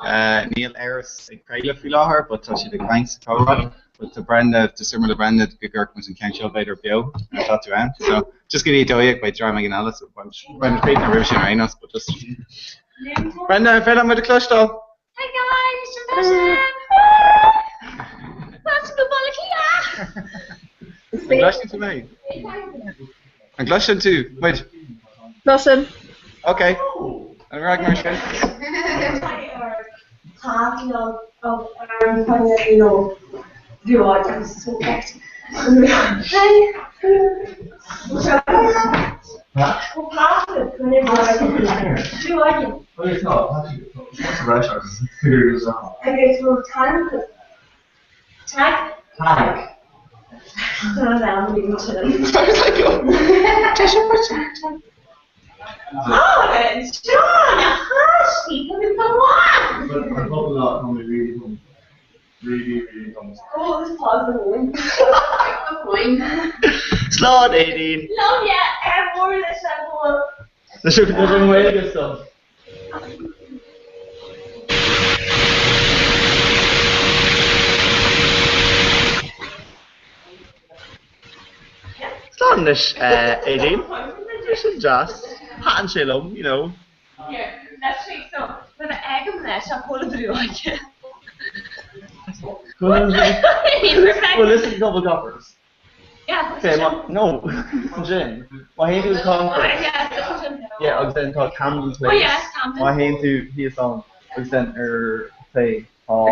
Níl Iorras ag craoladh faoi láthair but tá siad ag caint sa chomhrá. But tá Brenda, dúirt mé le Brenda go gcuirfeadh muid an ceann seo b'fhéidir beo má tá tú ann. So just go dtí 12 beidh dream éigin eile so beidh muid críochnaithe roimhe sin ar aon nós but just Brenda, an féidir muid a chloisteáil? Hi guys, Fáilte go Baile Átha Cliath! An gcloiseann tú mé? An gcloiseann tú muid? Cloisim. Ok. An raibh mar sin? Slán, Aideen! Slán anois, Aideen. Sin deas. Thaitin sé liom, you know. Well, listen, couple coppers. Okay, má, no, ansin, má théann tú go Yeah, agus then tá Camden Place. Má théann tú thíos ann agus then ar clé tá,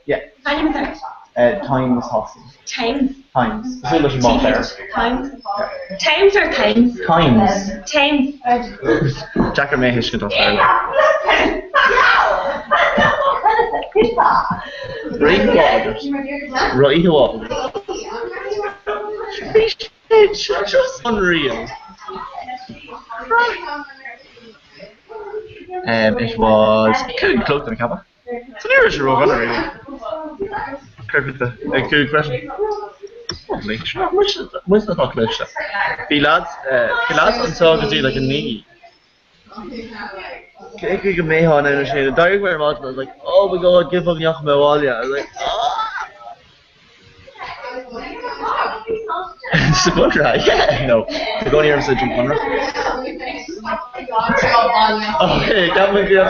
yeah. Times Hostel. Times. Times. Cosúil leis an bpáipéar. Times. Times or Times? Times. Times. Deacair mé a thuiscint as Béarla. Oíche mhaith agat. Oíche mhaith agat. Bhí sé just unreal. Um, it was 5 a chlog den ceapadh. San iris a raibh really. Perfect ag 5 freisin. Lovely. Muid atá cliste. Bhí lads, bhí lads anseo go dtí like 9. Cé go go mbeifeá in ann sin, d'éirigh mé ar maidin, I was like, oh my god, give up neach mé abhaile. I was like, ah! Sa Chonradh, yeah, no. Tá cónaí orm sa Droim Conrach. Okay, ceap mé go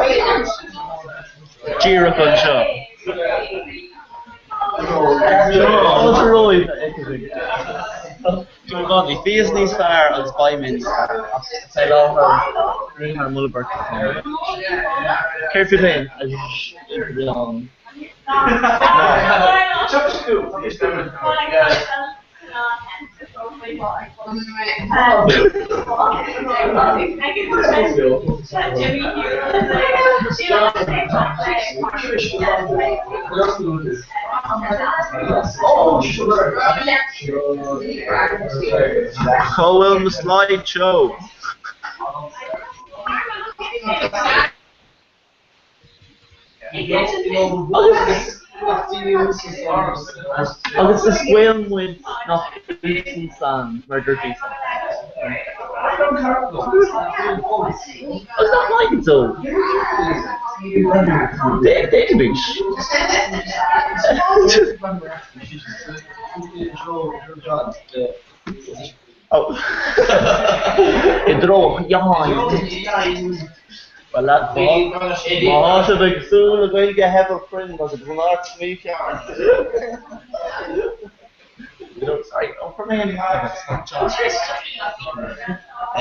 díreach anseo. Fáilte romhaibh a fheiceáil. Bhíos níos fearr agus beidh mé níos fearr ach fé láthair rith thar Mullabert atá mé. Céard fút féin, a Ghrian? Cá bhfuil mo slideshow? Agus is Gaeil muid nach bhféadann san mar a dúirt Íosa. Agus nach maith dó? D'fhéadfaimis. I dtreo Well lads, má tá sibh ag súil le Gaeilge shaibhir chruinn tá sibh san áit mhícheart.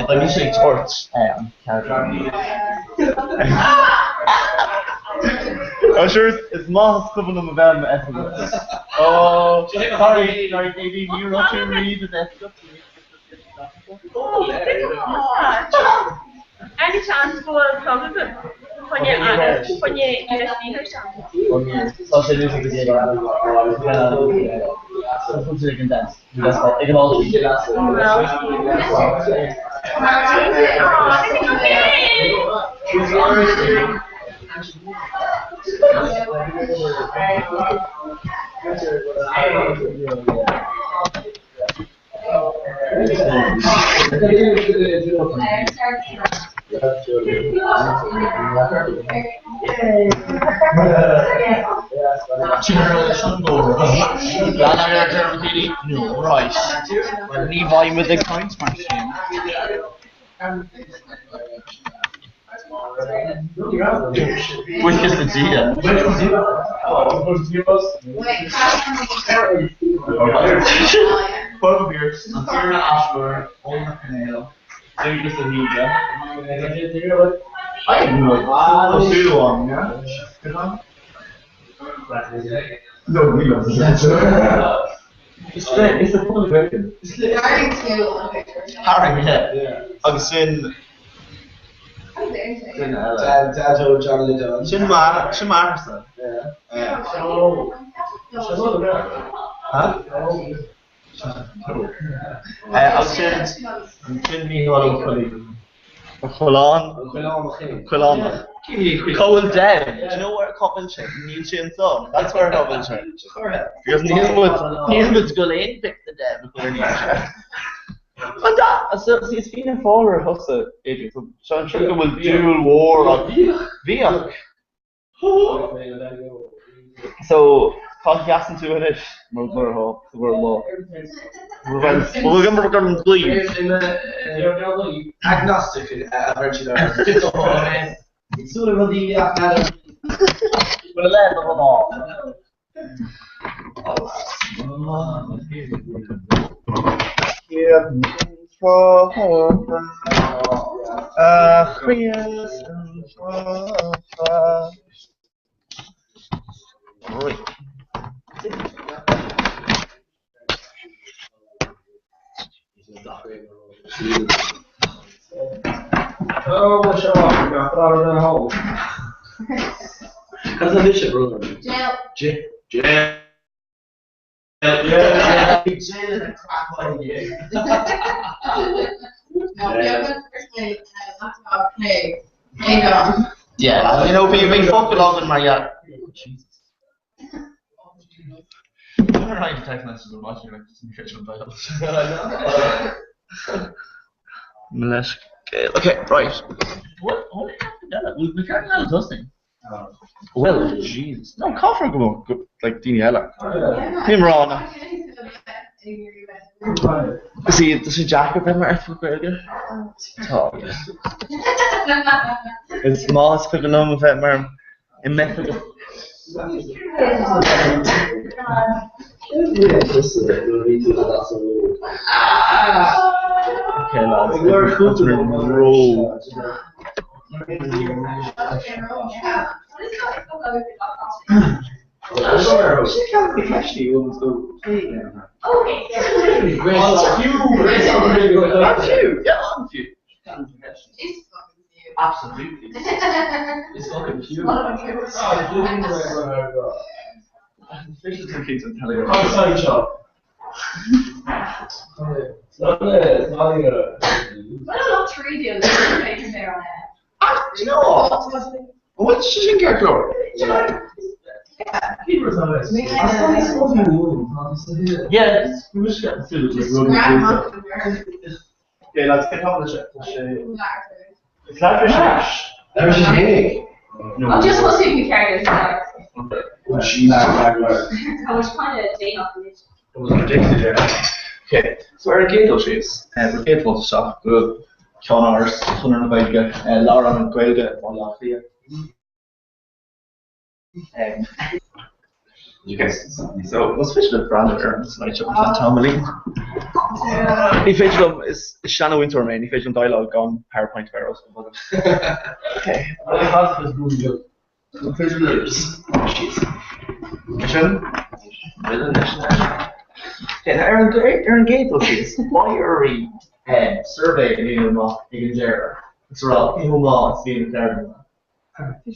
Beidh mise ag tabhairt an ceardlann. Sure is maith is cuimhin liom a bheith i m'oifigeach. Oh, sorry, sorry, Katie, ní raibh tú riamh i d'oifigeach. Any chance go bhfuil plug agat? Coinne coinne USB ar sean. Tá sé luaite go dtí ag an desk. Ag an No, right. Well, ní bheidh muid ag caint mar sin. Buíochas le Dia. Bob Pierce, an Tiarna Ashmore, Eoin Mac Néill, Dúglas Ó hÍde. Ó Súilleabháin, yeah? Good one? No, ní Is le is le pobal na Gaeilge. Tharraing, yeah. Agus sin duine eile. Dad John Lydon. Sin mar sin m'athairsa. Huh? Agus sin sin Mícheál Ó Coileáin. Ó Coileáin? Coileánach. Cá bhfuil Dev? Do you know where cá bhfuil sé? Níl sé anseo. That's where cá bhfuil sé. Because níl muid níl muid ag dul aon pic de Dev a chur ar níl sé. An da so see is Fianna Fáil thusa Adrian so seo an go bhfuil dúil mhór agat. Bhíodh. So cá sheasann tú anois mar mar atá sa bhfuil lá? Bhfuil go go Agnostic a bheir siad orm. Súil rudaí ach Bhfuil le do rud A Chríost an tráth. Oh, seo Cad é mise bro? Jail. Jail. Yeah. Jail is a crap idea. Yeah, you know, bhí bhí focal againn mar yeah. Jesus. I'm writing text messages on watching like just in case I'm Leis Okay, right. What what happened? Well, we can't have this Well, Jesus. No, caithfear go go like daoine eile. Ní rá See, tá sé deacair bheith mar Oifigeach Gaeilge? Tá. Is maith is cuimhin liom a bheith mar i m'oifigeach. Okay, lads. Ró. An-fhiú, yeah, an-fhiú. Absolutely. It's fucking huge. Fish is okay to tell you. Outside shop. It's not a, it's not even a. Ah, do you know what? What's sin ceart leor? Yeah, we just get through Okay, lads, get on the ship. It's Leatris. There's a egg. No. I'm just supposed to be carrying this. It I was kind of day off the was predicted, yeah. Okay, so ar an gcéad dul síos, ar chéad dul isteach go Ceannáras Chonradh na Gaeilge, Lárionad Gaeilge Bhaile Átha Cliath. You guys, so was féidir le breathnú ar an slide seo ar feadh tamaillín. Ní féidir liom, is seanmhúinteoir mé, ní féidir liom déileáil gan PowerPoint a bheith ar oscailt agam. Okay. An féidir le síos. Sin? Okay, now ar an ar an gcéad dul síos, beidh oraibh suirbhé a líonadh amach ag an deireadh agus a rá cé chomh maith is a bhí an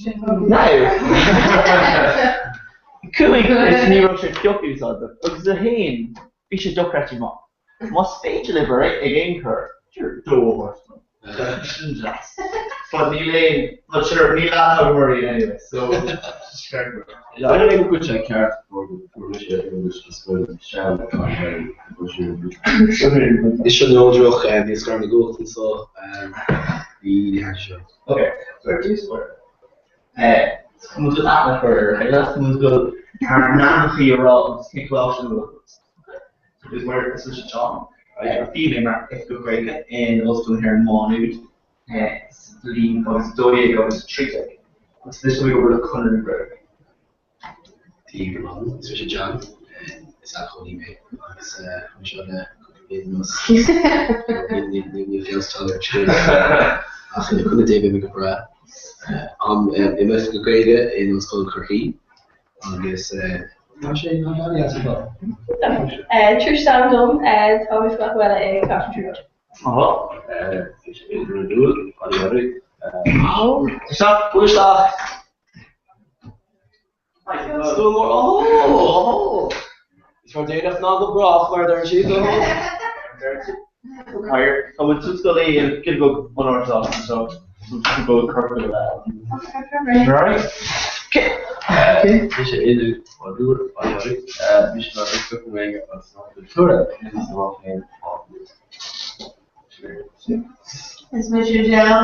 cheardlann. Now! 5 is ní raibh sé pioc úsáideach agus 1 bhí sé dochreidte maith. Más féidir libh ar ag aon chor, 2 a thabhairt dom. Sin deas. But níl aon, but sure, níl aithne agam oraibh anyway, so I don't think sé ceart Is sin neodrach níos gar na gcumhacht anseo ní seo. Okay, so ar dtús báire. Tá muid ag aithne a chur ar a chéile, tá muid ag dul ár n-ainmneachaí a rá agus cén coláiste a bhfuil agat. Is mar is mise John, bhí mé mar Oifigeach Gaeilge in Ollscoil na hÉireann Má Nuad sa bhliain 2012 agus 13 agus anois tá mé ag obair le Conradh na Gaeilge. Dia daoibh ar maidin, is mise John, is acmhainní mé agus anseo le cúpla bliain anuas. Níl feabhas ag teacht ar an scéal ach le cúnamh Dé beidh mé go breá. Táim i m'Oifigeach Gaeilge in Ollscoil Chorcaí agus tá sé tá sé an-deas ar fad. Trish is ainm dom, tá mé faoi Ghaeilge i gColáiste na Tríonóide. Is idir an dúil, an iarraidh. Isteach, buail isteach! Súil mór, oh! Is fearr déanach ná go brách, mar a deireann siad, oh! Cathaoir, tá muid suas go léi an giota beag onóir so go corp go leith. Right? Mise idir an dúil, an iarraidh, mise mar oifigeach na Gaeilge agus na Cultúrtha agus na mac léinn á Is mise Jill.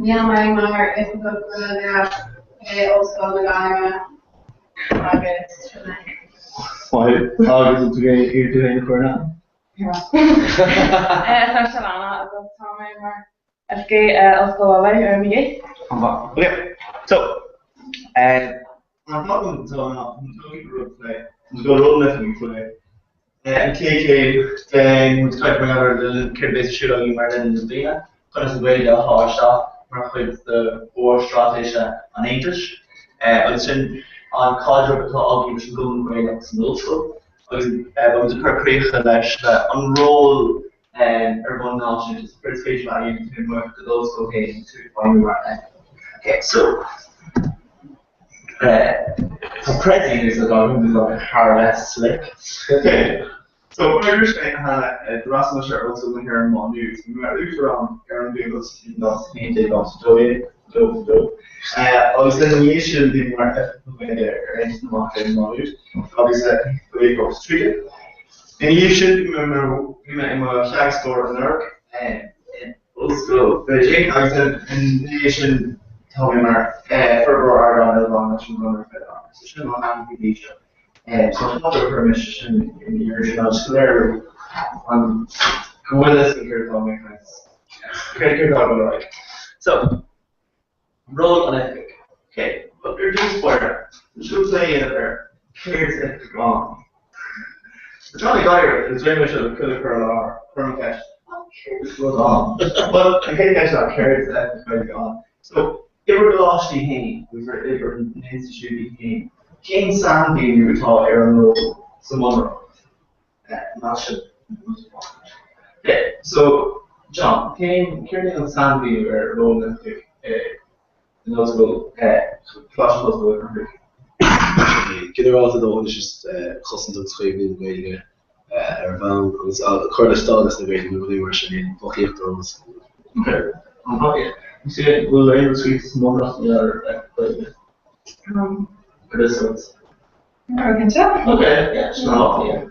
Níl mé mar Oifigeach Gaeilge i Ollscoil na Gaillimhe agus sin é. Maith thú. Agus an tú féin iarr tú féin a chur in aithne? Tá sé Lana agus tá mé mar Oifigeach Ollscoil Uladh ar ME. An-mhaith. Ok. So, an t-am atá an dóigh go raibh plé, go raibh na faoi plé. An chéad chéim den muid caint mar gheall ar céard a bheas ar siúl againn mar linn na bliana, conas an Ghaeilge a shá isteach mar chuid de mhórstraitéis an Aontais, agus sin an caidreamh atá againn leis an gCumann Gaelach san Ollscoil, agus beidh muid ag cur críocha leis le an ról ar bhonn náisiúnta, so céard is féidir leat a dhéanamh taobh amuigh de d'ollscoil féin agus tú ag feidhmiú mar Okay, so. Tá Prezi in úsáid agam agus tá sé thar a bheith slick. So, mar a dúirt mé cheana, d'fhreastail mise ar Ollscoil na hÉireann Má Nuad. Bhí mé mar Uachtarán ar an gComhaltas in 2011, 2012, 2, agus ina dhiaidh sin bhí mé mar Oifigeach na Gaeilge ar Aontas na Mac Léinn Má Nuad agus 2013. Ina dhiaidh sin bhí mé mar bhí mé i mo theagascóir anuraidh in Ollscoil Beijing agus ina dhiaidh sin tá mé mar forbróir ardáin ilmheán leis an gConradh faoi láthair. So sin mo thaithí go dtí seo. So tá go chuir mise sin in iarraidh sin agus go léiriú an go bhfuil fhios againn céard atá mé ag caint céard céard atá ag dul ar aghaidh. So, ról an oifigigh. Ok, bhuel ar dtús báire, seo plé a dhéanamh ar céard is oifigeach ann. So Johnny Dyer is rinne sé le chuile chur i láthair, chuir an cheist, céard is rud ann? Bhuel, an chéad cheist ná céard is oifigeach Gaeilge ann? So, i bhur gcoláistí féin agus i bhur n-institiúidí féin, cén sainmhíniú atá ar an ról sa mBunreacht? Mar sin. Ok, so, John, cén, céard é an sainmhíniú ar ról an oifigigh in Ollscoil, Coláiste Ollscoile Chorcaí? Ginearálta dó is cosaint agus caomhnú na Gaeilge ar bhonn agus cur le stádas na Gaeilge nó rudaí mar sin, aon fhocaíocht ar eolas. Ok, an-mhaith. An bhfuil aon rud scríofa sa mBunreacht ar Ghaeilge? Ar this one? Ok, yeah, sin an-mhaith, yeah.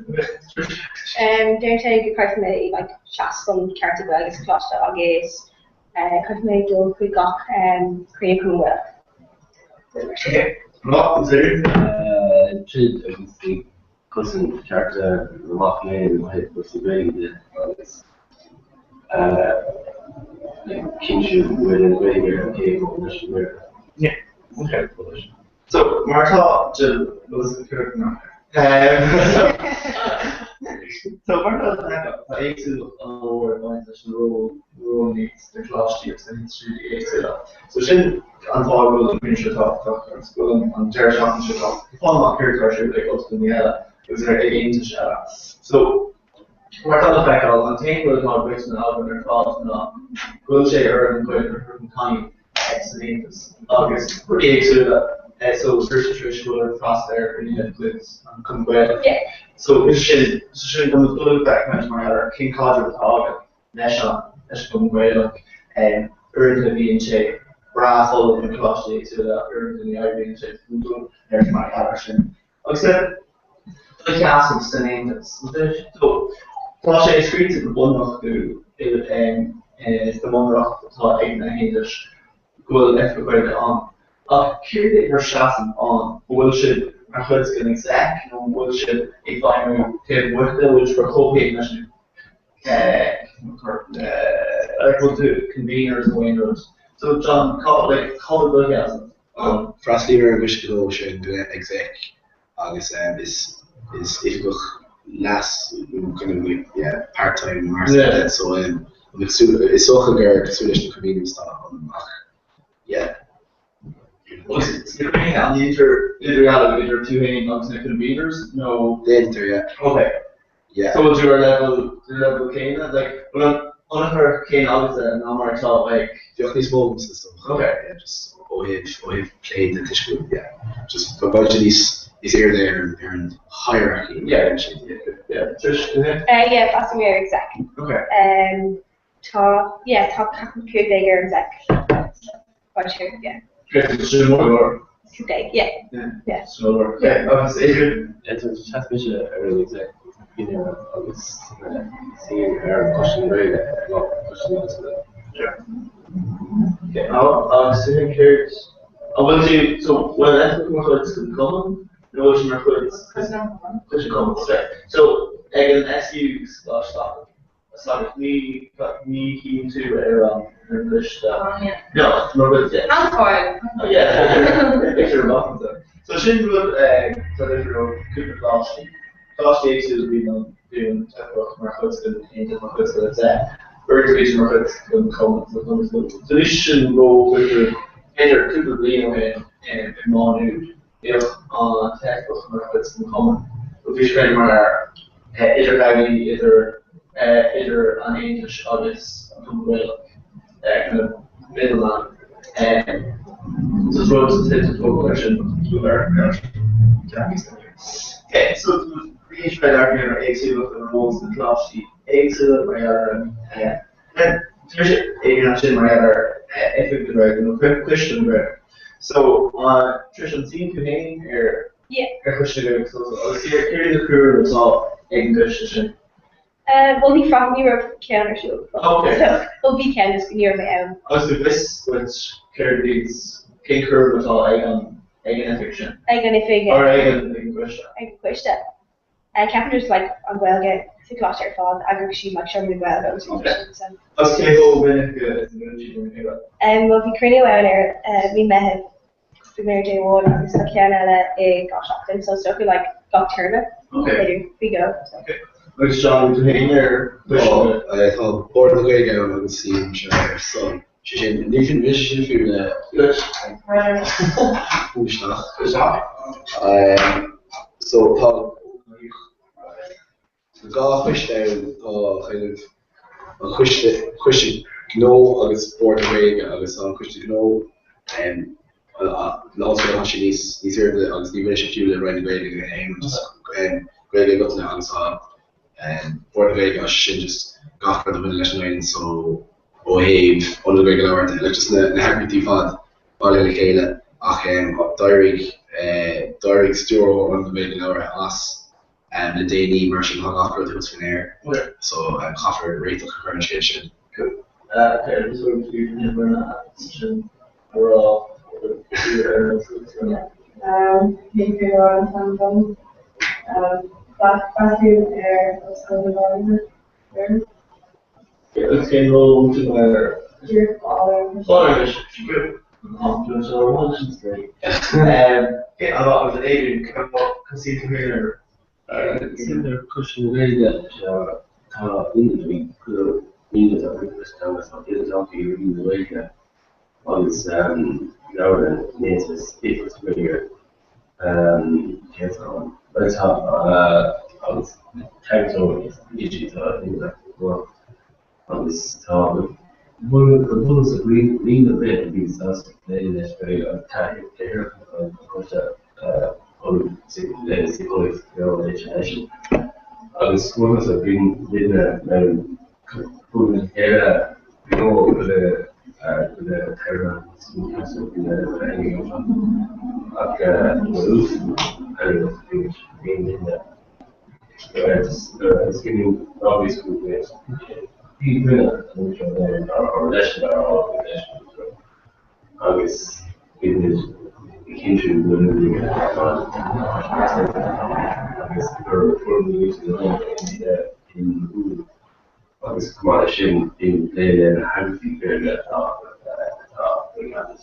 Deir sé go gcaithfidh mé like seasamh don cearta Gaeilge sa choláiste agus caithfidh mé dul chuig gach cruinniú Cumann Gaelach. Tríd agus ag cosaint cearta na mac léinn ó thaobh cúrsaí Gaeilge de agus ag cinntiú go bhfuil an Ghaeilge ar an taobh leis an nGaeilge. Yeah, okay. So, mar atá Jill Lewis So, mar atá le feiceáil, tá éagsúlacht an-mhór ag baint leis an ról ról sna coláistí agus sna hinstitiúidí éagsúla. So sin an fáth go bhfuil an cruinniú seo tábhachtach agus go bhfuil an deireadh seachtaine seo tábhachtach. Fáil amach céard atá ar siúl ag ollscoileanna eile agus ar ag aontais eile. So, mar atá le feiceáil, an t-aon rud atá i gcoiteann againn ar fad ná go bhfuil sé ar an gcuid a chur chun cinn san Aontas agus rudaí éagsúla so dúirt sé tar éis go bhfuil freastal ar chruinnithe de chuid an Chumann Gaelach. So is sin so sin go bhfuil bheith caint mar gheall ar cén caidreamh atá agat leis an leis an gCumann Gaelach. Uaireanta bíonn sé breá folamh na coláistí éagsúla, uaireanta ní oibríonn sé ar mar gheall ar sin. Agus then do sheasamh san Aontas. So tá sé scríte go bunreachtúil sa mBunreacht atá ag na hAontais go bhfuil Oifig Gaeilge ann. Ach céard é bhur seasamh ann? An bhfuil sibh mar chuid den exec nó an bhfuil sibh ag feidhmiú taobh amuigh de? An bhfuil sibh ar comhchéim leis an like bhfuil tú conveners nó aon rud? So John, cá like cá bhfuil do sheasamh ann? Freastalaím ar an gcoiste gnó sin den exec agus is is oifigeach leas nó kind of like yeah part time mar sin de so is dócha gur cosúil leis na conveners atá ionam ach yeah. Agus sna cruinnithe, an ndéantar idirdhealú idir tú féin agus na conveners nó? Déantar, yeah. Ok. Yeah. So bhfuil tú ar level, ar level céanna? Like, bhfuil an tionchar céanna agatsa ná mar atá ag. Bheadh níos mó agamsa is dócha. Ok. Yeah, just ó thaobh, ó thaobh plé de toisc go bhfuil, yeah, just tá b'fhéidir níos, níos airde ar an, ar an hierarchy. Yeah, yeah. Trish, tú féin? Yeah, freastalaím ar exec. Ok. Tá, yeah, tá ceapaim 15 ar an exec. Quite sure, yeah. Okay, so sin mór go leor. 15, yeah. Yeah. Sin mór go leor. Okay, agus Adrian? So sheas mise ar an exec agus suím ar an Choiste na Gaeilge nó Coiste na hOllscoile. Yeah. Okay, agus tú féin céard, an bhfuil tú, so bhfuil an oifig mar chuid den chumann nó bhfuil sé mar chuid den chumann? Okay. So ag an SU slash Sagart, ní ní shuíonn tú ar an ar an gcoiste. No, mar rud yeah. An-fháil. Oh yeah, picture amach anseo. So sin rud tá difriúil ó cúpla coláistí. Coláistí éagsúla bíonn an bíonn an t-oifigeach mar chuid den aontas mar chuid den exec. Uaireanta bíonn sé mar chuid den chumann so chumann so so anois sin ró-dhifriúil. B'fhéidir cúpla bliain ó shin i Má Nuad bhíodh an t-oifigeach mar chuid den chumann. Bhí sé mar idirghabhálaí idir idir an Aontais agus an Cumann Gaelach, kind of middleman. So is rud is tógáil ar sin Okay, so bhí sé ar éagsúlacht na ról sna coláistí éagsúla mar gheall ar an Tá mise ag an sin mar gheall ar Oifig na Gaeilge nó Coiste na Gaeilge. So, Trish, an suíonn tú féin ar ar Choiste na Gaeilge agus céard iad na cúraimí atá ag an gcoiste sin? Bhuel ní fra ní raibh ceann ar siúl. Ok. So, bhuel bhí ceann just ní raibh mé ann. Agus an bhfios duit céard iad cén cúram atá ag an ag an oifig sin? Ag an oifig. Or ag an ag an gcoiste? Ag an gcoiste. Ceapaim just like an Ghaeilge sa choláiste ar fad, eagraíonn siad like seomra na Gaeilge agus rudaí mar sin so. Agus cé chomh minic is a bhíonn siad lena chéile? Bhuel bhí cruinniú ann ar mí Meitheamh, bhí mé ar dé amháin agus tá ceann eile i gach seachtain so is dócha like gach téarma b'fhéidir faoi dhó so. Okay. Agus John, tú féin ar choiste na. Tá Bord na Gaeilge ann agus suímse air so sé sin, ní fin mise sin fiú le isteach. So tá dhá choiste ann, tá kind of an coiste, coiste gnó agus Bord na Gaeilge agus tá an coiste gnó láidir tá sé níos níos airde agus ní bhaineann sé fiú le Roinn na Gaeilge just Gaeilge i gcoitinne agus tá Bord na Gaeilge tá sé sin just gach rud a bhaineann leis an Roinn so ó thaobh Ionad na Gaeilge Labhartha like just na na heagraíochtaí ar fad bailithe le chéile ach d'éirigh d'éirigh stiúrthóir Ionad na Gaeilge Labhartha as le déanaí mar sin tá gach rud thuas faoin aer so caithfear réiteach a chur ar an scéal sin. Suím ar Choiste na Gaeilge tá ionad ionad agus tá ionad i Roinn na Gaeilge agus leabharlann Aontas Oideachas Gaeilge tá agus teagascóirí tá ionad agus tá bunús líon na bith a bhí sásta plé leis Gaeilge agus Cathaoirleach an Choiste agus fuarthas a bhíonn duine chéile beo le le ach agus bhí Cinntiú go bhfuil an Ghaeilge ar fáil agus gur foirmiú in iúl agus chomh maith leis sin bíonn plé le na heagraíochtaí Gaeilge atá atá ar an gcampas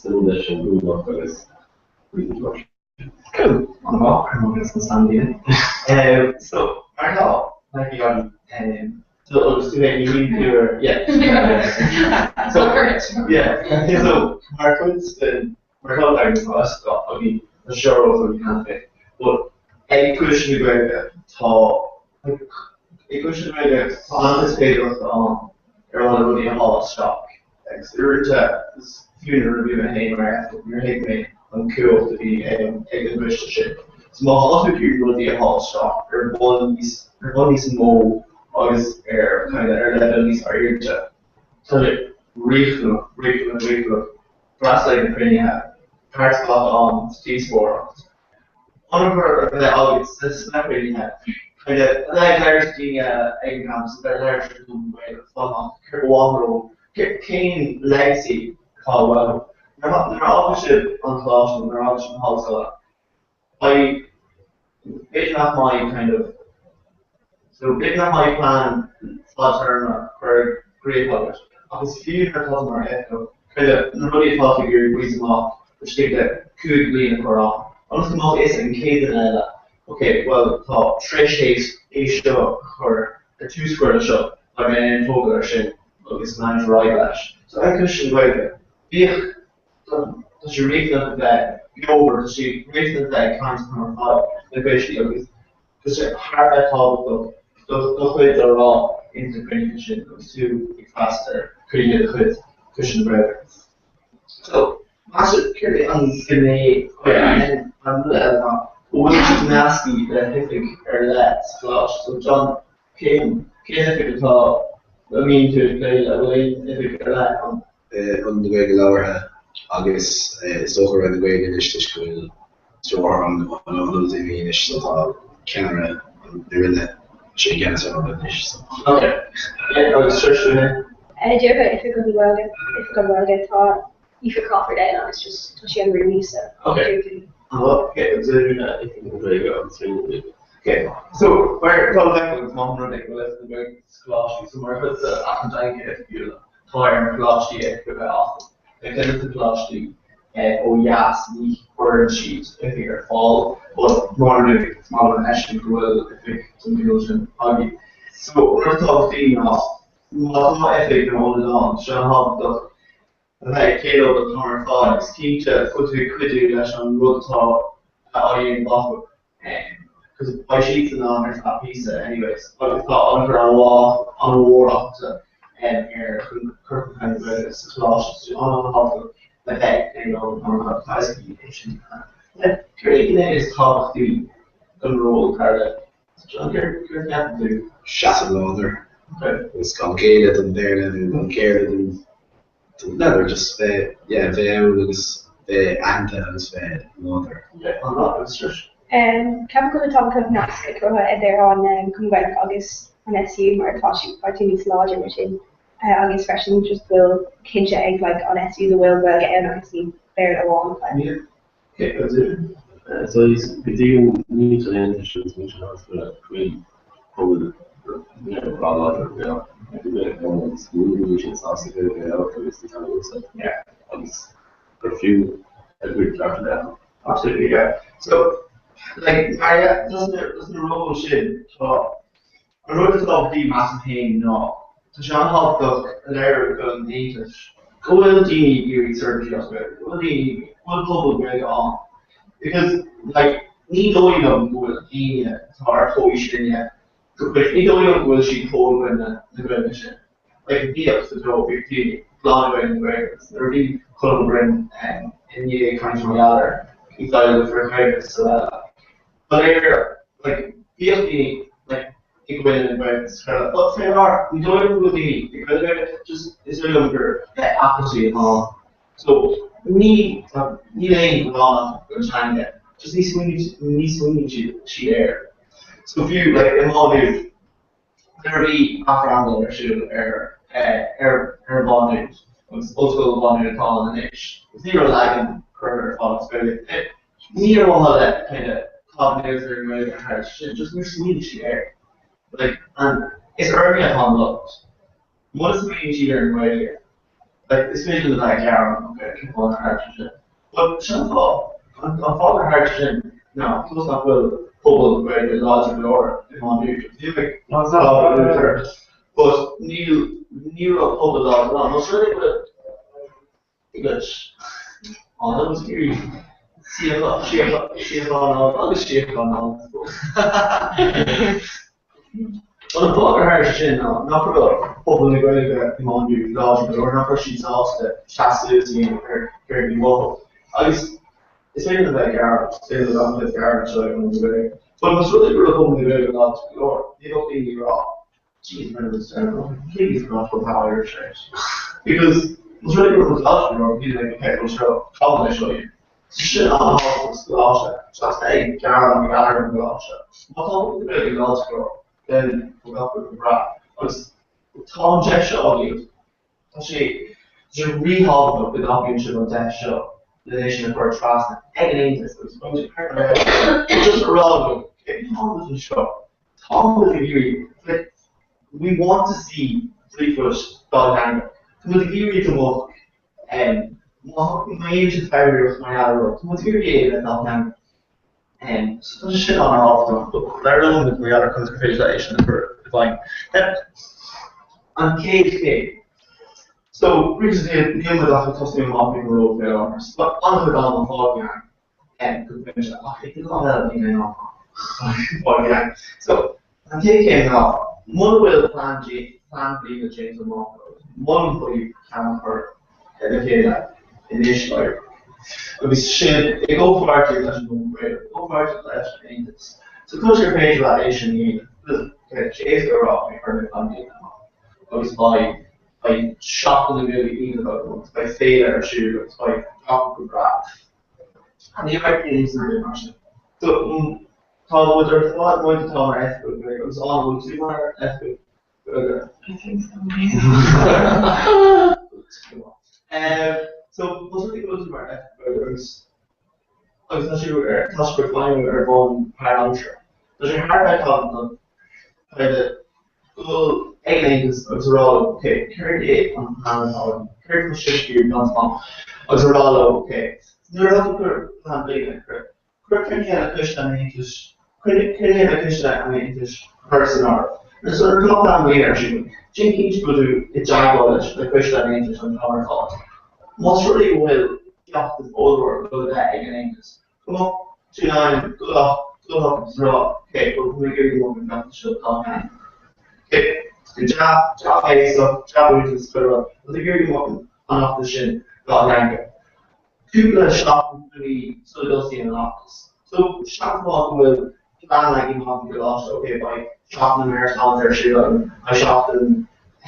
suimiúil leis an Luamhach agus rudaí mar sin. Cool. An-mhaith ar mo san Sandia. So mar atá feicthe againn so agus tú féin ní tú ar yeah. So yeah so mar chuid den mar atá againn tá againn tá seo againn cheana féin but ag Coiste na Gaeilge tá ag Coiste na Gaeilge tá an-chuid féidearthachta ann ar na rudaí a shá isteach. Agus uaireanta, is fiú nuair a bhí mé féin mar oifigeach, níor thuig mé an cumhacht a bhí ag an ag an gcoiste sin. So má tá tú ag iarraidh rudaí a shá isteach ar bhonn níos ar bhonn níos mó agus ar kind of ar leibhéal níos airde, tá sé riachtanach, riachtanach, riachtanach freastal ag na cruinnithe, páirt a ghlacadh ann sa díospóireacht. Ionchur a bheith agat sna cruinnithe, kind of a bheith ag labhairt le daoine ag an gcampas, a bheith ag labhairt le Cumann Gaelach, fáil amach céard ba mhaith leo, cén legacy atá uathu. Nuair a fhágann sibh an coláiste nó nuair a fhágann sibh na hollscoile, beidh, b'fhéidir nach mbeidh kind of, so b'fhéidir nach mbeidh plean fadtéarmach curtha i gcrích agat, ach is fiú nuair atá tú mar oifigeach, kind of na rudaí atá tú ag iarraidh baint amach laistigh de 5 bliana a chur ann, ionas go mbeadh a fhios ag an chéad duine eile, ok, bhuel tá tar éis é seo a chur ar tús a chur leis seo, tá mé in ann tógáil air sin agus leanúint ar aghaidh leis. So ag Coiste na Gaeilge, bíodh, tá sé riachtanach a bheith beomhar, tá sé riachtanach a bheith ag caint ar fad na coistí agus Tá sé thar a bheith tábhachtach do chuid a rá ins na cruinnithe sin agus tú ag freastal ar chruinnithe de chuid Choiste na Gaeilge. So, meas tú céard é an ghné an an rud eile ná go bhfuil sibh nasctha le hoifig ar leith sa choláiste. So, John, cén cén oifig atá a mbíonn tú ag plé le, bhfuil aon oifig ar leith ann? Ionad na Gaeilge Labhartha agus is dócha Roinn na Gaeilge anois toisc go bhfuil Stiúrthóir an Ionaid imithe anois so tá ceannaire na Roinne, sé i gceannas ar an Roinn anois so. Ok. Yeah, agus Trish, tú féin? Díreach Oifig an Ghaeilge, Oifig an Ghaeilge, tá Aoife Crawford ann agus just tá sí an rúnaí so. Ok. Ok, agus Oifig na Gaeilge agus Roinn na Gaeilge. Ok, so mar tá le feiceáil agus maith an rud é go bhfuil Oifig na Gaeilge sa choláiste so mar chuid de Acht na Teanga Oifigiúla tá ar na coláistí oifig a bheith acu. Ag duine de na coláistí ó dheas ní chuireann siad oifig ar fáil but mar a luaigh is maith liom a fheiscint go bhfuil oifig den chineál sin agaibh. So an rud tábhachtaí ná má tá oifig nó ionad ann, tá sé an-tábhachtach a bheith ag plé leo an t-am ar fad agus cinnte go bhfuil tú ag cuidiú leis an rud atá á dhéanamh acu. Cos beidh siadsan ann ar feadh píosa anyways agus tá tionchar an-mhaith, an-mhór acusan ar chur chun cinn na Gaeilge sa choláiste so an-tábhachtach le bheith ag plé leo an t-am ar fad tá fhios acu é sin. Céard é an ghné is tábhachtaí don ról dar leat? John, céard a cheapann tú? Seasamh láidir agus gan géilleadh don Bhéarla nó gan géilleadh don N'fheadar, just bheith, yeah, bheith ann agus bheith aitheanta agus bheith láidir. Yeah, an-mhaith, agus Trish? Ceapaim go bhfuil tábhacht nasc a chruthú idir an Cumann Gaelach agus an SU mar tá siad páirtí níos láidir mar sin agus freisin just go bhfuil cinnte ag like an SU go bhfuil Gaeilge ann agus ní Béarla amháin atá ann. Yeah, okay, agus Adrian? So go dtuigeann muintir an Aontais agus muintir na hollscoile go bhfuil pobal breá láidir Gaelach agus go bhfuil siad sásta Gaeilge a labhairt agus an teanga a úsáid agus gur fiú a gcuid cearta a bheith acu. Absolutely, yeah. So, like, mar does na ról sin, tá an rud is tábhachtaí measaim féin ná tá sé an-tábhachtach a léiriú don Aontas go bhfuil daoine ag iarraidh seirbhísí as Gaeilge, go bhfuil daoine, go bhfuil pobal Gaeilge ann. Because, like, ní dóigh liom go bhfuil éinne atá ar chomhaois linne go bhfuil, ní dóigh liom go bhfuil siad chomh i gcoinne na Gaeilge sin. Like, bhíodh sa dó, bhíodh daoine glan i gcoinne na Gaeilge agus nuair a bhí Colm Ó Broin i ndiaidh caint mar gheall air, ag éirí le frith-Ghaeilge is araile. Ba léir, like, bhíodh daoine, like, i gcoinne na Gaeilge sa chraoladh. But faoi láthair, ní dóigh liom go bhfuil daoine i gcoinne na Gaeilge, just is dóigh liom gur apathy atá ann. So, ní, níl aon ghrá don teanga, just ní smaoiníonn, ní smaoiníonn siad air. So fiú, like, i Má Nuad, nuair a bhí referendum ar siúl ar, ar, ar Mhá Nuad, agus Ollscoil Mhá Nuad atá ann anois, agus ní raibh leagan chur ar fáil as Gaeilge. Ní ar mhaithe le kind of cognitive ar an nGaeilge thar sin, just níor smaoinigh siad air. Like, and is orainne atá an locht. Muna smaoiníonn siad ar an nGaeilge, like, is féidir le bheith ag gearán, okay, cén fáth nár tharla sé sin? But sin an fáth. An fáth nár tharla sé sin ná toisc nach bhfuil pobal Gaeilge láidir go leor i Má Nuad. Níl But níl ní raibh pobal láidir ann. Más rud é go bhfuil English ann agus iarraidh síocháin ann agus síocháin ann. An fáth gur tharla sé sin ná nach raibh pobal na Gaeilge i Má Nuad láidir go leor, nach raibh siad sásta seasamh suas a dhéanamh ar céard a bhí uathu. Agus is féidir linn a bheith ag gearán, is féidir le gach duine gearán anseo ag an Gaeilge. But más rud é go raibh pobal na Gaeilge láidir go leor, ní bheadh daoine ag rá Jeez, rinne muid dearmad, please nach bhfuil power Irish rate. Because más rud é go raibh muid láidir go leor, ní bheadh okay, bhuel seo, caithfidh mé seo a dhéanamh. So sin an-thábhachtach sa gcoláiste, seachas bheith ag gearán ag ar an gcoláiste. Má tá pobal na Gaeilge láidir go leor, then tá gach rud go breá. Agus tá an deis seo agaibh, tá sé tá sé ríthábhachtach go dtapaíonn sibh an deis seo le é sin a chur trasna ag an Aontas agus just a rá leo, okay, tá muid anseo, tá muid ag iarraidh, like, we want to see ríomhphoist dátheangach. Tá muid ag iarraidh go mbeadh, má dhéanann siad toghaireacht mar gheall ar rud, tá muid ag iarraidh é a bheith dátheangach. So tá sé sin an-thábhachtach. Labhróimid mar gheall ar conas gur féidir le é sin a chur i bhfeidhm. An chéad chéim. So, recently, níl muid ach ag tosnú amach ag an ród faoi láthair. So, tá an-chuid ama fágtha againn go pointe, ach ag an am eile níl aon am fágtha againn. So, an chéad chéim ná, muna bhfuil plean plean bliana déanta amach agat, molaim daoibh ceann a chur le chéile anois like agus sin i gcomhpháirtíocht leis an gCumann Gaelach, i gcomhpháirtíocht leis an Aontas. So conas gur féidir leat é sin a dhéanamh? Tá sé éasca a rá mé chuir mé plean bliana amach agus beidh beidh Seachtain na Gaeilge iontach agam agus beidh féile ar siúl agus beidh gach rud go breá. Ní bheidh aon rud mar sin. So tá muid ar fad muid atá mar oifigeach Gaeilge agus an bhfuil tú mar oifigeach Gaeilge? I think so, yeah. So más rud é go bhfuil tú mar oifigeach Gaeilge agus agus tá tú ar tá tú ag feidhmiú ar bhonn páirtaimseartha. Tá sé thar a bheith tábhachtach kind of dul ag an Aontas agus a rá leo, ok, céard é an plean atá agaibh, céard atá sibh ag iarraidh baint amach, agus a rá leo, ok, nuair atá tú ag cur plean bliana, cuir cruinnithe le coiste an Aontais, cruinnithe le coiste an Aontais a chur san áireamh. Nuair atá plean bliana ar siúl, déan cinnte go bhfuil tú i dteagmháil leis le coiste an Aontais an t-am ar fad. Más rud é go bhfuil feachtas ollmhór le bheith ag an Aontas, Go mbeadh tú in ann dul dul agus rá, ok, bhuel tá mé ag iarraidh go mbeadh an feachtas seo dátheangach. Ok, go dea-bhéasach, dea-mhúinte sa chuile rud, but ag iarraidh go mbeadh an feachtas sin dátheangach. Cúpla seachtain faoi sula dtosaíonn an feachtas. So, seans maith go bhfuil plean agaibh amach i gcoláiste, ok, beidh Seachtain na Meabhairshláinte ar siúl againn, beidh Seachtain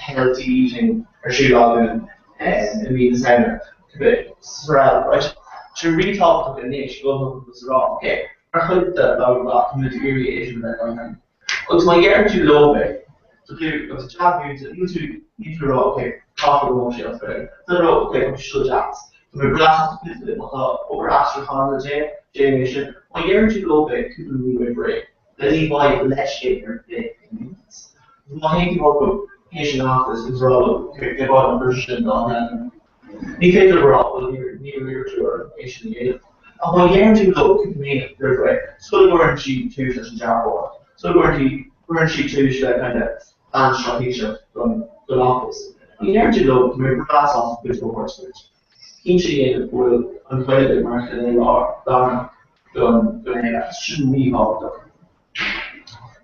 Healthy Eating ar siúl againn i mí na Samhna, cibé, srl, right? Tá sé ríthábhachtach anois dul agus a rá, ok, mar chuid de blah blah blah, tá muid ag iarraidh é sin a bheith dátheangach. Agus má dheireann tú leo é, tá tú, agus dea-mhúinte, níl tú, níl tú ag rá, ok, caithfidh go mbeadh sé as Gaeilge. Tá tú ag rá, ok, tá sé seo deas, tá mé breá sásta má tá obair aistriúcháin le déanamh, déan é sin. Má dheireann tú leo é cúpla mí roimh ré, then ní bheidh leithscéal ar bith ag an Aontas. Má théann tú chucu théis an fheachtais agus rá leo, ok, beidh an bhris sin dátheangach. Ní féidir a rá, bhuel, níor iarr tú orm é sin a dhéanamh. Ach má dheireann tú leo cúpla mí roimh ré, sula gcuireann siad tús leis an dearthóireacht, sula gcuireann siad tús le kind of plean straitéiseach don fheachtas, má dheireann tú leo, tá mé breá sásta cuidiú a thabhairt duit. Cinnte a dhéanamh go bhfuil an Ghaeilge mar ghné lárnach don fhéile, sin ríthábhachtach.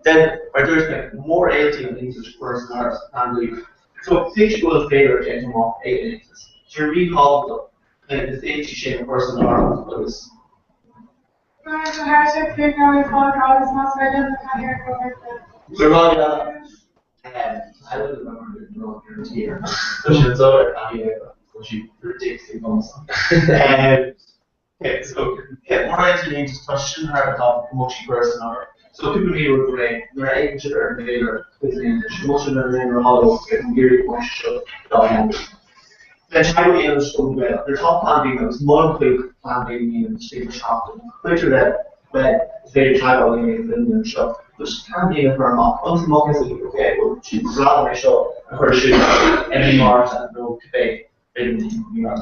Then, mar a dúirt mé, mórfhéiltí an Aontais a chur san áireamh sa phlean bliana. So, pé go bhfuil féilire déanta amach ag an Aontas, tá sé ríthábhachtach na féiltí sin a chur san áireamh agus. Go raibh maith agat. Then teagmháil a dhéanamh leis an Gael. Nuair atá plean B agus molaim chuig plean B a dhéanamh istigh le seachtain, cuirtear le web is féidir teagmháil a dhéanamh linn anseo. Just plean B a chur amach ionas go mbeadh fhios agat ok bhuel ba bhreá liom é seo a chur ar siúl i mí Márta nó cibé b'fhéidir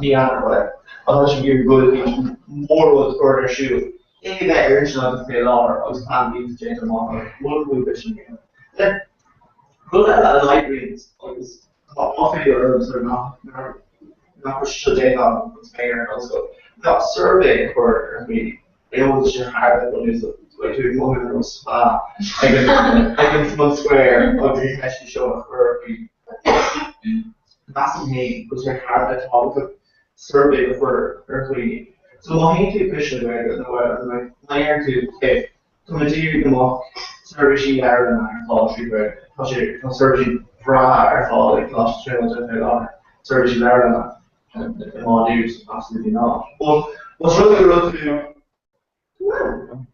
mí Eanáir whatever. Ach tá sé ag iarraidh rud éicint mór rud a chur ar siúl. É a bheith ar intinn agat fé láthair agus plean B déanta amach agat. Molaim chuig é sin a dhéanamh. Then rud eile a oibríonn agus Tá áiféala ormsa nach raibh sé seo déanta agam agus mé ar an ollscoil, ná suirbhé a chur ar dhaoine. Bhí sé thar a bheith bunúsach, beidh tú ag mothú ar nós spa ag an Front Square agus an cheist seo a chur ar dhaoine. Measaim féin go bhfuil sé thar a bheith tábhachtach suirbhé a chur ar dhaoine. So má théann tú chuig Coiste na Gaeilge nó má deireann tú, okay, Tá muid ag iarraidh go mbeadh seirbhísí leabharlainne ar fáil trí Ghaeilge. Tá sé, tá seirbhísí breá ar fáil ag Coláiste na Tríonóide fé láthair, seirbhísí leabharlainne i Má Nuad, absolutely not. But más rud é go raibh tú, well,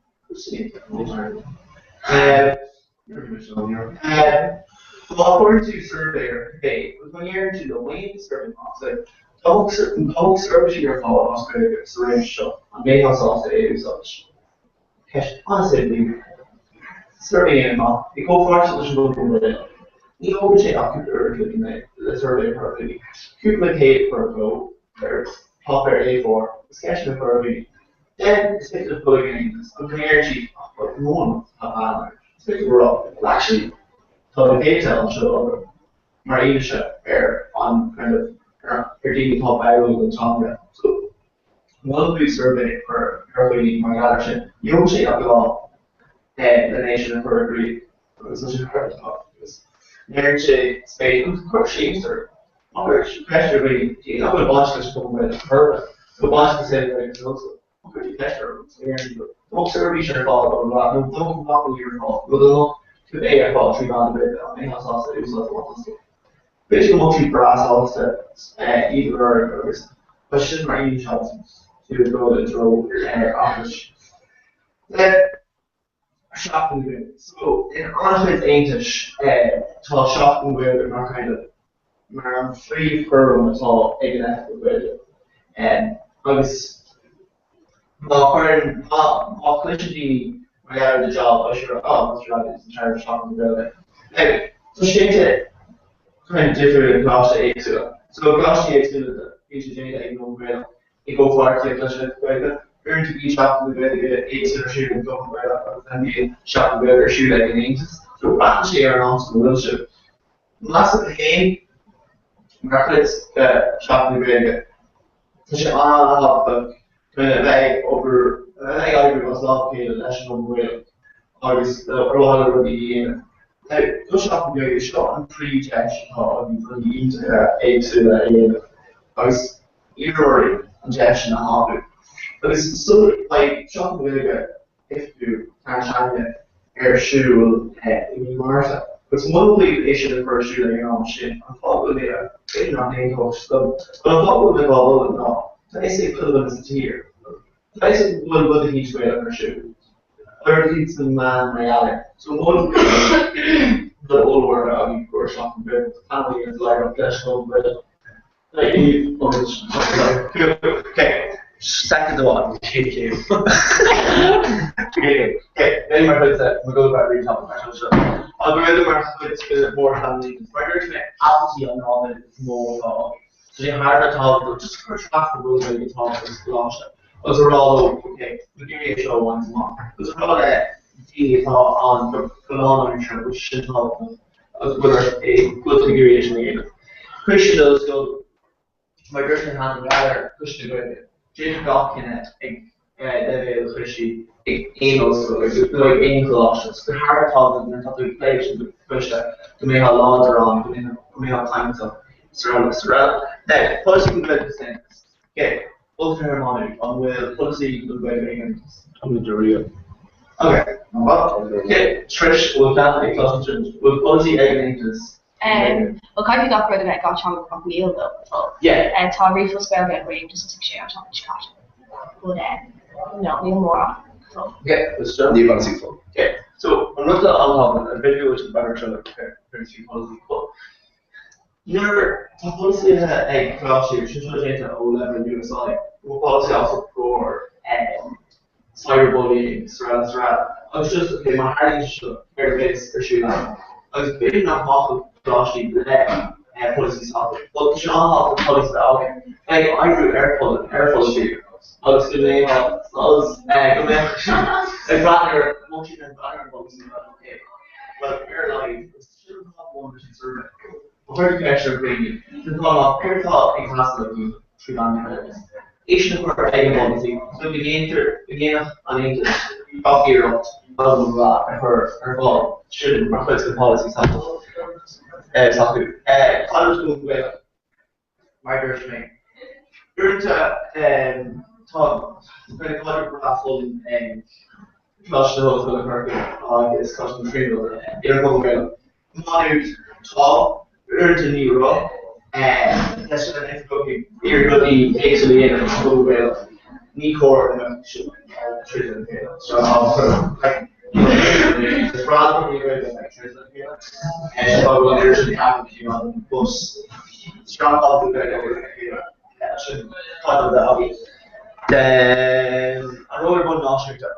má chuireann tú suirbhé ar cibé, agus má dheireann tú leo, má dhéanann tú suirbhé amach, like, dá mbeadh seirbhísí ar fáil as Gaeilge sa réimse seo, an mbeifeá sásta é a úsáid? Ceist an-simplí. Suirbhé a dhéanamh amach, i gcomhpháirtíocht leis an gConradh Gaeilge. Ní thógann sé ach cúpla uair an chloig le suirbhé a chur ar dhaoine. Cúpla céad a chur i gcló ar pháipéar A4 agus ceisteanna a chur ar dhaoine. Then is féidir leat dul ag an Aontas agus má deireann siad ach but one tá plean agat. Is féidir a rá well actually tá na céadta anseo agam mar fhianaise ar an kind of ar daoine atá báúil don teanga. So Molaim daoibh suirbhé a chur ar dhaoine mar gheall air sin. Ní thógann sé ach lá len é sin a chur i gcrích agus tá sé thar a bheith tábhachtach agus léiríonn sé spéis agus cuir siamsa orthu. Má chuireann tú ceist ar dhaoine, daoine nach bhfuil baint leis an bpobal Gaeilge ar bith, nó baint le saol na Gaeilge san ollscoil, má chuireann tú ceist orthu agus léiríonn siad go mbeadh seirbhís ar fáil ó nó dá mbeadh an ar fáil, nó dá mbeadh cibé ar fáil trí mheán na Gaeilge, an mbeifeá sásta é a úsáid sa ollscoil? B'fhéidir go mbeadh siad breá sásta iad a lorg agus tá sin mar fhianaise agus tú ag dul i dtreo fheachtais. Le Seachtain na Gaeilge. So, in an-chuid aontais tá Seachtain na Gaeilge mar kind of mar an phríomhchúram atá ag an Oifigeach Gaeilge. Agus má chuireann, má má chloiseann daoine mar gheall ar do job, oh sure, oh that's right, it's in charge of Seachtain na Gaeilge. Now, tá sé déanta kind of difriúil i gcoláistí éagsúla. So i gcoláistí éagsúla bíonn sé déanta ag an gCumann Gaelach i gcomhpháirtíocht leis an Oifig Gaeilge. Uaireanta bíonn Seachtain na Gaeilge éagsúil ar siúl ag an gCumann Gaelach agus then bíonn Seachtain na Gaeilge ar siúl ag an Aontas. So braitheann sé ar an áit ina bhfuil sibh. Measaim féin mar chuid de Seachtain na Gaeilge, Tá sé an-tábhachtach kind of a bheith ag obair, a bheith ag oibriú as lámh a chéile leis an gCumann Gaelach agus ar mhaithe le rudaí a dhéanamh. Now, do Seachtain na Gaeilge, seo an príomhdheis atá againn rudaí iontacha éagsúla a dhéanamh agus iarraim oraibh an deis sin a thapú. Agus so, beidh Seachtain na Gaeilge Oifigiúil Plean Teanga ar siúl i mí Márta. Agus molaim daoibh é sin a chur ar siúl ag an am sin. An fáth go bhfuil mé, b'fhéidir nach n-aontódh sibh liom, but an fáth go bhfuil mé dhá mholadh ná tá fhios ag chuile dhuine sa tír, tá fhios ag go bhfuil rud eicínt Gaelach ar siúl, rud eicínt sna meáin mar gheall air. So molaim daoibh rud ollmhór a bheith agaibh i gcomhair Seachtain na Gaeilge, plean a dhéanamh láithreach leis an gCumann Gaelach. Second amháin. Okay, mar chuid de mo go bhar seo. An bhfuil mar chuid de mhórphlean Mar dúirt mé altaí an ábhar is mó atá Tá sé thar a bheith tábhachtach just cur trasna rud ar atá sa choláiste agus a rá leo okay, na daoine seo a bhaint amach. Agus a rá le daoine atá ann go lánaimseartha go sin tábhachtach. agus go bhfuil tú ag iarraidh é sin a dhéanamh. Coiste na hOllscoile, mar a dúirt mé cheana, mar gheall ar Choiste na Gaeilge, déantar gach cinneadh ag leibhéal choistí ag aon ollscoil agus nó ag aon choláiste. So tá thar a bheith tábhachtach nuair atá tú ag plé leis an gcoiste go mbeifeá láidir ann, go mbeifeá cainteach, srl. srl. Now, polasaí don Ghaeilge san Aontas. Ok, Ollscoil Mhá Nuad, an bhfuil polasaí don Ghaeilge ag an Aontas? Tá muid ag riar. Ok, ok, Trish, bhfuil plean ag Coláiste na Tríonóide, bhfuil polasaí ag an Aontas don Ghaeilge? Bhuel, caithfidh gach rud a bheith dátheangach ach níl go fóill. Yeah. Tá ríomhphost Gaeilge againn just thosaigh sé an tseachtain seo caite. But no, níl mórán go fóill. Ok, is seo. Níl polasaí go fóill. Ok, so an rud atá an-tábhachtach, an bhféidir go bhfuil sé better seo le polasaí, but. Nuair tá polasaithe ag coláistí, agus sin seo déanta ó leibhéal USI, go bhfuil polasaí acu i gcomhair cyberbullying srl srl. Agus just, ok, má tharlaíonn sé seo, céard a bheas ar siúl ann? Agus b'fhéidir nach mbeadh coláistí le polasaí s'acu, but tá sé an-tábhachtach polasaí a bheith againn, bheith ag oibriú ar ar pholasaí agus go mbeadh go mbeadh siad ag breathnú ar, go mbeadh siad ag breathnú ar an bpolasaí ok, well ar a laghad, Sin an fáth a bhfuil leis an suirbhé. Ba chóir ceist ar dhaoine, sin an fáth ná céard atá ag teastáil uathu trí mheán na Gaeilge. É sin a chur ag an bpolasaí nó go ndéantar, go ndéanfadh an Aontas gach iarracht foghlaim mhaith a chur ar fáil sin mar chuid den pholasaí s'acu. Caidreamh Cumann Gaelach. Mar a dúirt mé, uaireanta tá caidreamh breá folláin ag Coláiste na hOllscoile Corcaigh agus Coláiste na Tríonóide idir an Cumann Gaelach. Má Nuad, tá, uaireanta ní raibh, leis an oifigeach ag iarraidh rudaí éagsúla a dhéanamh sa Chumann Gaelach, ní chóir go mbeadh sin tríd an chéile. So, is breá liom an Ghaeilge a bheith tríd an chéile. Tá go bhfuil an oiread sin ceapaim an bus. An ról ar bhonn náisiúnta,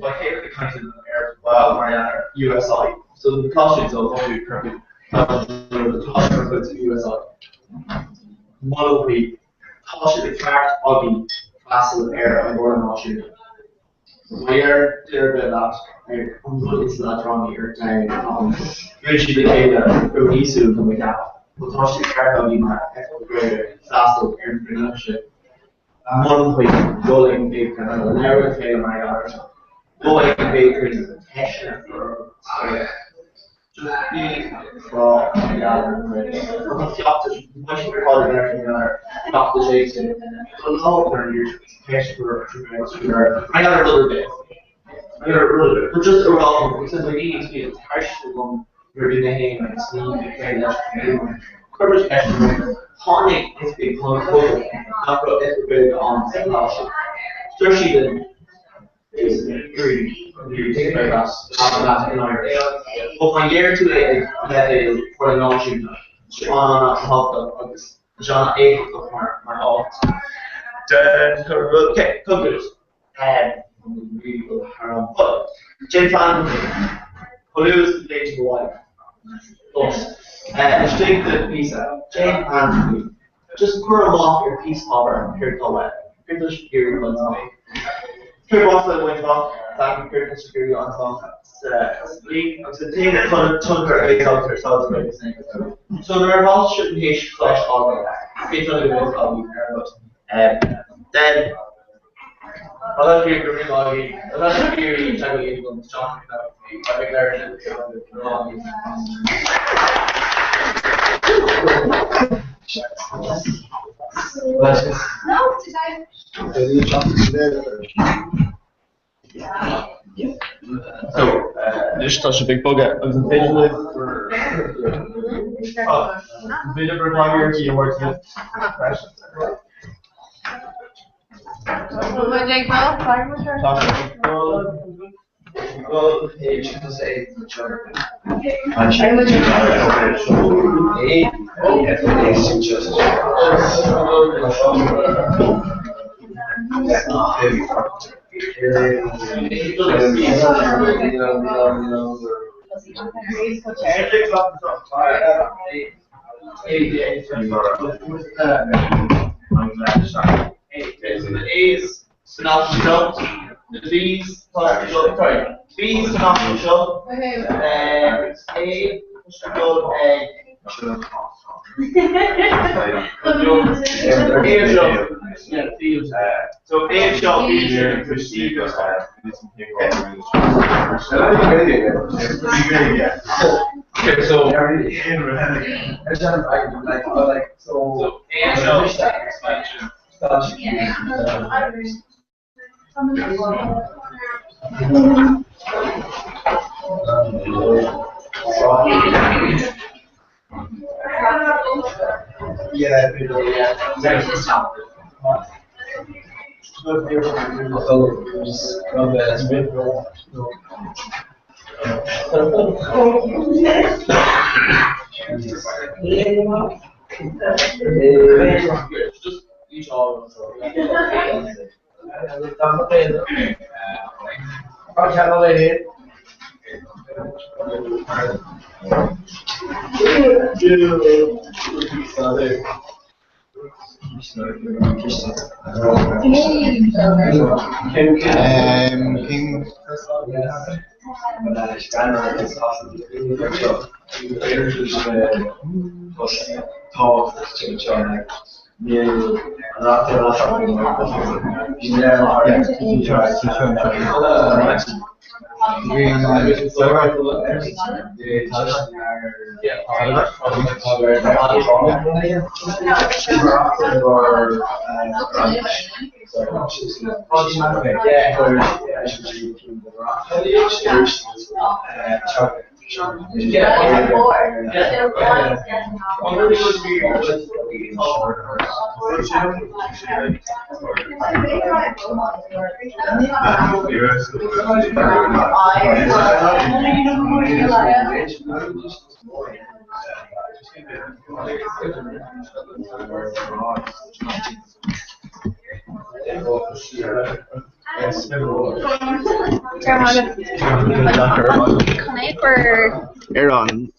Ba chéile ag caint ar bhall mar gheall ar USI. So na coláistí so bhunú Corcaigh tá sé mar chuid de USI. Molfaí tá sé de cheart againn freastal ar an gcomhairle náisiúnta. Má deir duine ar bith leat ar an rud is leadránaí ar domhan atá ann, bíonn siad le chéile go míosúil tá mé ag ceapadh, but tá sé de cheart againn mar Oifig Gaeilge freastal ar an gcruinniú sin. Molfaí dul ag an gcéad cruinniú eile, labhair le chéile mar gheall air seo. Dul ag an gcéad cruinniú, ceisteanna a chur orthu sa Ghaeilge. Just bí tráth mar gheall ar an nGaeilge. Tá feachtais, beidh siad ar fáil ag an ar feachtais éagsúla. Tá lá ar an iarraidh ceist a chur ar an Ghaeilge mar gheall ar rud ar bith. Mar gheall ar rud ar bith. But just a rá because my daoine is bíonn tairsing agam nuair a bhí mé féin agus ní ag plé leis an nGaeilge. Chuir muid ceist orthu. Tháinig oifig chun chugainn nach raibh oifig Gaeilge ann sa choláiste. Dúirt siad linn Má dheir tú é ag leibhéal Chomhairle Náisiúnta, tá sé an-tábhachtach agus tá sé an-éifeachtach mar áit. Ok, conclude. Déan plean chomh luath is go dtéann tú abhaile. But laistigh de phíosa, déan plean faoi. Just cuir amach ar phíosa páipéir céard atá uait, céard atá sibh ag iarraidh a bhaint amach. Céard ba mhaith libh a bhaint amach, lean céard atá sibh ag iarraidh a bhaint amach sa bhliain agus an t-aon tionchar a bheidh agat ar saol do Ghaeilge. So nuair atá sibh théis coláiste a fhágáil, cé tá le bhaint agaibh ar an rud. Then, Tá sibh ag iarraidh, tá sibh ag iarraidh teagmháil a dhéanamh liom, John So, anois tá sibh ag bogadh agus an féidir libh bhur an féidir bhur gcathaoir a thabhairt libh freisin? Tá sibh ag dul. The B's sorry, B san áit seo, A dul ag A seo, so A seo B C go Okay, so so A seo Yeah. Ar an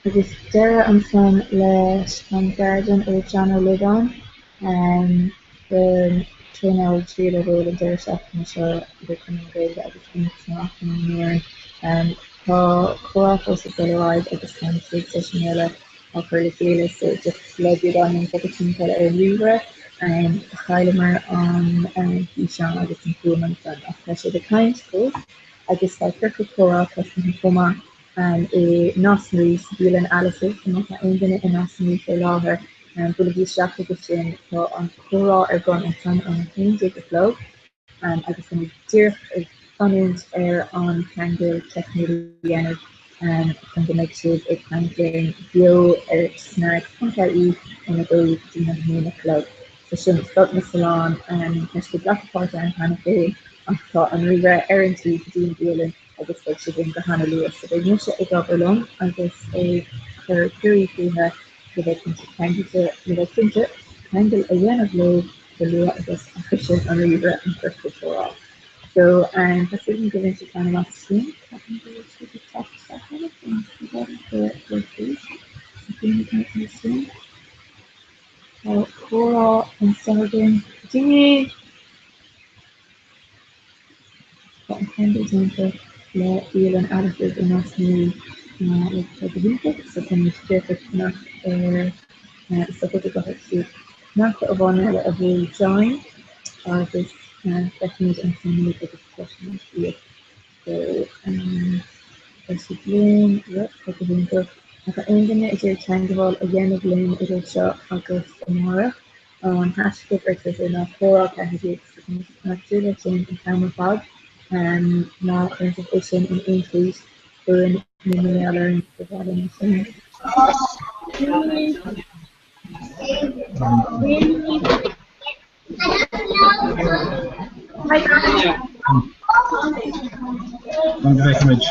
Agus deireadh ansan leis an gceardlann ó John Ó Loideáin don traenáil tríú leibhéal an deireadh seachtaine seo idir Conradh na Gaeilge agus Aontas na Mac Léinn in Éirinn. Tá comhrá fós ag dul ar aghaidh agus tá an chéad seisiún eile á chur le chéile so just le beagáinín bogadh timpeall ar an ríomhaire chailleamar an físeán agus an fuaim ansan ach tá siad ag caint fós agus tá ciorcal comhrá tosnaithe chomh maith i Nás na Rí sa bhialann Alice's so má tá aon duine i Nás na Rí faoi láthair buailigí isteach chuige sin tá an comhrá ar bun ansan óna 11 a chlog agus táimid díreach ag fanúint ar an ceangal teicniúil a dhéanamh chun go mbeidh siad ag caint linn beo ar snag.ie óna 2 go dtí an 1 a chlog. So sin Scoil na Sollán, tá siad ag glacadh páirte ann cheana féin ach tá an ríomhaire ar an tslí go dtí an bhialann agus beidh siad linn go hana-luath. So beidh mise ag obair liom agus ag cur cuirí fúthu le bheith cinnte ceangailte, le bheith cinnte ceangal a dhéanamh leo chomh luath agus a shroiseann an ríomhaire an ciorcal comhrá. So tá súil agam go bhfuil siad slán amach sin. Ceapaim go bhfuil siad ag teacht isteach cheana féin. Go raibh sin. Tá comhrá anseo againn. Dia! Tá an ceangal déanta le bialann Alice's i Nás na Rí le tá go hiontach so táimid díreach ag fanacht ar is dócha go gcaithfidh siad cnaipe amháin eile a bhrú join agus feicfimid ansan iad agus cloisfimid iad. So tá siad linn, yep, tá go hiontach. Má tá aon duine ag iarraidh teagmháil a dhéanamh linn idir seo agus amárach, An haischlib ar Twitter ná comhrá 14 so tá muid ag súil leis sin an t-am ar fad. Má chuireann sibh é sin in aon tweet chugainn nó mar gheall orainn ba bhreá linn é sin. An bhfeicimid?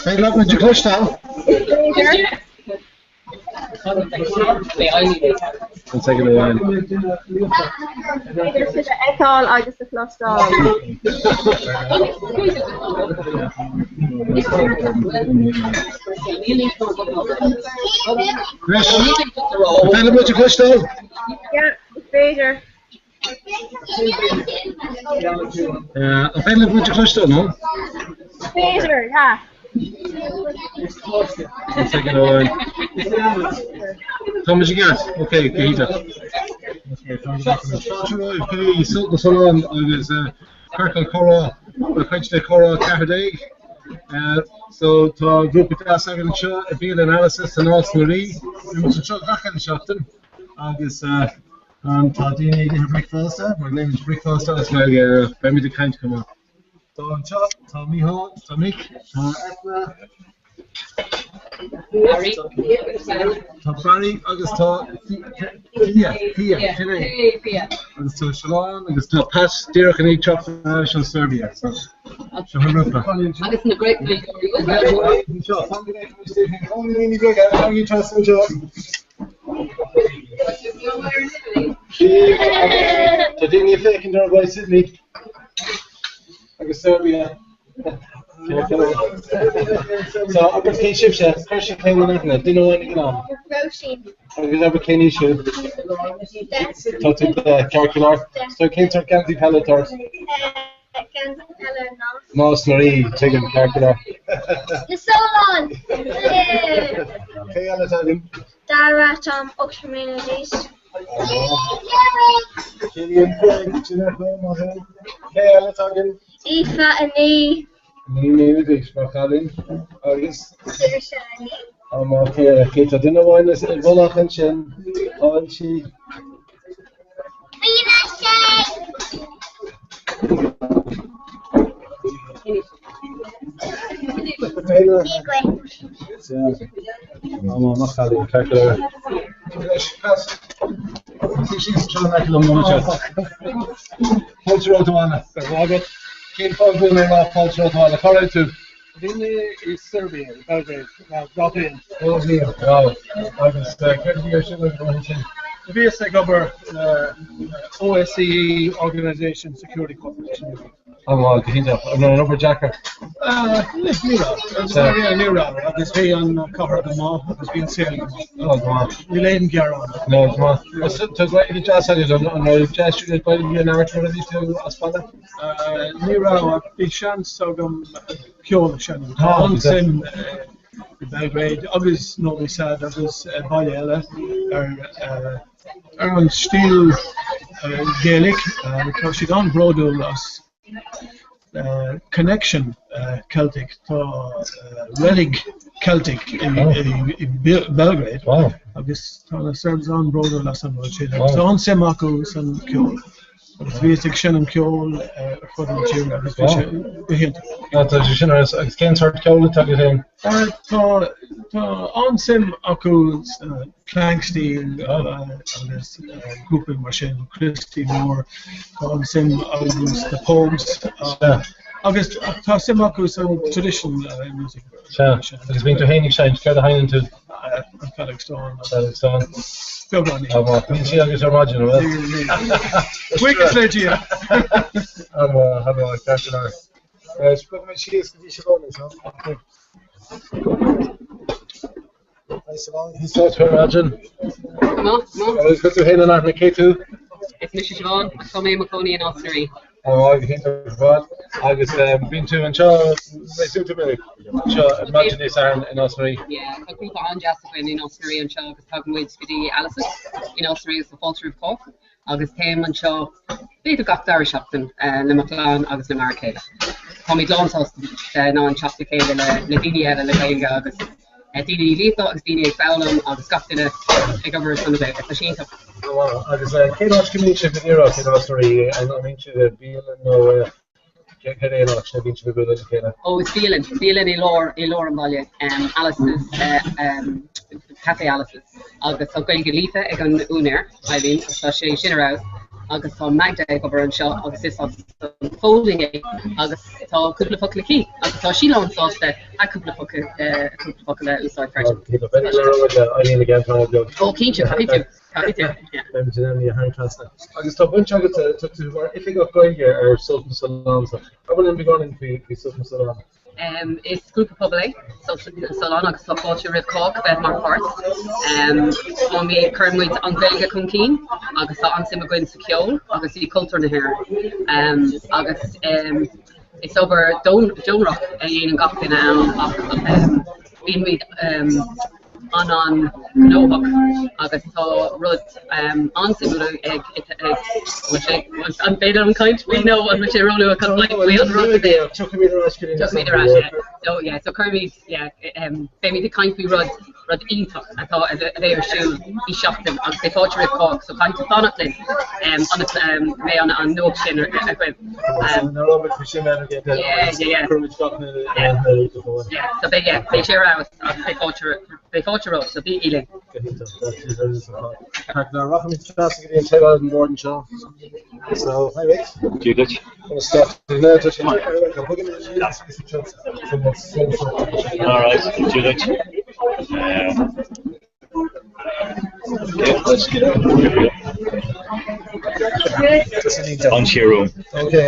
Beidh leat muid a chloisteáil. One second amháin. Féidir sibh a fheiceáil agus a chloisteáil. Anois, an féidir muid a chloisteáil? Yeah, is féidir. An féidir libh muid a chloisteáil, nó? Is féidir, yeah. One second amháin. Tá muid i gceart, ok, go hiontach. Fáilte romhaibh go dtí Sult na Sollán agus Ciorcal Comhrá mar chuid de Comhrá 14. So tá grúpa deas againn anseo i Bialann Alice's sa Nás na Rí. Bíonn muid anseo gach uile seachtain agus Tá daoine ag ithe bricfeasta, mar glaoimid bricfeasta as Gaeilge air, ach beimid ag caint chomh maith. So anseo tá Mícheál, tá Mick, tá Eithne, tá Barry agus tá Fia, Fia, sin é. Agus tá Siobhán agus tá Pat díreach i ndiaidh teacht ar ais ó Serbia. So, seo an grúpa. Agus na Gaeilgeoirí. Anseo, fan go bhfeicfimid daoibh féin. Ó, na daoine beaga, fanaigí trasna anseo. Tá daoine ag féachaint ar aghaidh Sydney agus Serbia. So, abair cé sibhse, cuir sibh féin in aithne, duine amháin ag an am. Róisín. Agus abair cén aois thú? Tá tú 10, ceart go leor. So, cén sórt geansaí peile atá ort? Geansaí peile Nás. Nás na Rí, tuigim, ceart go leor. Na Solláin! Cé eile atá againn? Dara, táim 8 mbliana d'aois. Cillian, Sin ar chuma, maith thú. Cé eile atá againn? Aoife, 9. 9 mbliana d'aois, maith chailín. Agus? Saoirse, 9. Á, maith cé eile? Cé tá duine amháin i bhfolach ansin? Cá bhfuil sí? Míle sé! Fáilte romhat abhaile. Cén fáth go bhfuil mé ag rá fáilte romhat abhaile? Cá raibh tú? Bhí mé i Serbia, i Belgrade, 2 bhliain. 2 bhliain, wow. Agus céard a bhí ar siúl agat ansin? Bhíos ag obair le OSCE, Organisation Security Cooperation. Á, go hiontach. An raibh an obair deacair? Ní raibh, ní raibh. Agus bhí an cathair go maith agus bhí an saol go maith. Ó, go maith. Níl aon ghearán. No, go maith. Tá Gaeilge deas agat, an raibh deis agat Gaeilge a labhairt nuair a bhí tú as baile? Ní raibh, ach bhí seans agam ceol a sheinm. Tá an-suim i Belgrade agus Novi Sad agus baile eile ar ar an stíl Gaelic. Tá siad an-bhródúil as connection Celtic. Tá reilig Celtic i Belgrade agus tá na Serbs an-bhródúil as an rud sin. Agus tá an-suim acu san ceol. Agus bhíos ag seinm ceoil ar fud na tíre agus bhí sé go hiontach. Tá sé sin agus cén sórt ceoil atá agat féin? Tá tá an-suim acu sna Planxty agus grúpaí mar sin, Christy Moore, tá an-suim acu sna Pogues agus tá suim acu san traditional music. Sea, agus bíonn tú féin ag seinnt, céard a sheinneann tú? An feadóg stáin. Feadóg stáin. Beagán. Á, maith. Bíonn sí agat ar maidin, an bhfuil? Buíochas le Dia! An-mhaith, an-mhaith, ceart go leor. Bogfaimid síos go dtí Siobhán anseo. Hi Siobhán, conas tá tú ar maidin? Go maith, go maith. Agus cuir tú féin in aithne, cé tú? Is mise Siobhán, agus tá mé i mo chónaí i Nás na Rí. Ó, go hiontach ar fad. Agus bíonn tú anseo réasúnta minic, anseo ar maidin Dé Sathairn i Nás na Rí. Yeah, tá grúpa an-deas againn i Nás na Rí anseo agus tagann muid go dtí Alice's i Nás na Rí agus tá fáilte roimh chách agus téim anseo b'fhéidir gach dara seachtain le mo chlann agus le m'fhear céile. Táimid lán sásta bheith in ann teacht le chéile le daoine eile le Gaeilge agus daoine líofa agus daoine ag foghlaim agus gach duine ag obair ar son na Gaeilge. Tá sé iontach. Agus cén áit go mbíonn sibh go díreach i Nás na Rí? An mbíonn sibh i bialann nó cad é an áit a bhíonn sibh ag bualadh le chéile? Ó, is bialann, bialann i lár, i lár an bhaile, Alice's, Café Alice's. Agus tá Gaeilge líofa ag an úinéir, Eileen, agus tá sé sin ar fheabhas. Agus tá Magda ag obair anseo agus is as an Pholainn í agus tá cúpla focal aici agus tá sí lán sásta a cúpla focal cúpla focal a úsáid freisin. Ó cinnte, caithfidh tú, caithfidh tú, yeah. Beimid in ann í a tharraingt trasna. Agus tá baint agat, tá tú mar oifigeach Gaeilge ar Sult na Sollán, so abair linn beagáinín faoi faoi Sult na Sollán. Is grúpa pobail é Sult na Sollán agus tá fáilte roimh chách bheith mar pháirt. Táimid, cuireann muid an Ghaeilge chun cinn agus tá an-suim againn sa cheol agus i cultúr na hÉireann. Agus is obair deonach a dhéanann gach duine ann ach bíonn muid an-an-ghnóthach agus tá rud an-suimiúil ag bhfuil sé an féidir liom caint faoi nó an bhfuil sé róluath chun caint faoi an rud Tiocfaimid ar ais go dtí Tiocfaimid ar ais, yeah. So, yeah, so cuirimid, yeah, beimid ag caint faoi rud, rud iontach atá a bheidh ar siúl i seachtain agus beidh fáilte roimh chách, so caithfidh tú fanacht linn ionas go mbeidh an nuacht sin agaibh. So beidh, yeah, beidh sé ar fheabhas agus beidh fáilte, beidh fáilte romhat, so bígí linn. Rachaimid trasna go dtí an taobh eile den bhord anseo. So, hi Mick. Dia duit. All right, Dia duit. An siar Okay,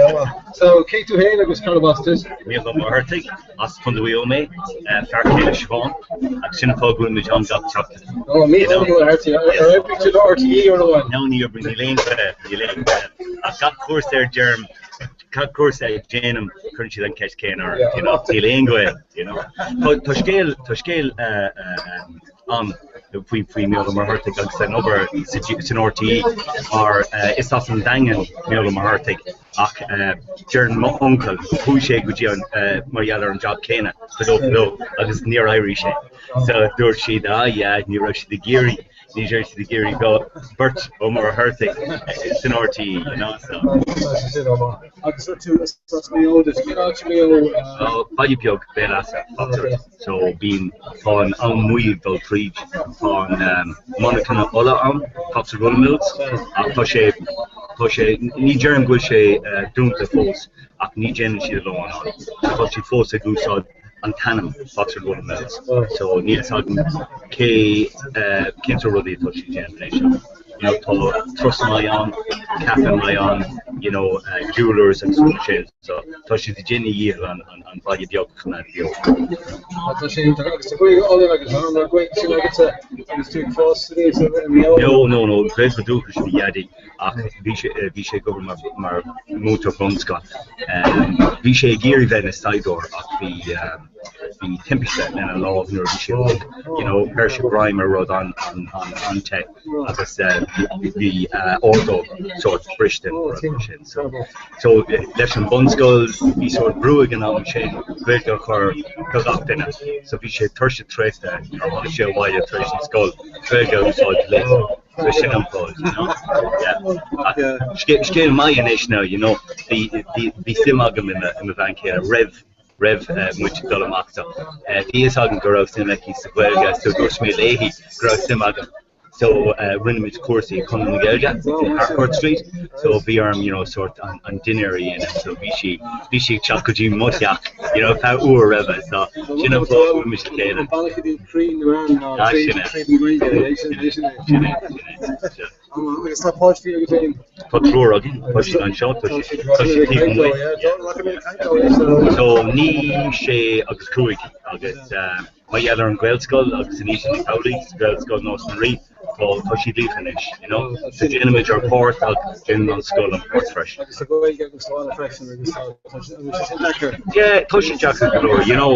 so cé tú féin agus cárb as duit? Mícheál Ó Muircheartaigh, as Contae Mhaigh Eo mé, fear céile Siobhán, agus sin an fáth go bhfuil muid ann gach seachtain. Oh, Mícheál Ó Muircheartaigh, ar oibrigh tú le RTÉ uair amháin? No, ní oibrigh, níl aon Ghaeilge, níl aon Ghaeilge. Ach gach cúrsa ar deirim, gach cúrsa a déanaim, cuireann siad an ceist céanna orm, you know, níl aon Ghaeilge, you know. Tá scéal, tá scéal ann faoi faoi Mícheál Ó Muircheartaigh agus an obair san RTÉ mar is as an Daingean Mícheál Ó Muircheartaigh ach deireann m'uncail chuaigh sé go dtí an mar gheall ar an job céanna fadó fadó agus níor éirigh sé so dúirt siad ah yeah ní raibh siad ag iarraidh ní raibh siad ag iarraidh go beirt Ó Muircheartaigh san RTÉ you know so. Agus tú as Maigh Eo duit, cén áit i Maigh Eo? Ó baile beag Béal Easa, Foxford. So bíonn, tá an abhainn Maoil ag dul tríd, tá an monarchana olla ann, Foxford Woolen Mills, ach tá sé, tá sé, ní deirim go bhfuil sé dúnta fós ach ní déanann siad a lán ann. So tá siad fós ag úsáid an t-ainm Foxford Woolen Mills. So níl fhios agam cé, cén sórt rudaí atá siad ag déanamh anois ach. you know, tá turas maith ann, caife maith ann, you know, jewellers agus rudaí mar sin, so tá siad ag déanamh a dhícheall an, an, an baile beag a choimeád beo. Tá sé iontach agus tá Gaeilge álainn agat, an raibh Gaeilge sin agatsa agus tú ag fás aníos i Maigh Eo? No, no, no, Gaeilge dúchais mo dhaidí ach bhí sé, bhí sé ag obair mar, mar múinteoir bunscoil. Bhí sé ag iarraidh bheith ina saighdiúir ach bhí, bhí timpiste lena lámh nuair a bhí sé óg, you know, chuir sé greim ar rud an-te agus bhí ordóg sórt briste nó rud mar sin. So, so leis an bunscoil bhí sórt brú ag an am sin Gaeilge a chur do gach duine. So bhí sé tuirseach traochta nuair a tháinig sé abhaile tar éis an scoil Gaeilge a úsáid linn. So sin an fáth, you know. Yeah. Scéal maith anois now, you know, bhí bhí suim agam i mo bhean chéile roimh roimh muid dul amach so bhí fhios agam go raibh suim aici sa Ghaeilge so dúirt mé léi go raibh suim agam so rinne muid cúrsaí Conradh na Gaeilge i Harcourt Street so bhí orm you know sort an an dinnéar a dhéanamh so bhí sí bhí sí ag teacht go dtí mo theach you know feadh uair roimhe so sin an fáth go bhfuil muid le chéile. An bealach go dtí croí na mban ná tríd tríd an Ghaeilge é sin é sin é. Sin é sin é sin é. Agus tá páistí agat féin? Tá triúr againn, tá siad anseo, tá siad taobh amuigh. So 9, 6 agus 5 agus mar gheall ar an Ghaelscoil agus an aois a bhí amhlaidh sa Ghaelscoil Nás na Rí, tá siad líofa anois, you know. So déanaimid ár páirt agus déanann an scoil an páirt freisin. Agus tá Gaeilge agat sa bhaile freisin agus tá sé sin deacair. Yeah, tá sé deacair go leor, you know,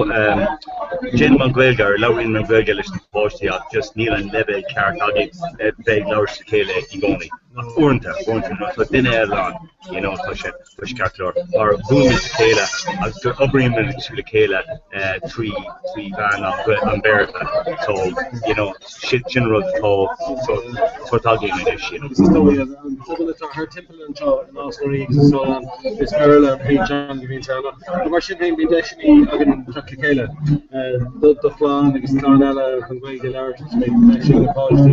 déanaim an Ghaeilge or labhraím an Ghaeilge leis na páistí ach just níl an leibhéal ceart againn bheith ag labhairt le chéile i gcónaí. Ach uaireanta, uaireanta nuair atá duine eile ann, you know, tá sé, tá sé ceart go leor. Mar buailimid le chéile agus oibrímid le chéile trí, trí mheán an Bhéarla. So, you know, sin, sin rud atá sort, sort againn anois, you know. Agus is dóigh an pobal atá thart timpeall anseo i Nás na Rí agus i Solán, is Béarla an príomhteanga a bhíonn ann. Ach mar sin féin, bíonn deiseanna againn teacht le chéile, do chlann agus clann eile chun Gaeilge a labhairt agus beidh deis ag na páistí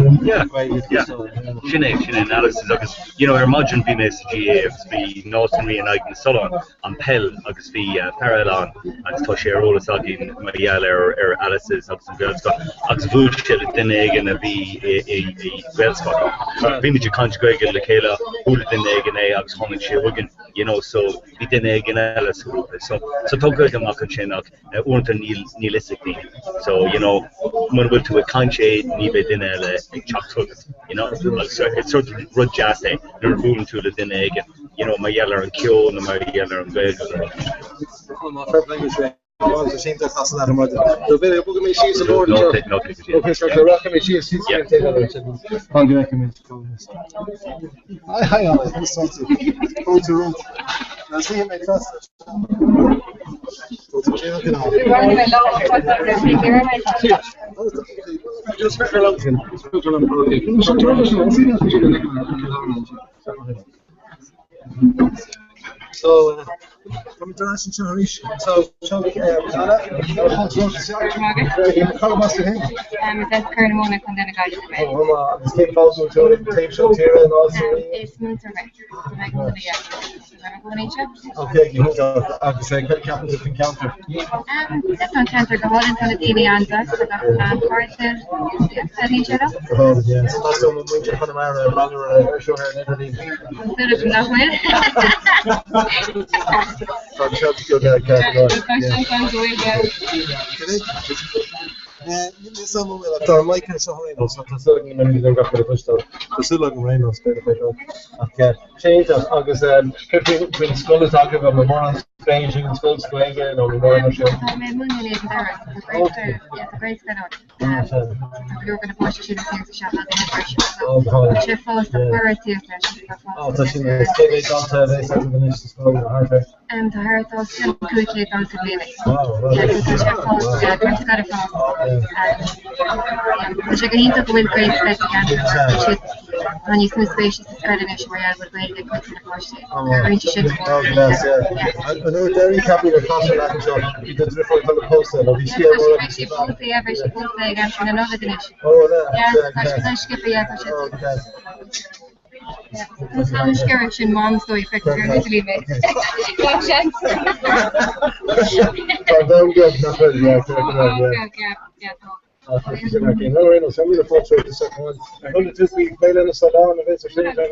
Gaeilge a chloisteáil. Sin é, sin é in Alice's agus you know ar maidin bhí mé sa GAA agus bhí Nás na Rí in aghaidh na Sollán, an peil agus bhí fear eile ann agus tá sé ar eolas againn mar gheall ar ar Alice's agus an Ghaelscoil agus bhuail sé le duine éigin a bhí i i i Gaelscoil. Bhí muid ag caint Gaeilge le chéile, chuala duine éigin é agus tháinig sé chugainn you know so bhí duine éigin eile sa ghrúpa so so tá Gaeilge amach ansin ach uaireanta níl níl fhios ag daoine. So, you know, muna bhfuil tú ag caint é, ní bheidh duine eile ag teacht chugat, you know. Agus is sort of rud deas é nuair a bhuaileann tú le duine éigin, you know, mar gheall ar an ceol nó mar gheall ar an Ghaeilge nó rud. Fair play duit, Ray. Tá sé iontach as an athar maide. So b'fhéidir bogfaidh mé síos an bord anseo. Ok, so rachaidh mé síos síos ar an taobh eile ansin. Fan go bhfeicfidh mé. Hi, hi, Ollie. Conas tá tú? Fáilte romhat. Now, see you, mate. So, táimid ar ais anseo arís. So, seo Anna, Cá as tú féin? Is as Corr na Móna, Contae na Gaillimhe mé. Agus cén fáth go bhfuil tú ar an taobh seo tíre in Nás na Rí? Is múinteoir mé. Tá mé ag múineadh, yeah. Ok, go hiontach. Agus cad a cheapann tú faoin cheantar? Tá an ceantar go hálainn, tá na daoine an-deas, tá gach duine an-chairdiúil, yeah, taitníonn sé liom. Go hálainn, yeah. So meas tú an bhfuil muintir Chonamara ag breathnú ar seo ar an idirlíon? Tá súil agam nach bhfuil. Tá an seans beag acu, ceart go leor. Tá seans ann go bhfuil, yeah. Níl a fhios agam an bhfuil ach tá an mic anseo ar aon nós, tá súil agam go mbeimid in ann gach rud a chloisteáil. Tá súil agam ar aon nós, b'fhéidir feiceáil. Ach sé iontach agus céard faoin scoil atá agaibh, an bhfuil mórán spéis ag an scoil sa Ghaeilge nó an bhfuil mórán ar siúl? Tá mé ag múineadh in Éadan Doire, tá Gaelscoil, yeah, tá Gaelscoil ann. Tá go leor de na páistí sin ag tíocht isteach as an freisin. Tá sé fós, tá cuireadh tíocht leis, tá fós. Ó, tá sin, cé mhéad dalta a bheas agaibh anois sa scoil nó thart air? Tá thart os cionn 500 dalta i mbliana. Tá sé fós, yeah, tá scoil ag fás. Tá sé go hiontach go bhfuil Gaelscoil sa cheantar mar tá siad, tá níos mó spéise sa scoil anois mar gheall go bhfuil Gaeilge ag cuid de na páistí. Cabhraíonn sé sin go mór. An uair deiridh ceapaim ar casadh leat anseo, bhí do dhriofúr ag dul a pósadh nó bhí scéal mór agat. Beidh sí pósta, yeah, beidh sí pósta ag aimsir na Nollag anois. Ó, yeah, Yeah, tá sé tá sciobtha, yeah, tá sé. Tá scéal sin mám dóigh feictear ar an idirlíon mé. Gach seans. Tá domhan beag nach bhfuil, yeah, tá go leor, yeah. Yeah, yeah, tá. Tá sé sin ar cinn. No, Réal, send me the photo of the second one. Ar chuala tú faoi Féile na Sollán a bheas ar siúl ar an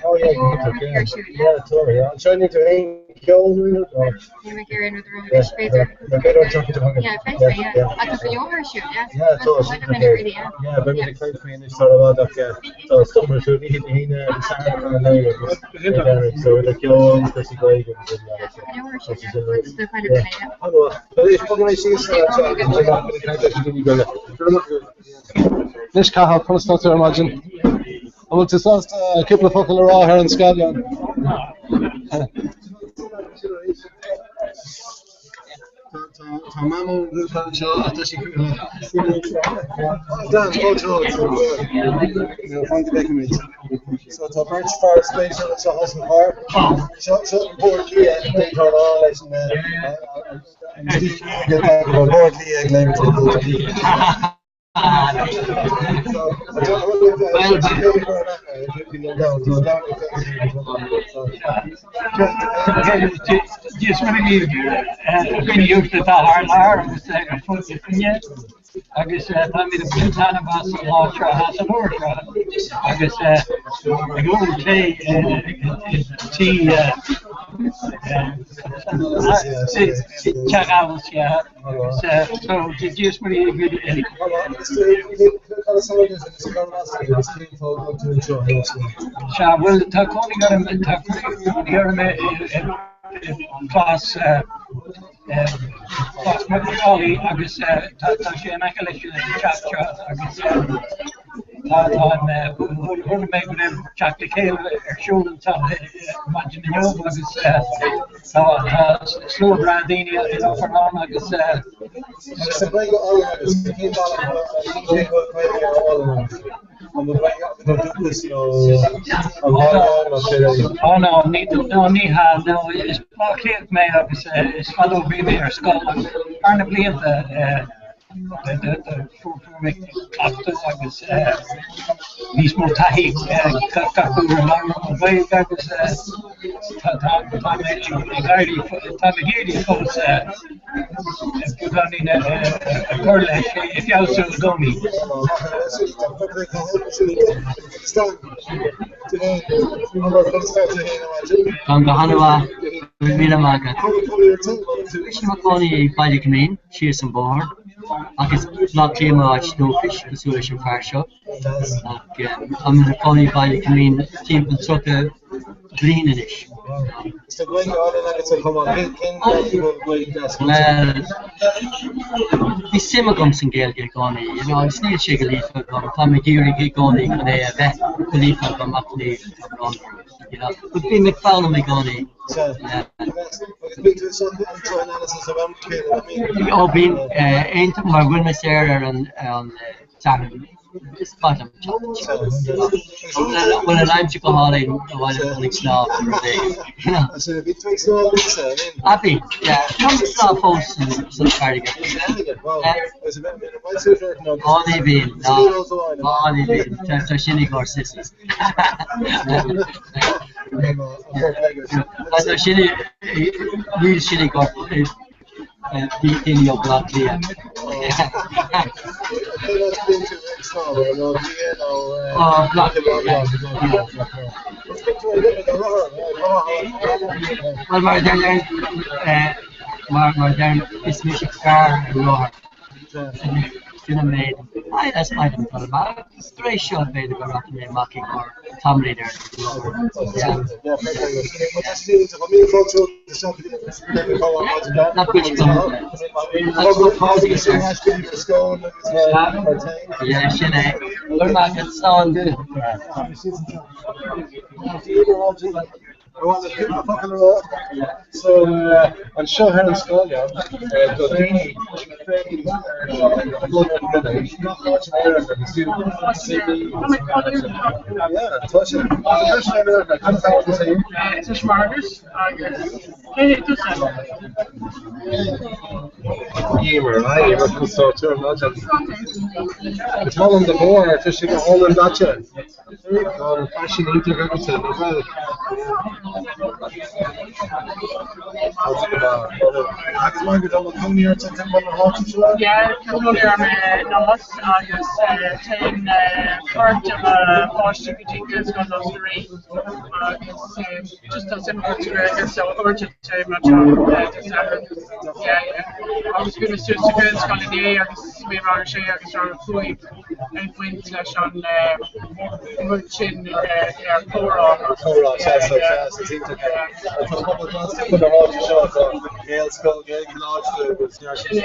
Oh yeah, go hiontach, yeah. Yeah, tá, yeah. An seinneann tú aon cheol nó aon rud? Níl mé ag iarraidh aon rud a rá anois, b'fhéidir. Yeah, b'fhéidir an tseachtain seo chugainn. Yeah, b'fhéidir, yeah. Ach tá go leor ar siúl, yeah. Yeah, tá, sin really, yeah. Yeah, beimid ag caint faoi anois sar i bhfad ach tá stuff ar siúl oíche Dé hAoine agus Satharn ar an lae agus so idir ceol, cúrsaí Gaeilge agus rudaí eile. Tá go leor ar siúl, yeah. Cuid de chuile dhuine, yeah. An-mhaith. Well, bogfaidh mé síos anseo agus beidh mé ag caint leis na daoine Gaeilge. Anois Cathal, conas tá tú ar maidin? An bhfuil tú sásta cúpla focal a rá ar an scáileán? Tá Mamó grúpa anseo ach tá sí Dan, fáilte romhat. Fan go bhfeicfimid. So tá beirt fear spéisiúil anseo thall san charr. Seo seo an bord liath déantar a rá leis an an bord liath ag léimt ar an Dia is Muire dhaoibh, a dhaoine uaisle atá thar lear agus ar fud na cruinne, agus táimid ag baint taitneamh as an lá seo, as an uair seo, agus ag ól tae i dtí Teach Alice, yeah. So, Dia is Muire dhaoibh. Sea, bhuel, tá cónaí orm, tá cónaí orm i gClós, Clós McAuley agus tá sé in aice leis an teach seo agus tá, táim, chuala mé go raibh teacht le chéile ar siúl anseo maidin inniu agus Tá slua breá daoine i láthair ann agus. Agus an Ghaeilge álainn agus cén bealach a cén Ghaeilge álainn ann? An bhfuil Gaeilge agat ó dhúchas nó an bhaile nó céard é? Ó no, ní no ní hea, no is Baile Átha Cliathach mé agus is fada ó bhí mé ar scoil agus thar na blianta fuair mé cleachtadh agus. níos mó taithí gach uair a labhraím an Ghaeilge agus tá mé ag éirí tá mé ag éirí fós beagáinín a chur leis ag feabhsú i gcónaí. Táim go han-mhaith, go raibh míle maith agat. Mise i mo chónaí i Baile Coimín, síos an bóthar, ach is Baile Átha Cliath m'áit dúchais, cosúil leis an fear seo. Ach táim i mo chónaí i Baile Coimín timpeall 30 bliain anois. Bhuel, bhí suim agam san Ghaeilge i gcónaí, you know, agus níl sé go líofa agam, táim ag iarraidh i gcónaí chun é a bheith go líofa agam ach ní, tá brón orm, you know, but bím ag foghlaim i gcónaí. Yeah. Ó bím, aon, mar bhfuil mé saor ar an, an Satharn, Is maith liom teacht anseo. Bhfuil an aimsir go hálainn ba mhaith liom dul ag snámh nó rud éigin. Ah bhí, yeah. Táim ag snámh fós san farraige. Á ní bhíonn, ná, á ní bhíonn. Tá sin i gcomhair sissies. Tá sin i, níl sin i gcomhair Daoine ó Bhaile Átha Cliath. Bhuel, mar a deir mar a deir is mise fear ar rothar. Sin an méid. Is maith liom dul amach agus tar éis seo b'fhéidir go rachaidh mé amach i gcomhair tamaillín ar an rothar. Sin é. Go raibh maith agat, slán. Ar mhaith leat cúpla focal a rá? So, anseo ar an scáileán, do daoine féin ar fud na cruinne, gach áit in Éirinn agus fiú Sydney Yeah, tá sé. Conas atá tú féin? Is mise Margaret agus cé hé tusa? Emer, hi Emer, conas tá tú ar maidin? Is maith liom do bharr, tá sé go hálainn daite. Tá an faisean iontach agatsa, nach bhfuil? Agus Margaret, an bhfuil cónaí ort timpeall na háite seo? Yeah, tá cónaí orm i Nás agus téann beirt de mo pháistí go dtí Gaelscoil Nás na Rí agus just tá suim agam sa Ghaeilge so uaireanta téim anseo Dé Sathairn. Yeah, yeah. Agus bhí mé suas sa Ghaelscoil inné agus bhí rang a sé agus rang a 5. ag baint leis an rud sin ar comhrá. Comhrá, sea, sea, sea, is iontach é. Tá pobal glas timpeall na háite seo, tá Gaelscoil, Gaelcholáiste agus neart sin.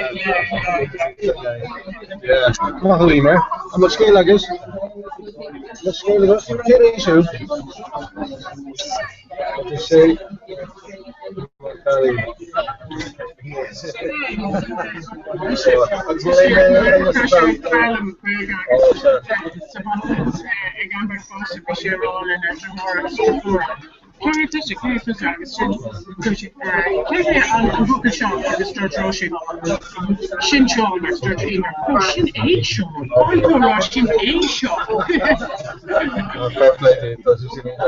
Yeah. Maith thú, Emer. An bhfuil scéal agat? An bhfuil scéal agat? Cén aois thú? Tá sé. Sin Seán agus dúirt Emer, Ó, sin é Seán, Tá tú ag rá sin é Seán. Fair play duit, tá sé sin iontach.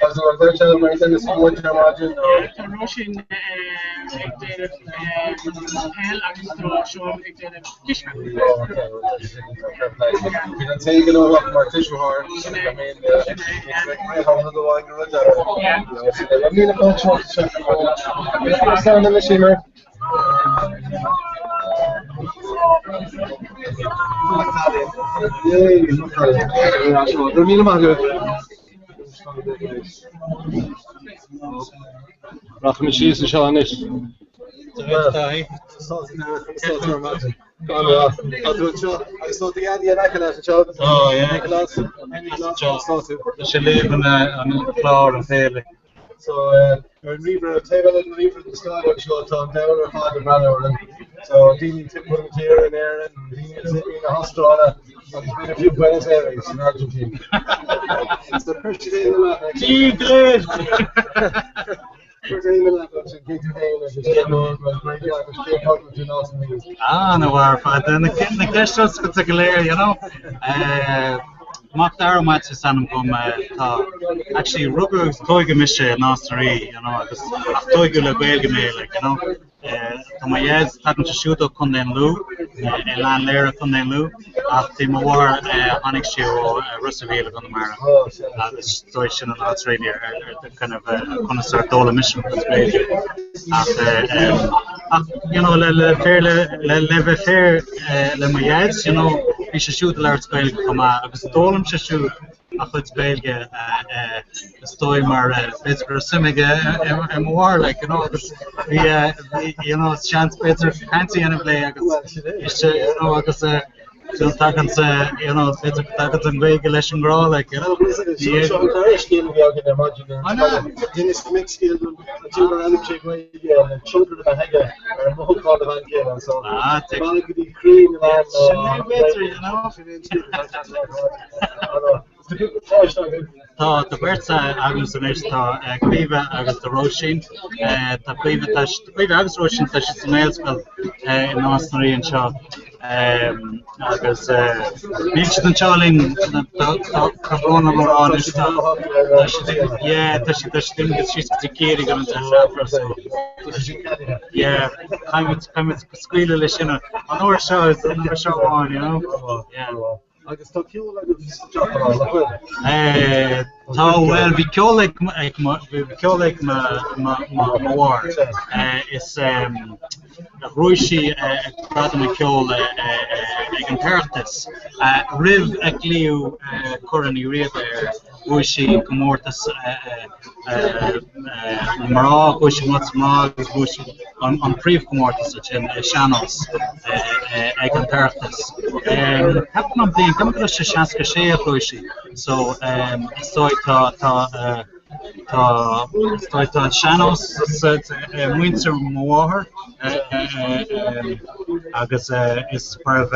Agus an bhfuil beirt eile mar duine spóirt ar maidin nó? Tá Róisín ag déanamh peil agus tá Seán ag déanamh cispheil. Ó, ok, tá sé sin iontach, fair play. Bíonn an té gnóthach mar tuismitheoir, I mean, rith an rud amháin go rud eile. Míle fáilte romhat isteach ar maidin. Slán anois, Emer. Go raibh míle maith agat. Rachaimid síos anseo anois. Tá tú anseo agus tá do dhaidí in aice leat anseo. Tá, yeah. Nicolás, Nicolás, Tá sé léamh an chlár an féile. So ar an ríomhaire, taobh eile den ríomhaire den scáileán seo, tá an domhan ar fad ag breathnú orainn. So daoine timpeall na tíre in Éirinn, daoine i Sydney na hAstráile agus b'fhéidir fiú Buenos Aires san Airgintín. So cuir siad aon leat. Dia duit! Cuir aon leat ansin, cé tú féin agus cén Gaeilge agus cén fáth go bhfuil tú in Nás na Rí. Ah, na war fad na ceisteanna go léir, you know. Macdara Maitiú is ainm dom. Tá, actually rugadh agus tóigeadh mise i Nás na Rí, you know, agus ach tóigeadh le Gaeilge mé, like, you know. Tá mo dhaid, tagann sé siúd ó Contae an Lú, Oileán Léire, Contae an Lú, ach bhí mo mháthair, tháinig sí ó Ros a' Mhíl i gConamara agus is dóigh sin an áit really ar kind of conas ar d'fhoghlaim mise mo chuid Gaeilge. Ach, ach you know, le le fair le le le bheith fair le mo dhaid, you know, bhí sé siúd ag labhairt Gaeilge chomh maith agus d'fhoghlaim sé siúd a chuid Gaeilge is dóigh mar b'fhéidir go raibh suim aige i mo mháthair like, you know, agus bhí you know, seans b'fhéidir caint a dhéanamh léi agus you know, agus tagann you know, b'fhéidir go dtagann an Ghaeilge leis an ngrá like, you know. Seo an dara scéal a bhí againn ar maidin ar an scoil. D'inis mic scéal dúinn an dúil ar fhoghlaim sé Gaeilge an tionchar a bheith aige ar an mothúchán a bhean chéile so bealach go dtí croí na mban ná Tá, tá beirt agamsa anois, tá Caoimhe agus tá Róisín. Tá Caoimhe, tá Caoimhe agus Róisín, tá siad sa nGaelscoil i Nás na Rí anseo agus níl siad anseo linn, tá brón orm a rá anois, tá siad, yeah, tá siad, tá siad imithe síos go dtí Ciarraí go an tseachtain so yeah, caithfimid, caithfimid scaoileadh leis sin an uair seo, an uair seo amháin, you know? Yeah. Agus tá ceol agat sa teach ar nach bhfuil? Eh, tá, bhuel, bhí ceol ag, ag mo, bhí ceol ag mo, mo, mo, mo mháthair. Eh, is, em, bhuaigh sí eh, gradam an cheoil eh, eh, ag an tOireachtas. Eh, roimh a glaodh eh, Corn Uí Riada air, bhuaigh sí comórtas na mná, bhuaigh sí comórtas mná agus bhuaigh sí an príomhchomórtas ansin, sean-nós, ag an tOireachtas. Ceapaim an bliain, ceapaim go raibh sé 66 a bhuaigh sí, so is dóigh tá, tá, tá, is dóigh tá an sean-nós sa muintir mo mháthar agus is gurbh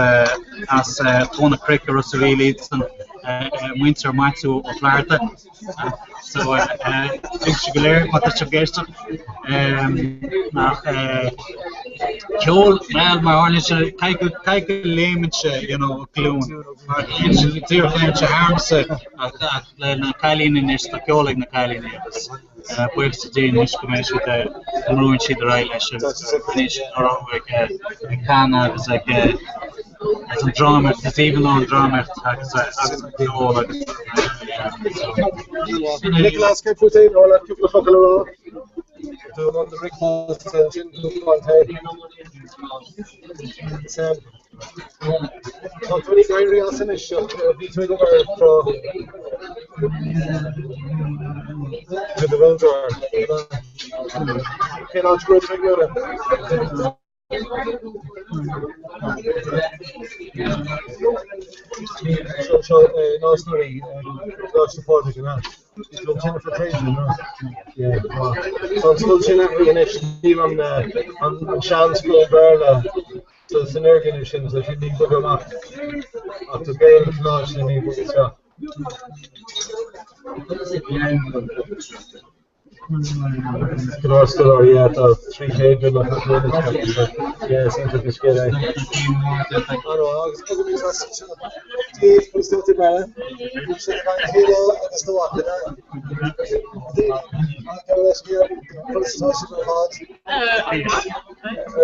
as Tóin na Cnoic i Ros a' Mhíl iadsan. Muintir Maitiú Ó Flatharta. So tuigfidh sibh go léir má tá sibh ag éisteacht. Ach ceol, bhuel, mar a tharlaíonn sé, caithfidh go léimeann sé, you know, glúin. Mar díreach léimeann sé tharamsa ach le na cailíní anois, tá ceol ag na cailíní agus buíochas le Dia anois go mbeidh siad, go mbrúann siad ar aghaidh leis agus go gcoinníonn siad orthu ag canadh agus ag Agus an drámaíocht, is aoibhinn leo an drámaíocht agus agus an ceol agus Nicholas, céard fút féin? Ar mhaith leat cúpla focal a rá? Tú i mbun do bhricfeasta ansin, cúpla tae. Sam. Tá tú ag éirí as anois, bhí tú ag obair tráth. Tú do mhúinteoir. Cén áit go raibh tú ag múineadh? Seo Nás na Rí, Coláiste Phádraig, an ea? Tá an Jennifer Fraser, an ea? Yeah, tá an scoil sin athraithe anois, níl an seanscoil Béarla san fhoirgneamh sin, tá sin níos boga amach. Ach tá Gaelcholáiste níos boga isteach. Go leor scoláirí, yeah, tá 300 duine acu anois, yeah, is iontach an scéal é. Agus tugaimid trasna anseo Dia conas tá tú Barra? Sin a bhean chéile agus do mhac, an ea? Conas atá sibh ar fad? Ar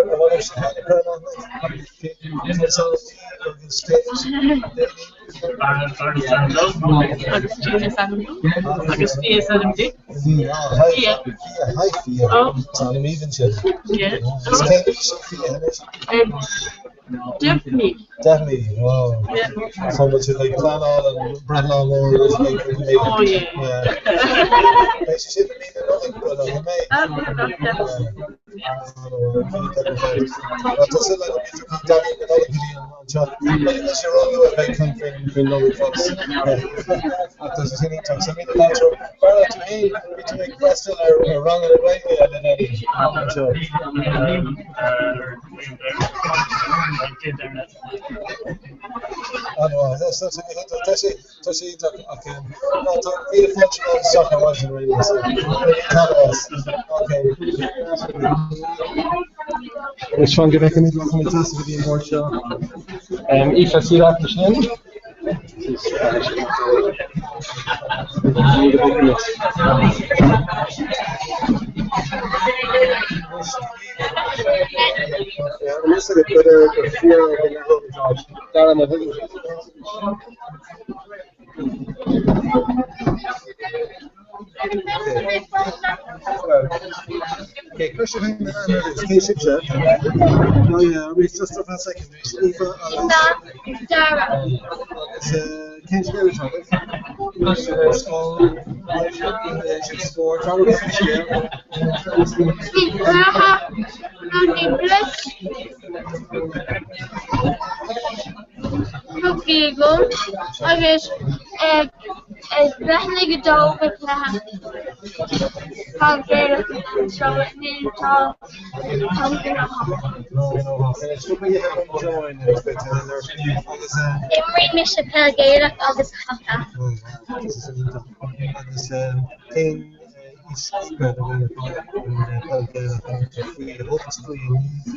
mhaith libh sibh féin a chur in aithne? Agus Agus Jean is ainm dom. Agus Fia is ainm di. Fia. Hi Fia. Tá an aoibhinn sin. 10 mí. 10 mí, wow. So bhfuil sibh ag pleanáil an breithlá mór agus ag Oh yeah. Beidh sé sin i mí na Nollag, brother, an mbeidh? Tá súil agam go mbeidh Daidí na Nollag go dtí an teach. Beidh sé róluath a bheith ag caint faoin Nollaig fós. Ach tá sé sin iontach. So míle fáilte romhat. Barra, tú féin, bhí tú ag freastal ar ranganna Gaeilge le déanaí anseo. An-mhaith. Tá sé Tá sé iontach ach ná tá míle fáilte romhat isteach ar maidin really so an-mhaith. Okay. Anois fan go bhfeicimid rachaimid trasna go dtí an bord seo. Aoife, suigh leat ansin. Rugbaí agam agus ag breathnú go deo go cluiche peil Gaelach so níl tá Imríonn mise peil Gaelach agus haca.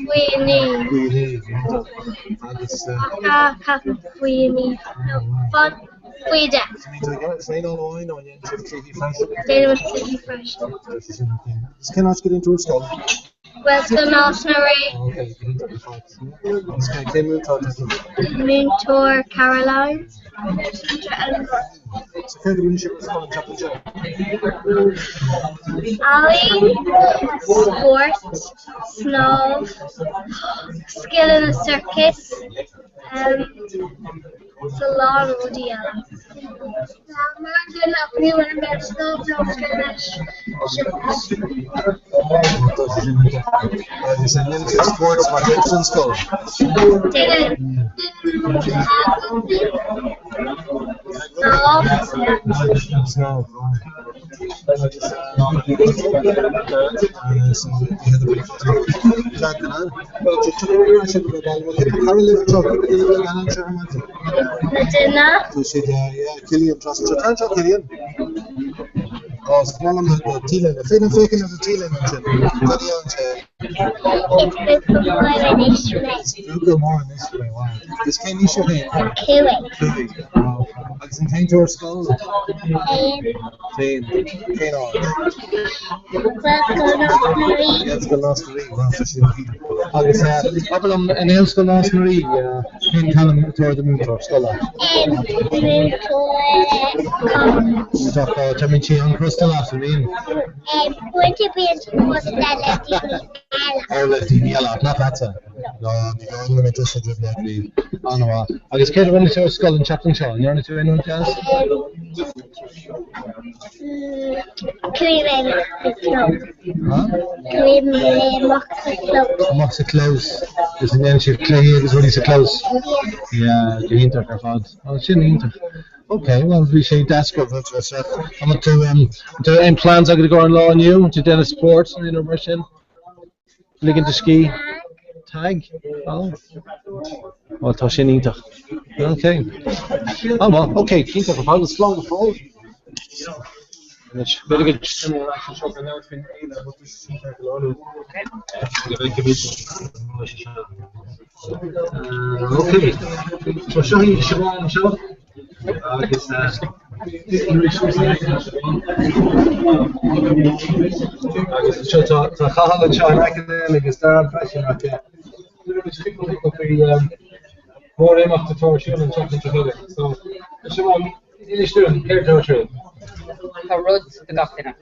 Faoi 9. Haca ceapaim faoi 9 nó faoi 10. Déanaimid cluichí freisin. Gaelscoil Nás na Rí. Múinteoir Caroline. Ealaín, spórt, snámh, scileanna sorcais, is a lán rudaí eile. Duine. Is grúpa mór anois mé. 5. 1. Múinteoir Uaireanta bíonn crosta le daoine eile. Chuaigh mé amach sa chlós. Chuaigh mé amach sa chlós. Amach sa chlós is an ndéanann sibh cluichí agus rudaí sa chlós? Yeah, go hiontach ar fad. Oh, sin iontach. Ok, well bhí sé deas go bhfuil tú isteach. An bhfuil tú um, tú aon plans agat i gcomhair an lá inniu? Tú déanamh spórt nó aon rud mar sin? Ligean do scíth? Tag? Oh. Well tá sin iontach. Ok. Oh well, ok, iontach ar fad, slán go fóill. Anois, b'fhéidir go dtiocfaidh ar ais anseo go labhairt faoin fhéile, but this is iontach go leor. Go bhfeicfimid. Ok. So seo í Siobhán anseo. Agus agus anseo tá tá Cathal anseo in aice linn agus Darren freisin ach faoi mhórimeacht atá ar siúl an tseachtain seo chugainn. So Siobhán, inis dúinn céard atá ar siúl? Tá rud do gach duine.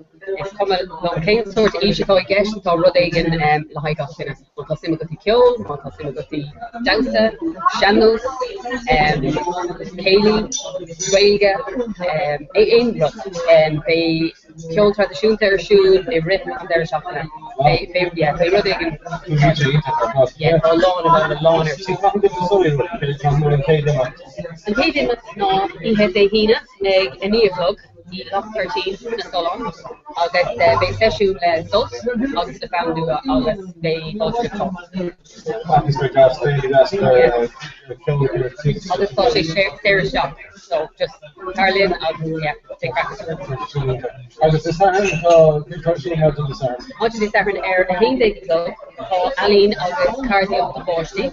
Is cuma liom cén sórt aois atá i gceist, tá rud éigin le haghaidh gach duine. Má tá suim agat i gceol, má tá suim agat i damhsa, sean-nós, céilí, Gaeilge, aon rud. Beidh ceol traidisiúnta ar siúl i rith an deireadh seachtaine. Beidh, yeah, beidh rud éigin. Yeah, tá a lán, a lán, a lán ar siúl. An chéad imeacht ná oíche Dé hAoine ag 9 a chlog. i Lock 13 sna Solláin agus beidh seisiún le Sult agus le Fonn Nua agus beidh fáilte roimh chách. Ceol ar tí. Agus tá sé saor isteach, so just tar linn agus yeah, beidh craic againn. Agus Dé Sathairn tá cén tá siúl maidin Dé Sathairn? Maidin Dé Sathairn ar 11 a chlog tá ealaín agus ceardaíocht do pháistí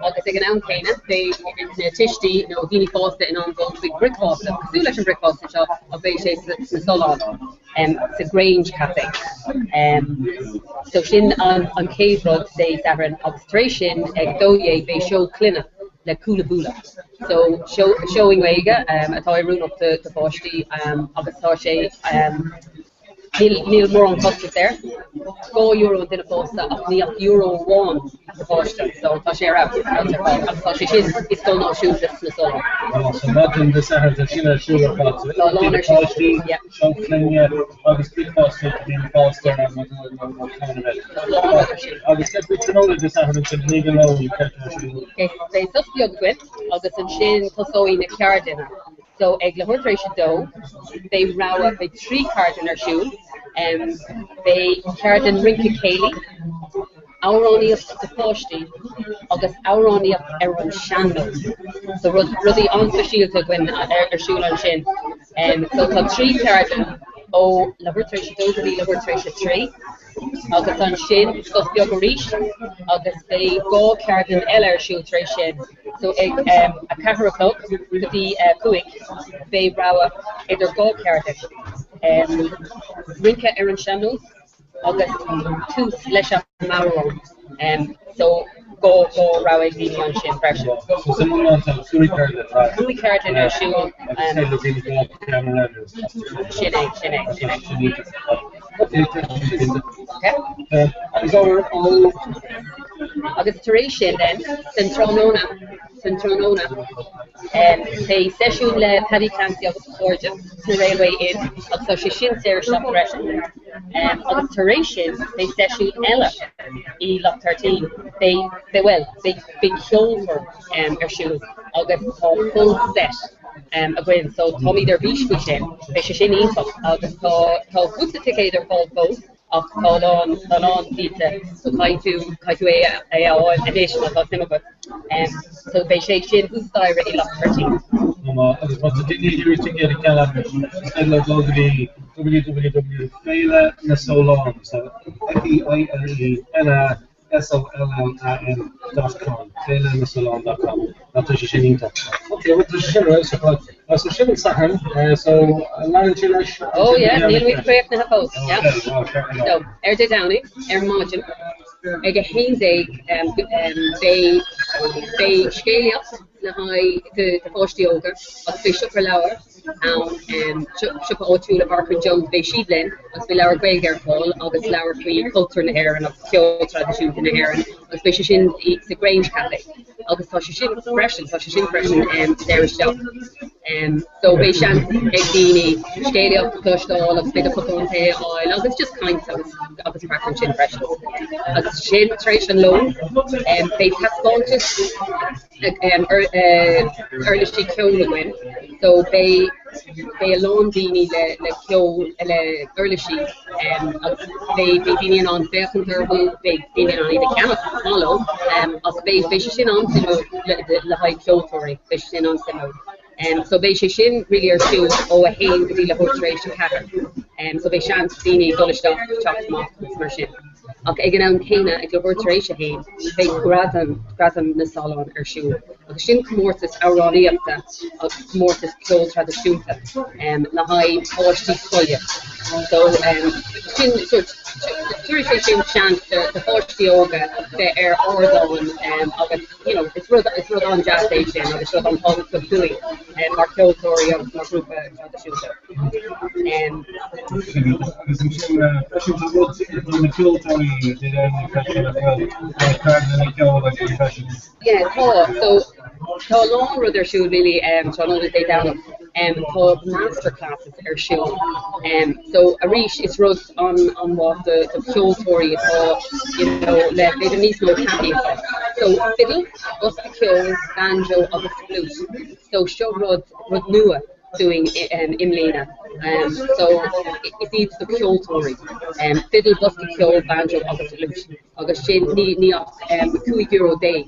agus ag an am céanna beidh na tuistí nó daoine fásta in ann dul chuig bricfeasta cosúil leis an bricfeasta seo ach beidh sé sna Solláin. sa Grange Café. So sin an chéad rud Dé Sathairn agus tar éis sin ag 12 beidh seó clainne le Cúla Búla. So seó i nGaeilge atá oiriúnach do pháistí agus tá sé níl mórán costas air, €2 an duine fásta ach ní ach euro amháin do pháiste so tá sé ar fheabhas ar fad agus tá sé sin i Scoil Náisiúnta sna Solláin. So maidin Dé Sathairn tá sin ar siúl ar fad. Tá a lán ar siúl, yeah. Seó clainne agus bricfeasta do dhaoine fásta nó clann a bheith. Agus céard faoi tráthnóna Dé Sathairn ansin ní go leor céard atá ar siúl? Beidh sos beag againn agus ansin tosóidh na ceardlanna. So ag leathuair tar éis a dó beidh rogha, beidh 3 cheardlann ar siúl. Beidh ceardlann rince céilí, amhránaíocht do pháistí agus amhránaíocht ar an sean-nós. So rud, rudaí an-speisialta againn ar siúl ansin. So tá 3 cheardlann ó leathuair tar éis a dó go dtí leathuair tar éis a 3 agus ansin sos beag arís agus beidh 2 cheardlann eile ar siúl tar éis sin. So ag a 4 a chlog go dtí a 5 beidh rogha idir 2 cheardlann. Rince ar an sean-nós agus tús leis an mbodhrán. So go go rogha ag daoine ansin freisin. So san iomlán tá 5 ceardlann, right? 5 ceardlann ar siúl. Agus cé le daoine go ceann ar eile. Sin é, sin é, sin é. Agus ó Agus tar éis sin then, san tráthnóna, san tráthnóna, beidh seisiún le Paddy Clancy agus a chairde sna Railway Inn agus tá sé sin saor isteach freisin. Agus tar éis sin beidh seisiún eile i Lock 13. Beidh, beidh, bhuel, beidh, beidh ceolchoirm ar siúl agus tá full set againn so táimid ar bís faoi sin. Beidh sé sin iontach agus tá, tá cúpla ticéad ar fáil fós ach tá a lán, tá a lán díolta so caithfidh tú, caithfidh tú é a, é a fháil anois má tá suim agat. So beidh sé sin thuas staighre i Lock 13. Agus má tá daoine ag iarraidh ticéad a cheannach, is féidir leo dul go dtí www Féile na Sollán, so F-E-I-L-E-N-A-S-O-L-L-A-N dot com, Féile na Sollán dot com. Tá sé sin iontach. Ok, bhuel tá sé sin ar fheabhas ar fad. So sin an Satharn, so leanann sé leis. Oh yeah, níl muid críochnaithe fós. Yeah. So, ar Dé Domhnaigh, ar maidin, Ag 11 beidh beidh scéalaíocht le haghaidh do pháistí óga agus beidh siopa leabhar ann, siopa áitiúil i Barker Jones, beidh siad linn agus beidh leabhar Gaeilge ar fáil agus leabhar faoi chultúr na hÉireann agus ceol traidisiúnta na hÉireann agus beidh sé sin sa Grange Café agus tá sé sin freisin, tá sé sin freisin saor isteach. So beidh seans ag daoine scéalaíocht a chloisteáil agus b'fhéidir cupán tae a fháil agus just caint agus agus craic ansin freisin. Agus sin tar éis an lóin, beidh taispeántas uirlisí ceoil againn. So beidh beidh a lán daoine le le ceol le uirlisí agus beidh beidh daoine in ann féachaint orthu, beidh daoine in ann iad a cheannach chomh maith leo ach beidh beidh sé sin an-suimiúil le le haghaidh ceoltóirí, beidh sé sin an-suimiúil. So beidh sé sin really ar siúl ó 1 go dtí leathuair tar éis 4. So beidh seans daoine dul isteach, teacht amach agus mar sin. Ach ag an am céanna, ag leathuair tar éis 1, beidh Gradaim, Gradaim na Sollán ar siúl. Agus sin comórtas amhránaíochta agus comórtas ceol traidisiúnta le haghaidh páistí scoile. So sin sort tabharfaidh sé sin seans do pháistí óga bheith ar ardán agus you know, is rud, is rud an-deas é sin agus rud an-tábhachtach dúinn mar cheoltóirí agus mar ghrúpa traidisiúnta. Agus ansin freisin tá rud do na ceoltóirí Dé Domhnaigh freisin as well, ceardlanna ceoil againn freisin. Yeah, tá. So tá a lán rud ar siúl really tráthnóna Dé Domhnaigh. Tá masterclasses ar siúl. So arís is rud an-mhaith do cheoltóirí atá you know le b'fhéidir níos mó taithí acu. So fidil, bosca ceoil, banjo agus flute. So seo rud rud nua dúinn i mbliana. So is iad do cheoltóirí. Fidil, bosca ceoil, banjo agus fliúit. Agus sin ní ní ach €15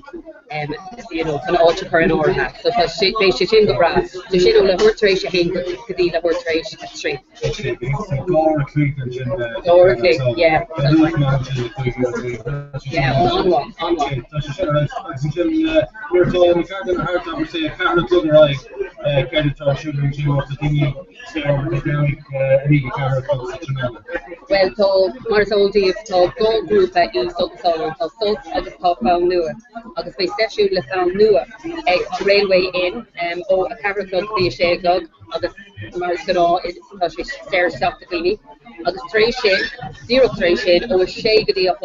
you know chun áit a chur in áirithe. So tá sé beidh sé sin go breá. So sin ó leathuair tar éis a haon go dtí leathuair tar éis a trí. Dhá uair a chloig, yeah. Yeah, an-mhaith, an-mhaith. Tá sé sin ar fheabhas. Agus ansin nuair atá na ceardlanna thart, abair sé 4 a chlog ar aghaidh, céard atá ar siúl ar an taobh tá daoine saor go Domhnach a naoi go 4 a chlog sa tráthnóna. Bhuel, tá, mar is eol daoibh, tá dhá ghrúpa i Sult na Sollán, tá Sult agus tá Fonn Nua, agus beidh seisiún le Fonn Nua ag Railway Inn ó 4 a chlog go dtí 6 a chlog agus mar is gnáth tá sé saor isteach do dhaoine. Agus tar éis sin, díreach tar éis sin, ó 6 go dtí 8,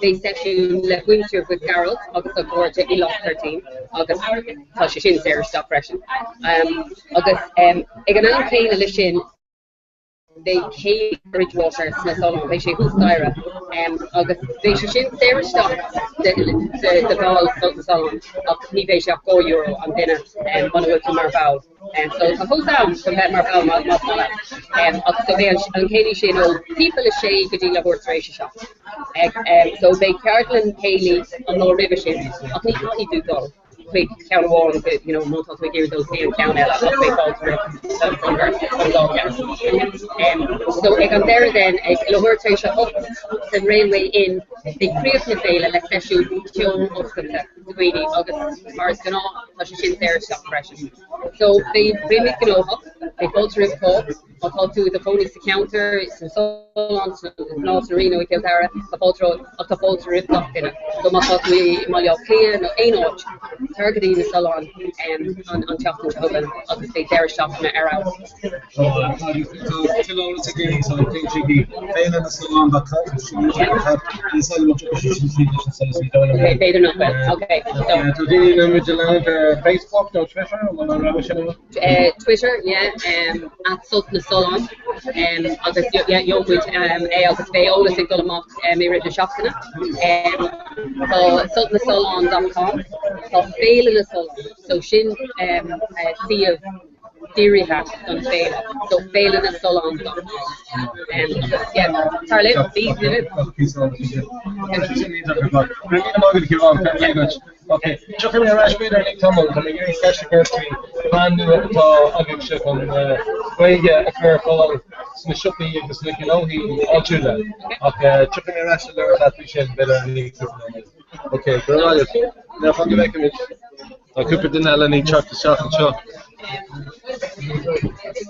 beidh seisiún le muintir Mhic Gearailt agus a gcairde i Lot 13 agus tá sé sin saor isteach freisin. Agus ag an am céanna leis sin, beidh céilí Bridgewater sna Solláin, beidh sé thuas staighre agus beidh sé sin saor isteach do bhaill Sult na Sollán ach ní bheidh sé ach €2 an duine muna bhfuil tú mar bhall. So tá fós am chun bheith mar bhall más maith leat. Agus so beidh an céilí sin ó timpeall a sé go dtí leathuair tar éis a 7. So beidh ceardlann céilí an lá roimhe sin ach ní chaithfidh tú dul chuig ceann amháin you know má tá tú ag iarraidh dul chuig an ceann eile ach beidh fáilte roimh an bheirt an dá cheann. So ag an deireadh then ag leathuair tar éis a hocht san Railway Inn beidh críoch na féile le seisiún ceoil oscailte do dhaoine agus mar is gnáth tá sé sin saor isteach freisin. So beidh beimid gnóthach, beidh fáilte roimh chách, má tá tú i do chónaí sa cheantar, sna Solláin, sna Nás na Rí nó i gCill Dara, tá fáilte romhat ach tá fáilte roimh gach duine. So má tá tú i mBaile Átha Cliath nó aon áit, tar go dtí na Solláin an an tseachtain seo chugainn agus beidh deireadh seachtaine ar fheabhas. B'fhéidir nach bhfuil. Ok. Tá daoine in ann muid a leanúint ar Facebook nó Twitter, an bhfuil an rogha sin ann? Twitter, yeah, @Sult na Sollán agus yeah, gheobhaidh muid é agus beidh eolas ag dul amach i rith na seachtaine. Tá sultnasollán.com, tá Féile na Sollán, so sin suíomh dírithe don féile, so féilenasollán.com. Agus yeah, tar linn, bí linn. Ok, tiocfaidh mé ar ais b'fhéidir i ndiaidh tamaill, tá mé ag iarraidh ceist a chur faoi phlean nua atá agaibhse chun Gaeilge a chur ar fáil sna siopaí agus sna gnóthaí áitiúla, ach tiocfaidh mé ar ais le labhairt leat faoi sin b'fhéidir i ndiaidh cúpla nóiméad. Ok, go raibh maith agat. Now fan go bhfeicfimid. Tá cúpla duine eile i ndiaidh teacht isteach anseo.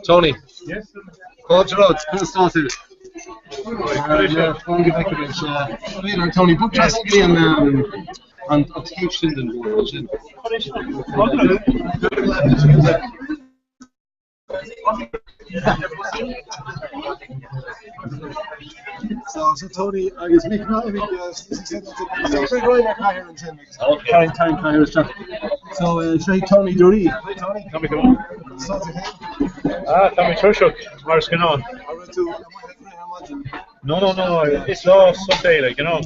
Tony. Fáilte romhat, conas tá tú? Fan go bhfeicfimid. B'fhéidir, Tony, bog trasna go dtí an an taobh sin den bhord ansin. So, so Tony agus Mick So sé Tony Durí. Hi Tony. Tá mé go maith. Ah, tá mé tuirseach mar is gnáth. No, no, no, is lá sult é, like, you know.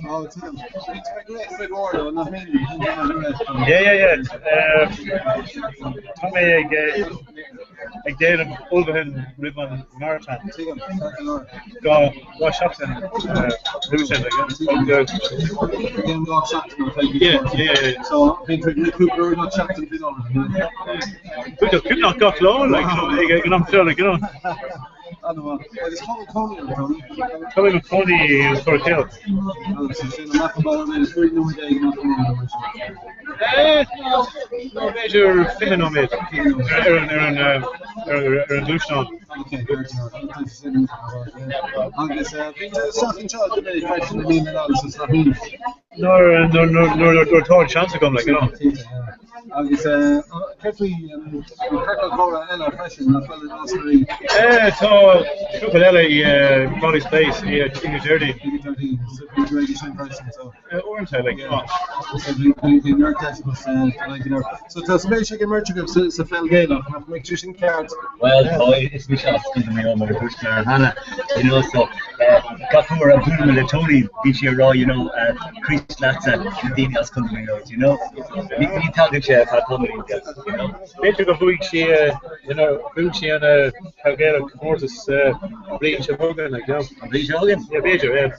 Yeah, yeah, yeah. Tá mé ag ag déanamh ullmhúchán roimh an maratón. Dá dá seachtain roimhe sin, like, Yeah, yeah, yeah. So, bíonn tú ag rith cúpla uair gach seachtain faoi láthair. Cúpla gach lá, like, you know, ag an am seo, like, you know. An-mhaith. Agus cá bhfuil cónaí ort, Tony? Tá mé i mo chónaí i Iúr Céil. Agus is sin amach an bóthar b'fhéidir 15 nóiméad amach an bóthar mar sin. Eh, no, b'fhéidir 20 nóiméad ar an ar an ar an ngluaisteán. Ok, tá sé sin iontach. Agus bíonn tú isteach anseo go minic freisin i mí na Nollag is nach mbíonn? Nuair nuair atá an seans agam, like, you know. Agus céard faoi an ciorcal comhrá eile freisin, nach bhfuil i Nás na Rí? Tá cúpla eile i Crowley's Place i oíche Déardaoin. Oíche Déardaoin, so bíonn tú ag sin freisin, so. Uaireanta, like, you know. So bhí neart deis agat So tá spéis ag an mbeirt agaibh sa pheil Ghaelach, nach mbeidh sé sin ceart? Well, tá, is mise as Contae Mhaigh Eo mar a dúirt mé cheana, you know, so Gach uair a bhuailim le Tony bíonn sé ag rá you know Críost leatsa na daoine as Contae Mhaigh Nuad, you know. Ní tagann sé ar feadh tamaillín beag, you know. B'fhéidir go bhuaigh sí you know bhuaigh sí an Peil Ghaelach comórtas an bhliain seo chugainn like you know. An bhliain seo chugainn? Yeah b'fhéidir yeah.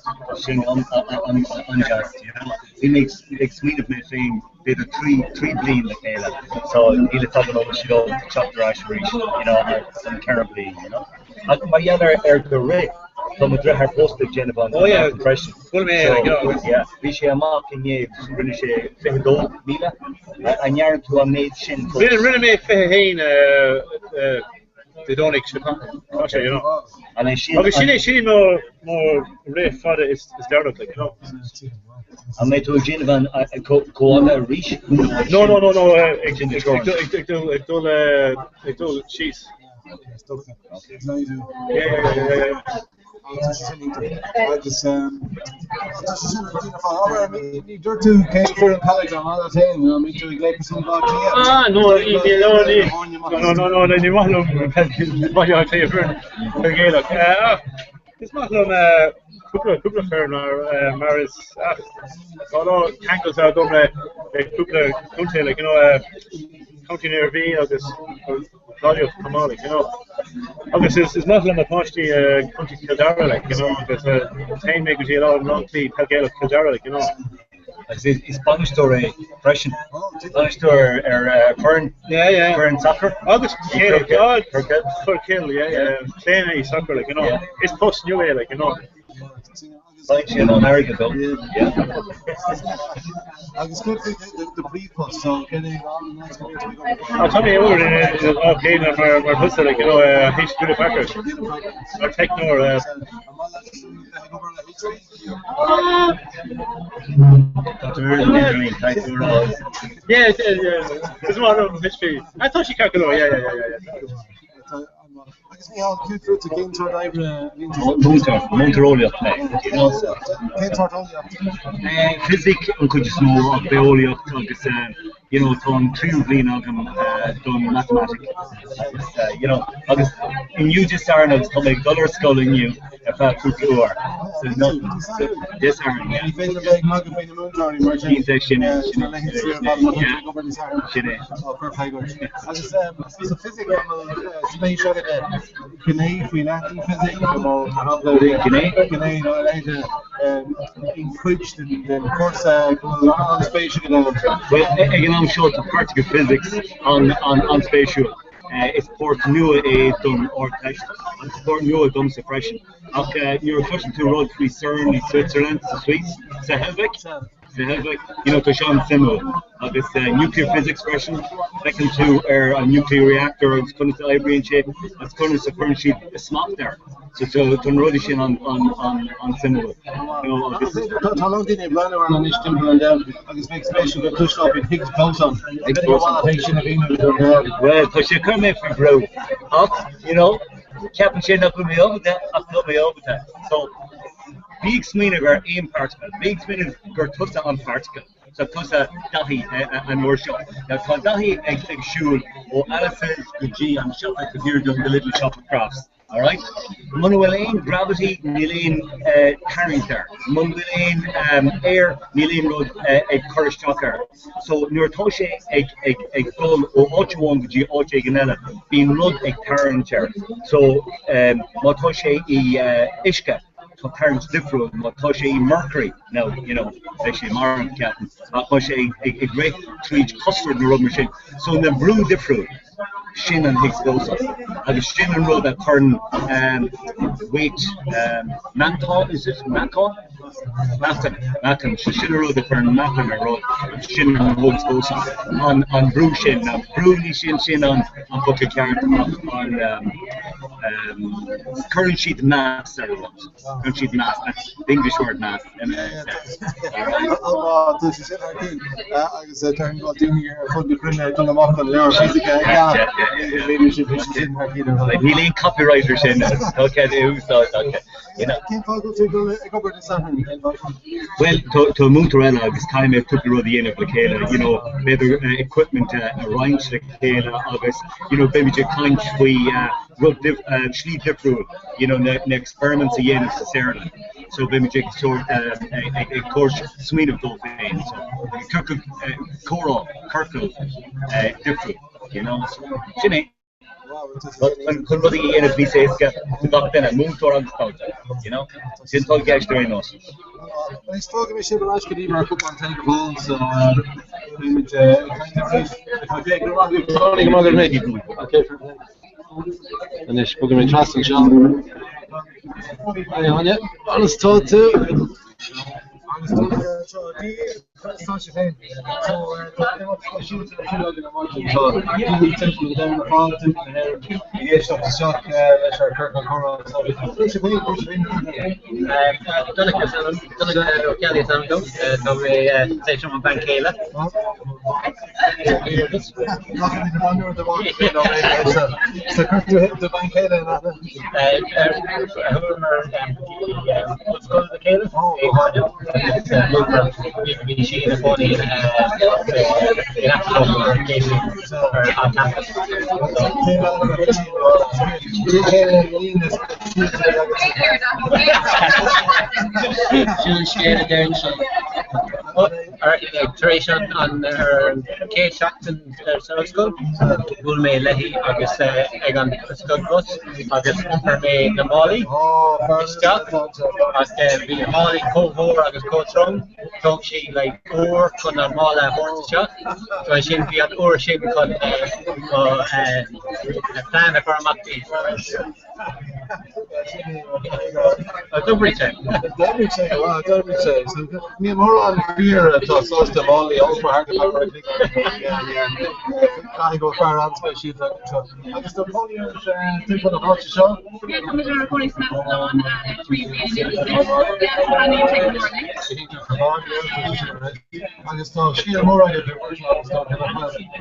Sin an-deas, you know. Bhí mé ag smaoineamh mé féin b'fhéidir 3 bliain le chéile so níl a fhios agam an bhfuil siad ábalta teacht ar ais arís you know an 4 bliain you know. Ach mar gheall ar ar do rith tá mo dheartháir fosta ag déanamh an Oh yeah, freisin. Bhuail mé So like you know. yeah, bhí sé amach inné agus rinne sé 22,000. An ndearna tú an méid sin fós? Rinne rinne mé 21 Dé Domhnaigh seo caite, you know. An é sin Agus sin é sin é mo mo rith fada is is deireanach like you know. An mbeidh tú ag déanamh an chomh fada arís? No no no no ag ag ag dul ag dul ag dul síos. Yeah yeah yeah yeah yeah. Agus tá sé sin ní dúirt tú cén foireann peile atá agat féin, an mbíonn tú ag léamh san Bhaile Átha Cliath? Ah no ní no ní no no no ní maith liom Baile Átha Cliath foireann peil Ghaelach. Is maith liom cúpla cúpla foireann mar mar is tá a lán ceangailte agam le cúpla contae like you know County na Mí agus Gaillimh chomh maith like you know. Agus is is maith liom na páistí County Chill Dara like you know agus téann mé go dtí a lán lán cluichí peil Gaelach Chill Dara like you know. Agus is is bainisteoir é freisin. Bainisteoir ar foireann Yeah yeah. foireann sacair. Agus Corkill yeah yeah. Pléann é soccer like you know. Is post nua é like you know. Faigheann sé a lán airgid dó. Agus céard faoi do phríomhphost? So cén é an áit go mbíonn tú ag obair? Ah, tá mé ag obair in Áth Cliath mar mar thusa like you know H Hewlett Packard mar teicneoir. An maith leat bheith ag obair le HP? Tá tú ar an idirlíon, caithfidh tú a rá. Yeah, yeah, is maith liom HP. Ah, tá sé ceart go leor, yeah, yeah, yeah, yeah. Agus Mícheál, céard fútsa, cén sórt oibre a bhíonn tú? Múinteoir, múinteoir eolaíocht mé. Cén sórt eolaíocht? Fisic an chuid is mó ach bitheolaíocht agus you know tá an tríú bliain agam don matamaitic agus you know agus inniu Dé Sathairn agus tá mé ag dul ar scoil inniu ar feadh cúpla uair. So no, Dé Sathairn, yeah. Ní féidir bheith ag magadh faoi na múinteoirí mar sin. Cinnte, sin é, sin é. Sin é. Agus sa fisic an bhfuil spéis agat i ngné faoi leith den fisic nó mar shampla Gné? gné nó a leithéid de chuid den chúrsa go bhfuil an-spéis agat ann? Bhuel, ag an am seo tá particle physics an-spéisiúil. Is páirt nua é don Ardteist agus páirt nua domsa freisin. Ach nuair a chloiseann tú rud faoi CERN i Switzerland, sa Suisse, sa Heilbhic, sa Heilbhic, you know, tá sé an-suimiúil. Agus nuclear physics freisin, feiceann tú ar an nuclear reactor agus conas a oibríonn sé agus conas a chuireann siad smacht air. So tá na rudaí sin an-suimiúil. You know, agus. Tá a lán daoine ag breathnú air anois timpeall an domhain agus bheadh spéis acu cloisteáil faoin Higgs boson. Higgs boson. Sin a mhíniú don domhan. Well, tá sé ag cur mé faoi bhrú. Ach, you know, Ceapann sé nach bhfuil mé ábalta ach tá mé ábalta. So, bí ag smaoineamh ar aon particle, bí ag smaoineamh gur tusa an particle. So tusa Daithí an uair seo. Now tá Daithí ag ag siúl ó Alice's go dtí an siopa taobh thiar de the little shop of crafts. Alright? Muna bhfuil aon gravity níl aon tarraingt air. Muna bhfuil aon aer níl aon rud ag cur isteach air. So nuair atá sé ag ag ag dul ó áit amháin go dtí áit éigin eile, bíonn rud ag tarraingt air. So má tá sé i uisce, tá tarraingt difriúil, má tá sé i mercury, now, you know, beidh sé marbh, ceapaim, ach tá sé ag ag rith tríd custard nó rud mar sin. So na brú difriúil, sin an Higgs boson. Agus sin an rud a chuireann weight, meantán, is it meancán? Meáchan, meáchan, so sin an rud a chuireann meáchan ar rud, sin an Higgs boson. An, an brú sin, now brú ní sin sin an, an focal ceart ach an, um, um, cuireann siad mass ar rud, cuireann siad mass, that's the English word mass, M-A-S-S. Tá sé sin thar cinn agus déarfainn go bhfuil daoine ar fud na cruinne ag dul amach chun leabhar fisice a cheannach. Sin thar cinn ar fad. Níl aon copyright ar sin, tá cead é a úsáid, tá cead. Cén fáth go bhfuil tú ag dul ag obair Dé Sathairn? Cén fáth sin? Bhuel, tá múinteoir eile agus caithfidh mé cúpla rud a dhéanamh le chéile, you know, b'fhéidir equipment a roinnt le chéile agus, you know, beimid ag caint faoi. rud slí difriúil you know na na experiments a dhéanamh sa saotharlann so beimid ag ag ag tabhairt smaoineamh dóibh féin so ciorcal comhrá ciorcal difriúil you know so sin é. Chun rudaí a dhéanamh níos éasca do gach duine, múinteoir agus dalta, you know. Sin atá i gceist ar aon nós. Anois fágfaidh mé sibh ar ais go dtí bhur gcupán tae go fóill so beimid ag caint arís. Ok, go raibh maith agat Tony, go raibh maith agat Mick. Ok, fair play. Anois bogfaidh mé trasna anseo. Hi Áine, conas tá tú? Agus tá Tá sé féin. So tá imeacht speisialta ar siúl againn ar maidin. Tá daoine timpeall an domhain ar fad, timpeall na hÉireann, ag éisteacht isteach leis ar Ciorcal Comhrá. So tá sé féin, tá sé féin. Donncha is ainm, Donncha Ó Ceallaigh is ainm dom. Tá mé tar éis mo bhean chéile. Rachaimid an uair de bharr So cuir tú do bhean chéile in aithne. Chuamar go dtí ollscoil le chéile i nGaillimh agus bhí sí ina cónaí in aice liom ar an gcéad bhliain ar an campas. Sin an scéal a deireann sé. Tar éis an chéad seachtain san ollscoil, bhuail mé léi agus ag an scoil bus agus iompair mé na málaí isteach ach bhí na málaí chomh mór agus chomh trom, thóg sí like uair chun an mála a thabhairt isteach, so ansin bhí an uair sin chun mo plean a chur amach di. D'oibrigh sé. D'oibrigh sé, wow, d'oibrigh sé. So, níl mórán fir atá sásta málaí a iompar thart about ar Caithfidh go bhfuil fear an-speisialta anseo. Agus tá cónaí ort timpeall na háite seo? Yeah, tá mé ar cónaí sna Oileáin le 3 bliana anuas. Yeah, tá mé ag go leor anois. Agus tá scéal mór agaibh ar bhur agus tá sa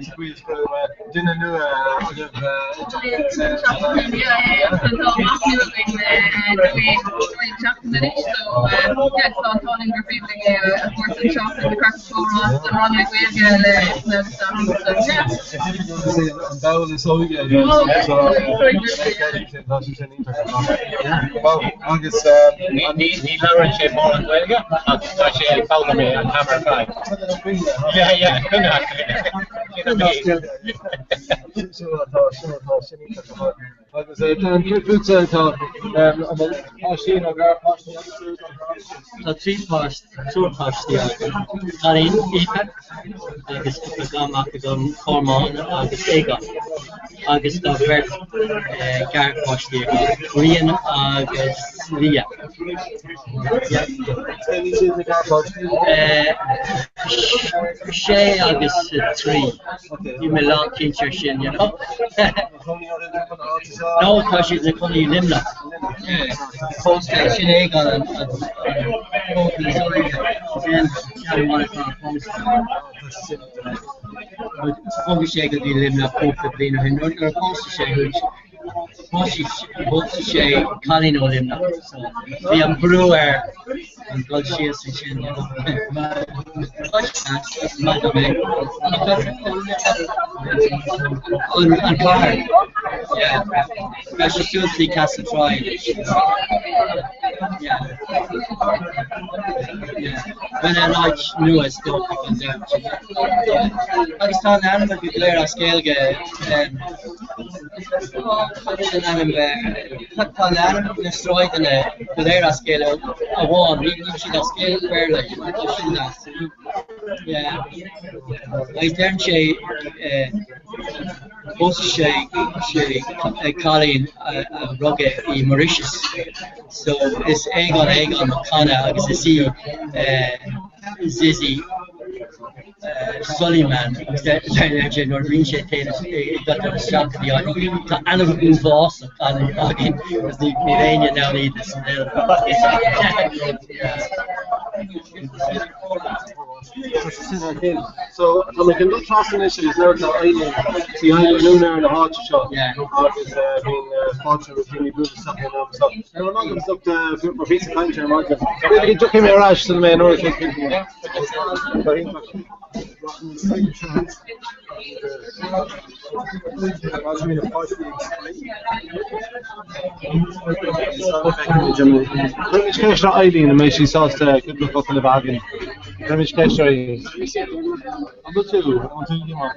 gcaoi is go raibh duine nua agaibh An ball is óige agus Ní labhrann sé mórán Gaeilge ach tá sé ag foghlaim é an t-am ar fad. Yeah, yeah, Agus Dan, céard fútsa atá páistí nó garpháistí agat? Tá trí páiste, triúr páistí agam, cailín, Aoife, agus cúpla garmhac agam, Cormán agus Aogán. Agus tá beirt garpháistí agam, Rían agus Lia. Sé agus 3. Níl mé lánchinnte ar sin, you know. No, tá siad ina cónaí i Luimneach. Pósta, sin Aogán an buachaill is óige. Sin ceann amháin atá pósta. Bhog sé go dtí Luimneach cúpla bliain ó shin. Nuair a pósadh sé, Phós sé cailín ó Luimneach so bhí an brú air an dul síos ansin. An chathair. Yeah. Tá sé suas dtí Castle Troy anois. Yeah. Yeah. Bhuel an áit nua is dócha gan dabht. Yeah. Agus tá an ainm go léir as Gaeilge. Cad an ainm Tá an ainm na sráideanna go léir as Gaeilge amháin, níl siad as Béarla, tá sin deas. Yeah. Agus deireann sé phós sé sé cailín a rugadh i Mauritius. So is Aogán Aogán Mac Cana agus is í Zizi Suleiman agus deir sé nuair a bhíonn sé ag dul isteach go dtí áit tá ainm uafásach againn agus níl éinne in ann iad a So tá mé chun dul trasna anois agus labhairt le Eileen, sí Eileen úinéir na háite seo agus bíonn fáilte roimh dhaoine bualadh isteach ag an am so. Ar an am agus mar phíosa cainte ar maidin. B'fhéidir go dtiocfaidh mé ar ais sula mbeidh an uair a chloig. Cuirfimid ceist ar Eileen an mbeidh sí sásta cúpla focal a bheith againn. Cuirfimid ceist uirthi. An bhfuil tú? An bhfuil tú díomách?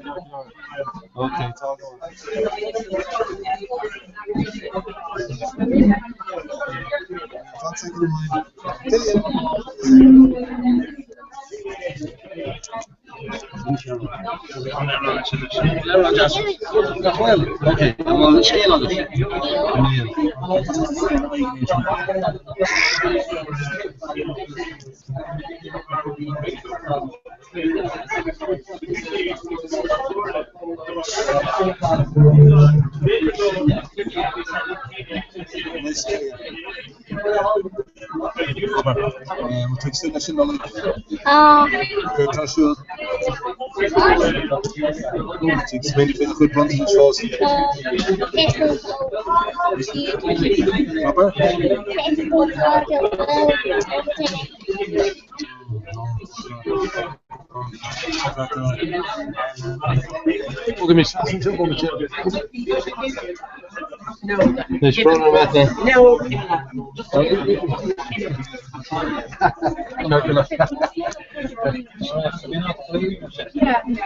Ok, tá go maith. Fan soicind amháin. An tú ag súil leis an Nollaig? Tá. Céard atá ar siúl? Tú ag smaoineamh faoi do chuid bronntanais fós? Tá. Abair? Bogaimis as an bomaite. Anois, brón orm Eithne.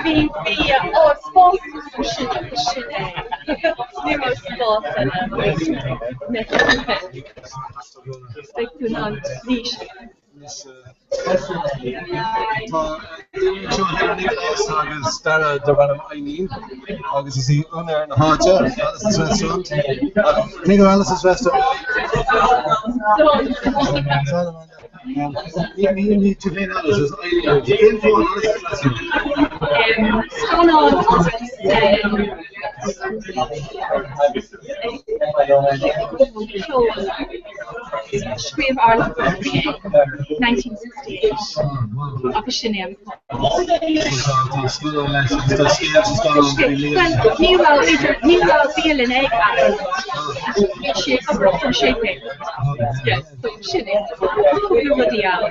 Bhí bhí ó spás sin sin é. Ní raibh spás eile. Beidh tú in ann arís. Tá duine anseo thiar Nioclás agus Dara darb ainm Eileen agus is í úinéir na háite, Alice's Restaurant. Cé gur Alice's Restaurant? Ní tú féin Alice, is Eileen. Cén fáth Alice's Restaurant? Scannán agus ceol. Scríobh Arlo Guthrie é, 1968, agus sin é an fáth. Bhuel, ní raibh idir, ní raibh bialann ag Alan. Bhí sé ag obair sa séipéal. Yeah, so sin é. Cúpla rudaí ann.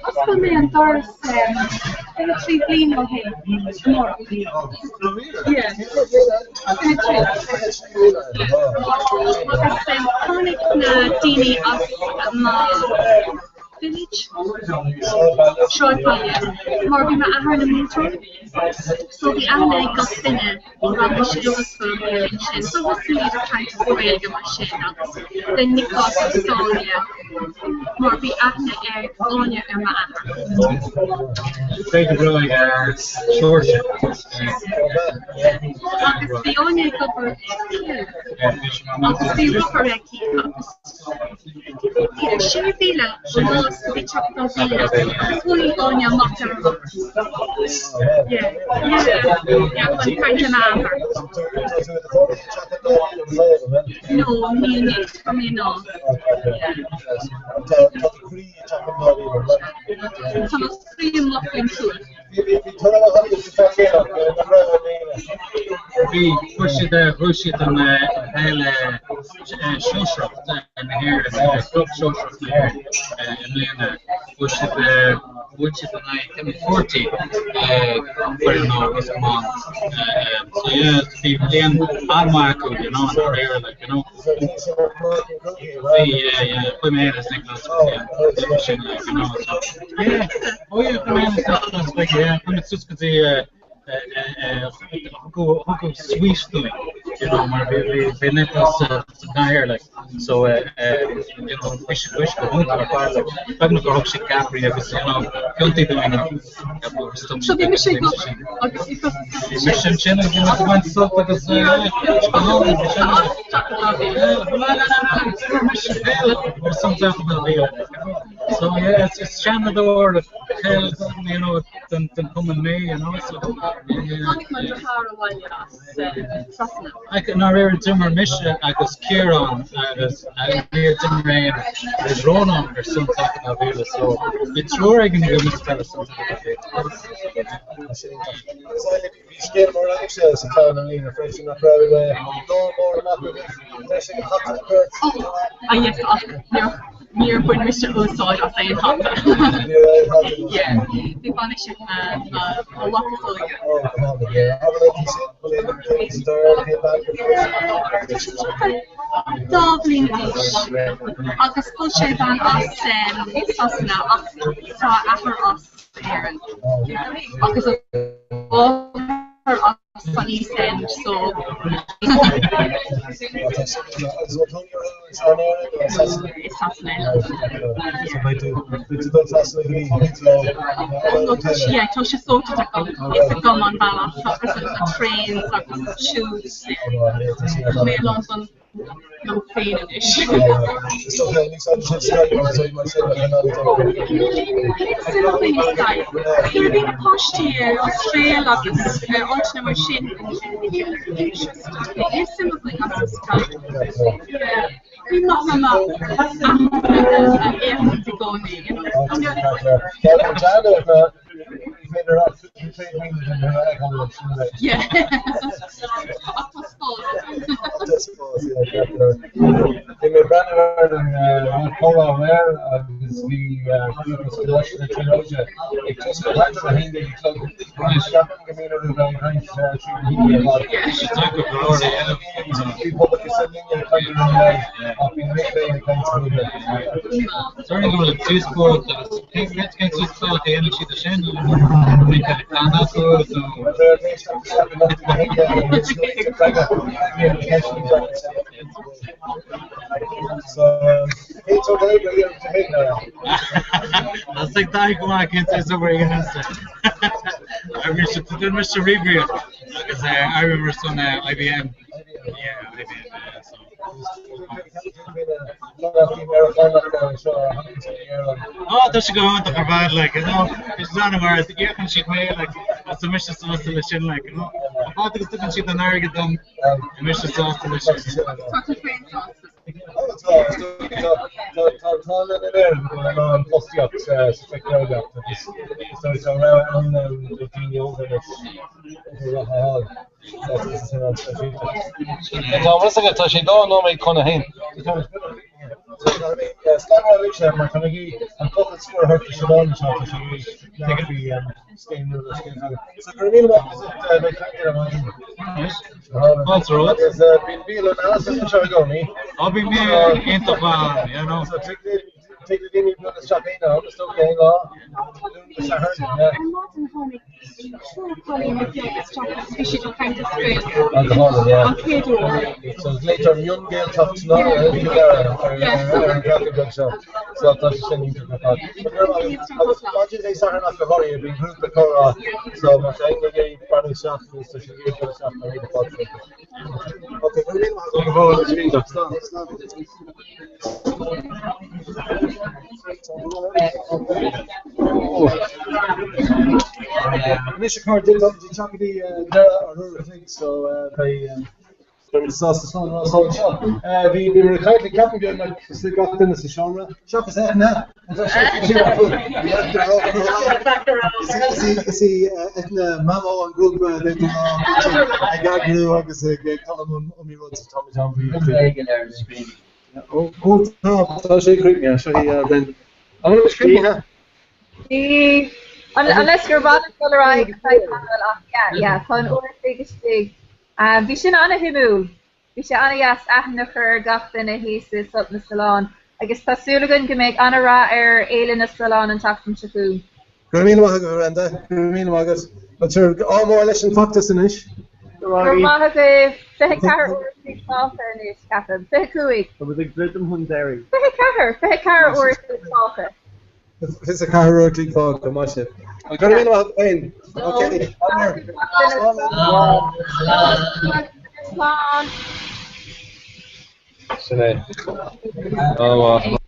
Oscail mé an doras 23 bliain ó shin amárach. Yeah. 23. Agus tháinig na daoine as mo village, sráidbhaile, mar bhí m'athair ina mhúinteoir. So bhí aithne ag gach duine. raibh mise ag obair an bhliain sin. So thosaigh muid ag caint as Gaeilge mar sin agus then Nioclás agus Áine mar bhí aithne ag Áine ar m'athair. B'fhéidir go raibh ar Seoirse. Agus bhí Áine ag obair i Cill agus bhí rothar aici agus sé mhíle ó Nás go dtí Teach Dá Mhíle agus chuaigh Áine amach ar an rothar. Yeah, yeah, yeah, chun caint le m'athair. No, níl anois, tá mé in Nás. Tá mo chroí amuigh faoin tuath. Bhí, fuair siad, bhuaigh siad an peil sóisearach na hÉireann, club sóisearach na hÉireann i mbliana. Bhuaigh siad, bhuaigh siad in aghaidh Timmy Forty foireann ó Ros Comáin. So yeah, bhí bliain an-mhaith acu, you know, in dáiríre, like, you know. Bhí, yeah, yeah, chuaigh mé féin is Nicholas yeah, sin, like, you know, so yeah, oh yeah, chuaigh mé féin is Nicholas, like, yeah, chuaigh muid suas go dtí Thugadh suite dúinn, you know, mar bhí Nicholas sa chathaoir, like, so, you know, bhí sé bhí sé go hiontach ar fad, like, beagnach gur thug sé ceapairí agus, you know, piontaí dúinn agus stop So bhí mise ag obair agus bhí tusa Bhí mise ansin agus bhí mé ag baint sult agus, go hálainn, bhí sé So yeah, it's seanadóir peil, you know, den chumann mé, you know, so yeah. Tháinig mo dheartháir abhaile as Sasana. I ndáiríre d'imir mise agus Ciarán agus níor d'imir aon agus Rónán ar son Teach an Dá Mhíle so bhí triúr againn ag imirt peil ar son Teach an Dá Mhíle. Sin iontach. Agus Eilidh, bhí scéal mór agamsa sa chlann ar líne freisin nach raibh lá mór amach agaibh deis ag an hata a chur. Ah yes, ach níor níor bhain mise úsáid as aon hata. Ní raibh aon hata agat. Yeah, bhí bainis ag mo mo mhac is óige. Oh, go hálainn, yeah. Abair linn sin, bhfuil aon cén sa dara, cén bean gur phós? Dá bhliain d'aois agus phós sé bean as Sasana ach tá a athair as Éirinn agus a mháthair as an East End so. Agus bhfuil cónaí orthu anseo in Éirinn nó i Sasana? I Sasana. So beidh tú beidh tú dul trasna go dtí Heathrow No tá sé yeah tá sé sorted agam is agam an bealach agus na trains agus tubes Tá mé i Londain liom féin anois. Is dócha ní úsáideann siad Skype mar sin mar sin le an Níl suim againn i Skype. Nuair a bhí na páistí i Astráil agus áiteanna mar sin, níl interest againn. Níl suim againn as Skype. Yeah. Ní maith liom a fhéachaint i gcónaí, you know. Bhí mé ag breathnú ar an chomhrá aréir agus bhí grúpa Choláiste na Tríonóide ag tosú thart ar 11 a chlog agus ceapaim go mbíonn orthu bheith ag caint tríd na hoíche ar fad. Bhí pobal cosúil linne ag caint ar an lae ach bhí na mic léinn ag caint san oíche. Déarfainn go bhfuil díospóireacht agus cén sórt a dhéanann siad de sin? Bíonn cead plean acu nó? That's like daith go maith cén sórt obair a dhéanann tú? Rinne mise ríomhaireacht agus oibrím ar son IBM. Yeah, IBM, yeah, so. Oh, tá sé go hiontach ar fad, like, you know, is an-mhaith is íocann siad mé, like, agus tá mise sásta leis sin, like, you know. An fad agus tugann siad an airgead dom, tá mise sásta leis sin. Tá tú féin sásta. Tá tá le in Éirinn go bhfuil a lán fostaíocht sa teicneolaíocht agus is dóigh tá rogha ann do dhaoine óga anois obair mhaith a fháil. Tá a fhios agat, tá sé 2 nóiméad chun a haon. Slán arís mar tá mé ag iarraidh an focal scoir a thabhairt do Siobhán anseo, tá sí ag iarraidh labhairt faoi scéim nua le scéim teanga. So go raibh míle maith agat as ucht bheith ag caint ar maidin. Fáilte romhat. Agus bíonn bialann Alice's anseo i gcónaí. Á bíonn bia iontach maith ann, yeah no. So tig Tig le daoine bualadh isteach aon am, is dócha, aon lá, Luan go Satharn, yeah. Ar maidin tháinig triúr cailíní beag isteach agus bhí siad ag caint as Gaeilge. Ah, go hálainn, yeah. An chéad uair. So glaoitear Mion-Ghaeltacht na Cill Dara ar an gceantar beag seo. So tá sé sin iontach ar fad. Agus maidin Dé Sathairn ach go háirithe, bíonn grúpa comhrá, so má tá éinne ag iarraidh breathnú isteach nó tá siad ag iarraidh dul isteach, tá míle fáilte rompu. Ok, go raibh míle maith agat. Slán, slán. Anois a chairde, tá muid ag teacht go dtí deireadh ár uair a chloig so beidh beimid sásta slán a rá anseo. Bhí bhí muid ag caint le ceapaim beagnach le gach duine sa seomra, seachas Eithne. Is í Eithne mamó an ghrúpa ag eagrú agus ag dul i mbun iomaí rud so táimid an-bhuíoch di. Ó tá, tá sé críochnaithe, seo í Brendan. An bhfuil sé críochnaithe? Bhí, unless gur mhaith leat dul ar aghaidh ar feadh tamaill ach yeah, yeah, tá an uair a chloig istigh. Bhí sin an-shuimiúil. Bhí sé an-dheas aithne a chur ar gach duine thíos i Sult na Sollán agus tá súil againn go mbeidh an-rath ar Fhéile na Sollán an tseachtain seo chugainn. Go raibh míle maith agat, a Bhrenda. Go raibh míle maith agat. Bhuel, sure, ádh mór leis an bhfeachtas anois. Go raibh maith agaibh. 24 uair a chloig fágtha anois, ceapaim. 25. Tá muid ag druidim chun deiridh. 24! 24 uair a chloig fágtha. 24 uair a chloig fágtha, maith sibh. Go raibh míle maith agat féin. Ok, Slán. Sin é. An-mhaith.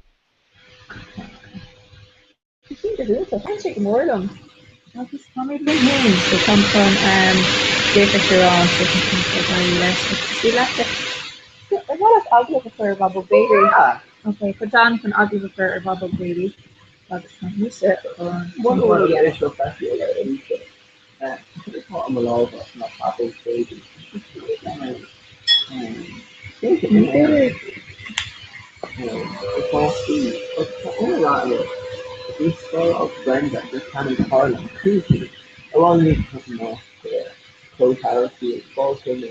Sin go hiontach, thaitin sé go mór liom. Agus táimid linn féin, so táim chun féach ar Siobhán, féach an cinn ag éirí leis. Agus is leat Ar mhaith leat agallamh a chur ar Bhabóg Bailey? Ok, tá John chun agallamh a chur ar Bhabóg Bailey agus tá mise chun an rud a dhéanamh. Cad atá i mo lámha ná Babble Baby. Ní féidir do pháistí agus tá an-rath air. Bhí scoil agus Brenda gur cheannaigh Carla cúrsaí a roghnaíodh amach clóshamharc fáilte nó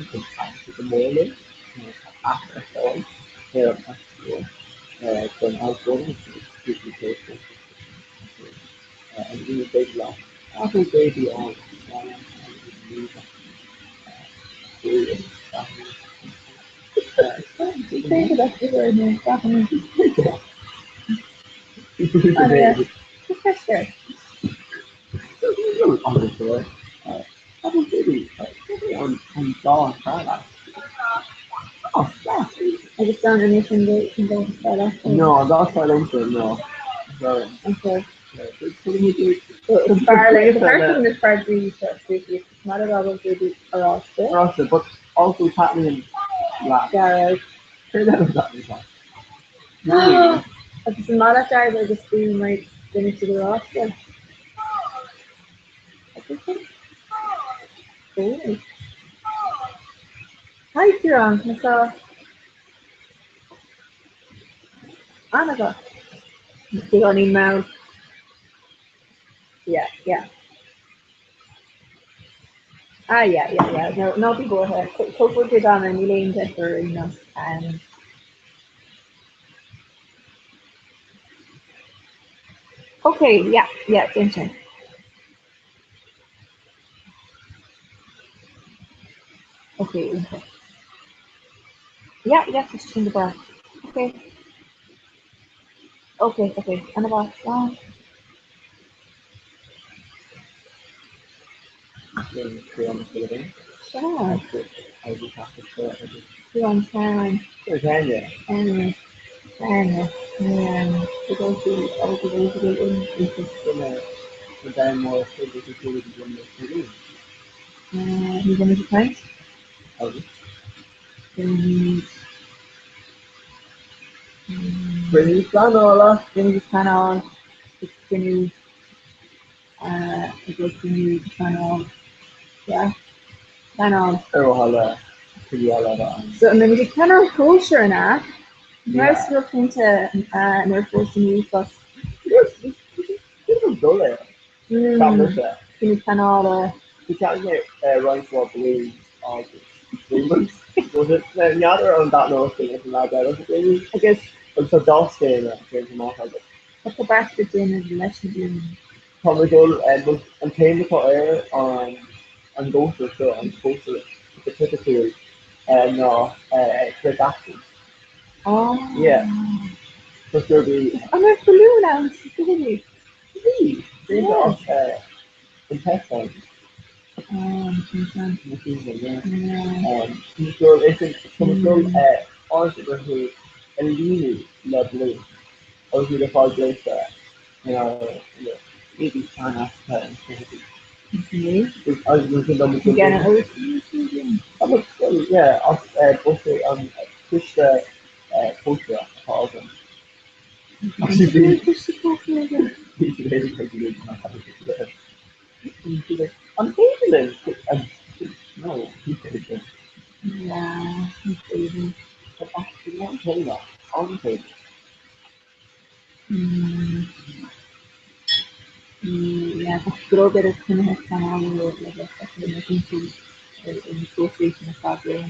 chun taisteal go mór linn tá aip ar fáil ar an App Store don iPhone agus Google Play Store an ina féidir leat Babble Baby a fháil Agus gan an sin No, an dá fearr liomsa ná Okay. Fearr the is fearr brí seo Mar a Babble Baby oráiste. Oráiste, but also taitníonn leat. Dearg. Céard eile a thaitníonn leat? Agus an maith leat dearg agus buí mar déanann siad oráiste? Oh. Hi Ciarán, conas tá? An-mhaith. Beagáinín mall. Yeah, yeah. Ah yeah, yeah, yeah. No, ná bí buartha. Tógfaidh cuid ama, níl aon deifir ar aon nós. Um, okay, yeah, yeah, déan sin. Okay, okay. Yeah, yeah, tá sin go breá. Okay. Okay, okay. An-mhaith, slán. Sea. Ciarán Caroline. Anna. Anna. Ní bheidh muid ag caint. Beimid. Cruinniú pleanála. Beimid ag pleanáil. Ag cruinniú. Ag cruinniú pleanáil. Yeah. Pleanáil. Ar mhaithe le cruinniú eile a bheith ann. So an mbeimid ag pleanáil cóisir an ea? Mar is rud cinnte nuair a fuair san uafás. Bíonn dul air. Cruinniú pleanála. Bhí ceann roinnt mhaith balúin agus streamers. N'fheadar an dtaitneodh sé leis an leaid eile sa gcruinniú. Agus Agus tá dá scéim déanta amach agam. Cad tá beartaithe déanamh leis na balúin? Tá mé ag dul an téama atá ar an an gcóisir seo, an cóisir go tipiciúil ná Pterodactyl. Ah. Yeah. Tá gurb í. An raibh balún ann sa bhfichidí? Bhí! Déanta as intestines. Ah, intestines. Yeah. Tá mé ag dul áit a bhfuil a líonadh le balúin agus iad ar fad gléasta ina éadaí sean-aiteacha na fichidí. Agus yeah, as buiséad an chiste cóisire atá agam. An féidir linn No, ní féidir linn. Yeah, ní féidir. An féidir? An féidir? Yeah, go raibh b'fhéidir cruinnithe pleanála le bheith acu na cinntiú ar na cóisirí sin ar feadh bliain. Yeah.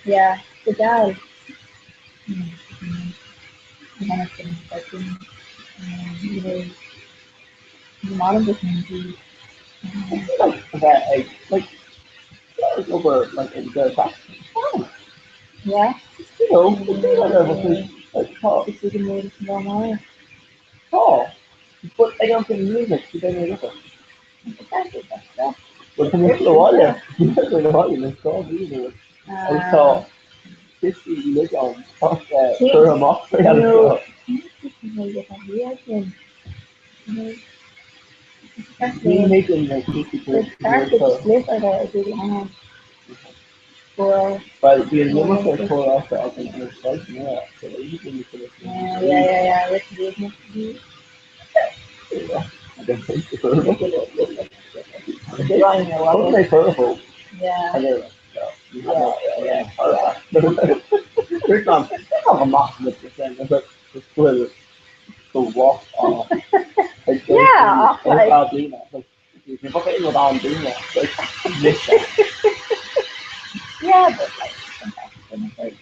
Yeah, go geal. Like a bheith ag like ag obair like ag deireadh seachtaine. Yeah. You know, like tá Is iad an méid is mó mar. Tá, but ag an am music, bhí daoine ag obair. Well, tá mé ag abhaile, bhí mé ag abhaile le 2 mhí anuas agus tá cistí uilig ann, tá sé curtha amach ar an seo. Ní thuigim na cistí Well, bhí an iomarca comhráite againn ar scoil nua, so Yeah, but like,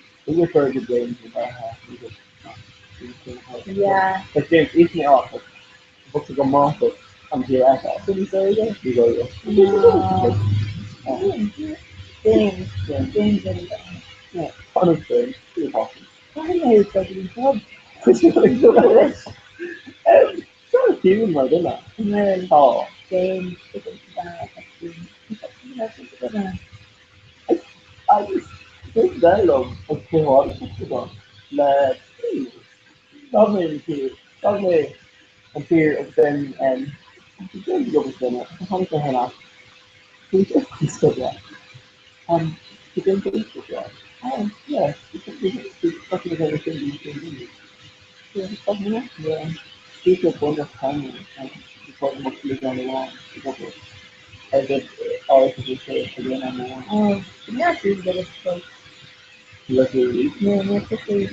Yeah. But James, eat me off. Books go maith an tír eile. James, James, James. Yeah, honestly, pretty awesome. Seo ciúin mar duine. Tá. James. Agus is bheith liom ag comhráite le D'fhág mé an tír, d'fhág mé an tír agus then James ag obair duine, tháinig mé thar n-ais. Bhí sé yeah. Bhí James Facebook yeah. Oh, yeah. Yeah. Bhí sé bunaithe cheana ag obair ar the áit a bhí sé ag déanamh amháin. Oh, yeah, she's got a stroke. Luckily. No, no, quickly.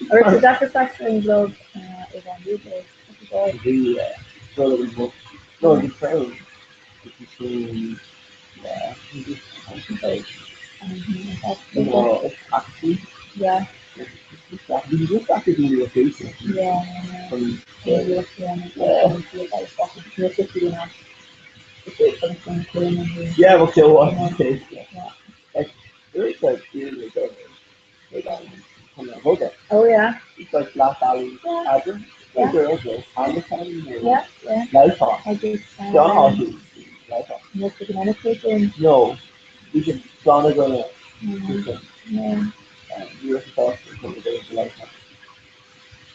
Or it's a Dr. Saxon Globe is on Google. The uh, no, the trail between yeah, no, it's taxi. Yeah. You just have to do your face. Yeah. From Yeah. Yeah. Yeah. Yeah, okay, well, okay. Yeah. Like, there is like really good. Like, okay. Oh yeah. It's like Black Alley, Yeah. Adam. Yeah. Yeah. Yeah, yeah. Life I just John Hockey. Life Mr. Dominic No. We should Donna gonna Yeah. we were supposed to come to the life.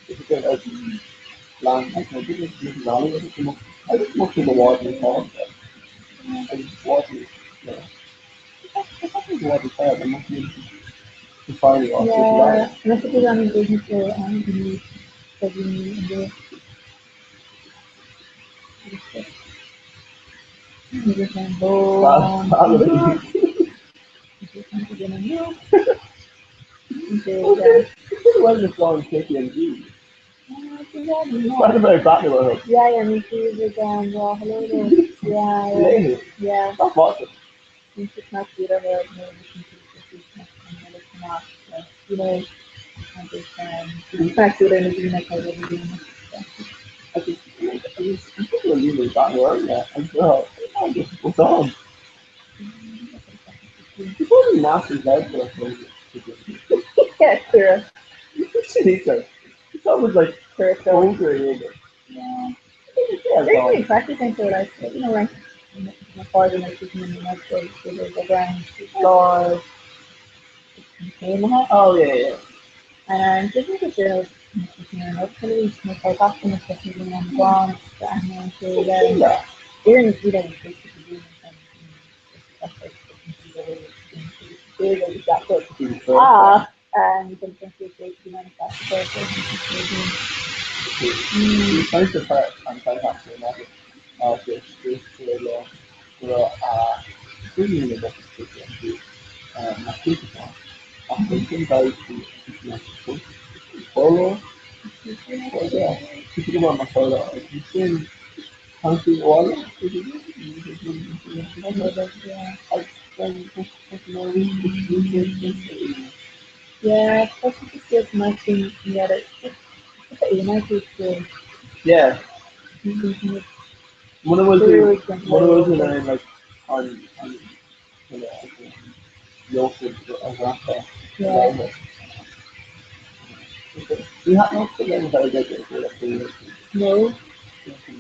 If you get a land, I don't know, this is all I just looked at the water and thought I just water, yeah. It's water fire, I'm not really finally off Yeah. Mr. Dominic business and the Well, just going KPMG. What about Batman? Yeah, yeah, me too. Yeah, hello there. Yeah, yeah. Yeah. That's awesome. You know, I just, I just, I'm really Batman, yeah. I'm sure. What's on? It's only nasty head for Yeah, clear. It's almost like hungry. Yeah. They're really practicing for like, you know, like my father my sister and my brother, so there's a grand star. Oh yeah, yeah. And this is a girl Ah, and The part an Yeah, especially just marketing yeah, it's Yeah. Muna bhfuil tú muna bhfuil tú in ann like an an leochaid a bhraith Yeah. Ní thaitneodh sé liom bheith ag obair le daoine. No. Oh.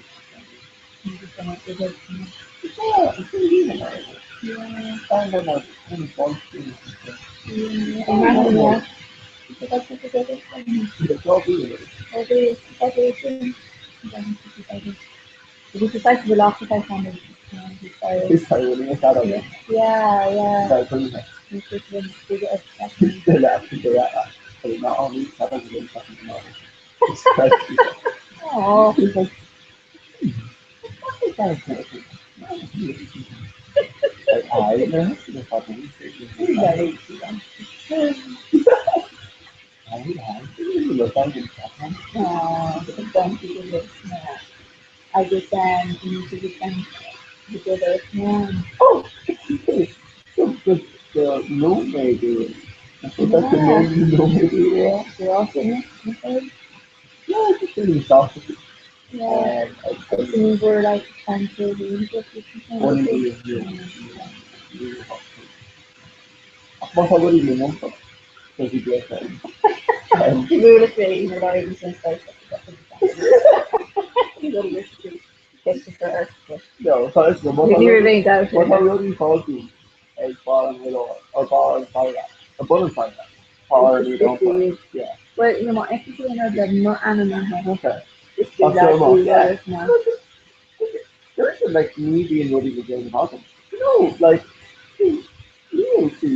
Agus Yeah. We were like trying to Well, you know, if you know that no animal. Okay. There's like me being rudaí le déanamh agam. No, like níl tú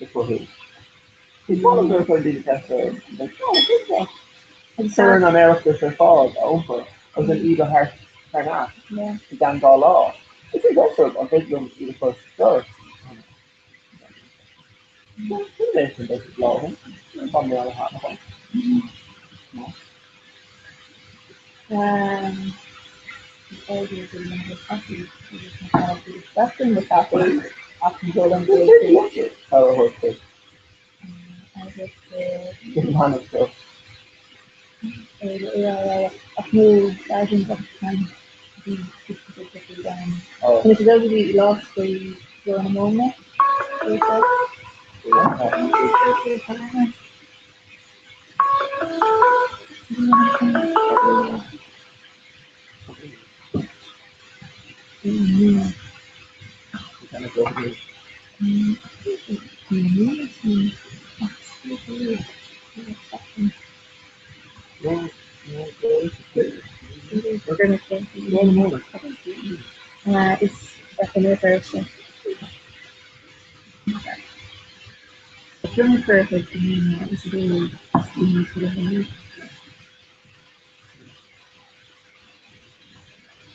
ag cruthú. Is maith liom nuair a chuireann daoine ceist orm, like, oh, good job. Cuireann an Oireachtas ar fáil a iompar agus an iad a thart thar n-ais i gceann 2 lá. Is é deirtear an féidir liom iad a chur sa stor. Sin é sin beidh lá agam. Tá mé an-thaitneamh ann. Is an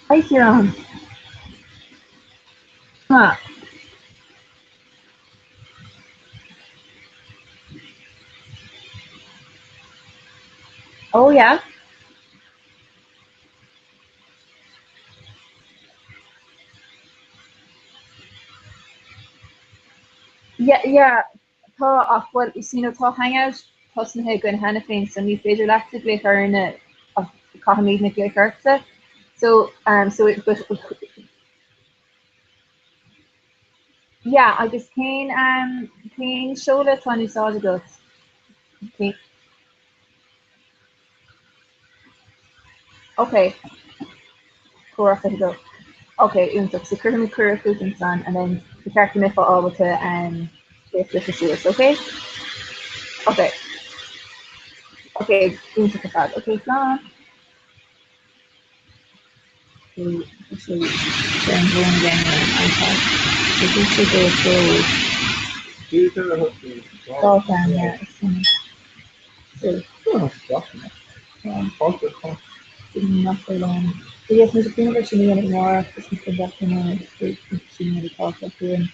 Hi Ciarán. Ah. Oh yeah. Yeah, yeah, tá ach bhuel you know tá Hangout tosnaithe againn cheana féin so ní féidir leatsa glaoch orainne ach caithfimidne glaoch ortsa. So um so it, but yeah agus cén um cén seoladh atá in úsáid agat? Cén Ok. Comhrá 22. Ok, iontach. So cuirfimid cuireadh chugat ansan and then ba cheart go mbeifeá ábalta um, é a phriocadh suas, ok? Ok. Ok, iontach ar fad. Ok, slán. So, so, ar an bhfón again ar an iPad. So dúirt sé go go Dá yeah, is funny. So, Yes, muid ag déanamh sin a dhéanamh amárach agus muid chun bheith in ann sin a dhéanamh atá fúinn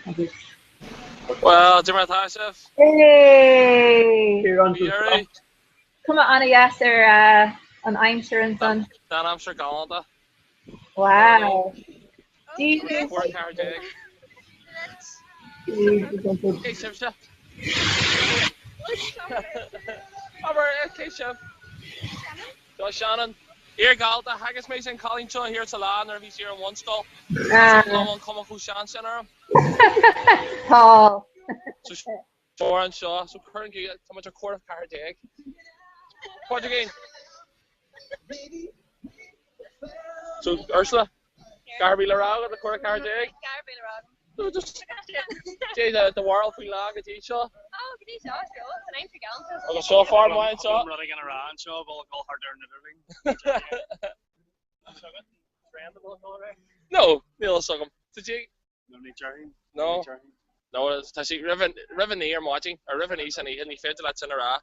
agus. Well, cad é mar atá sibh. Hey! Bhí Cuma an-dheas ar an aimsir ansan. Tá an aimsir galánta. Wow. 14. Cé sibhse? Abair, cé sibh? Seo Shannon. Iar-dhalta, theagasc mé an cailín seo thiar sa lá nuair a bhí sí ar an bhunscoil. Ah. Tá an cuma chomh sean sin orm. Tá. So seo anseo, so cuir an guth, tá muid ar 14:15. Pádraigín! So Ursula, cad ar bith le rá agat le 14:15? No, just Cad é do bharúil faoin lá go dtí seo. Agus seo fear maith anseo. Rud éigin a rá anseo, bhfuil ag dul thart ar an idirlíon. No, níl a fhios agam. Tá sí No, ní déarfainn. No. No, tá sí roimh roimh an ar maidin, ar roimh an san oíche, ní féidir leat sin a rá.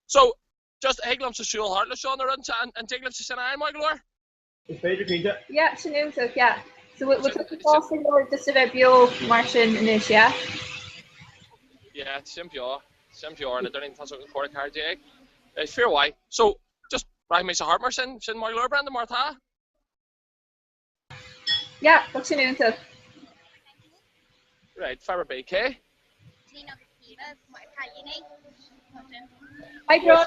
So, just thig liomsa siúl thart le seo nó rud an dtig libhse sin a fháil maith go leor? Is féidir cinnte. Yeah, sin iontach, yeah. So bhfuil tú sásta go leor just a bheith beo mar sin anois, yeah? Yeah, sin beo. Sin beo ar an idirlíon, tá sé 14:15. Is fíormhaith. So, just rachaidh mé sa thart mar sin, sin maith go leor, Brenda, mar atá? Yeah, bheadh sin iontach. Right, fear ar bith, cé? Hi, Gráinne.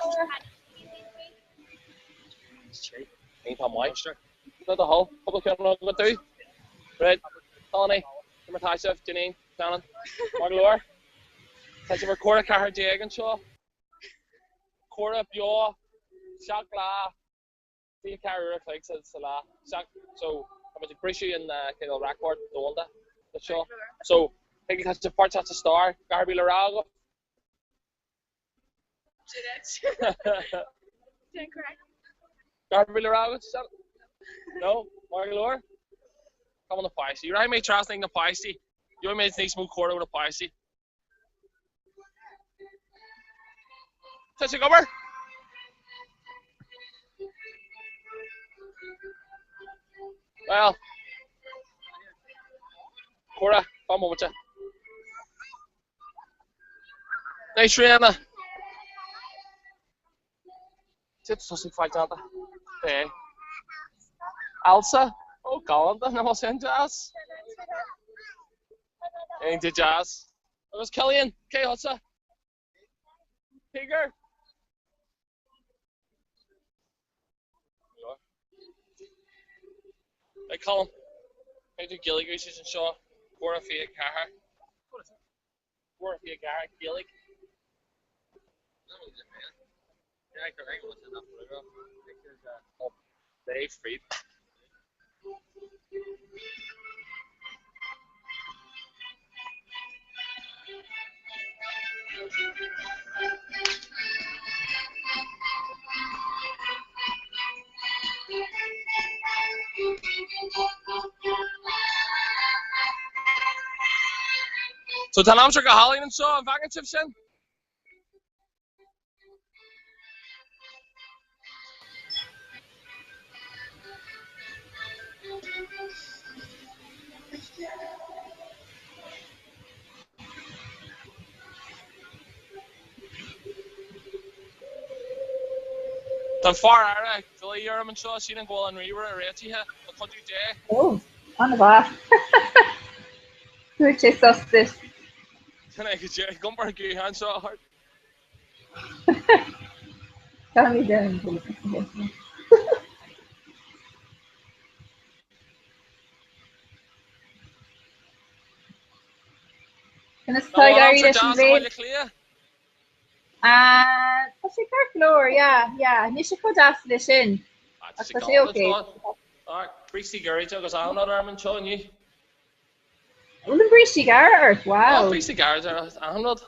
Iontach maith. Le do thoil, cúpla ceann agat tú. Right, Tony, cad é mar tá sibh, Janine, Shannon, maith go leor. Tá sibh ar 14:15 anseo. Comhrá beo, 7 lá. 24 uair a chloig sa lá. So, tá muid ag briseadh an cineál record domhanda le seo. So, thig tá sibh páirteach sa stair, cad ar bith le rá agaibh? Cad ar bith le rá agat? No? Maith go leor? Cá bhfuil na páistí? Rachaidh mé trasna ag na páistí. Gheobhaidh mé níos mó comhrá ó na páistí. Tá sé ag obair? Well, comhrá, fan bomaite. Nice Rihanna. Cé tosaigh faighte a'd? É. Elsa? Ó, galánta, nach bhfuil sin deas? Iontach deas. Agus Cillian, cé thusa? Tíogar? Ag Colm, cé tú Gaeilge úsáid anseo? 3:24. 3:24 Gaeilge. Dave Fried. So tá an aimsir go hálainn anseo, an bhfeiceann sibh sin? Tá an fear aire ag glaoch orm anseo, sílim go bhfuil an ríomhaire réitithe, le cuidiú Dé. Ó, an-mhaith. Dúirt sé sos duit. Sin é go dtéigh ag iompar an gutháin seo a thabhairt. Caithfimid déanamh. Conas tá ag éirí leis an bhféile? Tá sé ceart go leor, yeah, yeah. Níl sé chomh deas leis sin. Ach tá sé ok. Brístí gearra agus achan rud orm anseo inniu. Bhfuil na brístí gearra ort? Wow. Tá brístí gearra ar achan rud.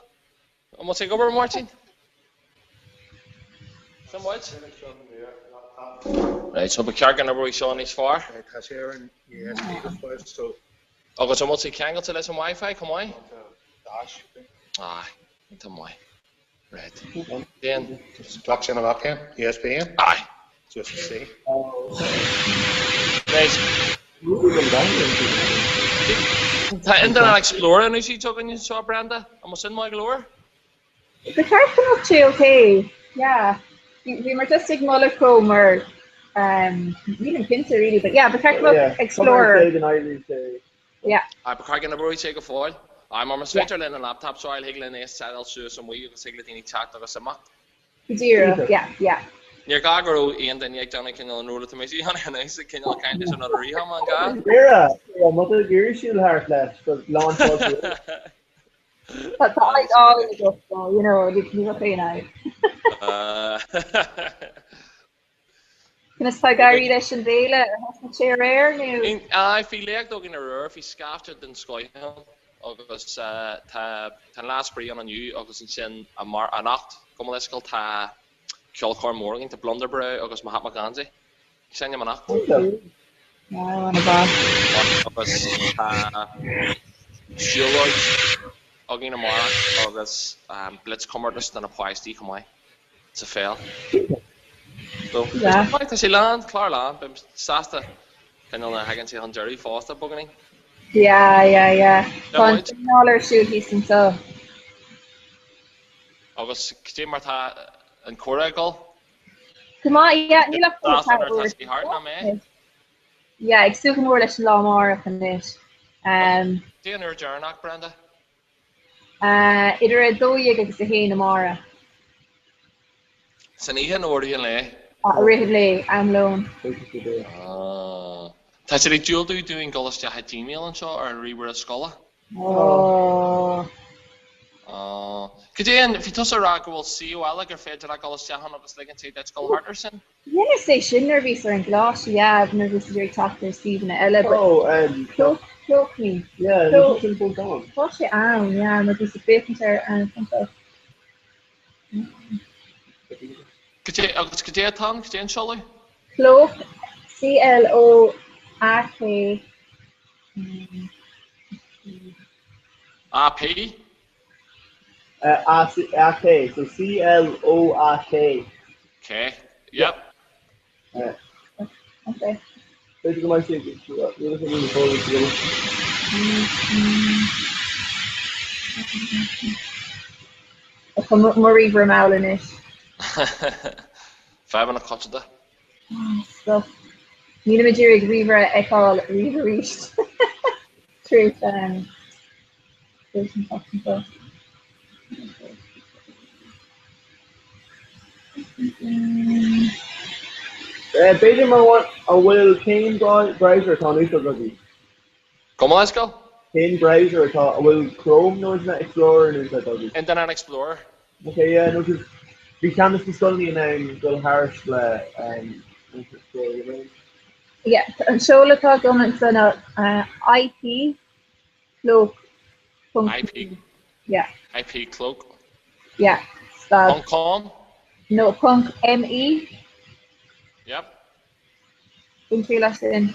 An bhfuil sé ag obair, Máirtín? Sin muid. Right, so ba cheart go n-oibreoidh seo níos fearr. Tá sé ar an USB go fóill, so. Agus an bhfuil sé ceangailte leis an Wi-Fi chomh maith? Dash. Aye, iontach maith. Right. Déan. Glac sin amach féin, USB in? Aye. Just to see. Right. Tá Internet Explorer in úsáid againn anseo, Brenda. An bhfuil sin maith go leor? Ba cheart go mbeadh sé ok, yeah. Bhíomar just ag moladh Chrome mar um, nílim cinnte really, but yeah, ba cheart go mbeadh Explorer. Yeah. Aye, ba cheart go n-oibreoidh sé go fóill. Aye, mar más féidir linn an laptop seo a fháil, thig linn é a setáil suas amuigh agus thig le daoine teacht agus imeacht. Go díreach, yeah, yeah. Níor ghá go raibh aon duine ag déanamh cineál an ról atá mise a dhéanamh anois, ag cineál caint leis an rud a rith am, an gá? Mira, má tá tú ag iarraidh siúl thart leis, go lán fáilte romhat. Tá aghaidh álainn agat, so, you know, ní bheadh aon fhadhb. Conas tá ag éirí leis an bhféile? Ar thosnaigh sé aréir nó? Aye, bhí léacht againn aréir, bhí scaifte den scoith ann agus tá tá an lá spraoi ann inniu agus ansin anocht, gabh mo leithscéal, tá ceolchoirm mhór againn, tá Blunderbrow agus Mahatma Gandhi ag seinm anocht. Wow, an-mhaith. Agus tá siúlóid againn amárach agus blitzchomórtas do na páistí chomh maith sa pheil. So, tá sé lán, clár lán, beidh sásta cineál nuair a thagann sé chun deiridh fosta, beagáinín. Yeah, yeah, yeah. Tá an traenáil ar siúl thíos anseo. Agus cad é mar tá an comhrá ag dul? Go maith, yeah, níl ach Sásta nuair atá sé thart, nach mbeidh? Yeah, ag súil go mór leis an lá amárach anois. Cad é an uair deireanach, Brenda? Idir 12 agus 1 amárach. San oíche nó i rith an lae? I rith an lae, am lóin. Tá siad ag diúltú dúinn dul isteach i Gmail anseo ar an ríomhaire scoile. Aww. Aww. Cad é an, bhí tusa ag rá go bhfuil suíomh eile gur féidir leat dul isteach ann agus ligeann sé duit dul thart air sin? Dheineas é sin nuair a bhíos ar an gcoláiste, yeah, nuair a bhíos ag iarraidh teacht ar suíomhanna eile, but Oh, um, Cloak, Cloak me. Yeah, Cloak. sin fós ann. Tá sé ann, yeah, mar bhíos ag féachaint air ann anseo. Cad é, agus cad é atá ann, cad é an seoladh? Cloak, C-L-O-A-K. A-P? A-K, so C-L-O-A-K. K, yep. Okay. B'fhéidir go mbeidh sé níl a fhios agam fós go bhfuil. Tá mo ríomhaire mall anois. Fadhbanna coitianta. Stuff. Nílim ag iarraidh ríomhaire a fheiceáil riamh arís. Tar éis tar éis an tseachtain seo. B'fhéidir mar an bhfuil cén browser atá in úsáid agaibh? Gabh mo leithscéal? Cén browser atá, an bhfuil Chrome nó Internet Explorer in úsáid agaibh? Internet Explorer. Ok, yeah, nó cos bhí ceann de na scoileanna in ann dul thairis le Internet Explorer, you know? Yeah, an seoladh atá agam anso ná IP cloak ponc IP yeah. IP cloak. Yeah, stad. Ponc com? No, ponc ME. Yep. Bain triail as sin.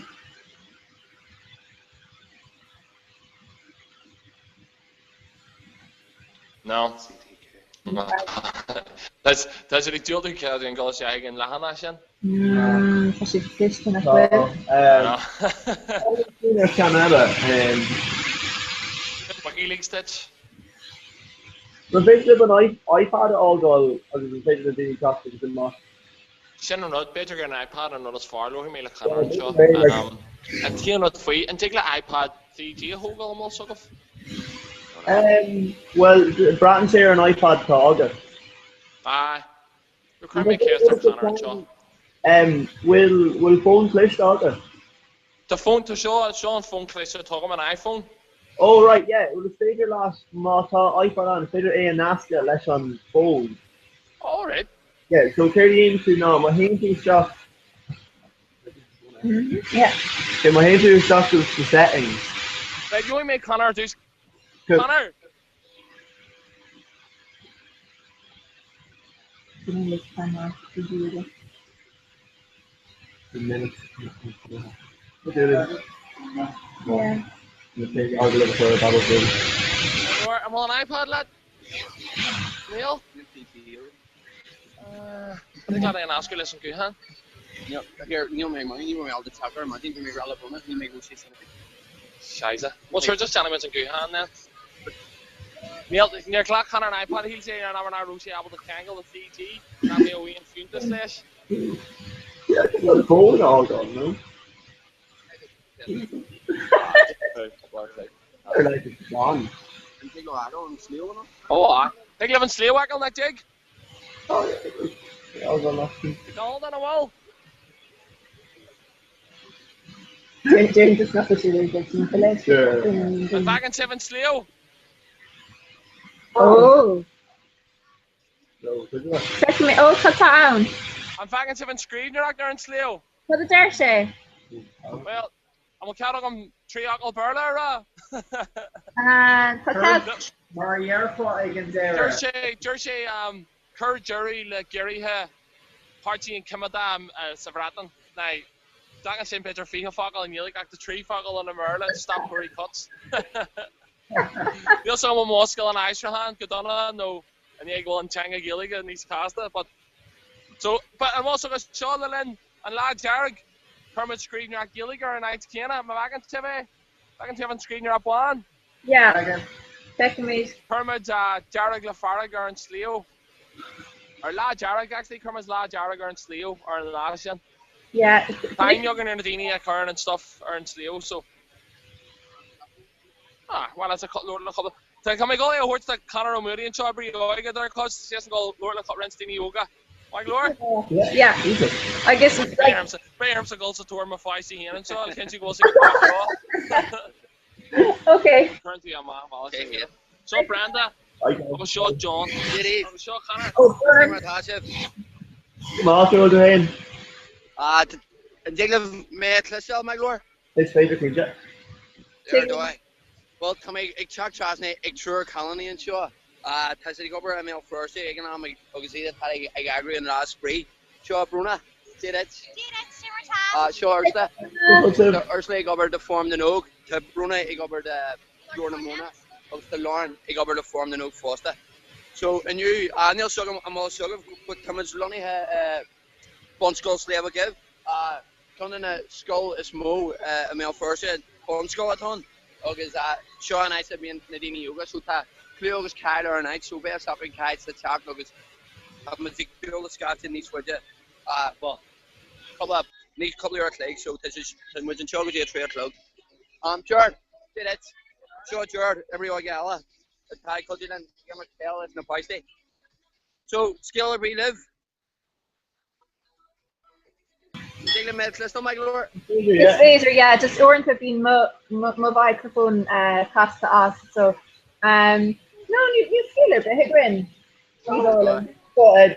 No. Tá siad ag diúltú cead dúinn dul isteach ag an leathanach sin. Tá siad cliste nach bhfuil? Ar cheann eile. WikiLeaks duit. An féidir libh an iPad a fhágáil agus an féidir le daoine teacht agus amach? Sin an rud, b'fhéidir gur an iPad an rud is fearr labharfaidh mé le Conor anseo. An t-aon rud faoi, an dtig le iPad 3G a thógáil an bhfuil 'fhios agaibh? Bhuel, braitheann sé ar an iPad atá agat. Aye. Cuirfidh mé ceist ar Conor anseo. Bhfuil bhfuil fón cliste agat? Tá fón, tá seo, seo an fón cliste atá agam, an iPhone. Oh right, yeah, well is féidir leat, má tá iPad ann, is féidir é a nascadh leis an bhfón. Oh right. Yeah, so céard a dhéanann tú ná, má théann tú isteach, Yeah. Okay, má théann tú isteach go sna settings. Right, gheobhaidh mé Conor ar dtús. Conor! Yeah. An bhfuil an iPad leat? Níl? An dtig leat é a nascadh leis an guthán? Níl mé maith, níl mé ábalta teacht ar maidin, bhí mé ag rá le Brona, níl mé go bhfuil sé sin. Scheisse. Well sure, just déanfaimid an guthán then. Níl, níor ghlac Conor an iPad, shíl sé ar an ábhar nach raibh sé ábalta ceangal le 3G, nach mbeadh aon fiúntas leis. Yeah, an fón a fhágáil, no? Ar like it's gone. An dtig leo fhágáil an sliabh nó? Ó, á. Tig libh an sliabh a fhágáil, nach dtig? Dul an bhfuil? Déanta sna leis. An bhfeiceann sibh an sliabh? Ó. Feicim é. Ó, cad tá ann? An bhfeiceann sibh an scríbhneoireacht ar an sliabh? Cad a deir sé? Bhuel, an bhfuil cead agam 3 fhocal Béarla a rá? Tá cead. Mar a dhéarfá ag an Deir deireadh. sé, deir sé, cuir deireadh le giorruithe Páirtí an Choimeádach sa Bhreatain. Now, tagann sin b'fhéidir 20 focal i nGaeilge ach tá 3 focal ann i mBéarla, stop Tory cuts. Níl 's agam an mhuscail an aistriúchán go dona nó an é go bhfuil an teanga Ghaeilge níos casta but so but an bhfuil 's agat seo le linn an Lá Dearg chuir muid scríbhneoireacht Ghaeilge ar an áit chéanna má fheiceann sibh é feiceann sibh an scríbhneoireacht bhán? Yeah. Feicimid. Chuir muid dearg le fearg ar an sliabh ar Lá Dearg actually chuir muid Lá Dearg ar an sliabh ar an lá sin. Yeah. Tá aithne againn ar na daoine a chuireann an stuff ar an sliabh so Ah, well, that's a labhairt le cúpla. Tá mé ag dul é a thabhairt do Conor Ó Muadaigh anseo, oibrí óige dár gcuid, tá sé ag dul labhairt le roinnt daoine óga. Maith go leor? Yeah. Agus Beidh ormsa dul sa tóir mo pháistí féin anseo, le cinntiú go bhfuil siad go maith. Okay. Cuireann tú amach an bhaile sin iad. Seo Brenda, agus seo John, agus seo Conor. Cé mar atá sibh? Maith tú féin. Ah, an dtig libh mé a chloisteáil, maith go leor? Is féidir cinnte. Ar dóigh. Bhuel, tá mé ag teacht trasna ag triúr cailíní anseo. Tá siad ag obair i mBéal Feirste ag an am agus iad atá ag eagrú an Lá Spraoi. Seo Bróna. Dia duit. Dia duit, cé mar tá? Seo Ursula. Tá Ursula ag obair do Fóram na nÓg. Tá Bróna ag obair do Glór na Móna agus tá Lauren ag obair le Fóram na nÓg fosta. So inniu, níl 's agam an bhfuil 's agaibh, but tá muid lonnaithe i Bunscoil Sliabh Dhuibh. Ceann de na scoil is mó i mBéal Feirste, bunscoil atá ann agus seo an áit a mbíonn na daoine óga so tá clú agus cáil ar an áit so beidh a fhios againn cá háit le teacht agus tá muid ag dúil le scaifte níos faide bhuel cúpla níos cúpla uair a chloig so tá tá muid anseo go dtí a 3 a chlog. Um, Gerard, Dia duit. Seo Gerard, oibrí óige eile atá ag cuidiú linn ag imirt peile leis na páistí. So, scéal ar bith libh? Dtig libh mé a chloisteáil maith go leor? Is féidir, yeah, just uaireanta bíonn mo mo mhicreafón casta as, so um, no, níl níl scéal ar bith againn. Ní dóigh liom.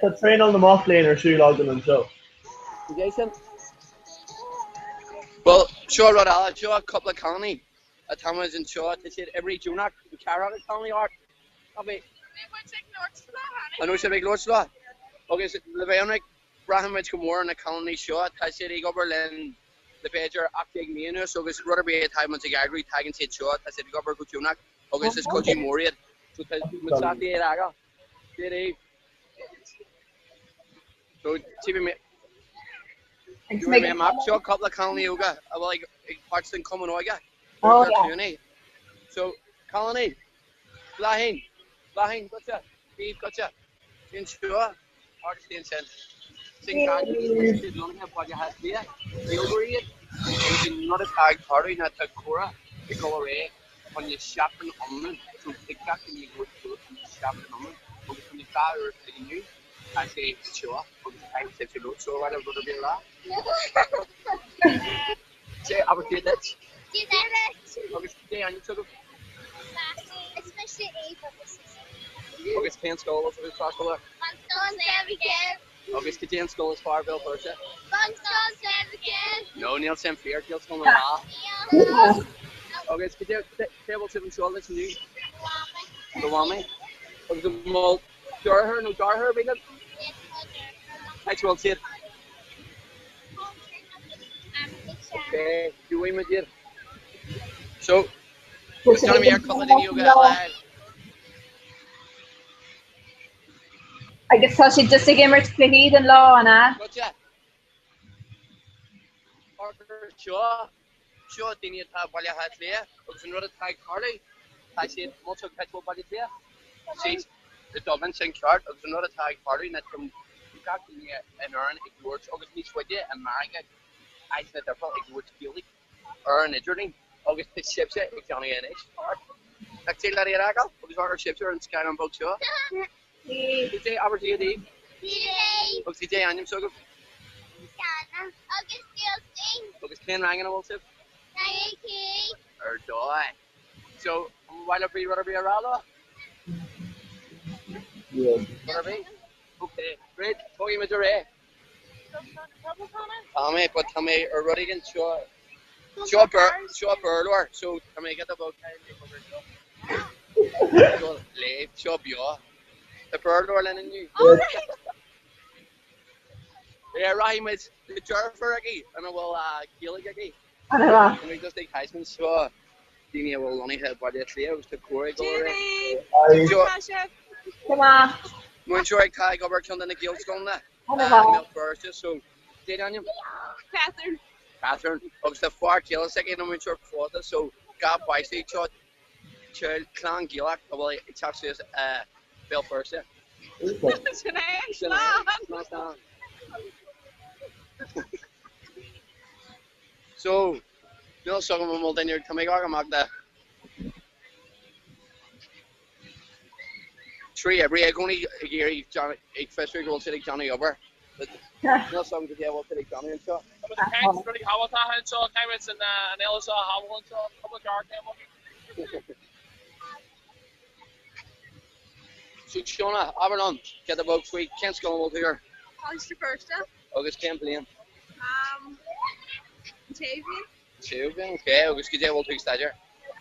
Tá traenáil na mac léinn ar siúl againn anseo. Jason? Bhuel, seo rud eile, seo cúpla cailíní atá muid anseo, tá siad oibrí deonach, ceathrar cailíní ort. An raibh sibh ag labhairt leo? Agus le bheith ionraic, braitheann muid go mór ar na cailíní seo. Tá siad ag obair linn le b'fhéidir 18 mí anuas agus rud ar bith atá muid ag eagrú, tagann siad seo, tá siad ag obair go deonach agus is cuidiú mór iad. So tá muid sásta iad a fhágáil. Dia daoibh. So tífidh mé Gheobhaidh mé amach seo cúpla cailíní óga a bhfuil ag páirt den Chumann Óige. Oh, yeah. So cailíní, Bláithín, Bláithín, goitse, Bíb, goitse, Sin seo agus sin sin. Sin cailíní siad lonnaithe i Baile Átha Cliath, Gaeilgeoirí iad, agus an rud atá ag tarlú ná tá comhrá ag dul ar aghaidh fá choinne seachtain iomlán, so ag gach duine ag labhairt suas fá choinne seachtain iomlán agus fá choinne 2 uair a chloig inniu tá sé anseo agus caithfidh sibhse labhairt so ar mhaith libh rud ar bith a rá? Sé, abair Dia duit. Dia duit. Agus cad é ainm s'agaibh? Is mise Aoibh agus is Agus cén scoil a bhfuil sibh ag freastal air? Bunscoil Sliabh Dhuibh. Agus cad é an scoil is fearr Bhéal Feirste? Bunscoil Sliabh Dhuibh. No, níl sin fíor, Gaelscoil na Rátha. Agus cad é cé bhfuil sibh anseo leis inniu? Do mhamaí. Agus an bhfuil deartháir nó deartháir ar bith libh? Cá bhfuil siad? Okay, gheobhaidh muid iad. So, déanfaidh mé ar cúpla daoine óga eile. Agus tá siad just ag imirt cluichí den lá, an ea? Gotcha. Seo, seo daoine atá i Baile Átha Cliath agus an rud atá ag tarlú, tá siad muintir Pitbull Baile Átha Cliath, siad i Dublin sin ceart agus an rud atá ag tarlú ná tá gach duine in Éirinn ag labhairt agus níos faide i Meiriceá áiteanna difriúla ag labhairt Gaeilge ar an idirlíon agus tá sibhse ag déanamh é anois. Nach dtig leat iad a fheiceáil agus ar sibhse ar an scáileán beag seo. Cad é abair Dia daoibh. Dia Agus cad é ainm s'agaibh? Luciana agus Justin. Agus cén rang ina bhfuil sibh? Rang a 5. Ar dóigh. So, an mhaith libh rud ar bith a rá leo? Rud ar bith? Ok, great, tógfaidh muid ar aghaidh. Tá mé, but tá mé ar rud éigin seo, seo seo Béarlóir, so tá mé giota beag seo. Seo léamh, seo beo. Tá Béarlóir linn inniu. Yeah, rachaidh muid le deirfiúr aici ina bhfuil Gaeilge aici. Ana-mhaith. Tá mé just ag taispeáint seo daoine a bhfuil lonnaithe i Baile Átha Cliath agus tá comhrá ag dul ar aghaidh. Tá sibh go maith. Múinteoir atá ag obair ceann de na Gaelscoileanna i Ana-mhaith. mBéal Feirste so cad é d'ainm? Catherine. Catherine. Agus tá fear céile s'aici ina múinteoir fosta so gach páiste seo clann Gaelach a bhfuil ag teacht suas i Béal Feirste. Sin é. Sin é. Slán. Slán. So, níl a fhios agam an bhfuil duine ar tá mé ag amharc amach de 3 oibrí i gcónaí ag iarraidh ag fiosrú go bhfuil siad ag déanamh obair. Níl a fhios agam cad é a bhfuil siad ag déanamh anseo. Tá muid ag caint rudaí tábhachtacha anseo, caithfidh muid an fhéile seo a shábháil anseo, cúpla gearrchéim againn. So, Shona, abair liom, giota beag faoi cén scoil a bhfuil tú air? Coláiste Feirste. Agus cén bhliain? Um, séú bliain. Séú bliain, ok. Agus cad é a bhfuil tú ag staidéar?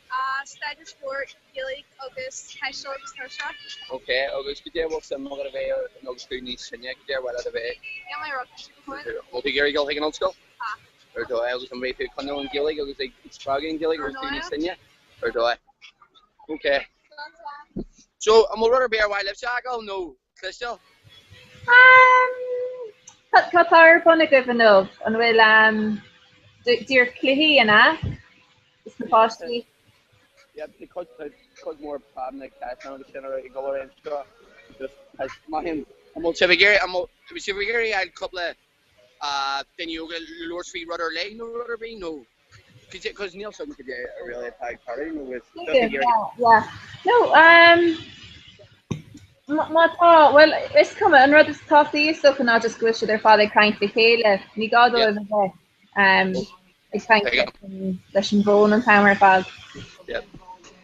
Uh, staidéar spóirt, Gaeilge agus taisteal agus turasóireacht. Ok, agus cad é a bhfuil suim agat a bheith agus tú níos sine, cad é ar mhaith leat a bheith? Níl mé róchinnte go fóill. Bhfuil tú ag iarraidh dul chuig an ollscoil? Tá. Ar dóigh, agus an mbeidh tú ag coinneáil an Ghaeilge agus ag spreagadh an Ghaeilge agus tú níos sine? Ar dóigh. Ok. So, an bhfuil rud ar bith ar mhaith libhse a fhágáil nó cloisteáil? Cad tá ar bun agaibh inniu? An bhfuil díreach cluichí an ea? Is na páistí? Yep, tá cuid tá cuid mhór fadhbanna ceisteanna agus sin ag dul ar aghaidh anseo. Just maith an bhfuil sibh ag iarraidh an bhfuil sibh ag iarraidh fháil cúpla daoine óga labhairt faoi rud ar leith nó rud ar bith nó cos níl a fhios agam cad é really atá ag tarlú nó is just ag iarraidh Yeah, no, um, má tá, well, is cuma, an rud is tábhachtaí is dócha ná just go bhfuil siad ar fad ag caint le chéile, ní gá dóibh a bheith um, ag caint leis an bhfón an t-am ar fad. Yeah.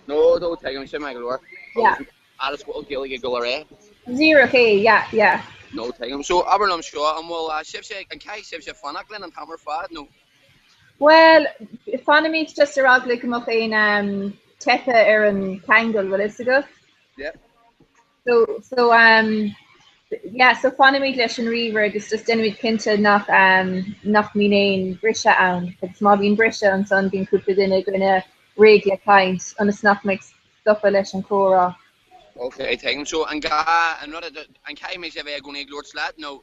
No, no, tuigim sin maith go leor. Yeah. Agus go bhfuil Gaeilge ag dul ar aghaidh. Díreach é, yeah, yeah. No, tuigim. So, abair liom seo, an bhfuil sibhse, an caithfidh sibhse fanacht linn an t-am ar fad nó? Bhuel, fanaimid just ar eagla go mbeadh aon teipeadh ar an cheangal, bhfuil fhios agat? Yeah. So, so, um, yeah, so fanaimid leis an ríomhaire agus just déanaimid cinnte nach, um, nach mbíonn aon briseadh ann. Agus má bhíonn briseadh ansan bíonn cúpla duine againne réidh le caint ionas nach mbeidh stopadh leis an chomhrá. Ok, tuigim. So, an gá, an rud, an caithfidh mise a bheith i gcónaí ag labhairt leat nó?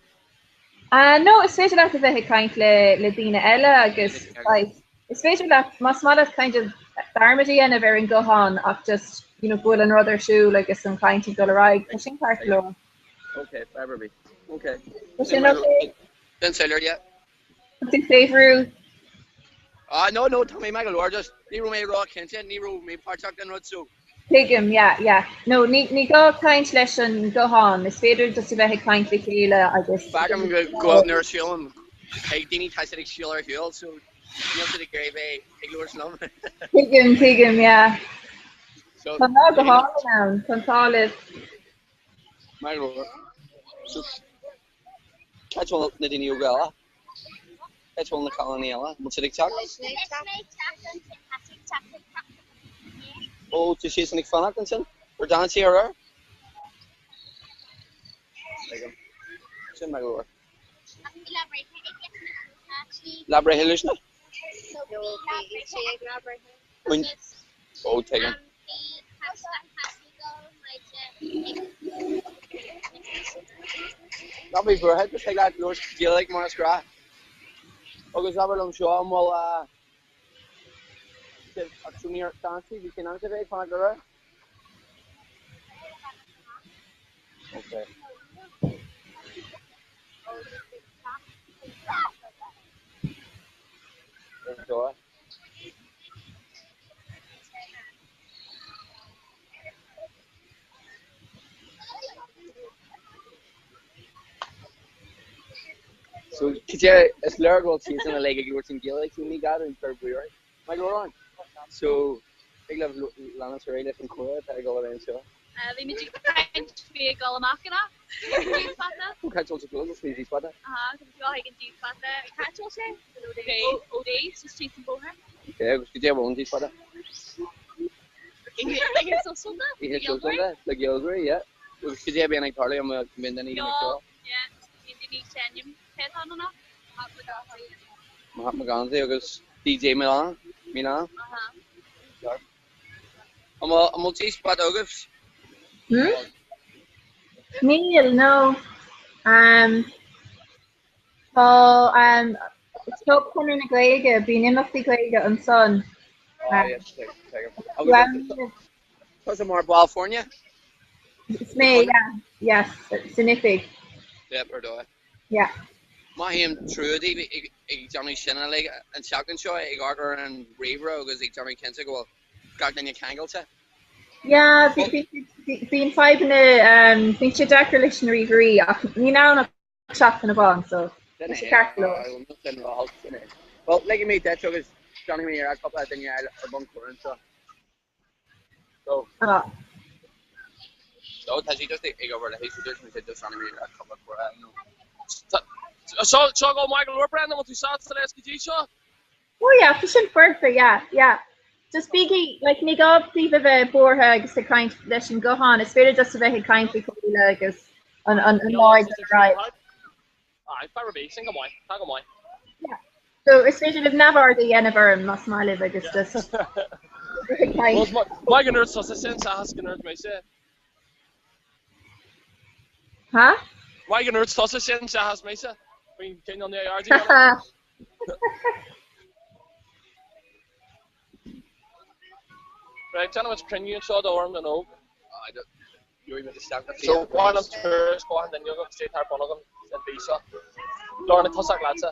Ah, no, is féidir leat a bheith ag caint le, le daoine eile agus like, is féidir leat, más maith leat kind of dearmad a dhéanamh ar an guthán ach just, you know, go bhfuil an rud ar siúl agus an chaint ag dul ar aghaidh, tá sin ceart go leor. Ok, fadhb ar bith. Ok. Tá sin ok? Sin soiléir, yeah. Tá tú saibhriú? Ah, no, no, tá mé maith go leor, just ní raibh mé ró-chinnte, ní raibh mé páirteach den rud, so. Tuigim, yeah, yeah. No, ní, ní gá caint leis an guthán, is féidir just a bheith ag caint le chéile agus. Feicim go bhfuil nuair a siúlaim chuig daoine tá siad ag siúl ar shiúl, so níl siad ag iarraidh bheith ag labhairt liom. Tuigim, tuigim, yeah. So, Tá lá go hálainn ann, tá an t-ádh libh. Maith go leor. So, Cá bhfuil na daoine óga eile? Cá bhfuil na cailíní eile? An bhfuil siad ag teacht? Ó, tá siadsan ag fanacht ansin? Ar d'fhan sí aréir? Tuigim. Sin maith go leor. Lá breithe Luisne? Ó, tuigim. Ná bí buartha, just thig leat labhairt Gaeilge mar is gnách. Agus abair liom seo, an bhfuil ach so níor d'fhan sí, bhí sí in ainm is a bheith ag fanacht aréir? Okay. Ar dóigh. So, cad é, is léir go bhfuil siadsan uilig ag labhairt an Ghaeilge, so ní gá dúinn cur brú orthu. Maith go leor. So, thig libh leanacht ar aghaidh leis an chomhrá atá ag dul ar aghaidh anseo. Bhí muid ag caint faoi ag dul amach in G-spota. Ó, caint bhfuil tú ag faoi G-spota? Aha, tá muid ag dul chuig an G-spota. Cá bhfuil sé? Ó Days, just síos an bóthar. Ok, agus cad é a bhfuil an G-spota? Oíche sóisialta? Oíche sóisialta, le Gaeilgeoirí, yeah. Agus cad é a bhíonn ag tarlú an mbíonn daoine ag ceol? Yeah, bíonn daoine ag seinm. Cé atá ann anocht? Mahatma Gandhi agus DJ Milan. Milan. Aha. An bhfuil G-spot agaibh? Hmm? Níl, no. Um, tá um, Club Chonradh na Gaeilge, bíonn imeachtaí Gaeilge ansan. Oh, yes, tuigim. Tusa mar ball foirne? Is mé, yeah, yes, san oifig. Yep, ar dóigh. Yeah. Mothaím trua daoibh ag déanamh sin uilig an tseachtain seo, ag amharc ar an ríomhaire agus ag déanamh cinnte go bhfuil gach duine ceangailte. Yeah, bíonn fadhbanna, bíonn sé deacair leis na ríomhairí ach níl ann ach seachtain amháin so tá sé ceart go leor. Well, ligfidh mé duit agus déanfaidh mé iarracht cúpla duine a fháil ar bun comhrá anseo. So. Ah. So tá sí just ag obair léi, so dúirt mise just déanfaidh mé iarracht cúpla comhrá nó. So, seo go maith go leor Brendan, bhfuil tú sásta leis go dtí seo? Oh yeah, tá sin foirfe, yeah, yeah. Just bígí, like, ní gá daoibh a bheith buartha agus ag caint leis an guthán, is féidir just a bheith ag caint le chéile agus an, an, an lá ag dul ar aghaidh. Aye, fadhb ar bith, sin go maith, tá go maith. Yeah. So is féidir libh neamhaird a dhéanamh orm más maith libh agus just ag caint. Maith go ndúirt tusa sin, seachas go ndúirt mise. Ha? Maith go ndúirt tusa sin, seachas mise. Faoin cineál neamhaird a dhéanamh. Right, déanfaidh muid cruinniú anseo d'Fhóram na nÓg. So, bhain an tuairisc ó an duine agus tá ar bun agam an mhí seo. Lorna, tosach leatsa.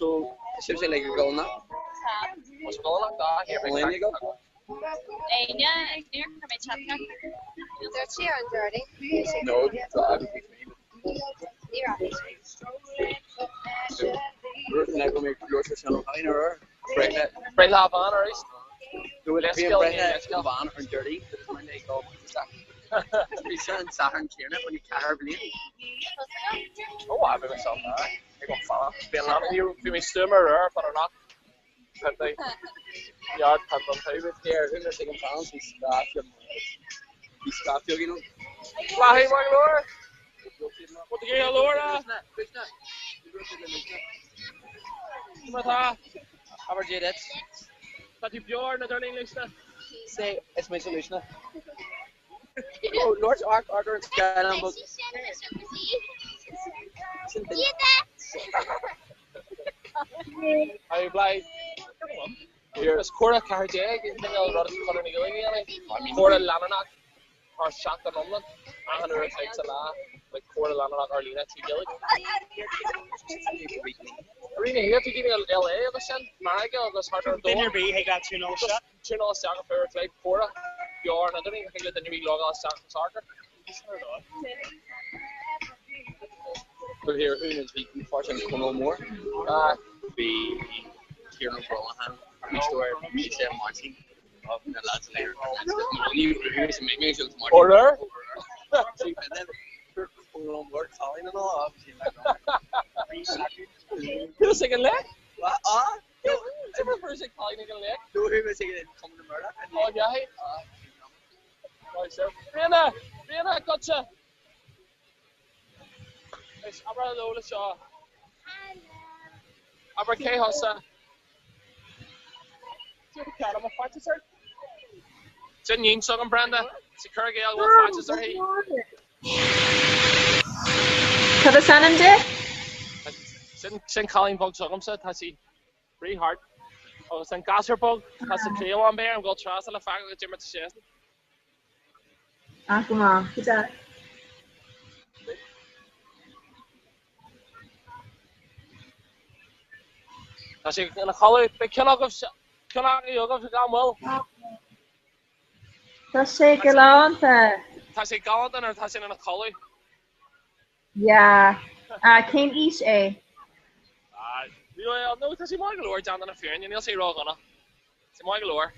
So, sibhse uilig ag dul amach? Tá. Tá dul amach dá An bhfuil éinne ag dul? Éinne? Níor chuir mé teachtaireacht. Dúirt sí ar an Déardaoin. No, tá agus bhí mé. Ní raibh sé. Dúirt mé go mbeadh leor sin ó tháinig ar breithe. Breithlá bhán arís. Dúirt bhí an breithlá bhán ar an Déardaoin agus mar ag dul isteach. Bhí sin an Satharn céanna faoi 4 bliain. Ó, bhí mé sásta. Ag an fanacht. Bhí an bhí mé stuama ar ar fan ar Is comhrá 14 an cineál rud is Conradh na Gaeilge a dhéanamh. Comhrá leanúnach thar seachtain iomlán, achan uair a chloig sa lá, like comhrá leanúnach ar líne trí Ghaeilge. Arena here, bhí daoine i LA agus sin, Meiriceá agus thart ar an domhan. Duine ar bith ag leat tiúnáil isteach. Tiúnáil isteach ar feadh uair a chloig, comhrá beo ar an idirlíon, thig le duine ar bith logáil isteach agus amharc air. But here, who knows, bhí páirt an Conall Mór, bhí Kieran O'Brolaghan, bhí stór, bhí sé Martin, na lads in Horror? Conall Mór calling and all, obviously. Who's ag an le? Ah? Who's ag calling ag an le? No, who was ag an Murdoch? Oh, yeah. Ríona! Ríona, gotcha! Is abair hello le seo. Abair cé thusa? Sin níon s'agam Brenda. Sa cur gael bhfuil faitíos uirthi. Cad is ainm di? Sin cailín beag s'agamsa, tá sí Rith thart agus an gasúr beag tá sa chliabhán beidh orm dul trasna le feiceáil goidé mar tá seisean. Ah, go maith. Go deas. Tá sé ina chodladh. Beidh ceann agaibh, ceann agaibh gan mhoill. Tá sé galánta. Tá sé galánta nuair atá sé ina chodladh. Yeah. Cén aois é? Well, no, tá sé maith go leor, déanta na fírinne, níl sé ródhona. Tá sé maith go leor.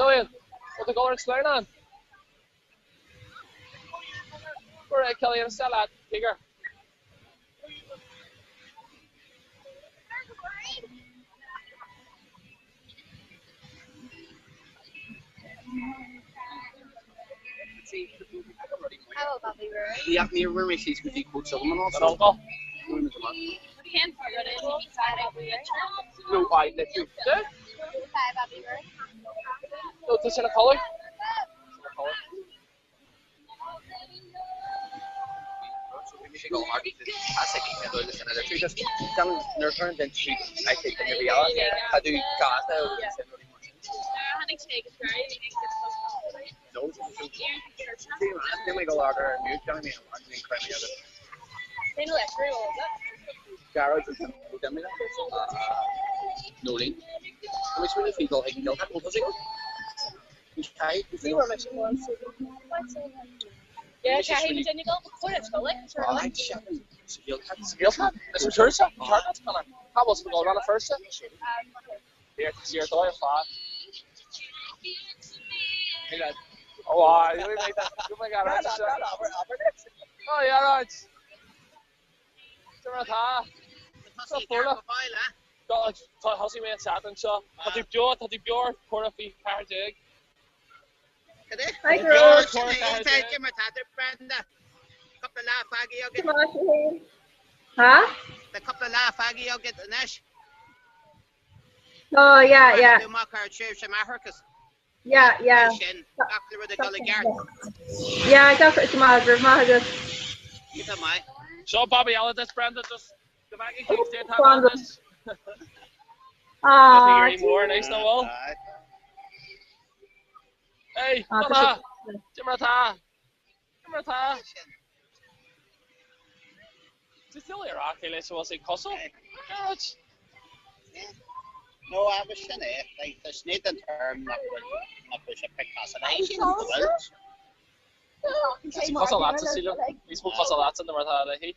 Cillian, bhfuil tú ag dul ar an sleamhnán? Go raibh Cillian, seal leat, Tíogar. Yeah, ní raibh mé síos go dtí Cód Sullivan also. An uncle? No, I let you. No, tá sé ina chodladh. Thosaigh mé an tseachtain seo. Tá tú beo, tá tú beo ar Comhrá Faoi 14. Hi girls. Cúpla lá fágtha agat. Ha? Tá cúpla lá fágtha agat anois. Oh yeah, yeah. Tú amach ar tréimhse máithreachais. Yeah, yeah. Sin, gach rud ag dul i gceart. Yeah, gach rud go maith, go raibh maith agat. Iontach maith. Seo babaí eile duit, Brenda, just go bhfeicfidh tú cad é atá ann duit. Ah, mór anois nach bhfuil? Hey, Donna! Cad é mar atá? Cad é mar atá? Is doiligh a rá cé leis a bhfuil sé cosúil. Gearóid! No, agus sin é, like, tá siad den tuairim nach bhfuil nach bhfuil sé Picasso. Like, sin go bhfuil. Tá sé cosúil leatsa, sílim. Níos mó cosúil leatsa ná mar atá léi.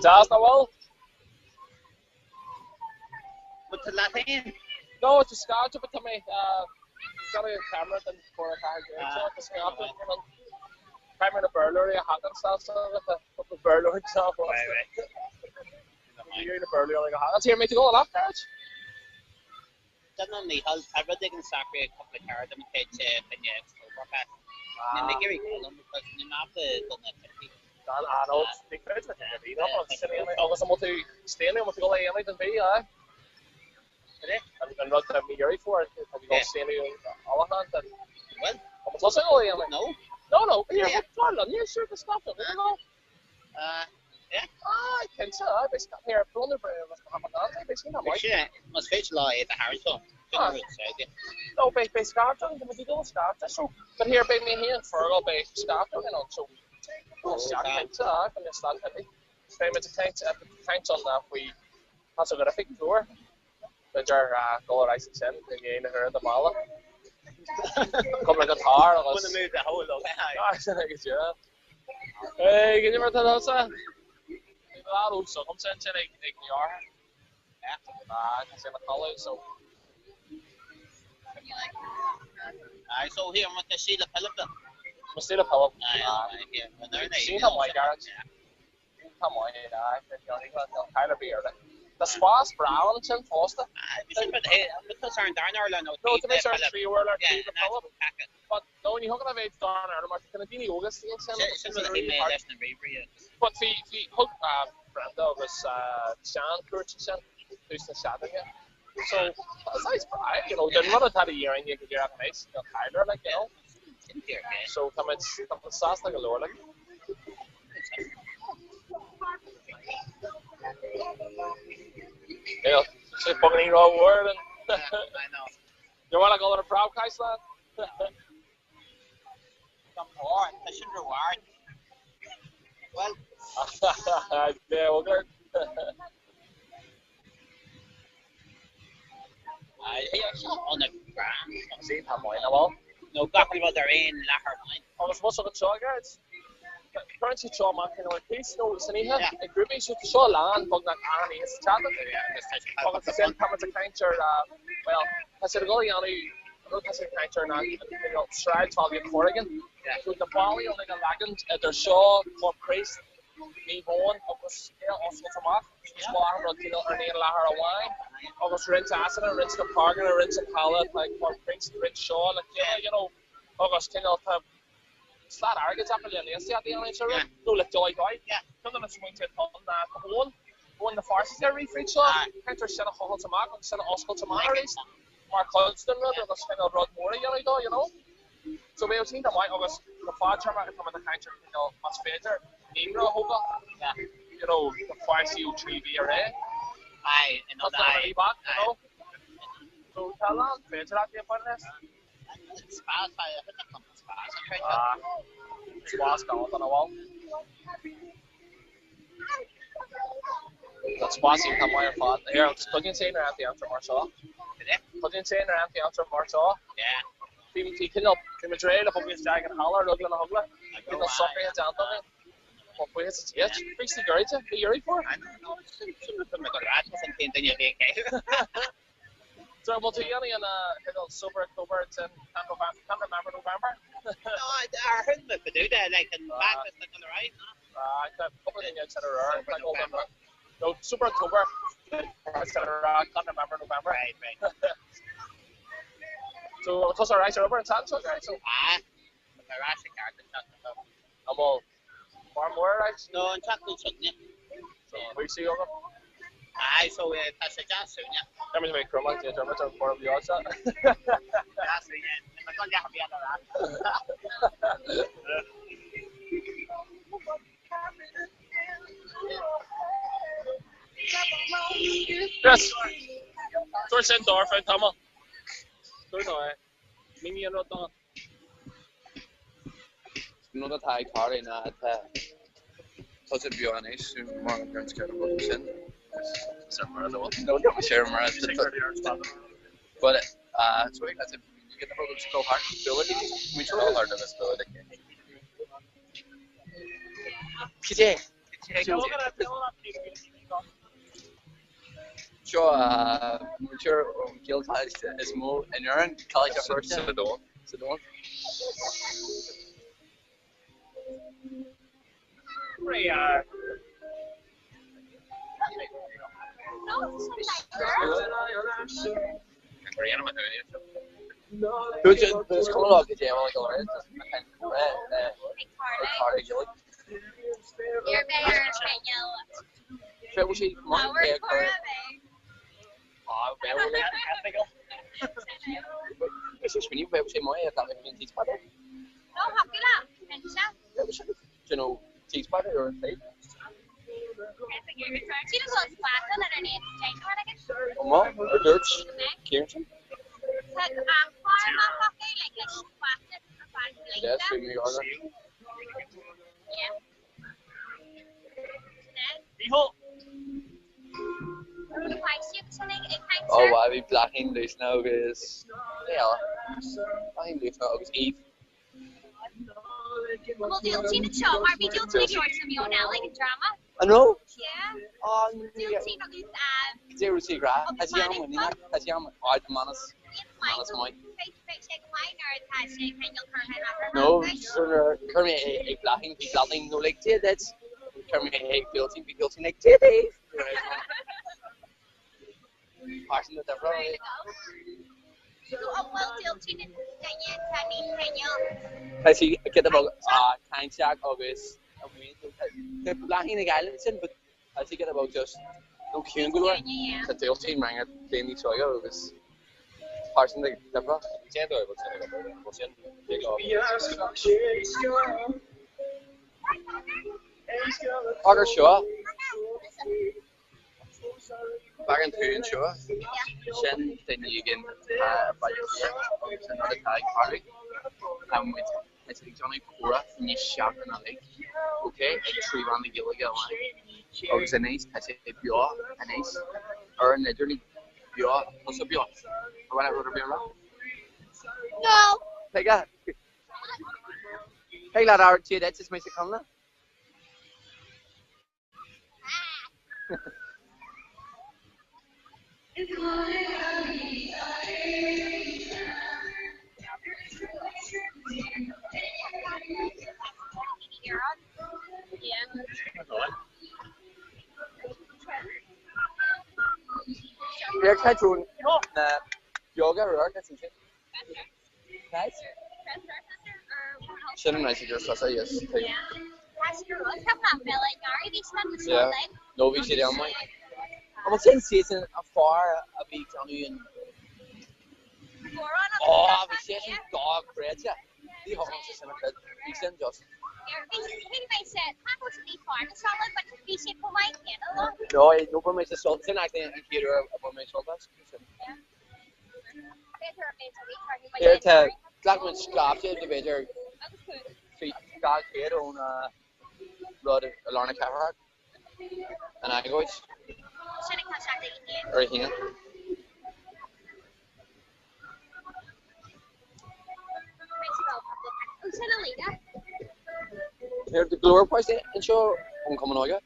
Deas nach bhfuil? Bhfuil tú leat féin? No, tá scaifte, but tá mé déanamh an camera den Comhrá 14 seo, tá scaifte an Caithfidh mé na Béarlóirí a sheachaint sásta le cúpla Béarlóir seo fosta. Ní na Béarlóirí a sheachaint. Here, mé tú go amach, Garrett? Déanann an Mícheál, tá rud éigin socraithe cúpla cara de mo chuid fá choinne Oktoberfest. Níl mé ag iarraidh dul ann because níl mé ábalta dul na cluichí. Dan Arnold, ní féidir le duine bhí agus an bhfuil tú staonadh, an bhfuil tú ag dul a dhéanamh den bhí, aye? An rud a mí iarraidh fuair, tá tú ag dul staonadh olacháin den. Bhfuil? An bhfuil tusa ag dul a dhéanamh? No. No, no, here, dar liom, yeah, sure, go stop it, no, no. Yeah. Aye, cinnte, aye, beidh scat here, bronnadh beidh sin Beidh sin, más féidir lá é do tharraingt dó, sin an rud is No, beidh beidh scaifte ann, tá muid ag dul scaifte, so, but here, beidh mé féin, Fergal, beidh scaifte againn ann, so, oh, cinnte, aye, go mbeidh staid heavy. Beidh muid ag caint, ag caint ann faoi, tá sé go oifig fuar, b'fhéidir dul ar ais ansin i ndiaidh na huaire de mhála. Cúpla guitar agus. Wanna move the whole of Ah, sin é go deo. Hey, cad é mar atá tusa? Bhí lá ó s'agamsa ansin ag ag Ní Fhearthair. Ah, tá sé ina chodladh, so. Aye, so here, I'm with Sheila Phillip. Mo Sheila Phillip. Aye, aye, here. Sin tá maith Garrett. Tá maith, aye, níl caill ar bith air. Tá spás breá ansin fosta. Bhí sin rud é, an bhfuil tusa ar an darna urlár nó No, tá mise ar an tríú urlár, taobh le Philip. But no, ní thugann a mhéid darna urlár mar tá na daoine óga istigh ansin. Sin rud a bhí mé leis na ríomhairí agus. But bhí, bhí, thug Brenda agus Seán cuairt ansin tús na seachtaine. So, tá saghas breá, you know, den rud atá de dhíth orainn go díreach anois, níl caill air, like, you know. So tá muid, tá muid sásta go leor, like. Yeah, sé beagáinín rómhór an. I know. You want to go ar an Preabchaisleán? Tá tá sin ró-ard. Well. Yeah, well, good. Seo ionad breá. Sí, tá maith na bhfuil. Nó gach rud ar aon láthair amháin. Agus bhfuil agat seo Garrett? Cuireann siad seo amach in ar cíos nó san oíche ag grúpaí, so tá seo lán beagnach achan oíche sa tseachtain. Agus sin tá muid ag caint ar, bhuel, tá siad ag dul a dhéanamh, an rud atá siad ag caint ar ná sráid Bhaile Corrigan. So na ballaí uilig a leagan idir seo, Corp Chríost, Naomh Eoin agus é a oscailt amach. Is maith an rud cineál ar an aon láthair amháin agus roinnt áiseanna, roinnt na páirceanna, roinnt an halla atá ag Corp Chríost, roinnt seo le chéile, you know, agus cineál tá slat airgid acu le an infheistíocht a dhéanamh sa rud, nó le dóigh dóigh. Ceann de na smaointe atá ann ná tá Eoin, Eoin na Fearsaide ag rith fríd seo, caintear sin a thochailt amach agus sin a oscailt amach arís mar chuid den rud agus cineál rud mór a dhéanamh dó, you know. So bheadh sin go maith agus go fadtéarmach tá muid ag caint ar cineál, más féidir, naíonra a thógáil, you know, do pháistí ó 3 mhí ar aghaidh. Aye, in Tá aye. back, you know. So tá a lán féidearthachtaí ag baint leis. Spás, aye, I think spás an tráth Ah, spás gan don bhall. Tá spás iontach maith ar fad. Here, agus cuidíonn sé nuair a aimsir mar seo. Cuidíonn sé nuair a aimsir mar seo. Yeah. Bhí bhí cineál, bhí muid réidh le bogadh isteach an halla ar eagla na heagla. Cineál socraithe déanta againn. Tá buíochas le Dia. Bhí sí goirte, bhí iarraidh fuar. I know, no, sin sin rud a go raibh an t-aon duine a bhí ag caitheamh. So bhfuil tú dhéanamh an cineál Sober October ansin, can't remember, can't remember November? No, ar thug mé fá dtaobh de, like, an feachtas le dul ar aghaidh, no? Ah, tá cúpla duine ansin ar air, tá November. No, Sober October, ansin ar air, can't remember November. Right, right. So, tusa ar ais ar obair an tseachtain seo, Gary, so? Ah, tá ar ais ag ceart an tseachtain seo. An bhfuil fear mór ar ais? No, an tseachtain seo, yeah. So, bhí sí agam. Aye, so tá sé deas súine. Tá muid ag cromach de Dermot ar for the odds. Deas súine. Tá go leath bhí ar ais. Yes. Dúirt sin dár feadh tamall. Dúirt nó é. Mínigh an rud don. An rud atá ag tarlú ná tá tusa beo anois mar an gceann scéal rud sin. Sure mar But so that's it. You get the program to go hard. We go hard on this ability. Cad é? Seo múinteoir ón Ghaelcholáiste is mó in Éirinn, Coláiste Feirste. Sa domhan. Sa domhan. Is cuma lá go dté Ó bhí Bláithín Luisne agus Bláithín Luisne agus Eve. An raibh? Cad é raibh sí ag rá? Tá sí an-mhuiníneach, tá sí an-mhuiníneach, Manus, Manus maith. sé go maith nuair atá sé cineál curtha in eagar No, so nuair a chuir mé é ag Bláithín, bhí Bláithín no like Dia duit. Chuir mé é ag Dúiltín, bhí Dúiltín like Dia daoibh. Pearsan difriúil. So an bhfuil Dúiltín an duine atá níos cineál? Tá sí giota beag cainteach agus tá Bláithín ag Island sin but tá sí giota beag just nó ciúin go leor. Tá Dúiltín ranga bliain níos óige agus pearsan difriúil. Cén dóigh a bhfuil sin ag obair? An bhfuil sin ag obair? Agus seo. Faigheann tú anseo, sin duine éigin atá i Baile Átha Cliath agus an rud atá ag tarlú, tá muid ag déanamh comhrá faoi seachtain uilig, ok, ag 3 mheán na Gaeilge amháin agus anois tá sé beo anois ar an idirlíon, beo, tusa beo. Ar mhaith leat rud ar bith a rá? No! Tuige? Thig leat amharc Dia duit, is mise Connla. Bhí caitrún na beoga ar amharc as sin. Nice. Sin an nice yes yes. Yeah. No bhí siad ann maith. An bhfuil sin season a fear a bhí ag déanamh an Ó bhí sé sin dochreidte. Ní thugann sé sin a chuid. Bhí sin just. No, no bhain mé sult sin actually an chéad uair a bhain mé sult as. Here tá ghlac muid scaifte de b'fhéidir 200 ón rud i lár na cathrach, an agóid, ar a haon. Here tá go leor páistí anseo ón Chumann Óige.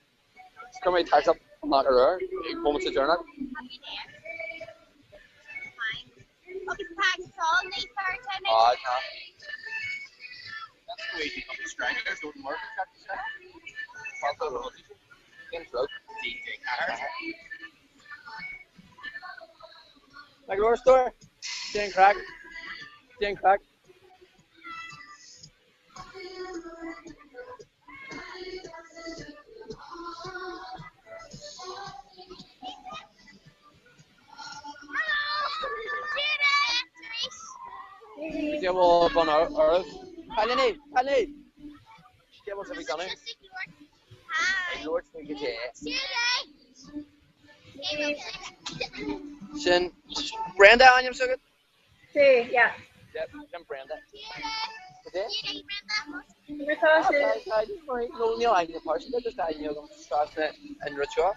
Chuir mé taisteal amach aréir ag bomaite deireanach. Ah, tá. Like a store? Déan craic. Déan craic. Cé bhfuil bun oraibh? Cailíní! Cailíní! Cé bhfuil sibh ag déanamh? Ag labhairt faoi goidé. Sin Brenda ainm s'agat? Sí, yeah. Yep, sin Brenda. Goidé? Mar tá sé. No, níl aithne pearsanta, just aithne agam trasna an rud seo.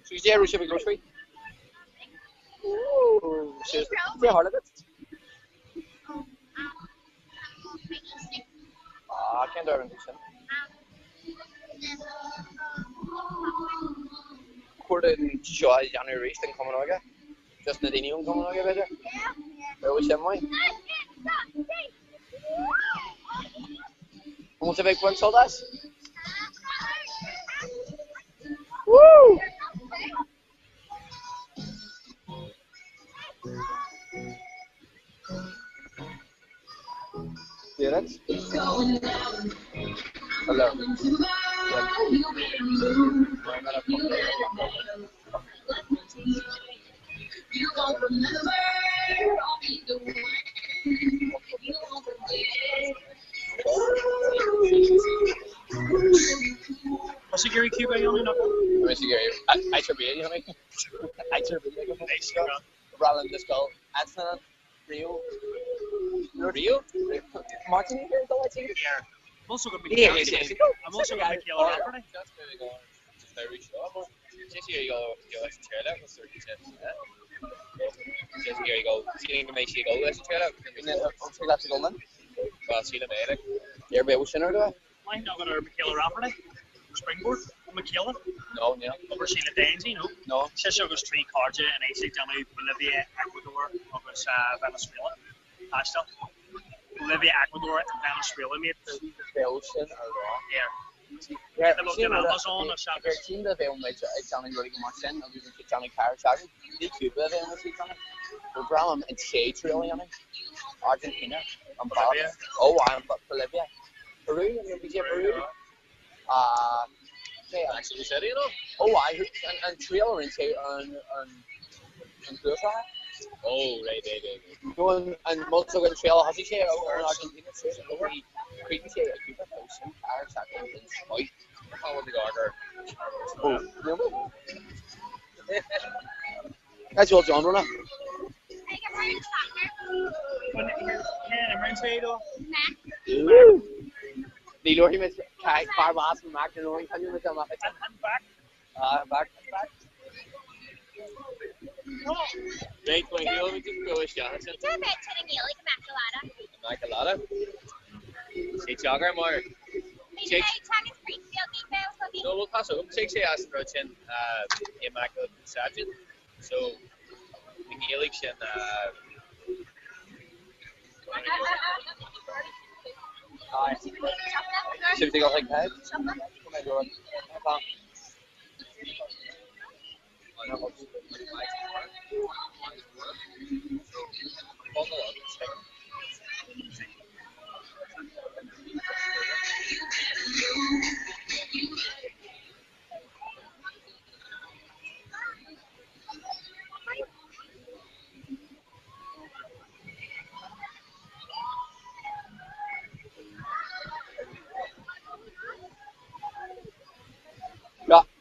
So goidé a raibh sibh ag labhairt faoi? Ooh, cé a tharla duit? Ah, cén dóigh a rinne tú sin? Cuaird seo a dhéanamh arís den Chumann Óige. Just na daoine ón Chumann Óige, b'fhéidir? Bheadh sin maith. An bhfuil sibh ag baint sult as? Woo! Hear it? Hello. Tá sé ag iarraidh Cuba a dhéanamh nach bhfuil? Tá sé ag iarraidh áit ar bith a dhéanamh. Áit ar bith a dhéanamh. Roland the Skull. Adnan Rio. Rio? Martin here the lights here? I'm also going to be I'm also going to be Michaela Rafferty. Maith ná go ar Michaela Rafferty. Springboard Michaela. No, no. Obair sí le Daisy, no? No. Sise agus 3 cairde in éis ag déanamh Bolivia, Ecuador agus Venezuela. Taisteal. Bolivia, Ecuador and Venezuela mate. Bheadh sin ar rá. Yeah. Sin a bheadh muid ag déanamh rudaí go maith sin agus ag déanamh cearr seagal. Ní Cuba a bheadh muid ag déanamh. Ba bhreá liom an chéad triail a dhéanamh. Argentina, an Bolivia. Ó, an Bolivia. Peru, an bhí sé Peru? Ah, Mexico City, nó? Ó, an triail a rinne sé an an Cúlsraithe. Oh, right, right, right. Nó an mud an triail a thosaigh sé ar an Argentina suas ó bhí chríochnaigh sé i Cuba fós sin cearr seagal den scoith. Tá rud ag ard Ó, níl mé. That's all John Rona. Ní luafaidh mé fear maith as Mac na Nóin, caithfidh mé amach. Back. Ah, back. Right, well, here we just go isteach ansin. Tá bheith sin i nGaeilge Immaculata. Immaculata. Sé teagar mar. Bhí teagasc Chríostaí againn bheith againn. No, well, tá agam sé sé as an rud sin Immaculate Conception. So, i nGaeilge sin Should we go like that?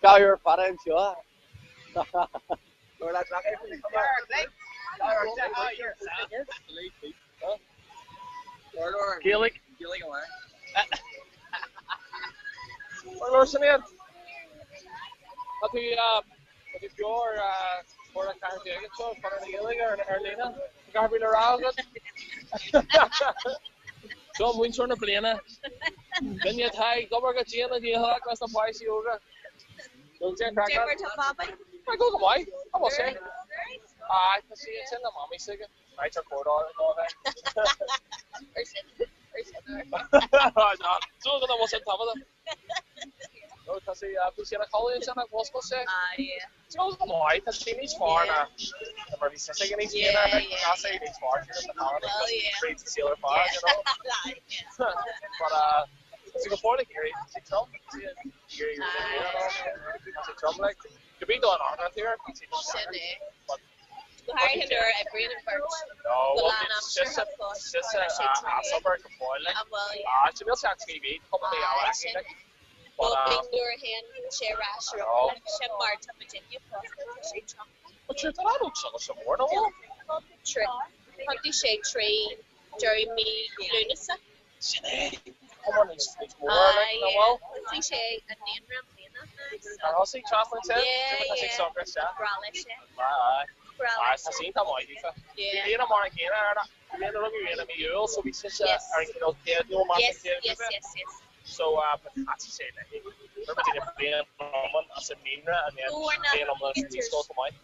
Cabhair fada anseo. Gaelic. Gaelic amháin. Well, Sinéad, tá tú tá tú beo ar Comhrá 14 anseo, Conradh na Gaeilge ar ar líne. Tá gach le rá agat. Seo múinteoir na bliana. Duine atá ag obair go dian a dhícheallach leis na páistí óga. Nó déan craic Cad é mar tá babaí? Tá go go maith. Tá bhfuil sé? Ah, tá sí ansin le mamaí s'aige. Right ar cóir dó a bheith. Súil go bhfuil sin tábhachtach. Nó tá sí bhí sí ina codladh ansin ach mhuscail sé. Ah, yeah. Tá go maith, tá sí níos fearr ná mar bhí sise níos mine, tá sí níos fearr na Well, yeah. tríd sa saol ar fad, you know. But uh, tá sí go fóill ag iarraidh, tá sí trom, tá sí ag iarraidh tá sí trom like, go bí dó an áthán tír, tá sí Sin é. But Go háirithe nuair a oibríonn an bheirt No, go well, lánaimseartha sise fós, tá sé as obair go fóill like. Ah, well, yeah. Ah, níl sé ach 3 mhí, cúpla mí eile Ah, aici, sin. like. But, Well, uh, bíonn nuair a théann sé ar ais ar No. obair, sin mar tá muidinne fosta, tá sé trom. But sure, tá an seo se mór nó? Trí. Thiontaigh sé 3 deireadh mí Lúnasa. Sin é. Come on, níos níos mór Ah, like, nó yeah. bhfuil? Thosaigh sé an naíonra i mbliana. Ar thosaigh trasna sin? Yeah, Tá sé yeah. socra isteach. Breá leis é. Aye. Breá Aye, leis tá é. sí tá maith daofa. Bhí Yeah. bliana mar an gcéanna ar bhí bliana rugadh í i mí Iúil, so bhí sise Yes. ar an gcineál céad nó mar Yes, chéad yes, roimhe. yes, yes. So but tá sé léi. Chuir muid in bliain iomlán as an naíonra and then Ó, ar na bliain iomlán sa naíscoil chomh maith.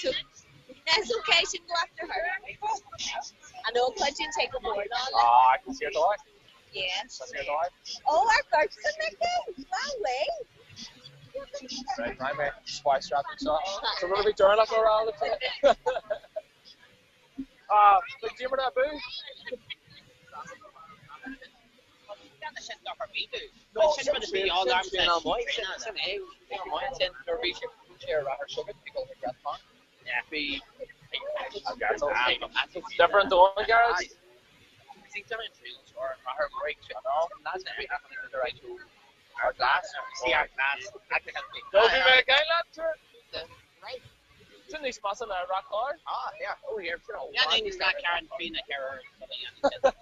So, that's okay, she can go after her. I know Cudgeon take a board on it. Ah, tá sí ar dóigh. Yeah. Tá sí ar dóigh. Oh, our birthday, Mickey! Wow, way! Right, right, mate. Spice strap anseo. So rud a bhí deireanach á rá le Ah, like Diarmuid Abu? No, sin sin an maith, sin sin é, sin an maith, sin nuair a bhí sé sé ar athair sugar, bhí go ag Rathcon. Bhí Different dóigh, Gareth? I think they're in trails or Rather Break. That's the right to our glass. See our glass. No, bhí mé ag leat Right. Sin níos measa ná Rathcar? Ah, yeah. Oh, here. Yeah, then he's not Karen Fina here or something.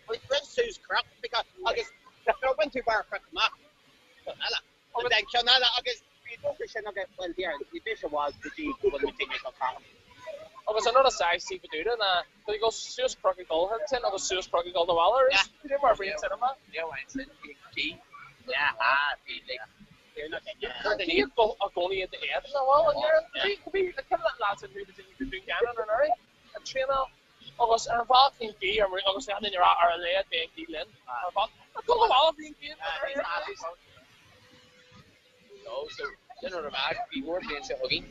Red Sue's corrupt because agus no went too far from amach. And then ceann eile agus bhí dócha sin agus well here bhí bhí sé was go dtí go bhfuil muid ag an Agus an rud a saghas Dúda ná go go suas cnoc ag dul sin agus suas cnoc ag dul na bhaile arís. Bhí mar bhí cinema. Yeah, why sin key. Yeah, ah, bhí like they're not Ní go a gcónaí in éadan na bhfuil bhí bhí le cim le lá sin dún gan an an an traenáil. Agus ar an bhealach bhí an ghaoth ar agus bhí an duine ar a laghad bhí an ghaoth linn. Ar an bhealach, dul abhaile bhí an ghaoth No, so sin rud a bheadh, bhí mór bliain seo chugainn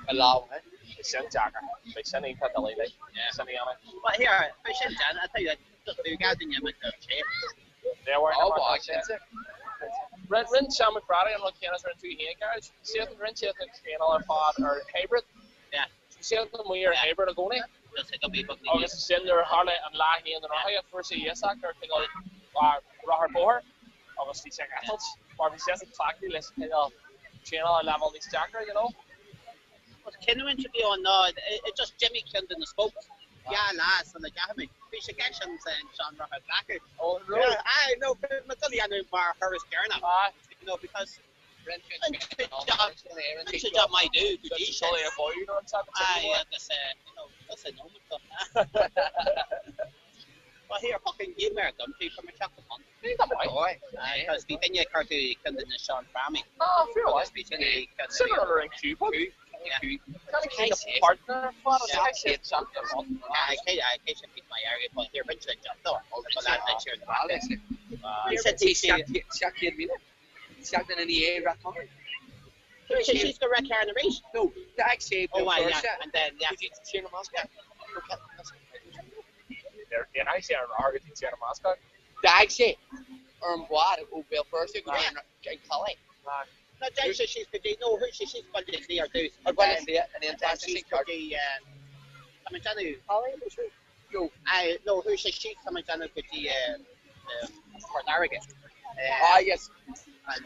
i lá amháin. Bhí sin deacair. Bhí sin iontach doiligh, like, sin a dhéanamh. Well here, bhí sin déanta, I tell you, just bhí gá duine amuigh ar sé. Oh, boy, cinnte. Rinne Seán Mac Brádaigh an rud céanna is a rinne tú féin, Gearóid. Siad, rinne siad an traenáil ar fad ar hybrid. Yeah. Siad amuigh ar hybrid i gcónaí. Agus ansin nuair a tharla an lá féin den rothaíocht, fuair sé iasacht ar cineál rothar bóthair agus bhí sé ag eitilt mar bhí sé ag cleachtadh leis an cineál traenáil ar leibhéal níos deacra, you know. But cinniúint a bhí ann ná it just d'imigh ceann de na spokes dhá lá sula ndeachaigh mé. Bhí sé ceist an sean-rothar glacadh. Oh, no. Aye, no, bhí mé ag dul a dhéanamh mar thuras deireanach. Aye. You know, because Rinne sé job maith domh go dtí sin. Aye, agus you know, just a nóiméad dom. Well here, fucking give me a gun fee for my chocolate bun. Aye, because bhí duine ag cur tú ceann de na sean-fhrámaí. Ah, fair Agus bhí duine ag ceann de Similar in Cuba. Partner Aye, cé aye, cé sin bhí my area, but here, rinne sé job dó. But that night here in the back. Bhí sé 700,000. Seachtain ina dhiaidh Rath Conor. Chuaigh sé síos go Ráth Cairn arís. No, d'fhág sé Oh, Béal aye, yeah, Feirste and then, yeah. go dtí Tír na mBascach. Níor fhág sé an rothar go dtí Tír na mBascach. D'fhág sé ar an bhád ó Bhéal Feirste go dtí an Caladh. No, d'fhág sé síos go dtí, no, chuaigh sé síos Baile Átha Cliath ar dtús. Ar Baile Átha Cliath, and then And then trasna síos sé go Cork. dtí, tá mé ag déanamh, Caladh, is ea? No, aye, no, chuaigh sé síos, tá mé ag déanamh go dtí Port Láirge. Ah, yes. And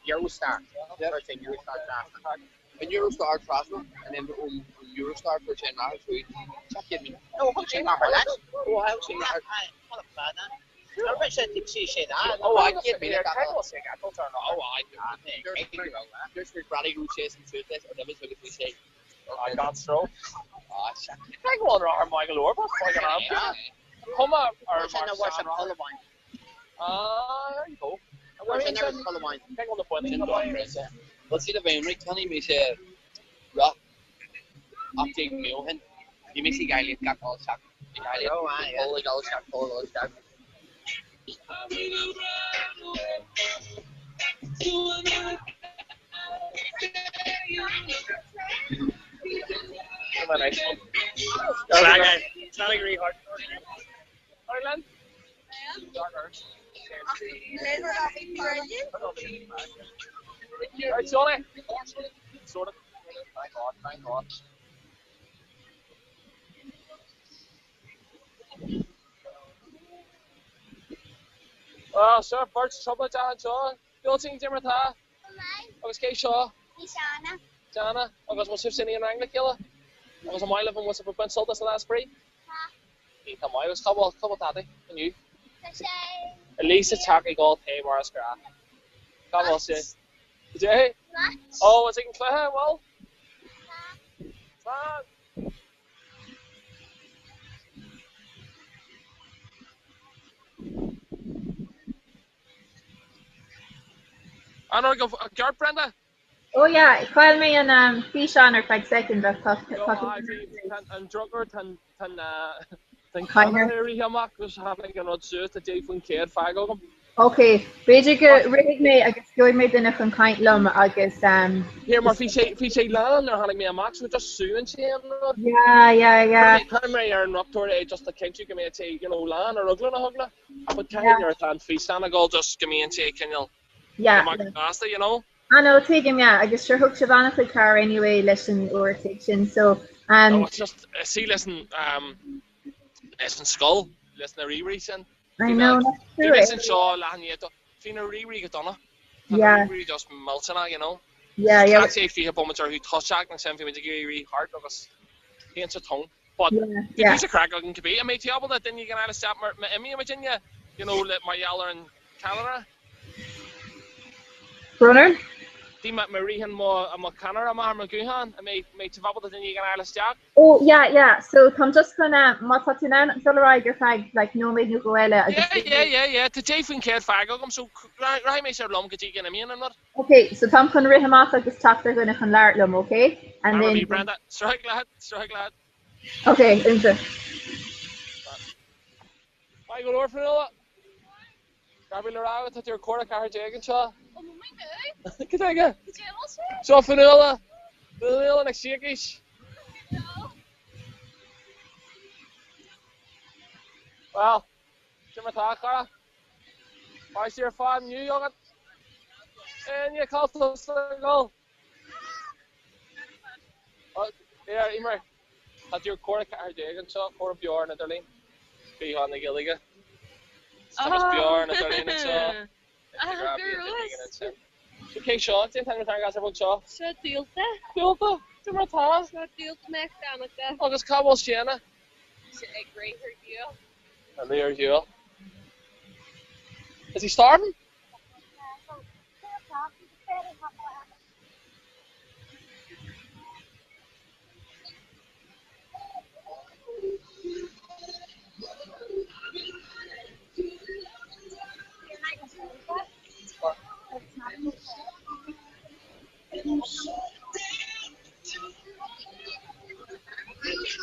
Eurostar, chuir sé Eurostar trasna. An Eurostar trasna, and then ón Eurostar fuair sé an rothar chuig 700,000. No, thug sé rothar leis. Oh, thug sé rothar. Aye, what a plan, eh? Nó rinne sé sí sé lá. Oh, aye, 100,000 gach Cé go bhfuil sé ag eitilt ar an rothar? Oh, aye. Dúirt Mick Bradley go raibh sé san suas leis ar roimhe agus bhí sé I got stroke. Cé go bhfuil an rothar maith go leor, but ag an am céanna, cuma ar mar sean rothar. Ah, there you go. Cé go bhfuil na buinní go maith. Well, see the bheinn right, chonaic mise roth 18 mí ó shin. Bhí mise ag Gaillimh gach dul isteach ag Gaillimh. Dul ag dul isteach, dul ag dul isteach. Right, Johnny. Sort of. Thank God, thank God. Ah, seo beirt trioblóideach anseo. Buailtín, cad é mar atá? Agus cé seo? Jana. Jana. Agus bhfuil sibh in aon rang le chéile? Agus an maith libh an bhfuil sibh ag baint sult as an lá spraoi? Tá. Iontach maith. Agus cá bhfuil, cá bhfuil Daidí inniu? Tá sé. Elise sa teach ag ól tae mar is gnách. Cá bhfuil sé? Cad é? Match. Oh, is ag an cluiche, an bhfuil? Tá. Tá. An gceart, Brenda? Oh yeah, chaill mé an físeán ar feadh soicind ach tá tá An drochuair tá an ceamara ag rith amach agus tháinig an rud suas tá 10% fágtha agam. Ok, b'fhéidir go rithfidh mé agus gheobhaidh mé duine chun caint liom agus um. Here, mar bhí sé, bhí sé lán nuair a tháinig mé amach, so just súnn sé an rud. Yeah, yeah, yeah. Chuir mé ar an rochtóir é just le cinntiú go mbeadh sé, you know, lán ar eagla na heagla. But caithfidh nuair atá an físeán ag dul just go mbíonn sé cineál amach gasta, you know. Ah no, tuigim, yeah, agus sure thug sibh an-chuid cabhair anyway leis an uair a chloig sin, so um. No, it's just, see leis an um, leis an scoil, leis na ríomhairí sin. I know, that's true. Bhí mise anseo leath i ndiaidh a dó. Bhí na ríomhairí go dona. Tá na ríomhairí just millteanach, you know. Yeah, yeah. Chaith sé 20 bomaite orthu toiseacht ansin bhí muid ag iarraidh rith thart agus bhí sa tóin. But bhí píosa craic againn cibé. An mbeidh tú ábalta duine éigin a fháil isteach mar má imíonn muid inne, you know, le mar gheall ar an ceannaire? Brunner? Bhí má ritheann mo mo cheannaire amach ar mo ghuthán, an mbeidh mbeidh tú ábalta duine éigin a fháil isteach? Oh yeah yeah so táim just chun eh má tá tú in ann dul ar aghaidh ar feadh like nóiméad nó dhó eile agus Yeah yeah yeah yeah tá 10% fágtha agam so rachaidh mé soir liom go dtí go n-imíonn an rud. Ok so táim chun rith amach agus teacht ar dhuine chun labhairt liom ok? And Abair then Brenda, sroich leat, sroich leat. Ok, iontach. Maith go leor, Fionnuala. Cad le rá tá tú ar 14:15 anseo. Ó mo mhaith mé. Cad chuige? Cad é a bhfuil sé? Seo Fionnuala. Fionnuala Nic Siacais. Well, sin mar tá, a chara. Beidh sí ar fad inniu agat. Enya, cá bhfuil tusa ag dul? Here, Emer, tá tú ar 14:15 anseo, comhrá beo ar an idirlíon, Físeán na Gaeilge. Tá muid beo ar an idirlíon anseo. Ah, go raibh. So cé seo? Cén t-ainm atá ar an ghasúr beag seo? Seo Dualta. Dualta? Cad é mar atá? Seo Dualta Mac Donncha. Agus cá bhfuil Séanna? Sé ag rith ar shiúl. Ag rith ar shiúl. Is he starving?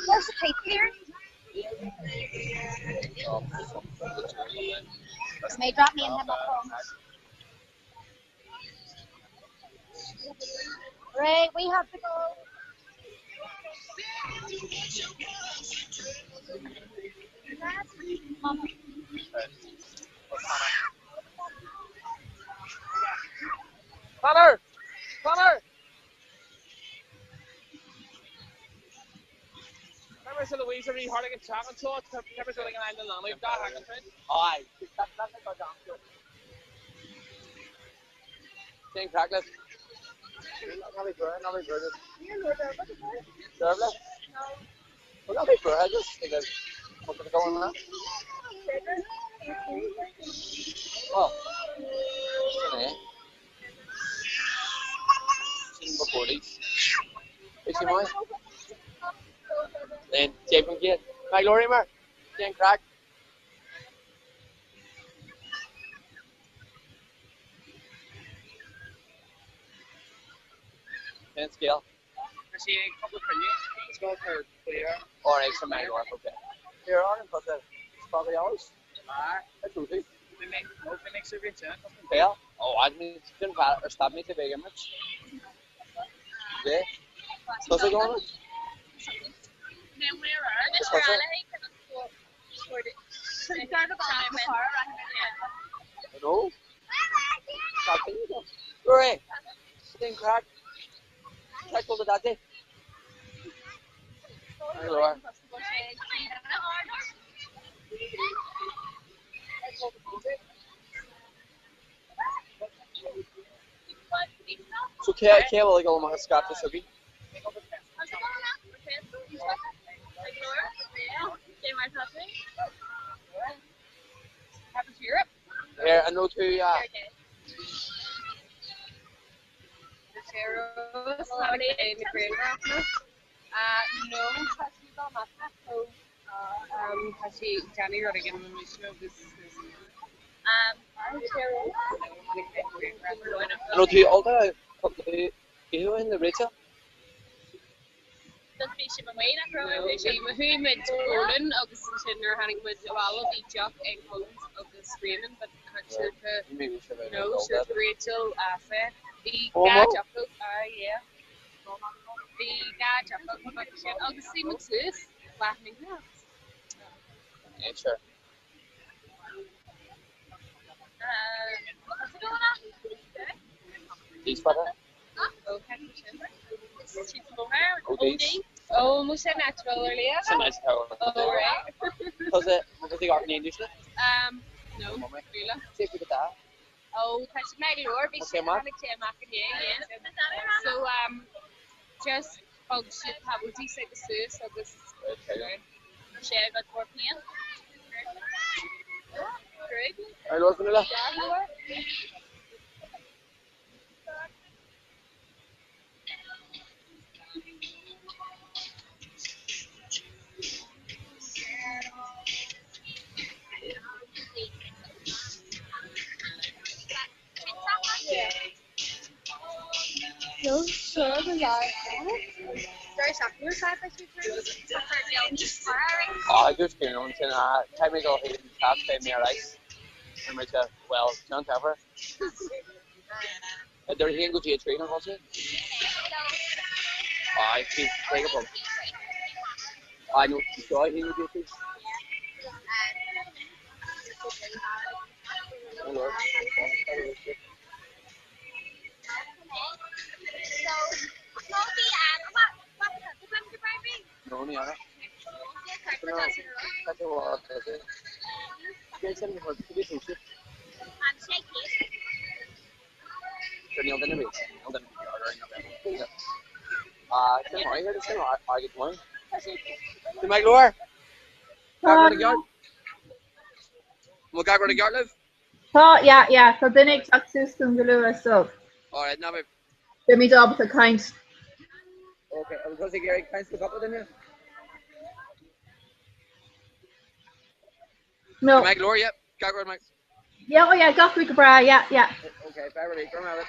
Where's the tape here? May drop me and have my phone. Right, we have to go. Connor! Connor! Remember sa Louise a rí tharla an teach anseo, remember sa an island leanbh dá thagann sin? Aye. Cén craic leis? Ná bí buartha, ná bí buartha. Dearbhla? Well, ná bí buartha, just like a what going on. Oh. Sin é. Sin before these. Is she mine? Then Jacob Gate. My glory mar. Cén craic? Cén scéal? Tá sí ag cúpla cruinniú. It's going for clear. All right, so my glory, okay. Here are them, but the strawberry hours. That's okay. Bell? Oh, I mean, it's been bad or stop me to big image. Yeah. How's it going? No. Right. Cén craic. Craic the daddy. Hello. So cé cé bhfuil ag dul amach an scata s'agaibh? Here, an raibh tú An raibh tú ólta cúpla oíche ó shin le Rachel? Bhí sé mo mhaoin nach raibh bhí sé mo chuaigh muid Ronan agus ansin nuair a tháinig muid abhaile bhí deoch ag Holmes agus Raymond but sure to no sure to Rachel fe bhí dhá deoch ah yeah bhí dhá deoch but sin agus bhí muid suas leath Yeah, sure. These fada? Ó Ó mo sé natural ar lia. Sin nice how. Oh right. Cos it was the art in English? No, really. Sé go da. Ó tá sé mé leor bhí sé tháinig sé amach inné So just thug siad táblaí agus suas agus sé go mór bliain. Great. Ar leor vanilla? No, sure, the live. Ah, just you know, sin caithfidh mé dul chuig an teach fé mé ar ice. Ar mé te, well, ceann ceathrar. Idir a haon go dtí a trí, nach bhfuil sé? Aye, bhí 50 punt. Aye, no, seo a haon go dtí a trí. Oh Lord. No, ní fheadar. Tá, yeah, yeah, tá duine ag teacht suas chugam go luath so. Alright, ná beidh. Beimid ábalta caint. Ok, an bhfuil tusa ag iarraidh caint le cúpla duine? No. Maith go leor, yeah. Gach rud maith. Yeah, oh yeah, gach rud go breá, yeah, yeah. Ok, Beverly, go raibh maith agat.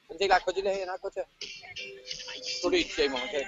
Tá mé ag dul i dteagmháil le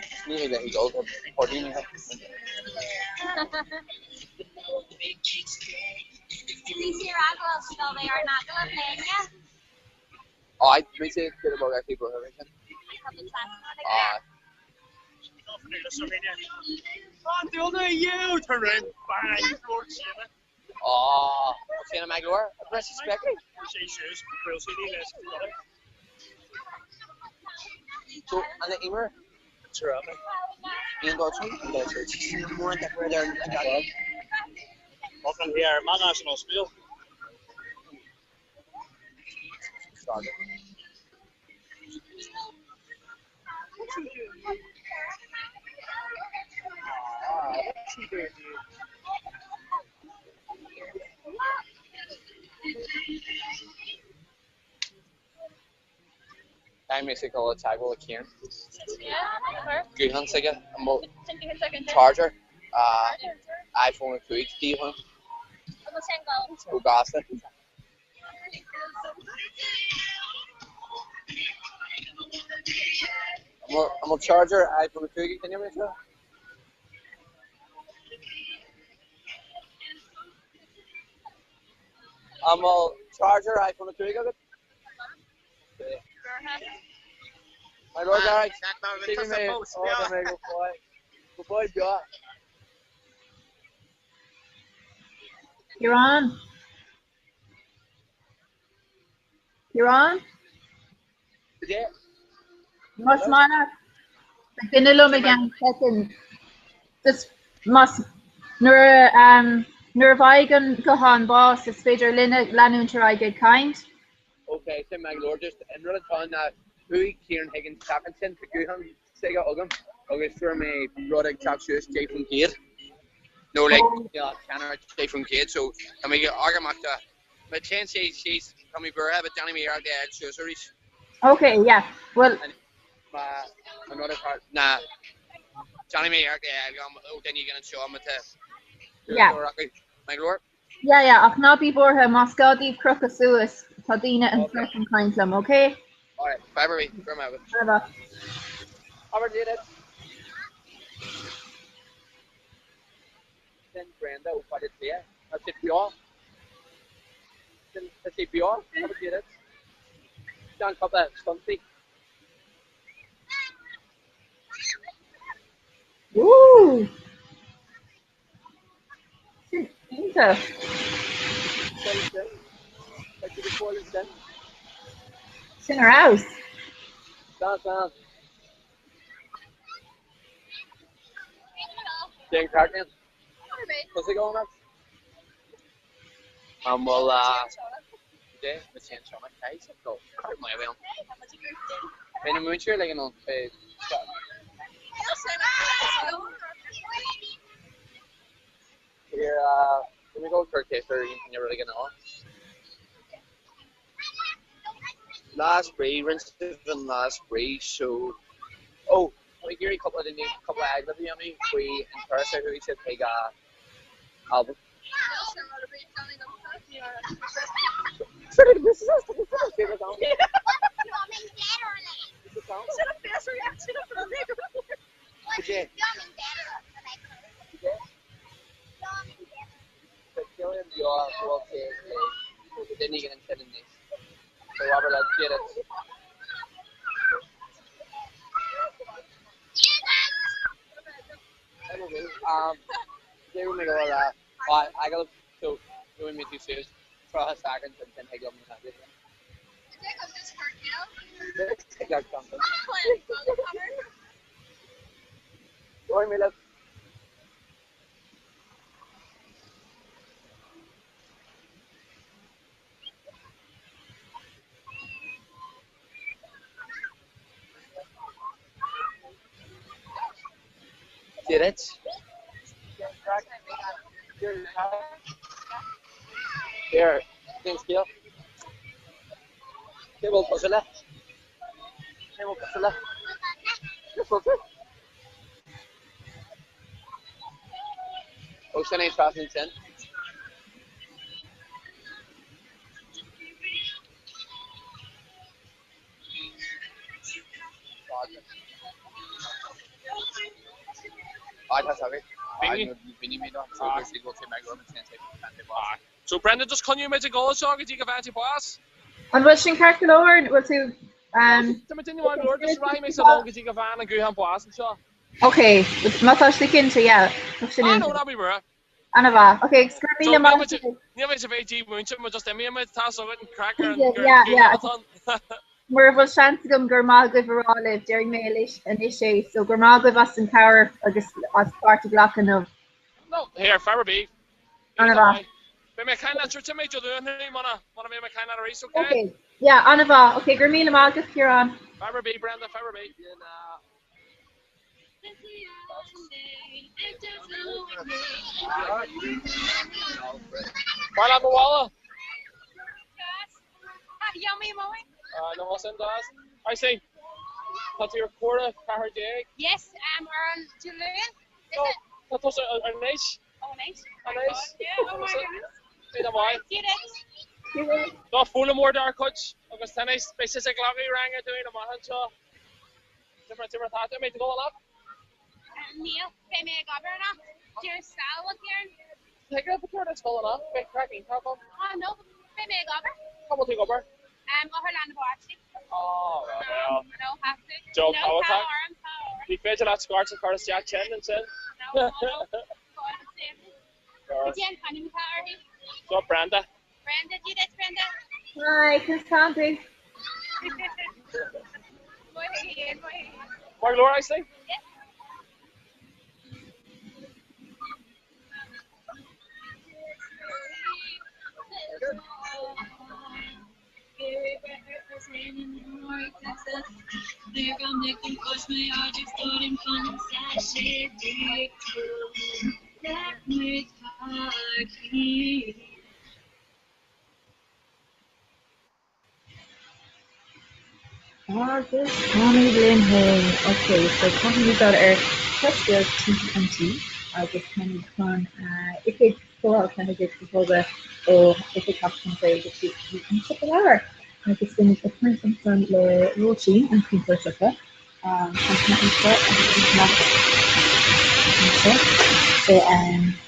Ciarán. Guthán s'aige, an bhfuil charger iPhone 5 díobh ann? Go gasta. An bhfuil charger iPhone 5 ag duine anseo? An bhfuil charger iPhone 5 agat? My Lord, alright. Go fóill beo. You're on. You're on? Yeah. Más maith leat, beidh duine liom i gceann soicind. Just más nuair a nuair a bhfaighidh an guthán bás is féidir linne leanúint ar aghaidh ag caint. Ok, sin maith go leor. Just an rud atá ann ná chuaigh Kieran chuig an teach ansin, tá guthán s'aige agam agus fuair mé rud ag teacht suas 10%. No like, yeah, ceannaire 10% so tá mé ag amach de. Má téann sé síos, tá mé buartha, but déanfaidh mé iarracht é a fháil suas arís. Ok, yeah. Bhuel. Má an rud atá, ná déanfaidh mé iarracht é a fháil agam ó duine éigin anseo má tá uaireadóir acu. Maith go leor. Yeah, yeah, ach ná bí buartha, más gá daoibh crochadh suas, tá daoine anseo chun caint liom, ok? Alright, fadhb ar bith, go raibh maith agat. Go raibh maith. Abair Dia duit. Sin Brenda ó Bhaile Átha Cliath. Tá sé beo. Sin, tá sé beo. Abair Dia duit. Déan cúpla stuntaí. Woo! Sin iontach. Sin sin. Tá siad ag fáil sin. Sin ar fheabhas. Slán, slán. Déan ceart linn. Tosaigh ann ort. An bhfuil Dé ma téann seo na caithfidh go ceart maith a bheith ann. Beidh na múinteoirí uilig in ann beidh Here let me go for a taste or you really gonna know. Lá Spraoi, rinne sibh an Lá Spraoi so oh tá mé ag iarraidh cúpla duine cúpla agallamh a dhéanamh faoi an turas a chuaigh sibh chuig Albain. Did it? Here, cén scéal? Cé bhfuil tusa le? Cé bhfuil tusa le? Cé bhfuil tú? Ó sin é trasna ansin. So Brenda, just coinneoidh muid ag dul anseo go dtí go bhfaigheann tú bás. An bhfuil sin ceart go leor? An bhfuil tú Tá muid inniu an leor, just rachaidh mé sa lón go dtí go bhfaigheann an guthán bás anseo. Ok, má tá sé cinnte, yeah. Tá sin Ah no, ná bí buartha. An-mhaith. Ok, go raibh míle maith agat. Níl muid a bheith dímhúinte, muid just imíonn muid, tá 's againn an craic ar an Yeah, yeah. Mura bhfuil seans agam go raibh maith agaibh a rá libh, déarfaidh mé anois é, so go raibh maith agaibh as an cabhair agus as páirt a ghlacadh inniu. No, here, fadhb ar bith. An-mhaith. Beidh mé ag caint leat, sure, mé Dé Luain muna mbeidh mé ag caint leat arís, ok? Ok, yeah, an-mhaith. Ok, go raibh míle maith agat, Ciarán. Fadhb ar bith, Brenda, fadhb ar bith. Mar leat mo mhála? No sin das. I see. Tá tú ar 14:15. Yes, ar an Dé Luain. Is it? Tá tusa ar anois. Oh, anois. Anois. Yeah, oh my goodness. Sé do mhaith. Get it. Tá foghlaimeoir dár cuid agus tá anois beidh sise ag glacadh ranga dúinn amach anseo. Timir timir tá mé ag dul amach. Níl, beidh mé ag obair anocht. Dear Sal, a Ciaran. Tuige ba cheart duit dul amach, beidh craic iontach ann. Ah no, beidh mé ag obair. Cá bhfuil tú ag obair? Otharlann na bPáistí. Oh, well. No, have to. Job No, tá tábhachtach. orm, tá orm. Ní féidir leat scairt a chur isteach tinn ansin. No, no, no. God save me. Cad é an t-ainm atá uirthi? Seo Brenda. Brenda, Dia duit Brenda. Hi, conas tánn tú? Maith go leor, Aisling? Yes. Agus táimid linn féin. Ok, so caithfimid dul ar turas beag timpeall an tí agus táimid chun oifig Comhrá 14 a bhogadh ó Oifig Sheachtain na Gaeilge síos go dtí an Siopa Leabhar. Agus beimid ag caint ansan le Róisín, an cúntóir siopa. Tá anseo agus amach anseo. So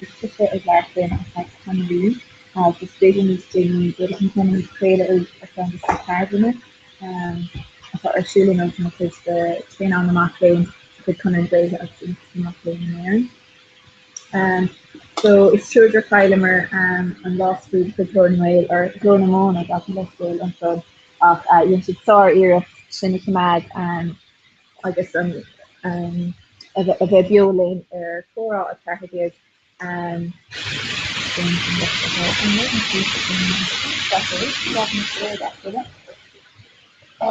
is tusa ag labhairt linn ar feadh tamaillín agus b'fhéidir níos déanaí, b'fhéidir go ndéanfaimid craoladh arís ar cheann de na ceardlanna. atá ar siúl inniu mar chuid de Traenáil na Mac Léinn de chuid Chonradh na Gaeilge agus Aontas na Mac Léinn in Éirinn. So is trua gur chailleamar an lá spraoi de chuid Ghlór na nGael or Glór na Móna gabh mo leithscéal ansan ach dhein siad sár-iarracht sinn a choimeád agus an a bheith beo linn ar Comhrá 14 Má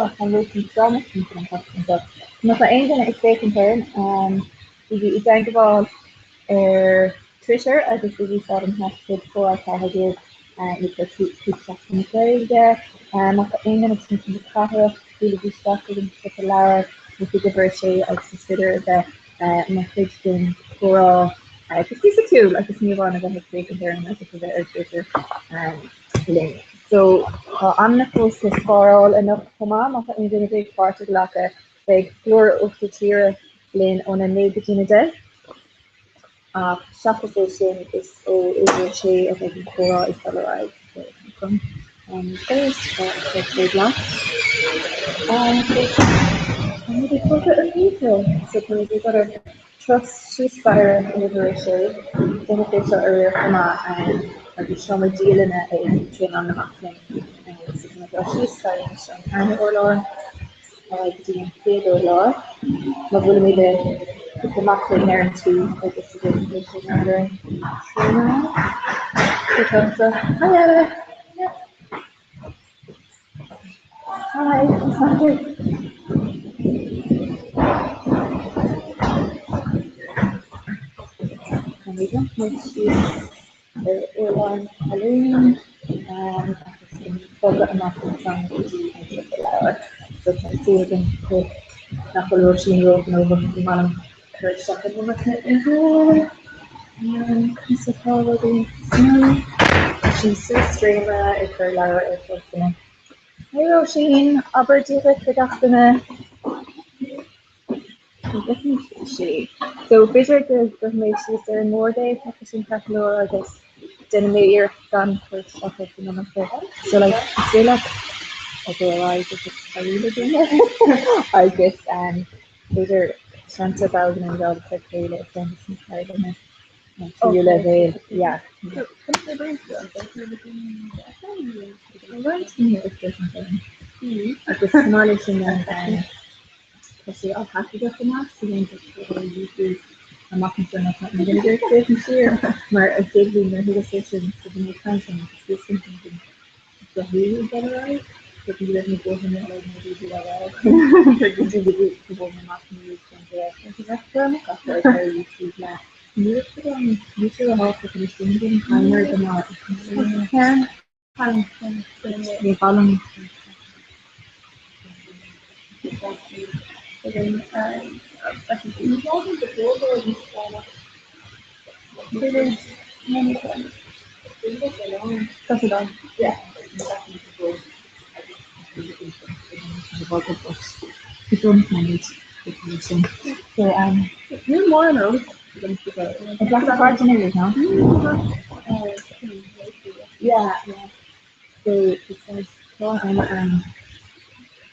tá aon duine ag féachaint orainn, bígí i dteagmháil ar Twitter agus ag úsáid an hashtag Comhrá14 nó cuir tweet isteach na Gaeilge. Má tá aon duine timpeall na cathrach, buailigí isteach chuig an siopa leabhar nó chuig uimhir a sé agus is féidir a bheith mar chuid den chomhrá go fisiciúil agus ní amháin a bheith ag féachaint orainn agus a bheith ar Twitter linn. So tá amanna fós le spáráil anocht chomh maith, má tá aon duine ag iarraidh páirt a ghlacadh, beidh Glór Uachtar Tíre linn óna 9 go dtí 10. Ach seachas é sin, is ó uimhir a sé a bheidh an comhrá ag dul ar aghaidh. So chun an doras tá a chur glas. Agus táimid ag bogadh an micro, so táimid ag dul ar turas síos staighre uimhir a sé. Déanadh é seo aréir chomh maith agus seomra dialainne ag Traenáil na Mac Léinn. So táimid ag dul síos staighre anois ón tarna urlár. go dtí an chéad urlár. Má bhuailimid le cúpla mac léinn ar an tslí agus a bhfuil sé mar ar an traenáil. Hi Ella! Hi, Sandra. Táimid síos ar urlár na talún agus ag bogadh amach ansan go dtí an siopa leabhar. So tá súil agam go nach bhfuil Róisín róghnóthach, ní maith liom cur isteach an iomarca uirthi. Conas atá rudaí ansan? Tá sí suas dréimire ag cur leabhar ar sheilfeanna. Hey Róisín, abair Dia duit le gach duine. So b'fhéidir go gcuirfidh mé síos ar an mbord é, tá sin ceart go leor agus déanfaidh mé iarracht gan cur isteach ort an iomarca. So like is féidir leat a dul ar aghaidh agus cabhrú le daoine agus um, b'fhéidir seans ar ball go mbeidh ábalta craoladh i gceann de na ceardlanna tríú leibhéal. Yeah. Roinnt daoine ag féachaint orainn. Agus chomh maith leis sin um, Tá sé á thaifeadadh chomh maith sa déantar ar YouTube amach anseo má tá aon duine ag féachaint siar mar an chéad bhliain nuair a thugas é sin so bhí mé ag caint ann agus bhí sin den gcruthú ag dul ar aghaidh so ní raibh na bóithre na raibh na rudaí á rá go dtí go bhfuair mé amach ní raibh sin de bheith gach rud ar YouTube le ní raibh siad ann ní raibh a shásamh anois sin den timer go maith. Ní mhaith liom Yeah, yeah. So because tá an um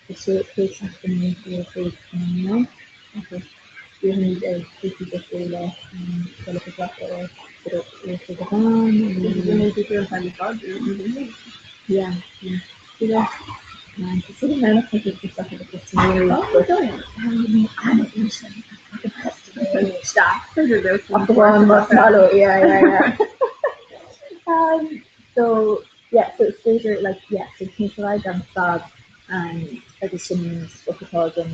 is sé cé seachtain é chuig an agus bíonn ag cúrsaí difriúla le glacadh Yeah, yeah. Yeah. Yeah, yeah, yeah. Um, so yeah, so is féidir like yeah, so cén fáth gan stad um, agus sin sprioc atá agam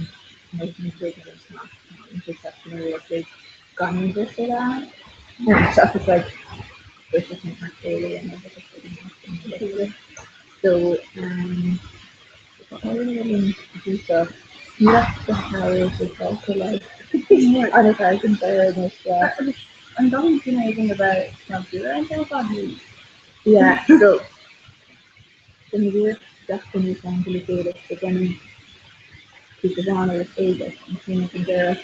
nó ní féidir liom amach an chéad seachtain ar aon gan aon bhriseadh ann. Seachas like briseadh an chéile nó So um, an seo. Ní ach go háirithe sé fágtha like an-fhearr an deireadh anois, yeah. An gcaithfidh duine éigin a bheith sna dúra an deireadh fad nó? Yeah, so den bhúirt gach duine ceangal le chéile so baineann cúpla bhean agus éagas ansin ag an deireadh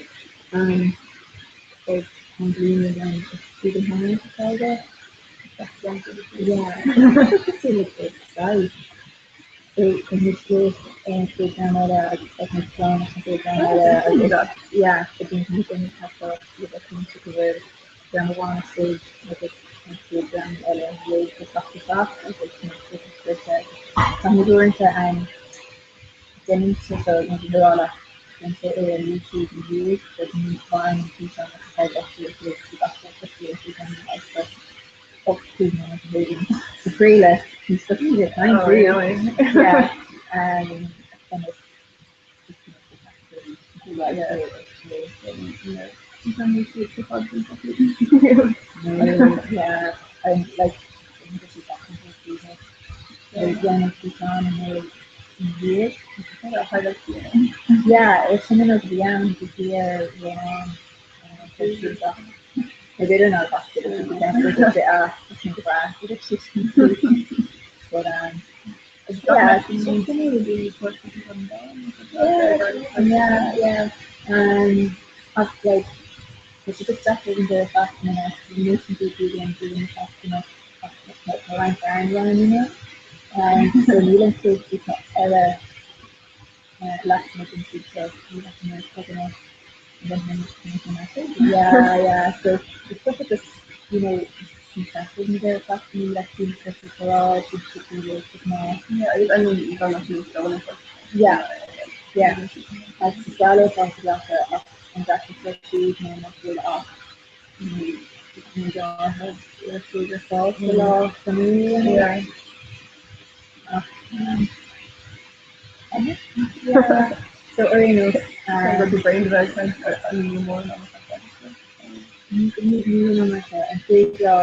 beidh an bliain an Guggenheim atá aige. Yeah, cosúil le saghas. So beidh muid suas ar an chéad cheann eile agus beidh muid slán leis an gcéad cheann eile agus yeah, so bíonn muid ag ceapadh le bheith cinnte go bhfuil dream amháin istigh agus an chéad dream eile réidh le teacht isteach agus na cluichí sroichte agus tá muid uaireanta déanann sé seo nó de rá leat déanann sé é ar YouTube ina dhiaidh but ní bhaineann an físeán leis an gcéad ochtú a chlog go gach rud a chlog go gach rud 8 nóiméad a théann sa chraoladh ní stopann muid ag caint riamh. Yeah um But Yeah, yeah, yeah. Ach like tá sé just deacair an deireadh seachtaine nó sin tú dúgan dúgan na seachtaine ach tá roinnt airgead ann you know. So níl an chéad phíosa eile lasmuigh den tír seo níl ach an oiread codanna Yeah, yeah, so it's stuff just you know Yeah, yeah. Agus is geall é fáilte glacadh ach an deacracht le siúd ná nach bhfuil ach ní áirithe ar siúd ar fáil sa lá sa mí yeah. Ach yeah. So ar aon nós Ní mar seo an chéad lá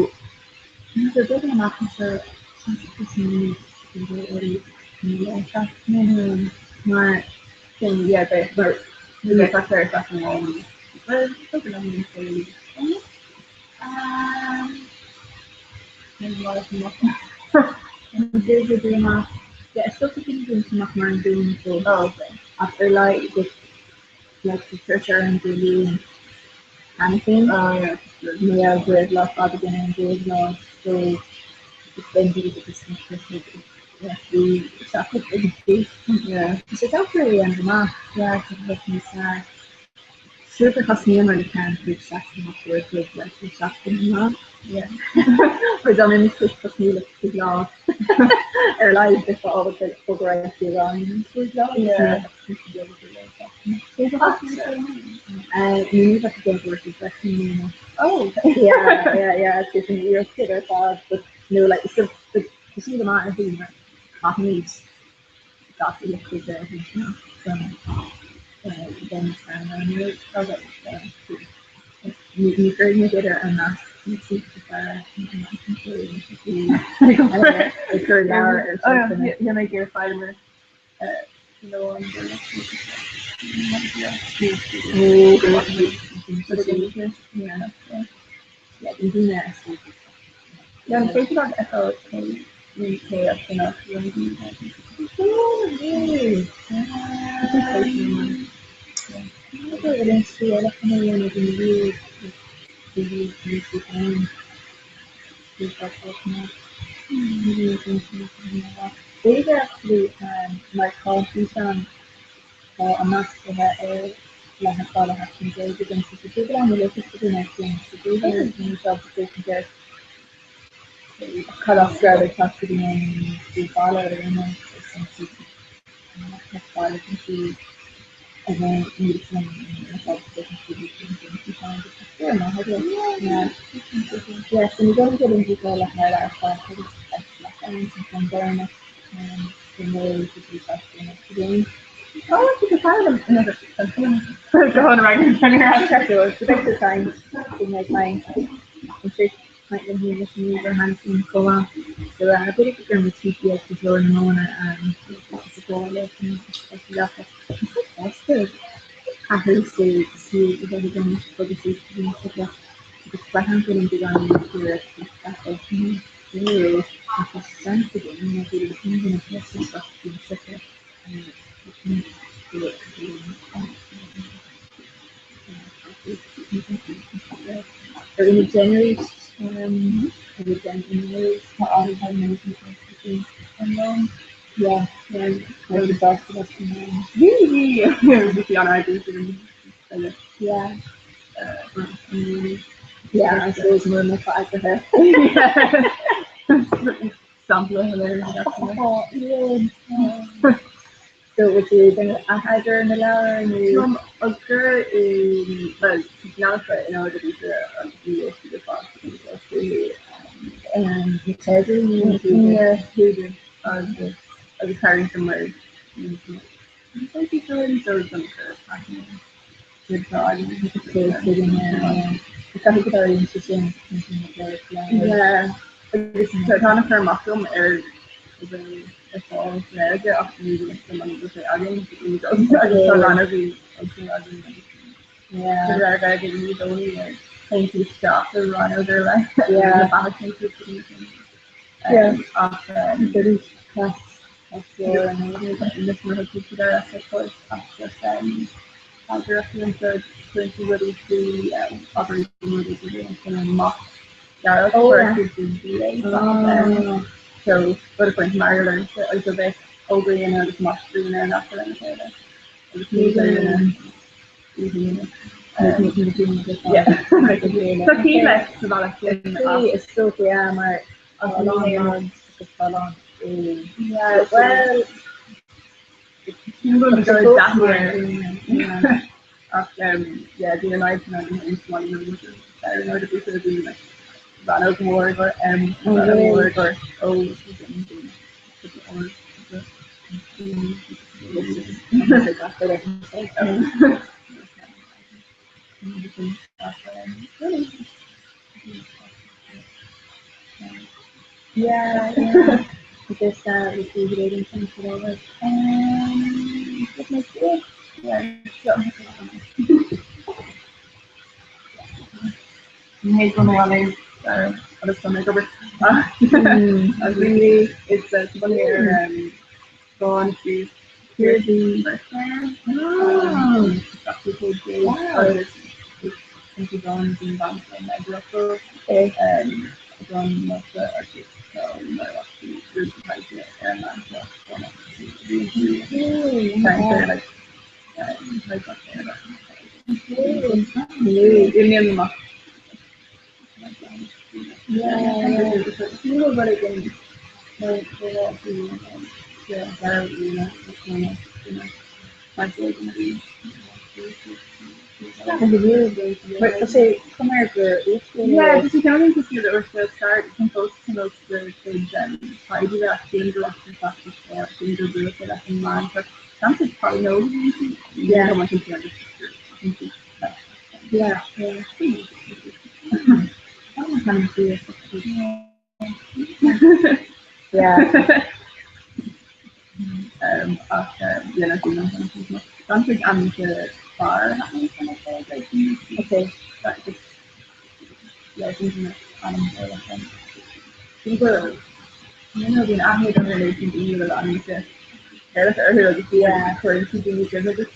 So beag amach anseo mar Amach mar an dún ach ar like like the church ar an Dé Luain cheana féin. Ní raibh lá fada againn ar an gcéad lá so Tá sé deacair a dhéanamh amach, yeah, tá sé níos fearr. Siúr gur chosnaíomar le ceann 5 68 uair a chloig le sé seachtain amach. Yeah. Mar dá mbeidh muid cosnú le cúig lá ar a laghad bheifeá ábalta fógra a rá in cúig lá. Yeah. Ní bheadh sé go freisin. Oh, okay. Yeah, yeah, yeah, it's just an iarracht ar fad, but no, like, so, but tá sí go maith ar bhí mar caithfimid gach uile chuid de a bhaint amach don Ní chuirfidh muid idir an nasc na fear ag cur leabhar ar Bhí mé ag iarraidh fáil mar Yeah, an féidir leat FLK UK as sin ach B'fhéidir actually mar tá an físeán tá an nasc curtha ar leathanach baile Sheachtain na Gaeilge agam so is féidir liom a liosta de na sin so b'fhéidir ní seo b'fhéidir Cad as go raibh ag teacht go dtí an dtí baile ar aon nós is an tí baile an tí a bheith níl san na Yeah, so ní go go an dúcha le hAire ar fad agus an deireanach go mbeidh go dtí seachtain na bliana. Oh, it's a file another Go on right Beidh caint, beidh caint. Caint liom féin leis an Weaver Hansen chomh maith. So b'fhéidir go gcuirfidh muid tús beag faoi Ghlór na Móna sa dá le fosta athrú sa saol a bheith agam agus is agus braithim go bhfuil beagán níos saoire ach tá seans againn má bhí an duine fásta 37 Ar ina generate Yeah, Yeah. Yeah, I suppose mar na eagraithe. Sampla So would you been atheagar na leabhar nó? Gur in well leanfa in order to be Na teidil nó B'fhéidir agus agus tharraing sa mar Tá an chur amach agam ar ar fáil sa Ghaeilge ach ní bhfuil an bhfuil sé againn agus tá rannógaí againn agus Gaeilge ní dóigh téann tú isteach i rannóg ar leith na beathaisnéisí ach Is dócha mar Well, ach yeah bhí an fhadhb sin rannóg mhór gur mór gur ó Yeah, yeah. Agus bhí tú ag éirí sin sa leabhar. Ní go bhfuil agus tá mé ag obair really it's ar gone to Tá sé cuma gur Yeah, just ceann cosúil le úrscéal stair composed de chuid taighde sin go sin gur buaite leis an meán Seans probably no Yeah. how much is Yeah, yeah. Oh, kind of Yeah. Ach Gan an fear Okay. Bhíonn aithne agam ar leis an daoine le an orthu agus Yeah. chuireann siad daoine cuimhne duit.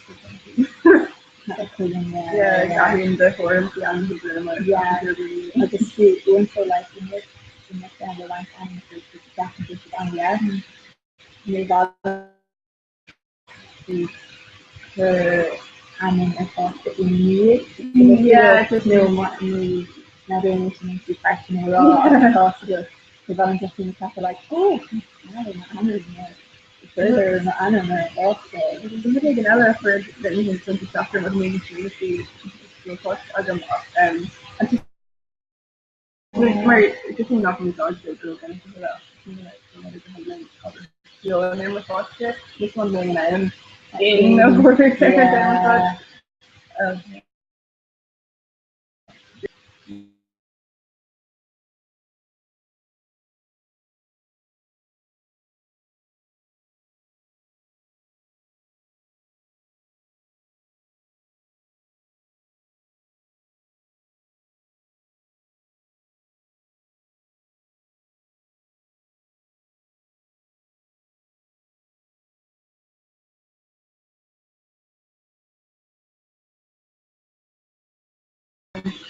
Yeah, athraíonn do thuairim faoi ainm mar Yeah. Agus fiú uaireanta like in the rank ainm an ní chur ainm ar fásta i ndiaidh Yeah, just nó nó n'fheadar sin an freisin nó rá tá go bhfuil an sin ceaptha like oh further na ainm ar fásta. Rud éigin eile a chuir le isteach ar mo post agam mar just nach úsáid go This one being an in Yeah.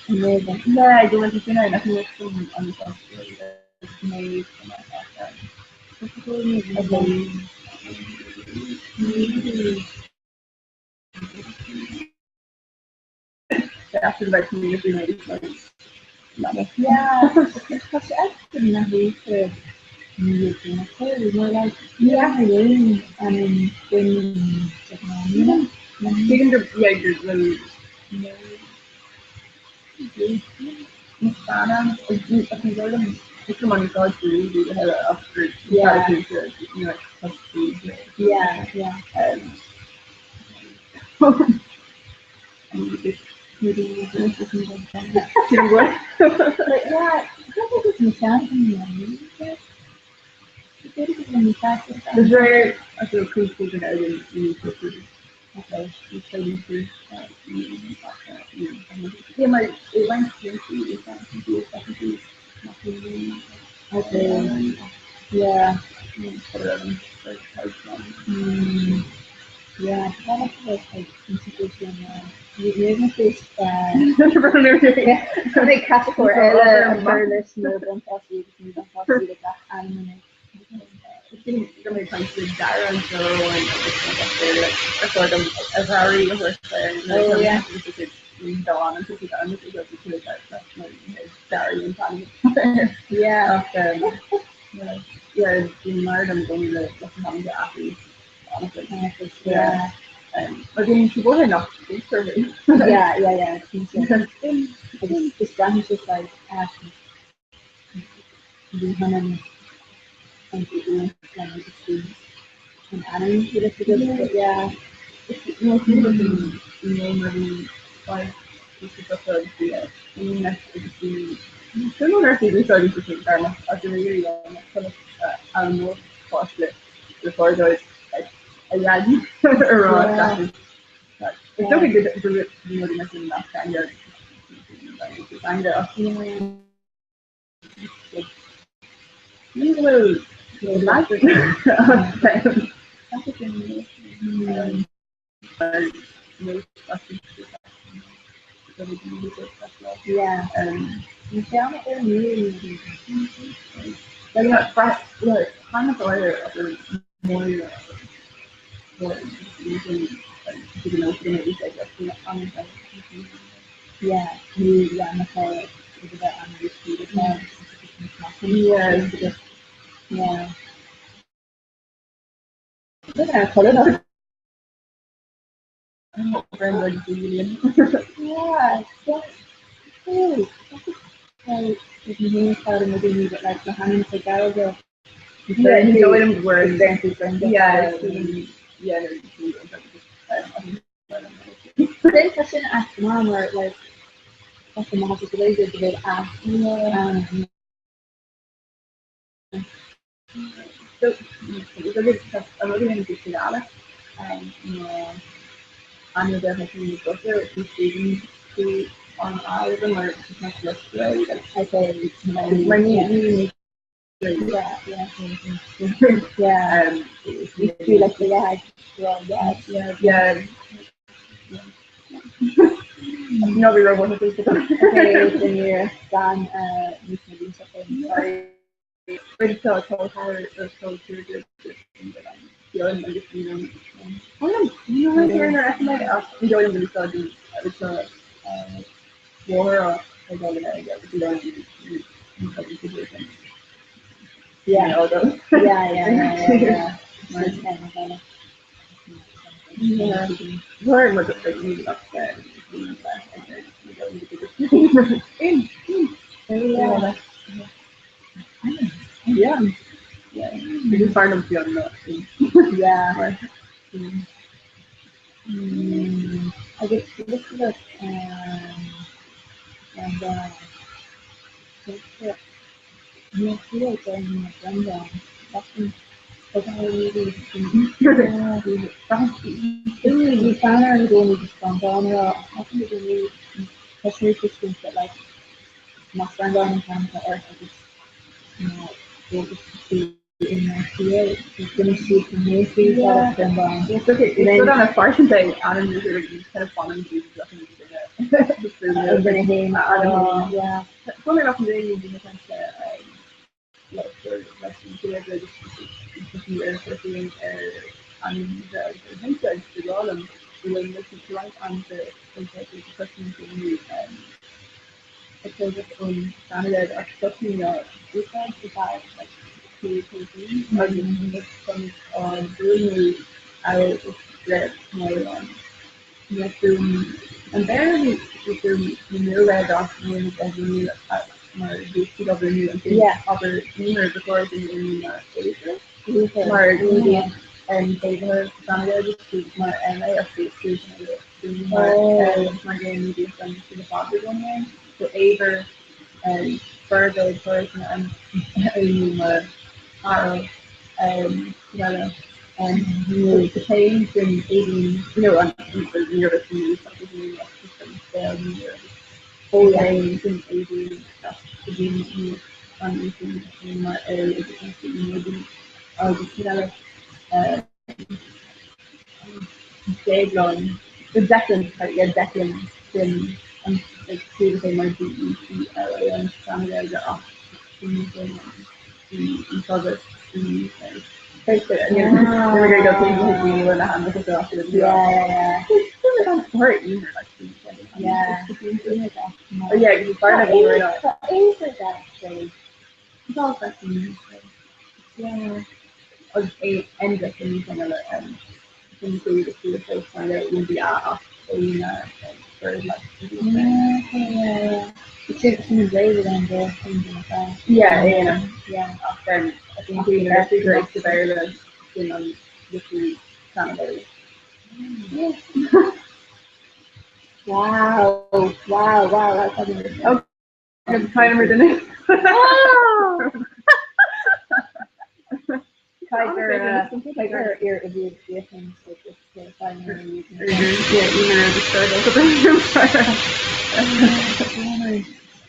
Amazing. Yeah, go bhfuil sin ann ach níl fhios agam an Yeah, tá sé ag na híte ní athraíonn an duine Tuigim gur yeah gur bhfuil Yeah, yeah. But yeah, Is rare Okay. Yeah. Yeah, catagóir eile a chur leis na buntáistí agus míbhuntáistí le gach ainm. Yeah. Yeah. Yeah, yeah, yeah. Agus is braitheann sé like ní hionann an agus an ainm but yeah. Yeah. Ní cheann ar Yeah, ní yeah, na Yeah. Yeah. Yeah, cool. Like na hainmneacha Gaeilge. Yeah, ní dóigh liom go bhfuil Yeah, yeah, Then tá sin as mar like tá sé maith go bhfuil go bhfuil a Yeah, yeah, yeah. You feel like the yeah, yeah, yeah, yeah. No, we were one of those. Okay, then you're done. Sorry. Yeah. Yeah, yeah, yeah, yeah, yeah. Yeah. Yeah. Yeah. Yeah. Yeah. Agus look and Bhí fonn orm i gcónaí just Breandán a rá ach ceapaim i gcónaí tá sé tuiscint that like más Breandán an t-ainm atá ort agus you know agus tú i nGaillimh baineann siad go mbeidh tú Breandán. It's okay. It's good on a farsanta ainm kind of fun An duine féin. Yeah. Tá mé nach mbeidh daoine cainte leis an Ghaeilge agus ar féin ar ainmhithe agus ar thinte agus de lá liom go bhfuil mise roinnt ainmhithe agus cloisim daoine ag tógaint ón Sean-Ghaeilge ach cloisim á úsáid i feadh like 100 bliain agus táimid á bhfuaimniú amhail is le mar an Níl fuaim an Bhéarla ní fuaim na Nua-Ghaeilge ach níl muid á bhfuaimniú mar bhí siad á bhfuaimniú ansin. Abair Emer ba chóir dúinn a fhuaimniú mar Éibhear mar ní bhíonn M séimhithe sa Sean-Ghaeilge scríofa mar M é ach bhí scríofa mar L mar gcéanna ní bhíonn san sa fada i gcónaí ann. So Éibhear Fergal ba chóir dúinn a fhuaimniú mar Fheargal eile. The pain sin Aideen, you know, an ní raibh sin níos agus ní an scéal ní raibh oh yeah sin Aideen Aideen ní an í sin sin mar é agus an sin ní agus sin eile Déaglán the Declan yeah Declan sin an like scríobh sé mar D E C L A N Sean-Ghaeilge ach sin sin Yeah, yeah, yeah. Ach then I think the university gur sa Bhéarla sin an litriú Sean-Ghaeilge. Yeah. Wow, wow, wow, that's amazing. Oh, timer duine. Tiger, Tiger ar a bhí féachan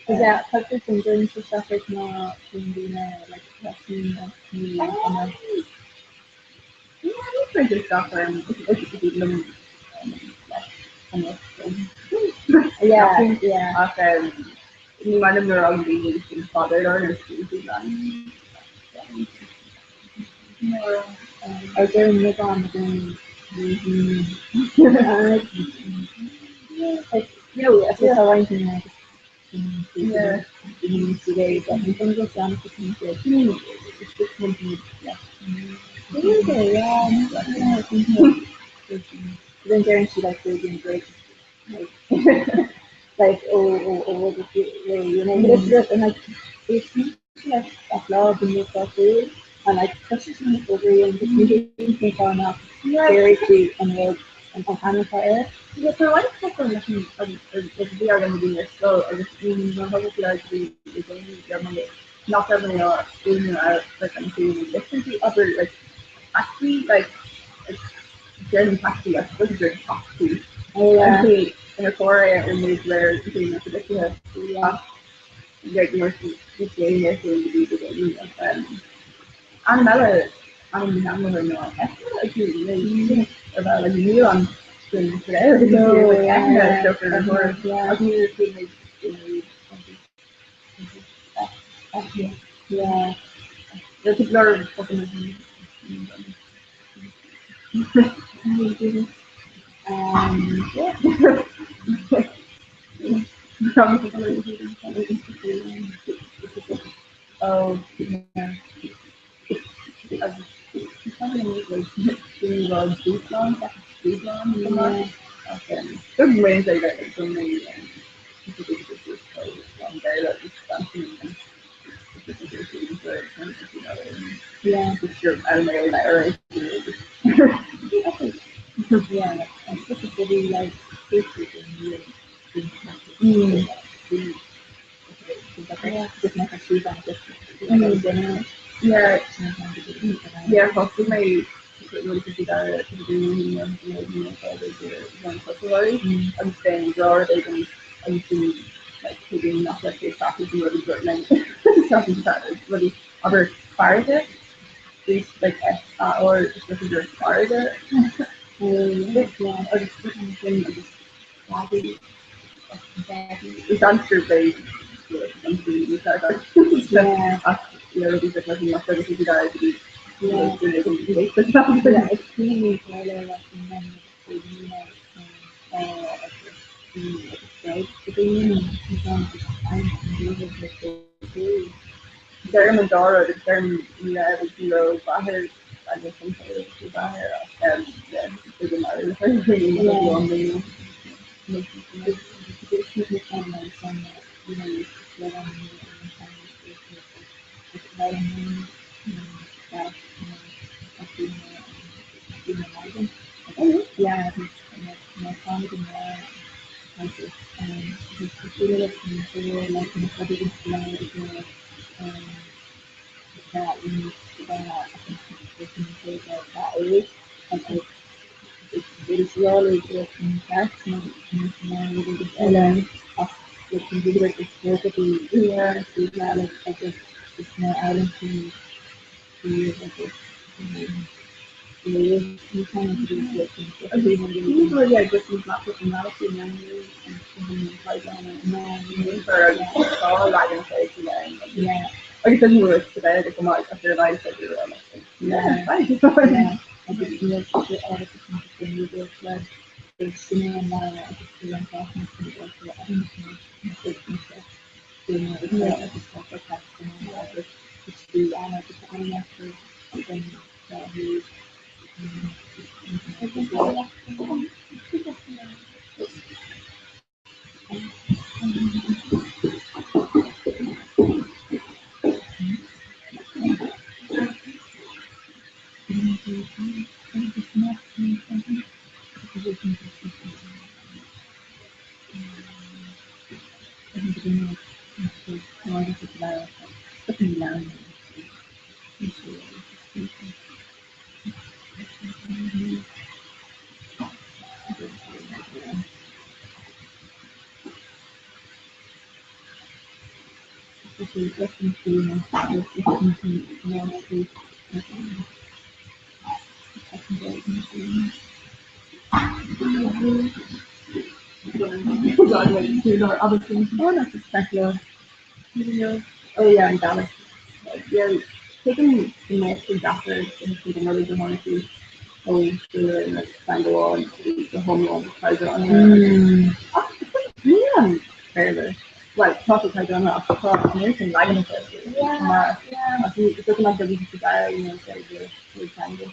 Yeah, tá sin gurn sa seafir ná sin daoine like sin ní an Yeah, yeah. Ach ní maith liom nuair a fhágann daoine sin fada ar ar Ar deireadh beagán like you know, I feel how I'm doing Yeah. Then deireann sí like big break like like oh oh oh what is it you know but it's and like it's like a lá den and like cloiseann sí na fógraí and ní fá nach déarfaidh sí an rud an ainm atá air. Yeah, tá roinnt focal leis an a bhí agam a bhí ar scoil agus ní mar thug le go dtí le déanaí go mé nach raibh mé á fhuaimniú ar like an fuaimniú literally abair like taxi like like déarfainn taxi ach is gur taxi Oh yeah. an chaoi inar chóir é a fhuaimniú de réir na fuaime sa litrithe ach like mar is déanaí ar scoil go dtí go déanaí ach um ainm eile ainm na hainmhithe ná Eithne ag ar bhealach like níl an sin sa Ghaeilge No, like yeah, Eithne yeah, siocair ar chóir yeah. ach níl fuaimniú Eithne, yeah. Tá go leor focal Yeah. Oh, yeah. Agus dúshlán dúshlán ach Thug mé go mé Yeah. Yeah, and specifically like Mm. Yeah. Yeah, thosaigh mé nuair a bhí dara agus then rud éigin agus bhí like tuigim nach raibh sé ceart an rud a dúirt mé rudaí abair farraige is like S A R is just gur farraige agus sin agus Is answer beidh an ach le rudaí beag mar sin nach raibh siad ag iarraidh go Deirim an dá rud agus deirim ní raibh agus ní raibh mh'athair agus an mh'athair ach yeah mar Agus an bhfuil sa bheith go maith as ar aghaidh Oh yeah, an Gaelic. Yeah, tuigim go mbeadh sé deacair do na rudaí go tháinig tú ó like teanga amháin go hiomlán caighdeán ach níl an Béarla well tá sé caighdeán ach tá an oiread sin leaganacha mar ach ní is dócha nach dtugann siad aire you know ar teanga.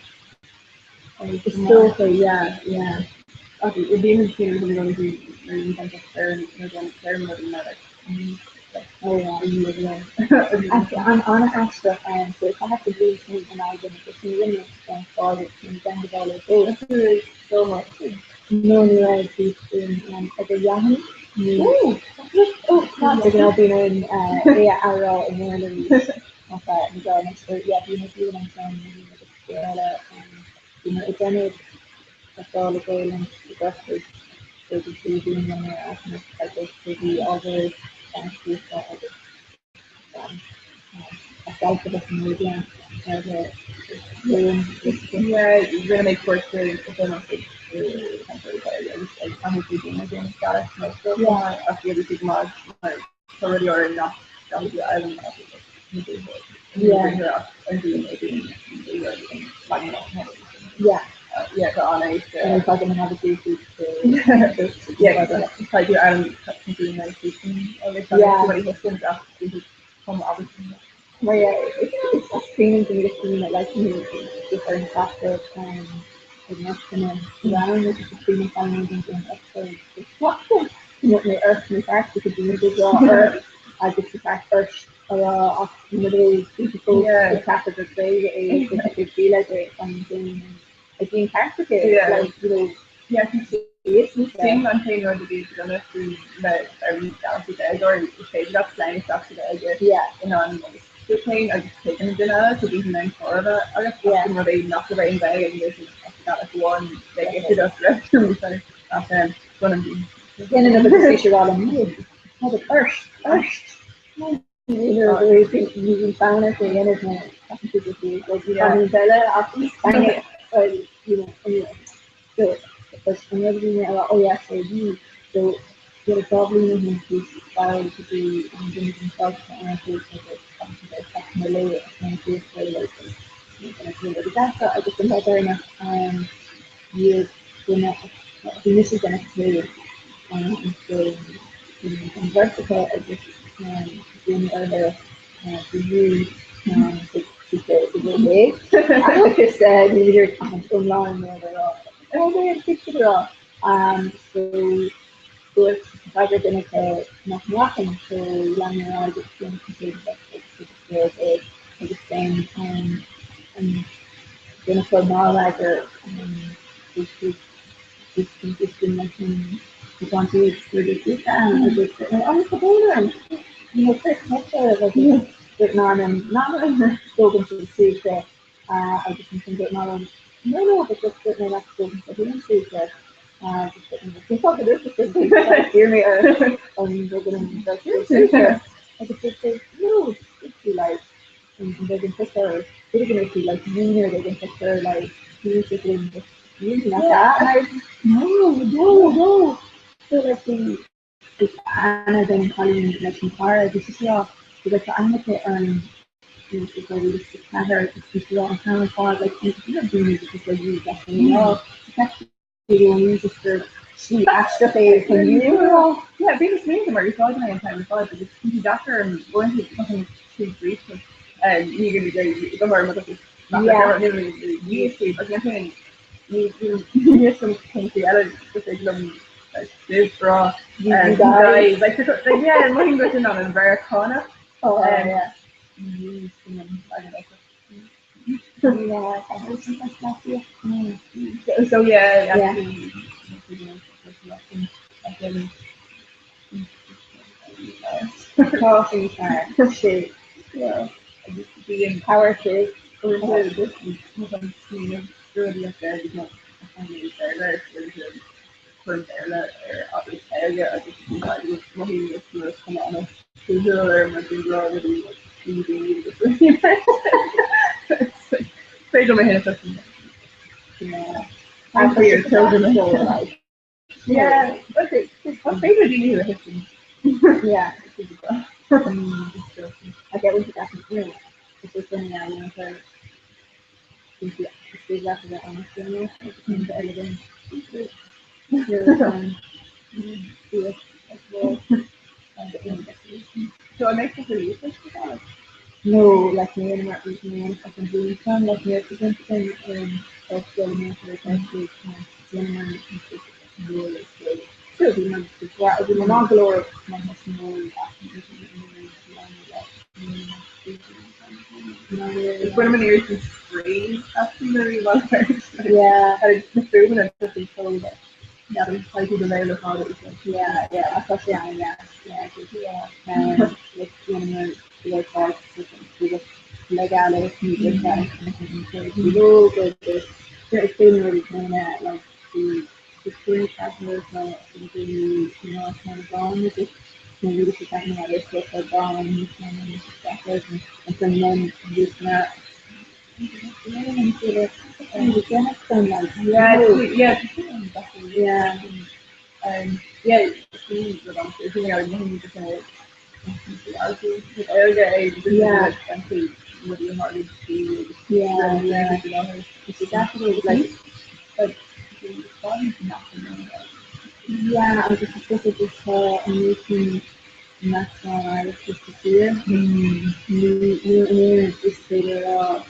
Is dócha, yeah, yeah. Ach i bhíonn siad ar an ar an ar an ar Oh yeah. An an-aisteach so caithfidh go bhfuil sin in Albain agus ní rinne an fáil sin den No ní raibh bhí sin ag a dheathain ní bhí in é a rá i mBéarla arís ach ní gá anois yeah bhí na daoine ansin agus Béarla bhí mé ag déanamh tástála Gaelainn i gCorcaigh so bhí sí daoine ar aithne agus bhí ábhar bainistíochta agus Rinne mé cúrsa agus caithfidh tú daoine déanamh Gaelic nó ach bhí siad maith mar tá rudaí orainn nach gcaithfidh tú a fhoghlaim ach an daoine a bhíonn Yeah. Yeah, tá an-éasca. And tá go have a Yeah, tá tú an Yeah. Come Well, yeah, it's screening to me to like you different factors and round with the screening findings and mé earth ní feart go dtí go earth agus the fact earth a ach ceap go Gaeilge é go bhí le an a bhíon ceart like you know Yeah, sin an t-aon rud a bhí dona faoi le déagóir is féidir leat slang isteach sa Ghaeilge in ann tú féin agus tuigeann duine eile so bíonn an chóir agus an rud é nach raibh aon Ghaeilge ag an duine as Gaelic amháin like is it us ach baineann bhí. Déanann na bhí sé rá le earth earth ní fan é dhéanamh eile ach you know anyway so an rud bhí mé a rá oh yes so bhí so Yeah, 2 bhliain ó shin bhíos dall go dtí an duine den scoil ar an gcúis agus agus mo lae agus mé suas le like rudaí deasa agus an lá deireanach iad duine bhí mise ag déanamh tae so bhí an bheirt acu agus duine orthu bhí agus ní raibh iomlán mé a rá rá so dúirt freagra duine acu nach nglacfainn so lean mé ar aghaidh agus bhí an chéad agus é agus then an duine acu nár fhreagair No, no, no. So like the is Anna den cailín leis an cara agus is rá go bhfuil aithne aici orm you know, is 2004 agus bhí sí rá an t-am ar fad like you know daoine just like you definitely know just gur slí aisteach é chun you a rá. Yeah, bhí na smaointe mar úsáid mé an t-am ar fad agus bhí sé deacair orm uaireanta something too brief ní go go go mar agus So yeah, actually, Coffee sé power to Yeah. And for your children like Yeah, okay. What favorite do you have? Yeah. I get what you got from here. It's just funny now, you know, so it's after that honest, you know, it's elegant. So I make the release No, like me and Mark me and fucking doing some like me and also me It's one of my ears is free. That's really well Yeah. The food and everything so that yeah, there's quite a bit of how it Yeah, yeah, that's yeah, yeah, yeah, yeah. Like one of my like like the the screen travelers now the you know kind of gone with it. Maybe this is something that is so gone and and from then just not Yeah, yeah, yeah. Yeah, Yeah. Yeah, yeah. It's exactly like yeah, agus is just just tá an meeting national Irish just here. Ní ní is féidir rá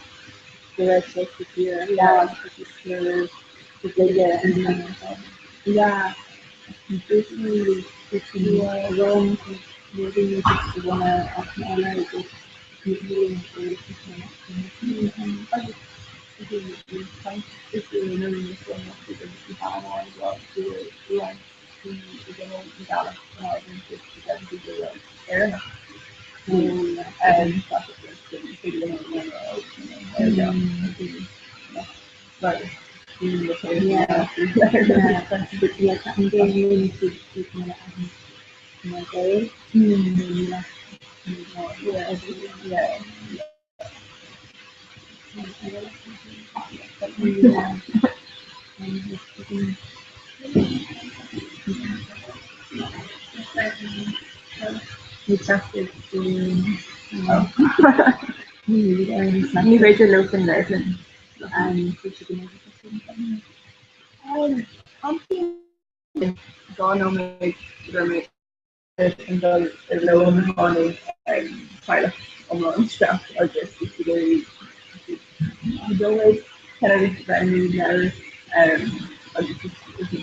go raibh sé sa tír. Yeah, just here yeah. Basically, it's run really just wanna just really Yeah, yeah, but like I'm going into my day. Yeah, yeah. Ní teastaigh Ní féidir leo sin labhairt linn. Dá nóiméad go raibh mé ag dul i lón tháinig teaghlach iomlán isteach agus bhí siad ag iarraidh breathnú leabhar agus is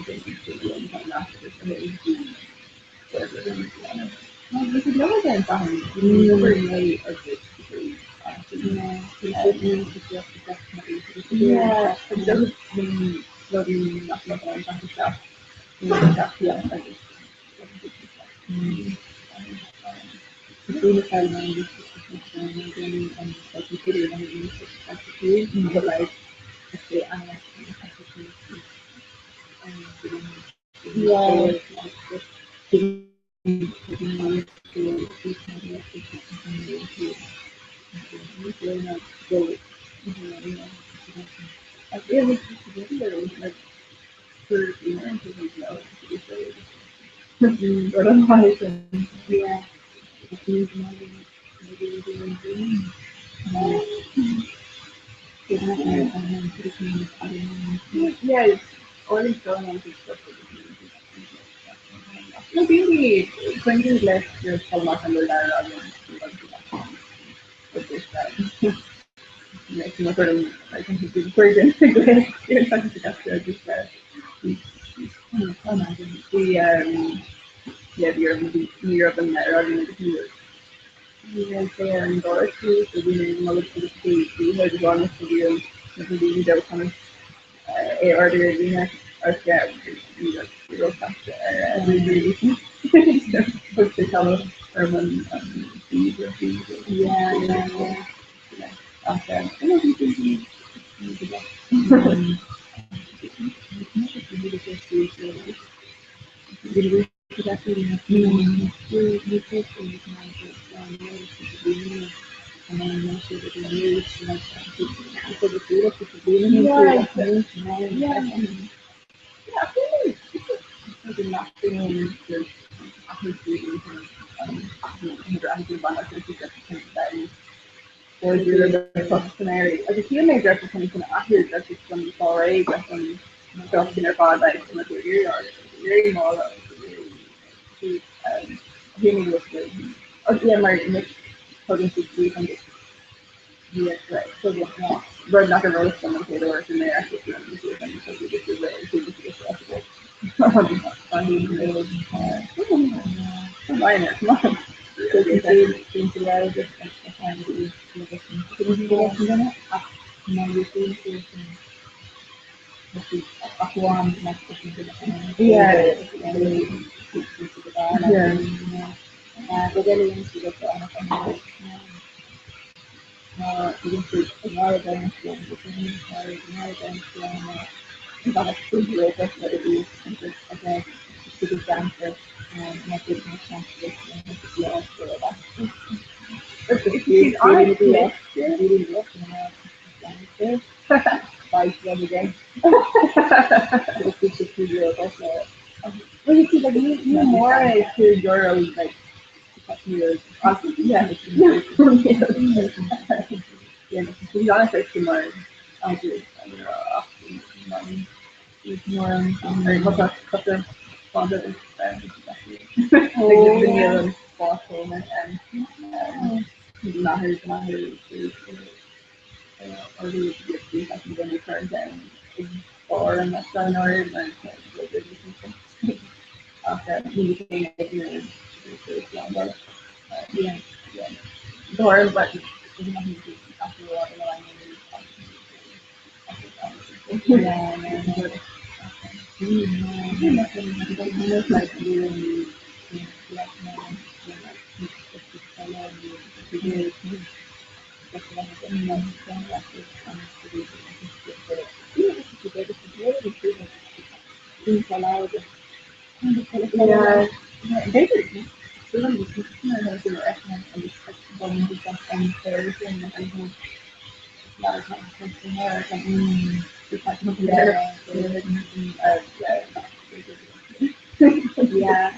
Yeah.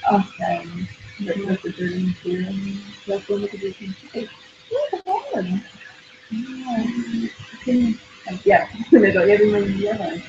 Ach Yeah, yeah, bhí mé yeah.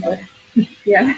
Yeah. Yeah.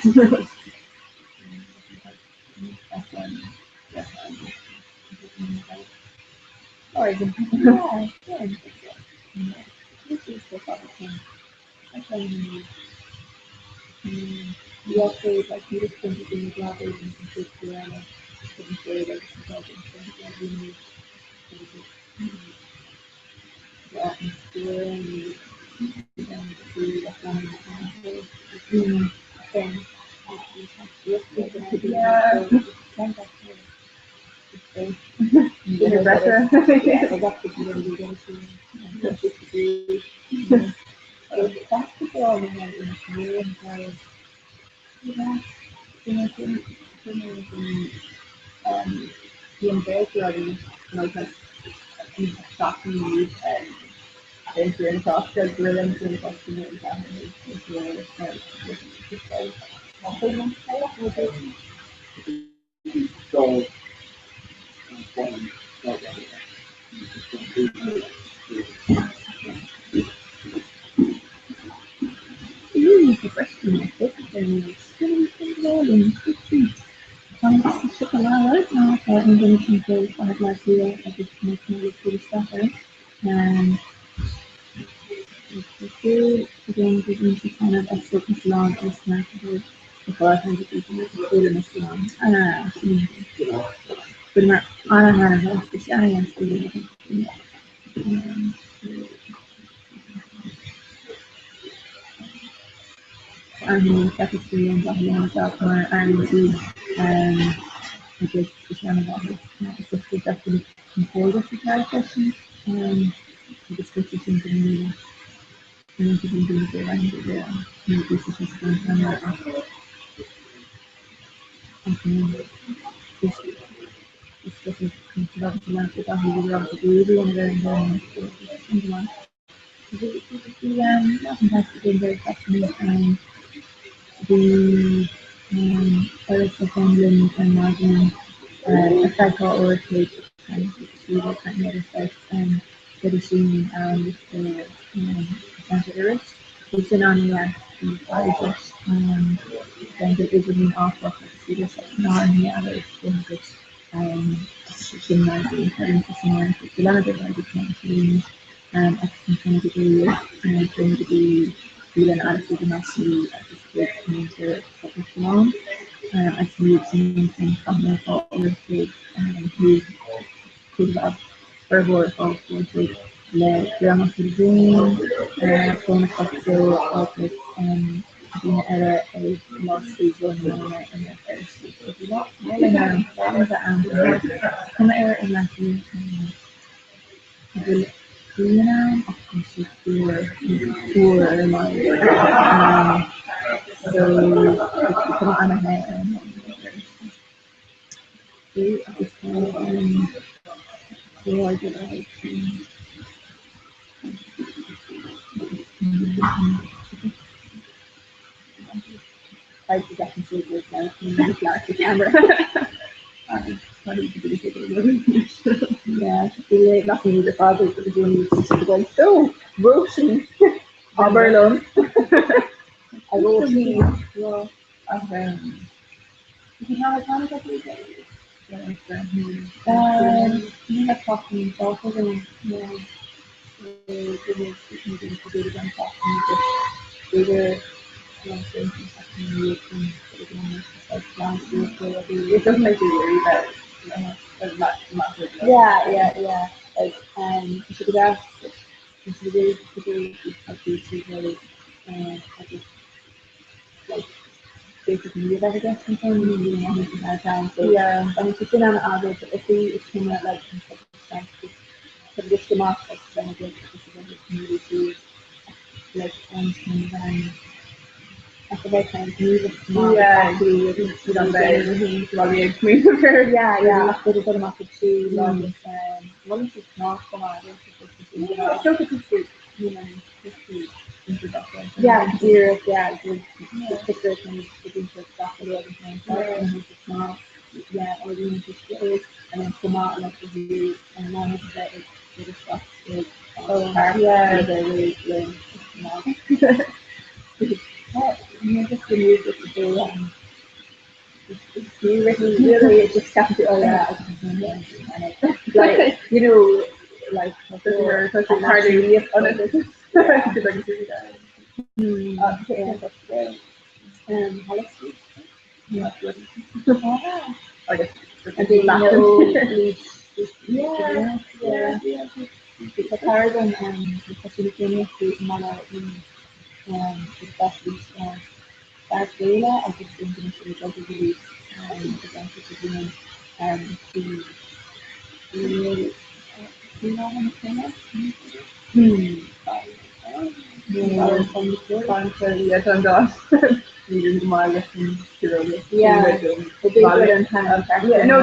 It doesn't make you worry about like, not, not Yeah, yeah, yeah. Like, um, should have like basic media that I guess sometimes you really want to have time. So Yeah. I mean, sin an agad if we is cuma like just amach like like um Yeah, Yeah, yeah, ach bit amach ag siúl agus bhfuil siad ná go Yeah, díreach, yeah, yeah, or and then come out like the and one of the is Oh, yeah. Yeah, just the music is so it's really really just ceapann tú oh yeah like you know like Fear céile agus duine sé ag obair go i gceantar sa bhliain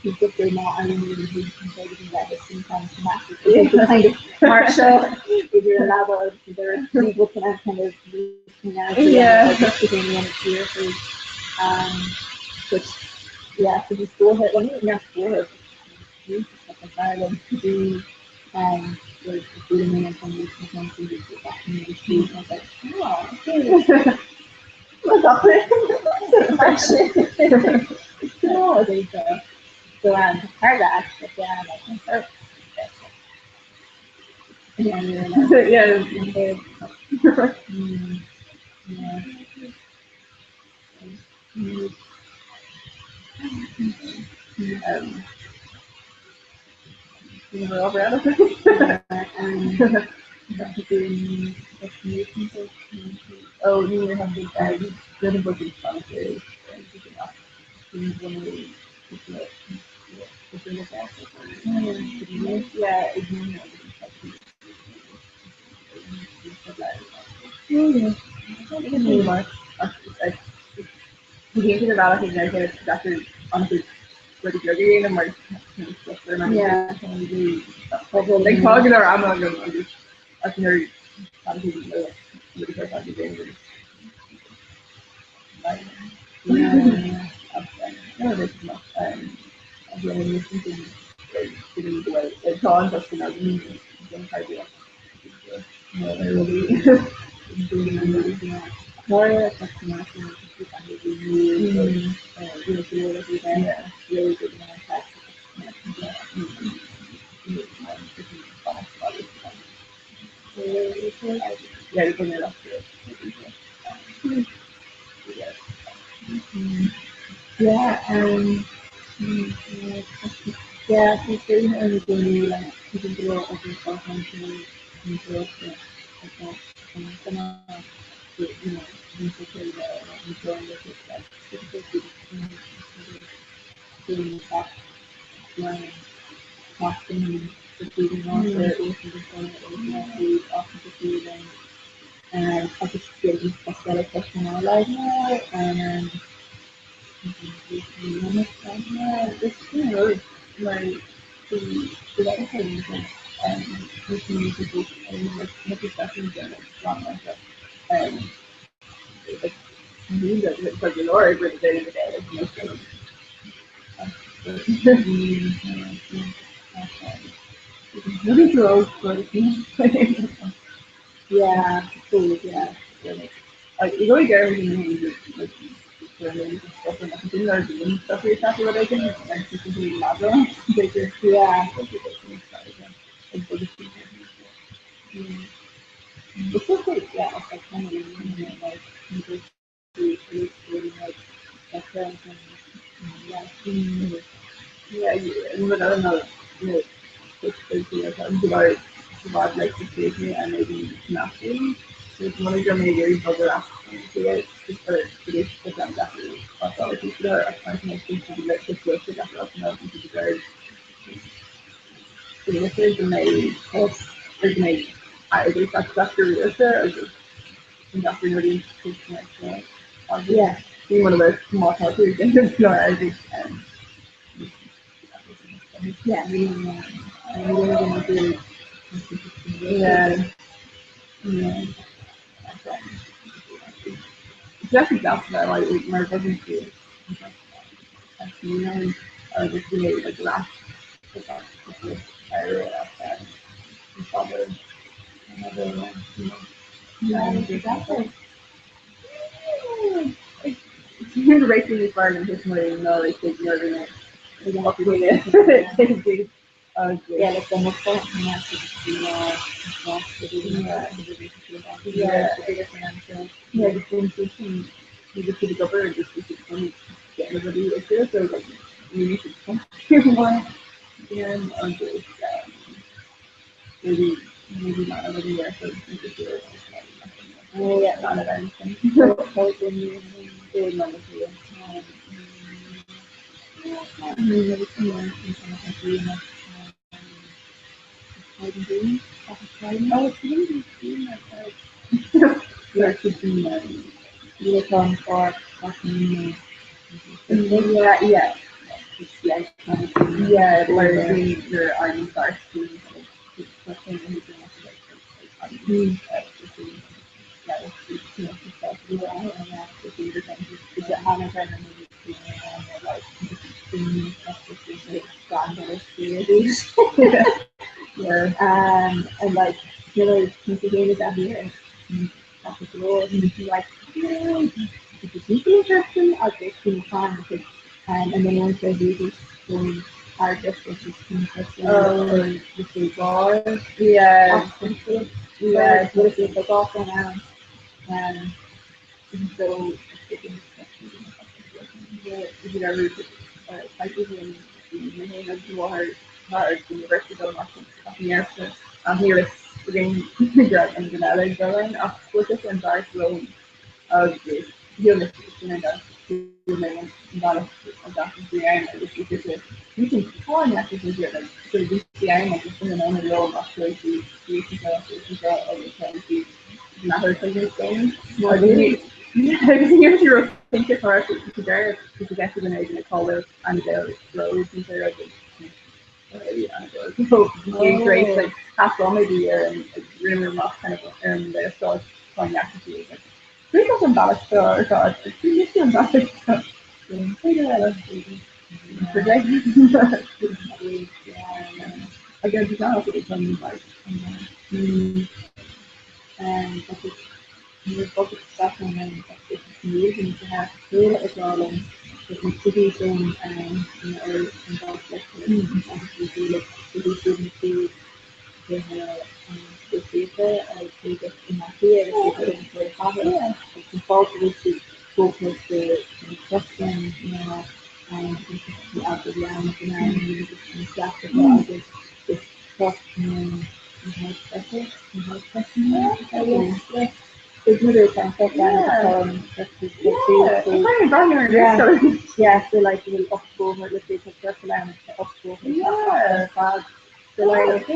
Níos ná an kind of mar seo idir an leaba agus an doras kind of but yeah, so bhí scórtha, well ní neart scórtha go dtí bhuail mé an Oh, ní déanamh Tá go leor ama agam agus ach nuair Yeah, yeah, tá daoine ar na daoine like even go raibh agus Yeah, food, yeah. Yeah. It's so great, yeah, it's like kind of like university, really like background and yeah. Yeah. Yeah, really, really really Yeah. Yeah. Exactly. Yeah, like the most yeah, Oh, yeah. Yeah, yeah. Yeah, Yeah, mar bhí nuair I'm start Yeah. And like you know, out here like interesting agus bhí fan because and then once I do this going just which is interesting or the bar Yeah. What if it's like off and on so Yeah, so like the October, let's say, October, So like,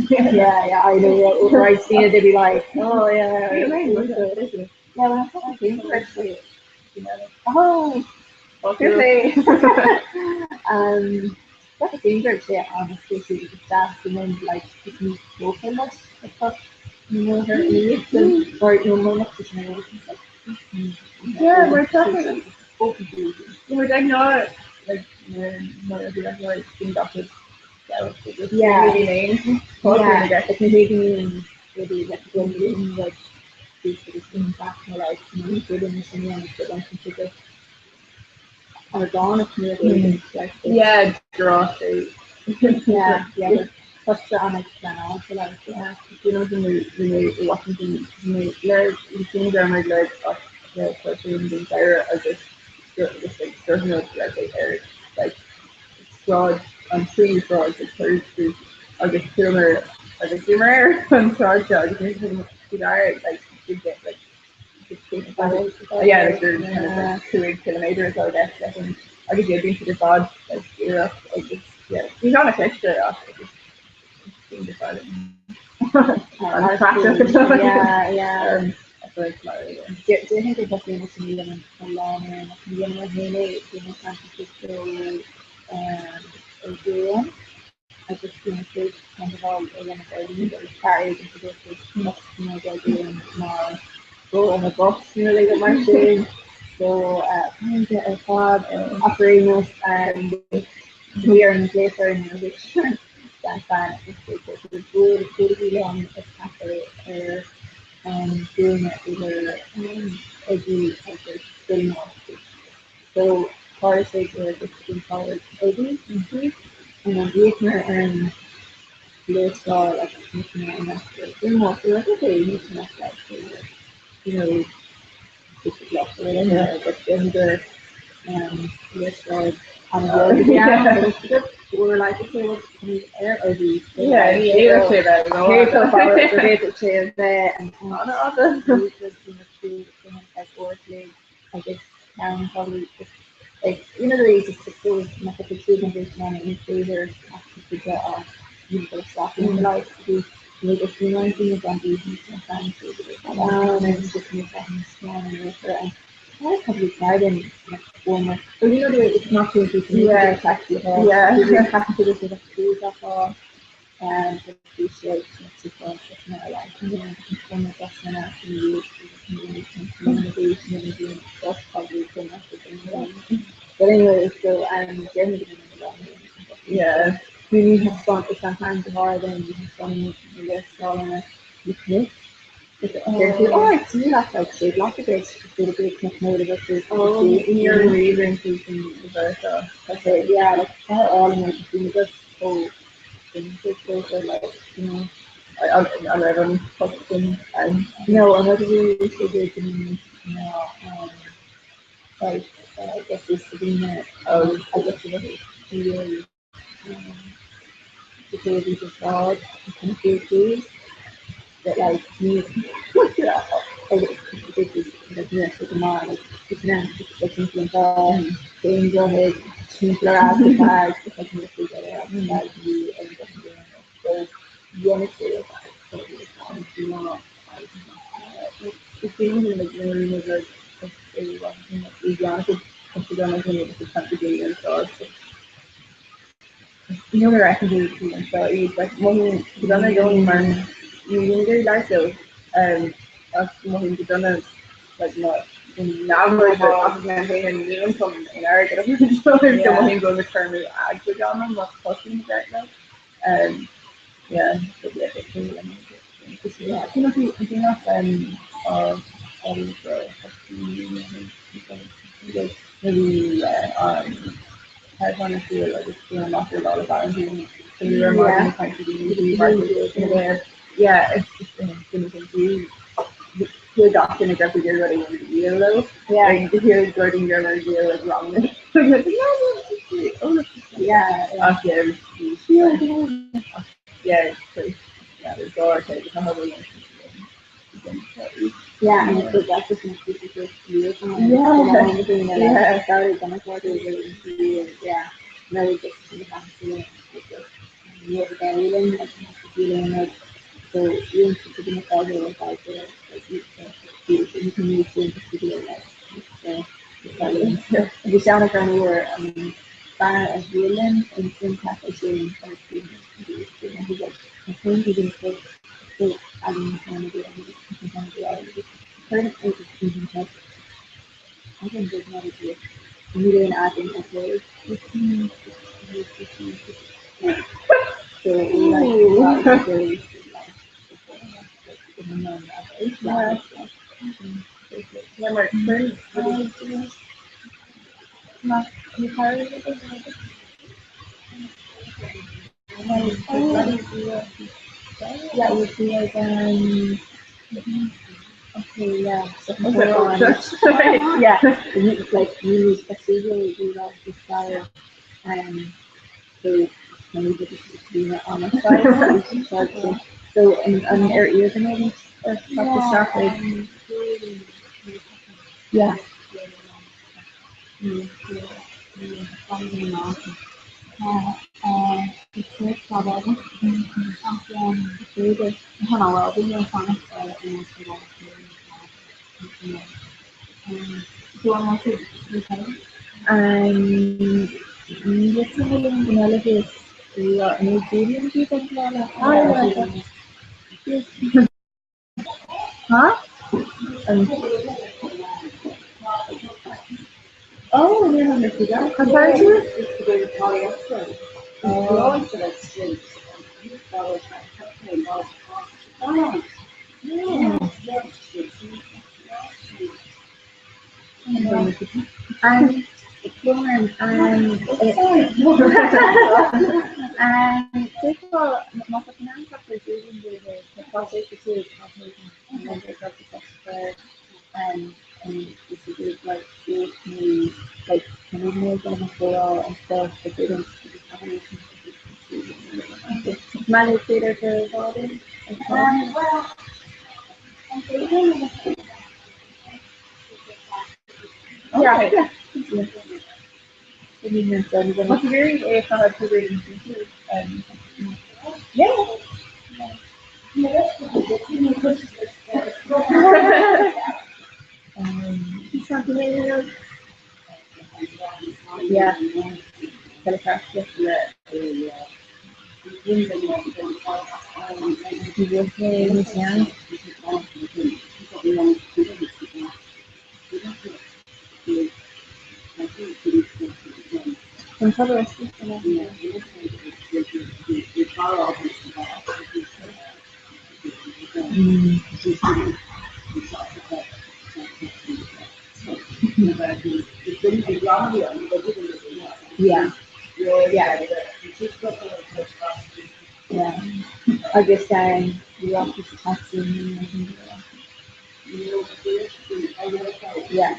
yeah, yeah, I know. Yeah, or I'd seen it, they'd be like, oh yeah, yeah. Yeah, when I saw the thing, actually, you know, oh, okay. That's a yeah, honestly, the staff and then like you can go for much you know her needs and or you know much Yeah, we're talking. We're like not like like Yeah. really main. Yeah, like maybe maybe like when like these sort of things back in like you know doing this and then but like consider organic maybe like Yeah, draw shape. yeah, yeah, but that's the annex now so like yeah. You know the the Washington the the same grammar like us the question the entire just just like there's no like air like fraud on tree fraud the third street agus tumor agus tumor an fraud agus like you get like yeah like they're kind of like 2 kilometers I guess I think agus yeah been to the fad like Europe like just yeah he's on a picture off like just being decided on practice Yeah, yeah. I feel like not really Do you think it's definitely an an in San Francisco or agus bhí kind of all a dhéanamh ar líne agus fear éigin sa dúchas nach mbeidh ag aon mar go an bus nó like mar sin so uh, ar fad ach rénos bhí ar an gléasar agus gan fan an ar dúine idir oidí agus scoileanna. So tharla sé go raibh an power oidí and then bhíomar ar an léarscáil agus muidne in aice le so like okay you need to mess like so you know just lost it in there but then the léarscáil an-bheag a bhí ann so we were like okay well can we air oidí Yeah, ní fhéadfadh sé bheith go bhféadfadh sé a bheith an agus ceann probably just like you know the way you just suppose na an ní féidir you go stop in like bhí ní go sin sin gan bí and just ní and Probably Friday like former. But you know the way it's not going to be Yeah. But anyway, so generally Yeah. We need to sponsor sometimes hard and you can sponsor the you Oh, it's you like like so like a bit a bit of motivation. Oh, you're really increasing the versa. Okay, yeah, like not all in the just so things so like you know. I I never fucking and No, another really so good you know like I guess it's Sabina I guess it was security to fraud and kind of feel that like me You know where I can do it so like mothaím go dona i gcónaí mar ní bhím ag iarraidh labhairt leo ach mothaím go dona like má neamhaird ach mé féin níl ioncam in airgead agam so mothaím go bhfuil mé ag cur amú a gcuid ama má thosaím ag labhairt leo. Yeah, so yeah, yeah, you know, bhí nach Yeah, and so that's just an excuse for you. Yeah. Yeah. Sorry, gonna go to the yeah. No, just you have to yeah, the feeling like feeling like so you to be the like like you you can use it to be like so Bhí sean gan uair an fear a bhíonn an sin sin Yeah, it would be like okay, yeah. So yeah, like you especially we like the style so maybe just being on the side. So and and ar iar an or start Yeah. Huh? Oh, we're having a Compared to Lauren, Yeah. What's very a yeah. Yeah. Yeah. Yeah. Yeah. Agus um, Yeah.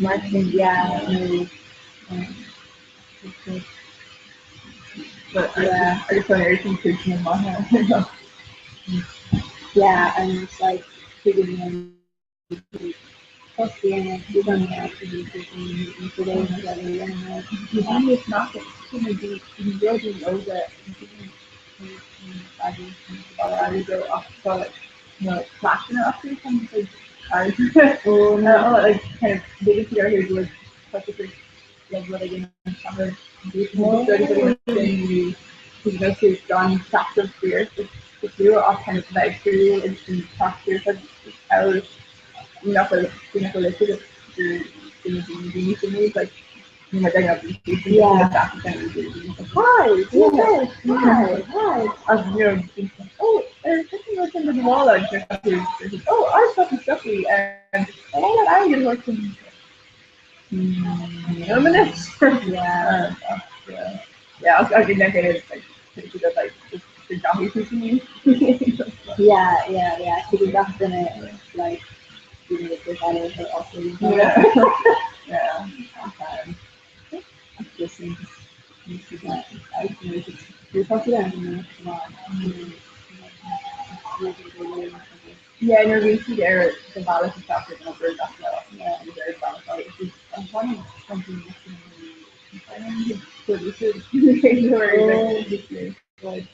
Marketing, yeah, no, But yeah, I just want everything to be my Yeah, and it's like figuring out plus the end you don't have to be Yeah. Hi, yeah, hi, hi. Oh, there's something else in the wall. Oh, I saw the stuffy and oh, I'm gonna work in minutes. Yeah. Yeah. Yeah, I think that is like like the jockey to me. Yeah, yeah, yeah. So we got gonna like you know the better but also Yeah. Yeah. Um, just think that I think you're talking about Yeah, no, we see there the balance of chapter and over that's not yeah, the very balance of it. I'm finding something missing. So this is like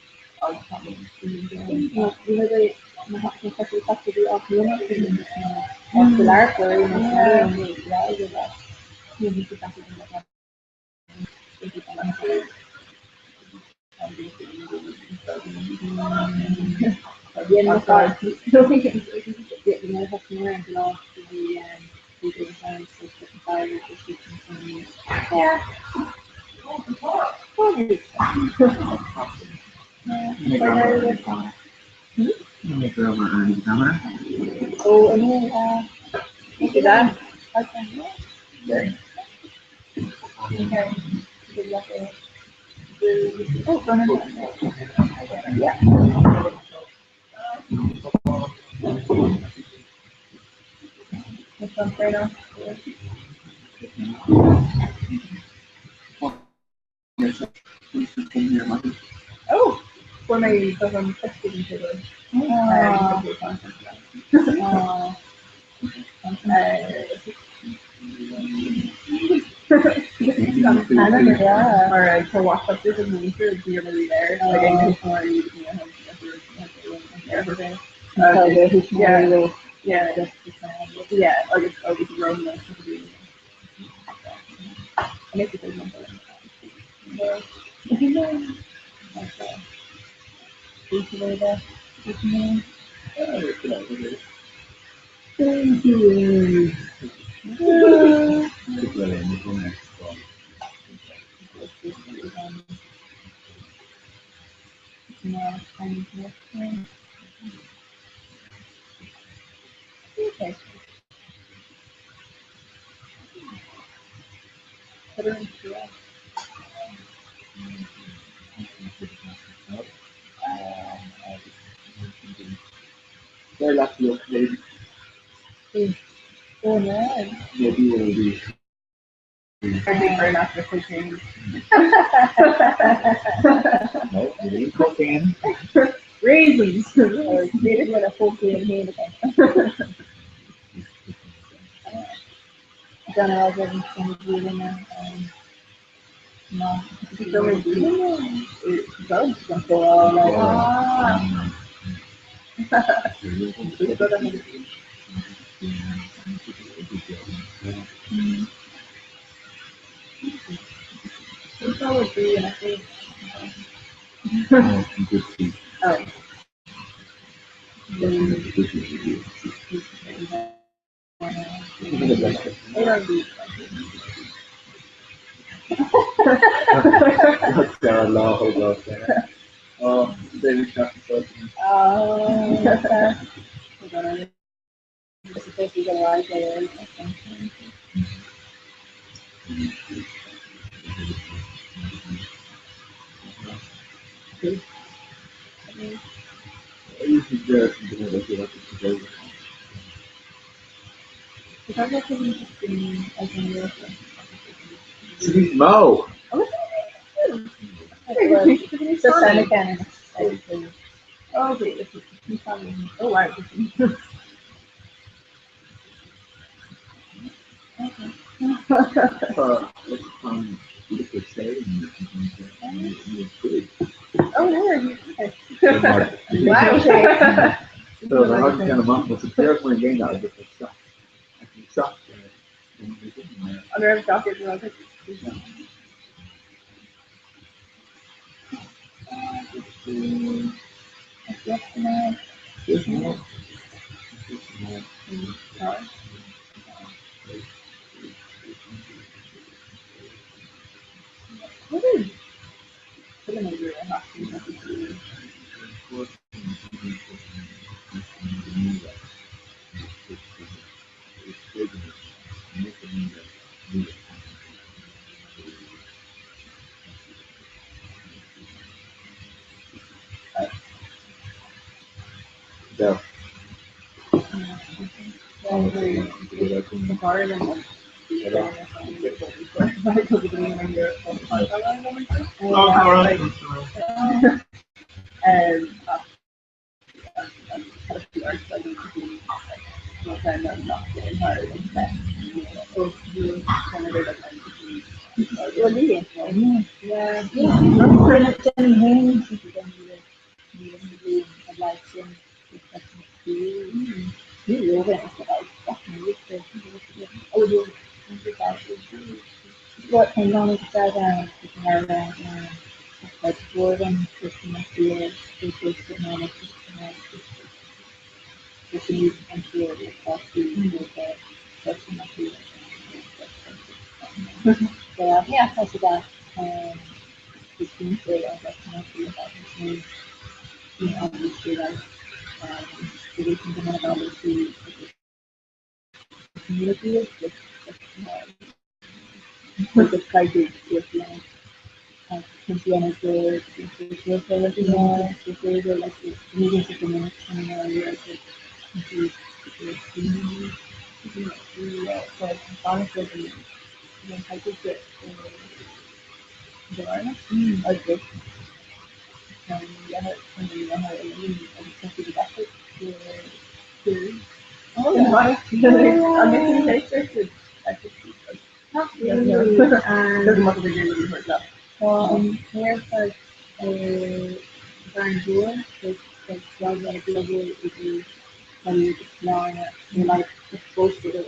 Yeah. Make her over earn camera. Oh, and then, Look at that. Okay. Yeah. This one's right off. Oh, for my from testing table. Oh. Mar tá WhatsApp group ag muintir Diarmuid Uí Léir like ag tuismitheoirí Yeah yeah yeah agus agus Roma They're lucky or maybe. Oh no. Maybe will be. No, you need cocaine. Raisins. B'fhéidir go bhfuil a cocaine féin aige. Gan a bheith san bhíonna ná. Good tea. Oh. Sarah Law hold Oh, David Jackson. Oh, okay. Supposed to be gonna like it. Mo. Oh, wait, this is oh wow. Oh, no, okay. Wow. So the hard kind of month was a pair of my game that I just shot. I can shot. Under every socket, you know, Yeah. Not really. Tá an t-aerfort ar Bhearna Mhór, like sráidbhaile beag idir Kelly agus Blarney, nó like exposed to the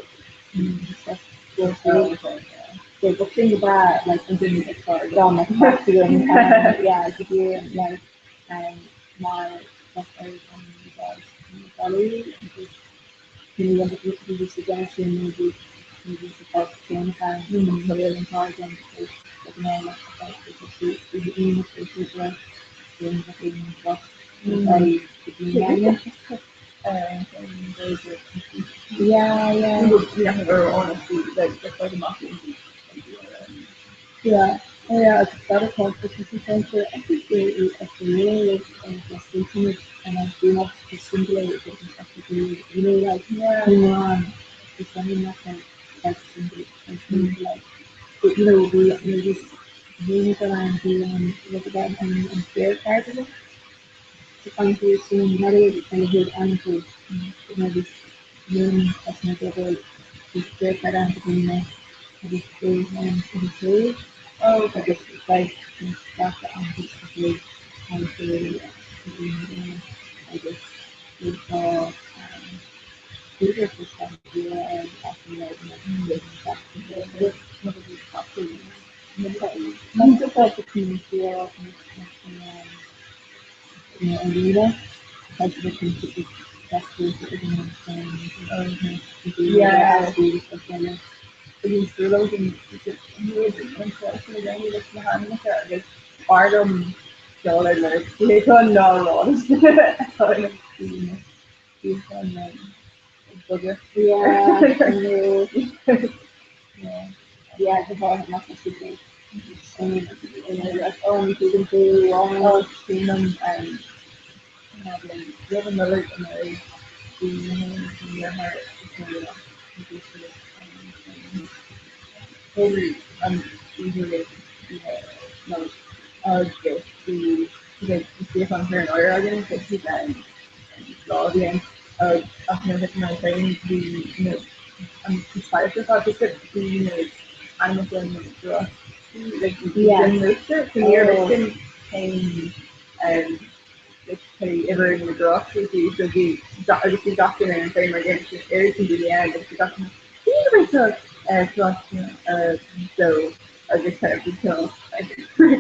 So but sin go breá like an duine dá mbeadh taxi againn yeah go díreach like mar bheadh ar an úsáid na bealaí agus you know when the bhí sa deis sin nó bhí nó bhí sa pháirc céanna ann nó bhí an t-ár againn so like you know like bhí bhí aon bhí sé bhí aon bhus go dtí an Yeah, yeah. Yeah, oh yeah, agus that atá the centre I think they really like and I do have to singular you know like yeah. on it's something that like like singular like but you know we you just really go and do look at that and and fair card of it. An sin mar an as na go bhí fair an daoine agus an Oh, agus like an agus tá Yeah. Agus b'fhearr liom ceol ar lyrics ná rá Yeah,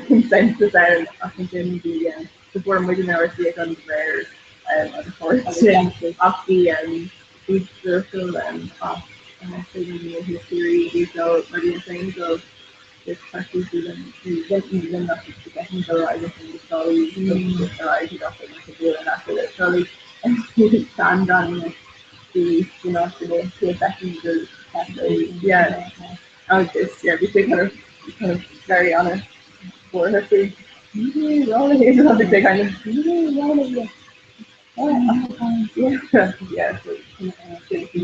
Consensus ann ach ansin bhí so fuair muid an suíochán de réir an chórais sin ach bhí bhí spiritual as mar bhí an traein go Yeah, agus yeah, bhí sé kind of kind of very honest for her faoi kind of yeah, yeah, so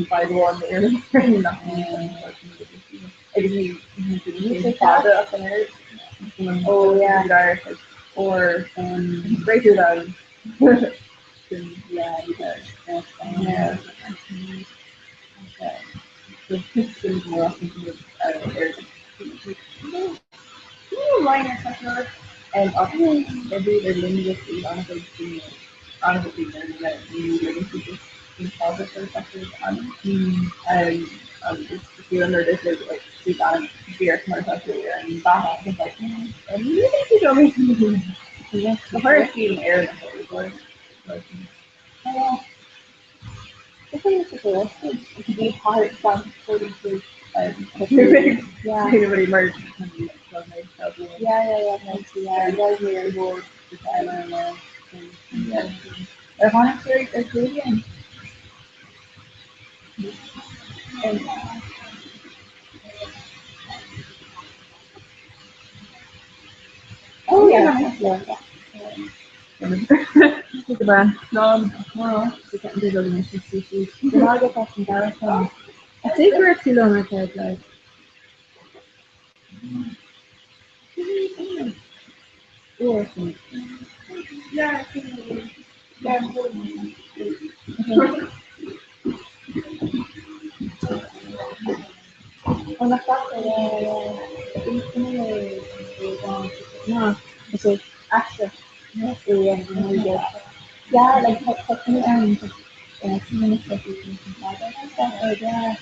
5 1 agus ní fada ach an oiread. Oh yeah. Or greater than yeah, you got yeah. More often and every linguist honestly honestly I think it's a to be hard Yeah. Yeah, yeah, yeah, yeah. Yeah. Ar tháinig tú ar Julian? Oh yeah, yeah. I think we're too long ahead, like. Or Yeah, yeah. nach deacair le Is é aisteach Yeah, like tá tá cuma ann just yeah.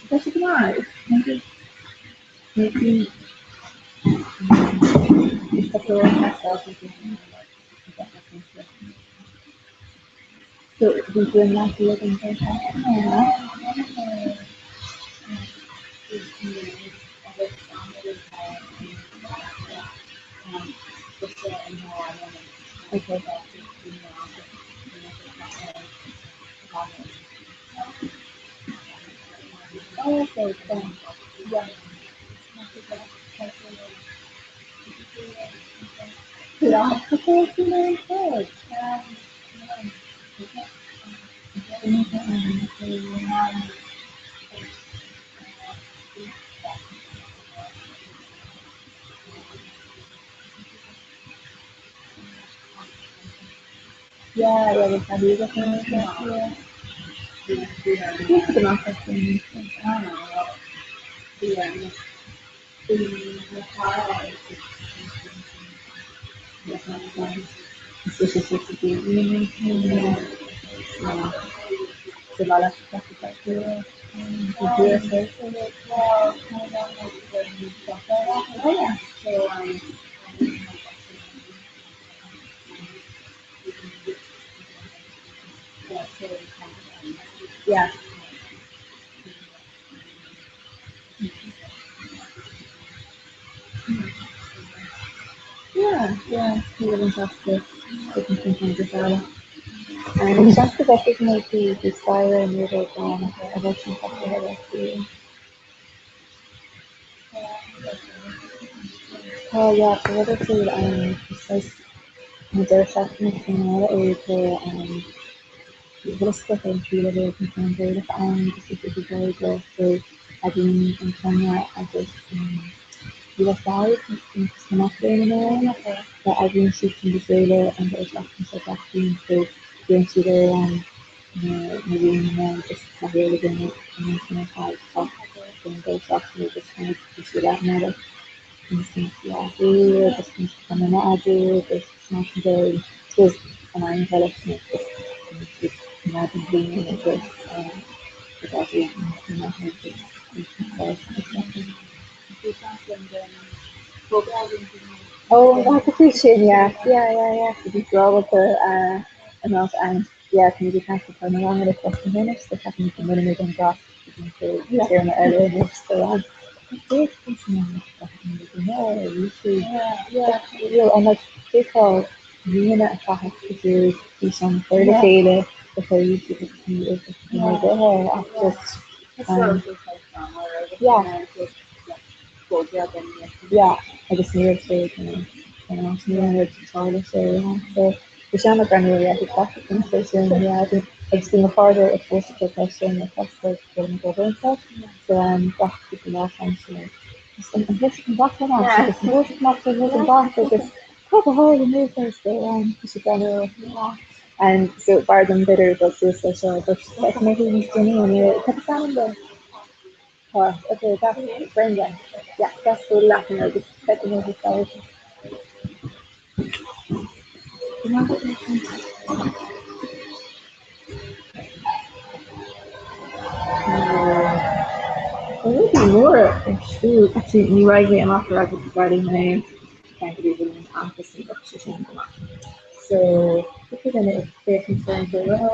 Tá sé go maith. It's kind of making is tá So bhí tú in leath an Okay. Oh, okay, then. Yeah. Yeah, okay, good. Yeah, yeah, the San Diego thing. Yeah. Yeah. Yeah, yeah, ní raibh an seasta ag an gceann go sála. Seans go bhfeicfidh mé tú faoi staighre nuair a bheidh an a bheidh sin socraithe le tú. Tá, yeah, tá rud ar siúl is saghas na deireadh seachtaine sin eile é go bhfuil an tríú leibhéal den cheann Gaelach ann agus is ag Gaeilge so eagraíonn an Conradh agus USI na mac léinn in Éirinn eagraíonn siad sin le chéile an deireadh seachtaine seo gach bliain so bíonn siad ar na na ranganna agus na Gaeilge na na ar fad gach don deireadh seachtaine agus kind of bhí siad aithne agus eagrú agus na eagrú agus mar sin de suppose an aon leis na bliana agus Oh, that's appreciate yeah yeah yeah yeah bhí ábalta amach an yeah can you caint tá na ranganna freisin anois so ceapaim go mbainfimid an gach téarma eile anois so yeah and like d'fhéadfá míonna a chaitheamh ag iarraidh físeán a chur le chéile le chur YouTube agus ní ar bith ach just yeah yeah agus ní raibh sé ní raibh tarla sé so bhí sé an-ghreannmhar yeah bhí craic againn fé sin yeah agus bhí mo chairde ag fós ag cur sin ar fosta go bhfuil mé ag obair anseo so gach cúpla lá tá sé agus an bhfuil an bac amach agus an bhfuil amach an bhfuil an bac agus cad a tharla inniu so bhí sé greannmhar. And so b'fhearr dom b'fhéidir dul suas leis seo but feicfidh mé thú níos déanaí an é cad is ainm do Tá okay that's Brenda yeah that's the leath agus feicfidh mé thú sa Tá rudaí móra ar siúl. Actually, ní raibh mé amach ar aghaidh go mé ceann go dtí an agus ní bheadh sé sin go maith. So, cúpla duine ag féachaint ar an gcomhrá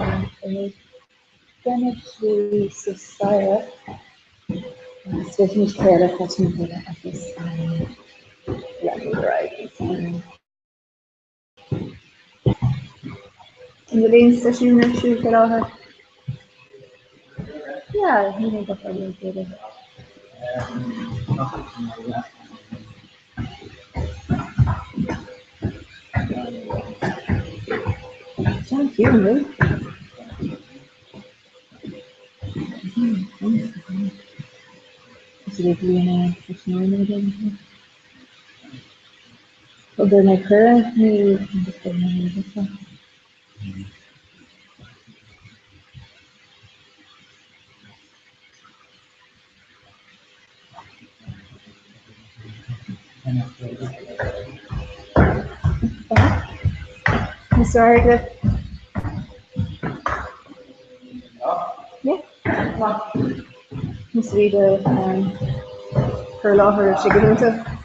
ag déanamh slí sa staighre agus féachaimid cé eile atá timpeall agus leanfaimid ar aghaidh. An bhfuil aon seisiún ar siúl faoi láthair? Yeah, níl aon dochar le chéile. Sean fiú, an bhfuil? Is é bliana seisiún nó rud éigin. Thug mé cuireadh nó Mr. Airgid. Yeah. Is féidir cur i láthair sé go hiontach.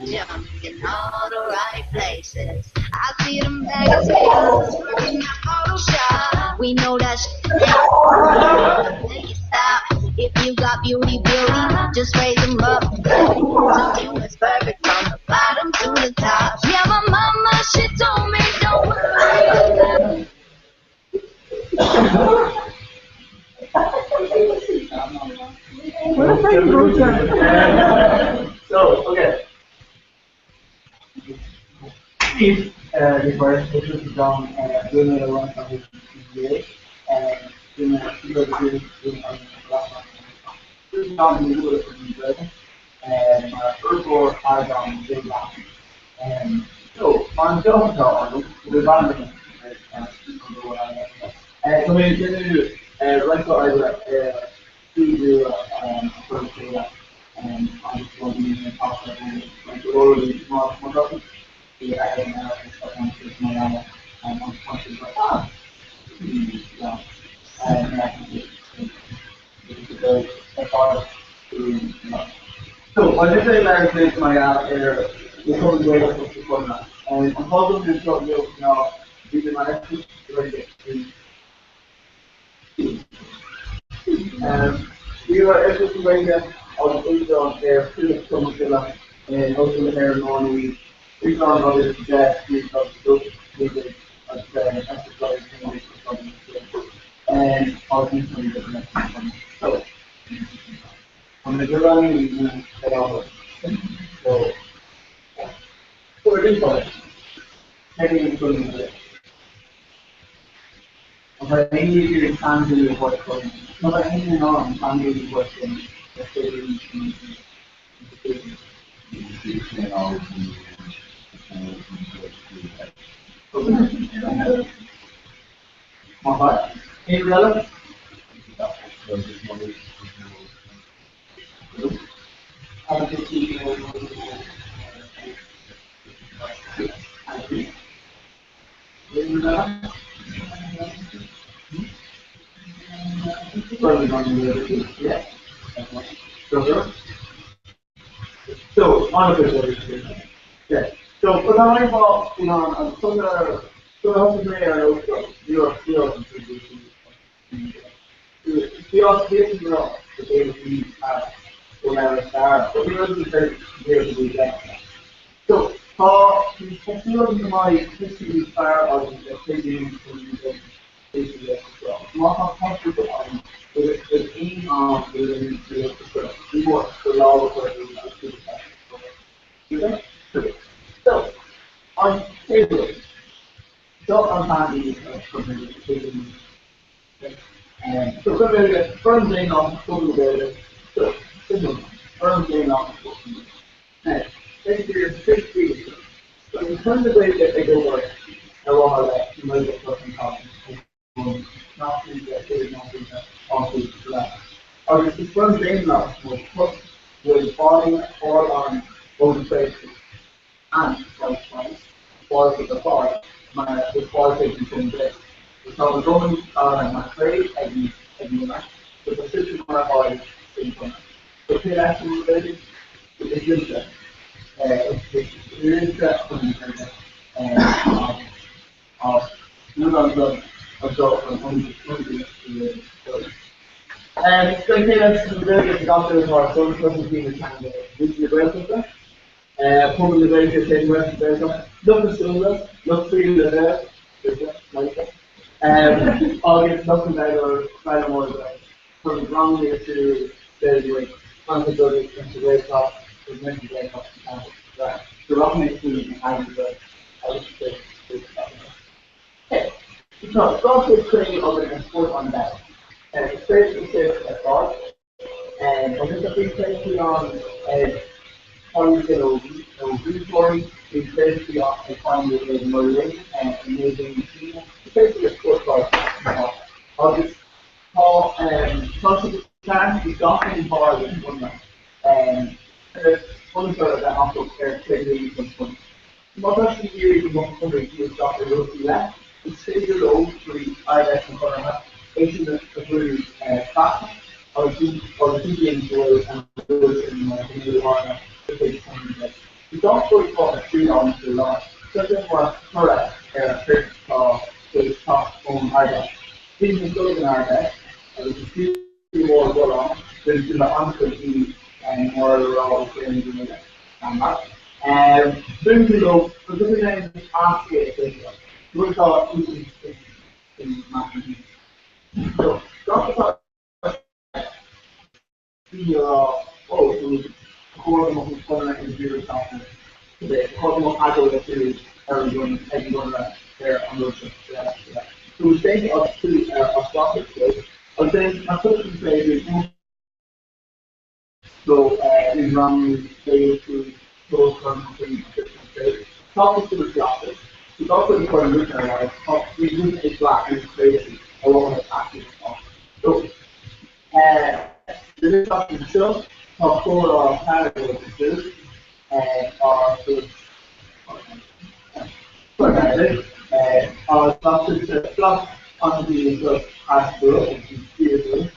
Jump in all the right places. I see them magazines working out Photoshop. We know that shit ain't make it stop. If you got beauty, beauty, just raise them up. So you is perfect. Dia daoibh, is mise John, bhuail mé le roinnt agaibh inné. Bhí mé ag siúl John i nGaeilge mar fhorbróir ardán ilmheán. So, mar an job atá agam, go bhfuil Tá mé ag déanamh roinnt oibre ar suíomh nua a chur le chéile agus tá daoine ag teacht ar roinnt go leor rudaí mar So, tá mise ag labhairt anois mar gheall ar na Cumann Gaelach sa Chonradh. An fáth go bhfuil mé anseo inniu ná bhí mé mar Oifigeach Gaeilge i Bhí mé mar Oifigeach Gaeilge agus Uachtarán ar Chumann Cholmcille in Ollscoil na hÉireann Má Nuad, Aibreán 2010 go dtí 2015 So, Yeah. So, but I bought in on on some sort of So, tá my fearr Má tá So, an table. Seo an So foirm daonach pobal Gaeilge. So, foirm daonach So, chun na Gaeilge ag obair ar mhaithe le nGaeilge Agus is foirm daonach nó post bhfuil fáil fáil an ón and vice fáilte go fáil mar is fáilte an sin Tá an gcumann mar chraobh ag ag na so tá si mar fháil sin So cé leis is limse is limse Pobal na Gaeilge sé lucht na súla, lucht le agus lucht an from wrongly to So, gach cruinniú againn ar fud an domhain. Is féidir sé ar fáil. Agus a bhí faoi an cailíní nó buaiteoirí, bhí féidir ag feidhmiú i mBerlin i Beijing na Síne, is féidir le spórtáil agus tá tá sé de cheart ag gach aon bhall den Chonradh ionchur a bheith acu ar chruinnithe den Chonradh. Má tá siad ag iarraidh go mbeadh conradh isteach i rud faoi leith, is féidir leo trí Ard-Fheis an Chonartha é sin a bhrú trasna agus agus cinntíonn go bhfuil an rud sin mar ghné lárnach de chuid Chonradh na Gaeilge. Bhí gach rud atá ar siúl ann faoi láthair. Seo sin mar thoradh ar an chuid atá ag teacht ón Ard-Fheis. Bhí mé ag dul ag an Ard-Fheis agus is fiú mór dul ann, rinne siad le an-chuid daoine mór le rá ó chéile na daoine. Bíonn tú leo, but doesn't mean ask it, rud atá in So, gach atá daoine a rá, ó, chóir go mbeadh an Conradh ag deireadh seachtaine, chóir go mbeadh agóid ar siúl. ar an gConradh ag an gConradh ar an rud seo. Yeah, yeah. So is féidir as tú as gach rud. Agus then mar chuid den phlé bhí So in ranganna féilte ceolchoirmeacha Tá tú ag glacadh So dá chuid chur an rud ar aghaidh tá bhí rud ag brath ar na craoltaí a bhfuil ag eagraíocht ann. So le seachtain seo tá comhrá cearnóg ansin agus agus tá siad glas an bhí seo as bua agus fíor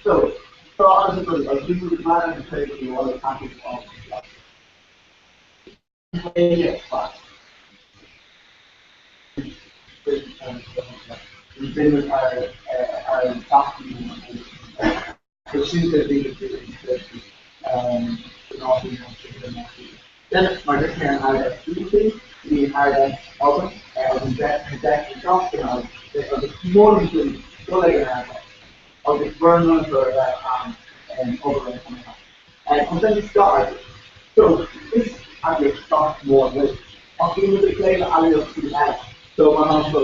So, So, is eagraíocht stáit mór muid, ach bíonn muid ag plé le eagraíochtaí eile. So, mar shampla,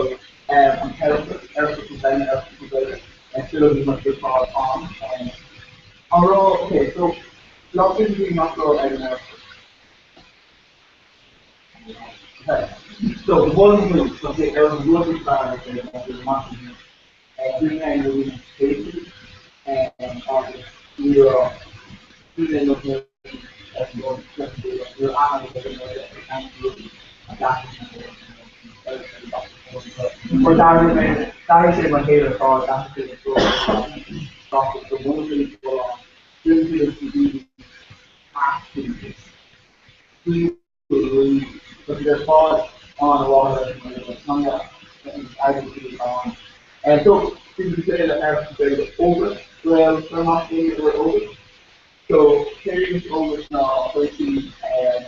an tOireachtas, Oireachtas na Samhna, Oireachtas na Gaeilge, sula bhí muid ar fad ann. An raibh, ok, so, lá sin bhí nach raibh ag an Oireachtas. Ok, so, mhol muid, tá sé ar an rud is fearr le déanamh, tá sé amach an Bhí mé ina agus ní raibh Tá siad ar fad an-mhaith leis an nGaeilge teanga agus eagraíochtaí ann. So, bhí muid ag plé le Oireachtas Gaeilge Eolais, Gael amach daoine a bhfuil eolais. So, céard eolais ná chuir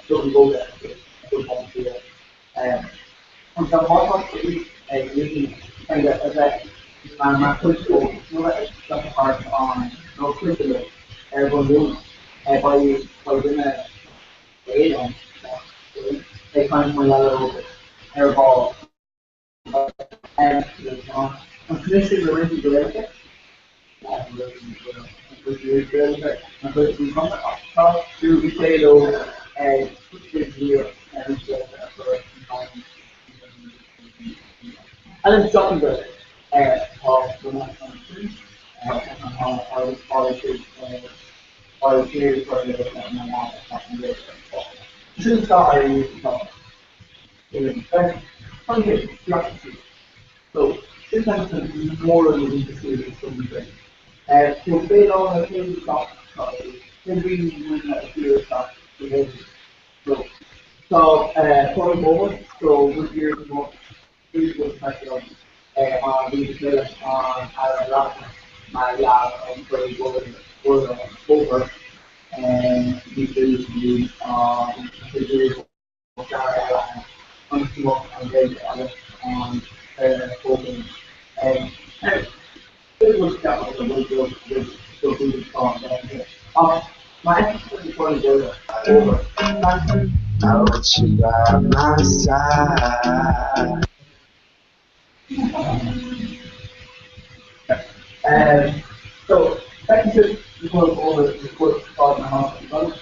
dul óga An tá buntáiste ag daoine teanga a bheith mar chuid eolais nó a bheith ag páirt ann nó cuid de ar bhonn deonach. Beidh duine Éireann ag caint mar gheall ar eolas ar ball. An Coimisiún na Rincí Gaelacha I want you by my side. So, technically, you go over the course of the hospital,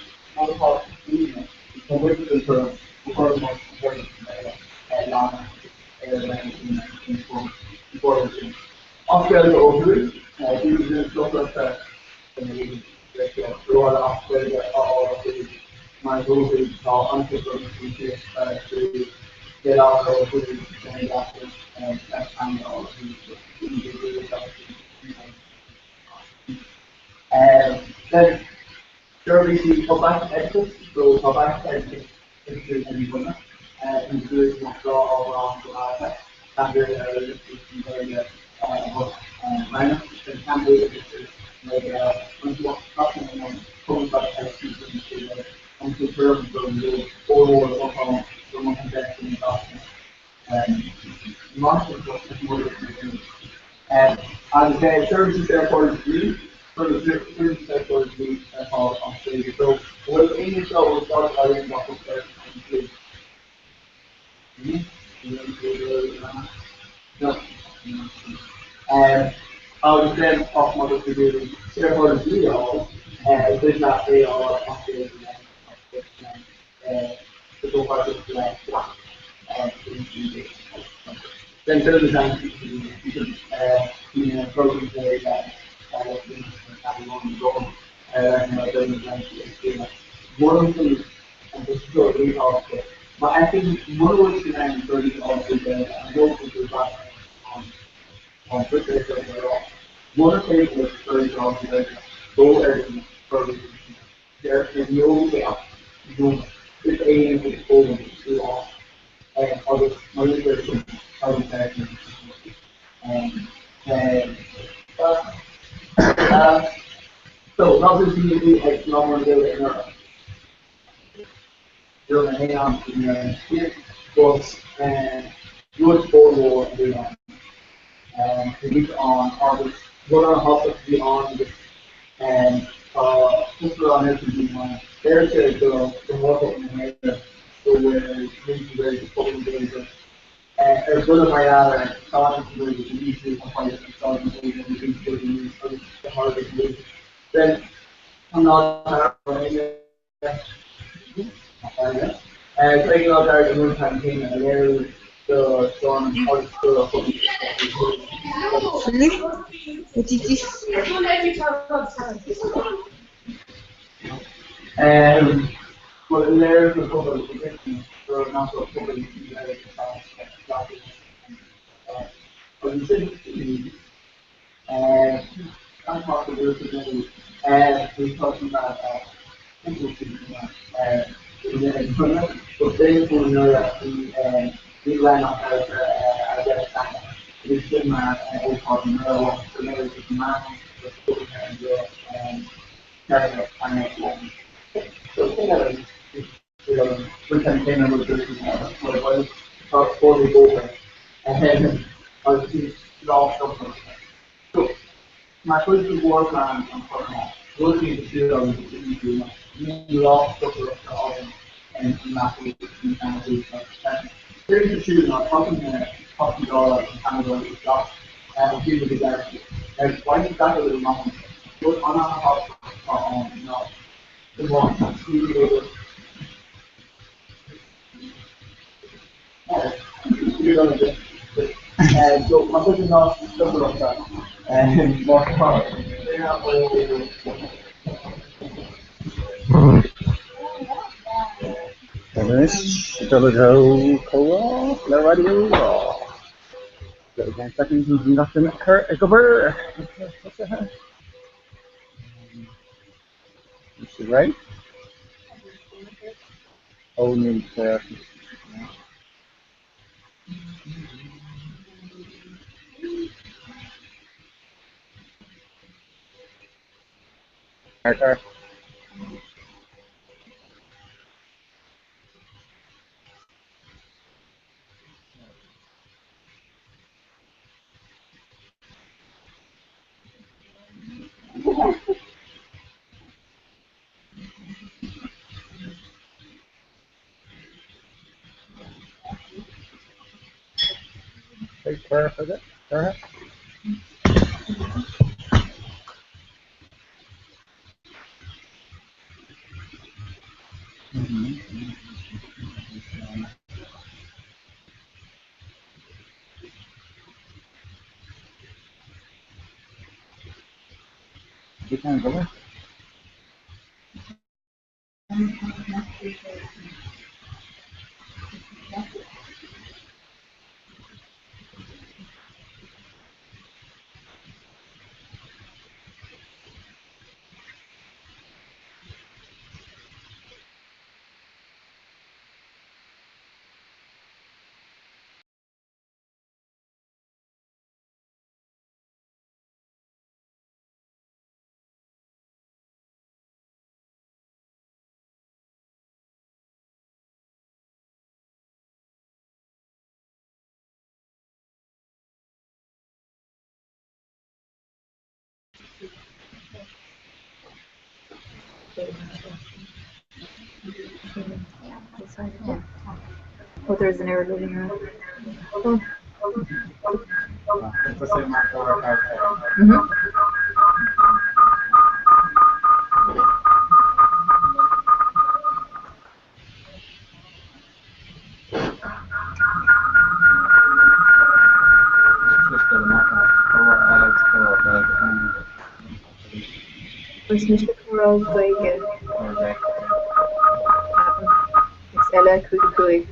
Australia over Then seirbhísí tá banc oideachais so tá banc oideachais oideachais ag an gConradh an dúil nach gá ábhar ann go háirithe ceangal ar Ghaeilge go mbeadh an deis ag gach duine. Mar sin is mór duit na Agus seirbhísí saorchomhairle dlí, seirbhísí saorchomhairle dlí ar fáil as Gaeilge. So, an bhfuil éinne anseo a bhfuil úsáid á dhéanamh acu ar an dlí? No. Agus then tá má tá tú ag iarraidh saorchomhairle dlí a fháil, is féidir leat é a fháil as Gaeilge le comhpháirtíocht le GLAC Then fill in the time Má fheiceann mura bhfuil siad in ann rudaí a fháil faoi Ghaeilge an dóigh go bhfuil an Twitter ag dul ar aghaidh. Mura féidir leat rudaí a fháil faoi Ghaeilge, dul ar na Deir na neodraí ach nóiméad. Is é an ag foghlaim lá agus mar gheall air sin tá So, ná bí ag lá mar Gaeilge anuraidh. Bhí na haon but rud mhór a bhí ann. Bhí ann agus rud an-thábhachtach a bhí ann agus tá cúpla an LTD ann. Deir sé go go mórthóg na hÉireann go bhfuil muintir na Gaeilge, pobal na Gaeilge, ar buile mar gheall ar staid na Gaeilge, go ísliú an feidhm ar staid na Gaeilge na Gaeilge agus go háirithe Then an lá Ag lá dearg an rud céanna a léiriú do don agus do Léiriú do phobal i gcoitinne gur nach raibh pobal agus sin Mar chuid de mhórphlean an Chonartha, rud a bhíonn ar siúl againn go bliantúil ná bíonn lá stocaireachta againn i mBleá Cliath. Céard atá ar siúl ná tagann na Teachtaí Dála agus na Seanadóirí isteach ó thír na gCeart agus baineann deacair amach anseo. Rud an-tábhachtach atá ann ná go So mar chuid den lá stocaireachta má tá duine ó Anois, dul i dtreo comhrá le Raidió Rí-Rá. Le 10 seconds an gach duine a chur ag obair. Is it right? Oh, ní Arthur. Perfect. Perfect. You can go. Oh, there is an error loading now. Oh. Mhm. Agus mise comhrá Gaeilge agus eile 5 5.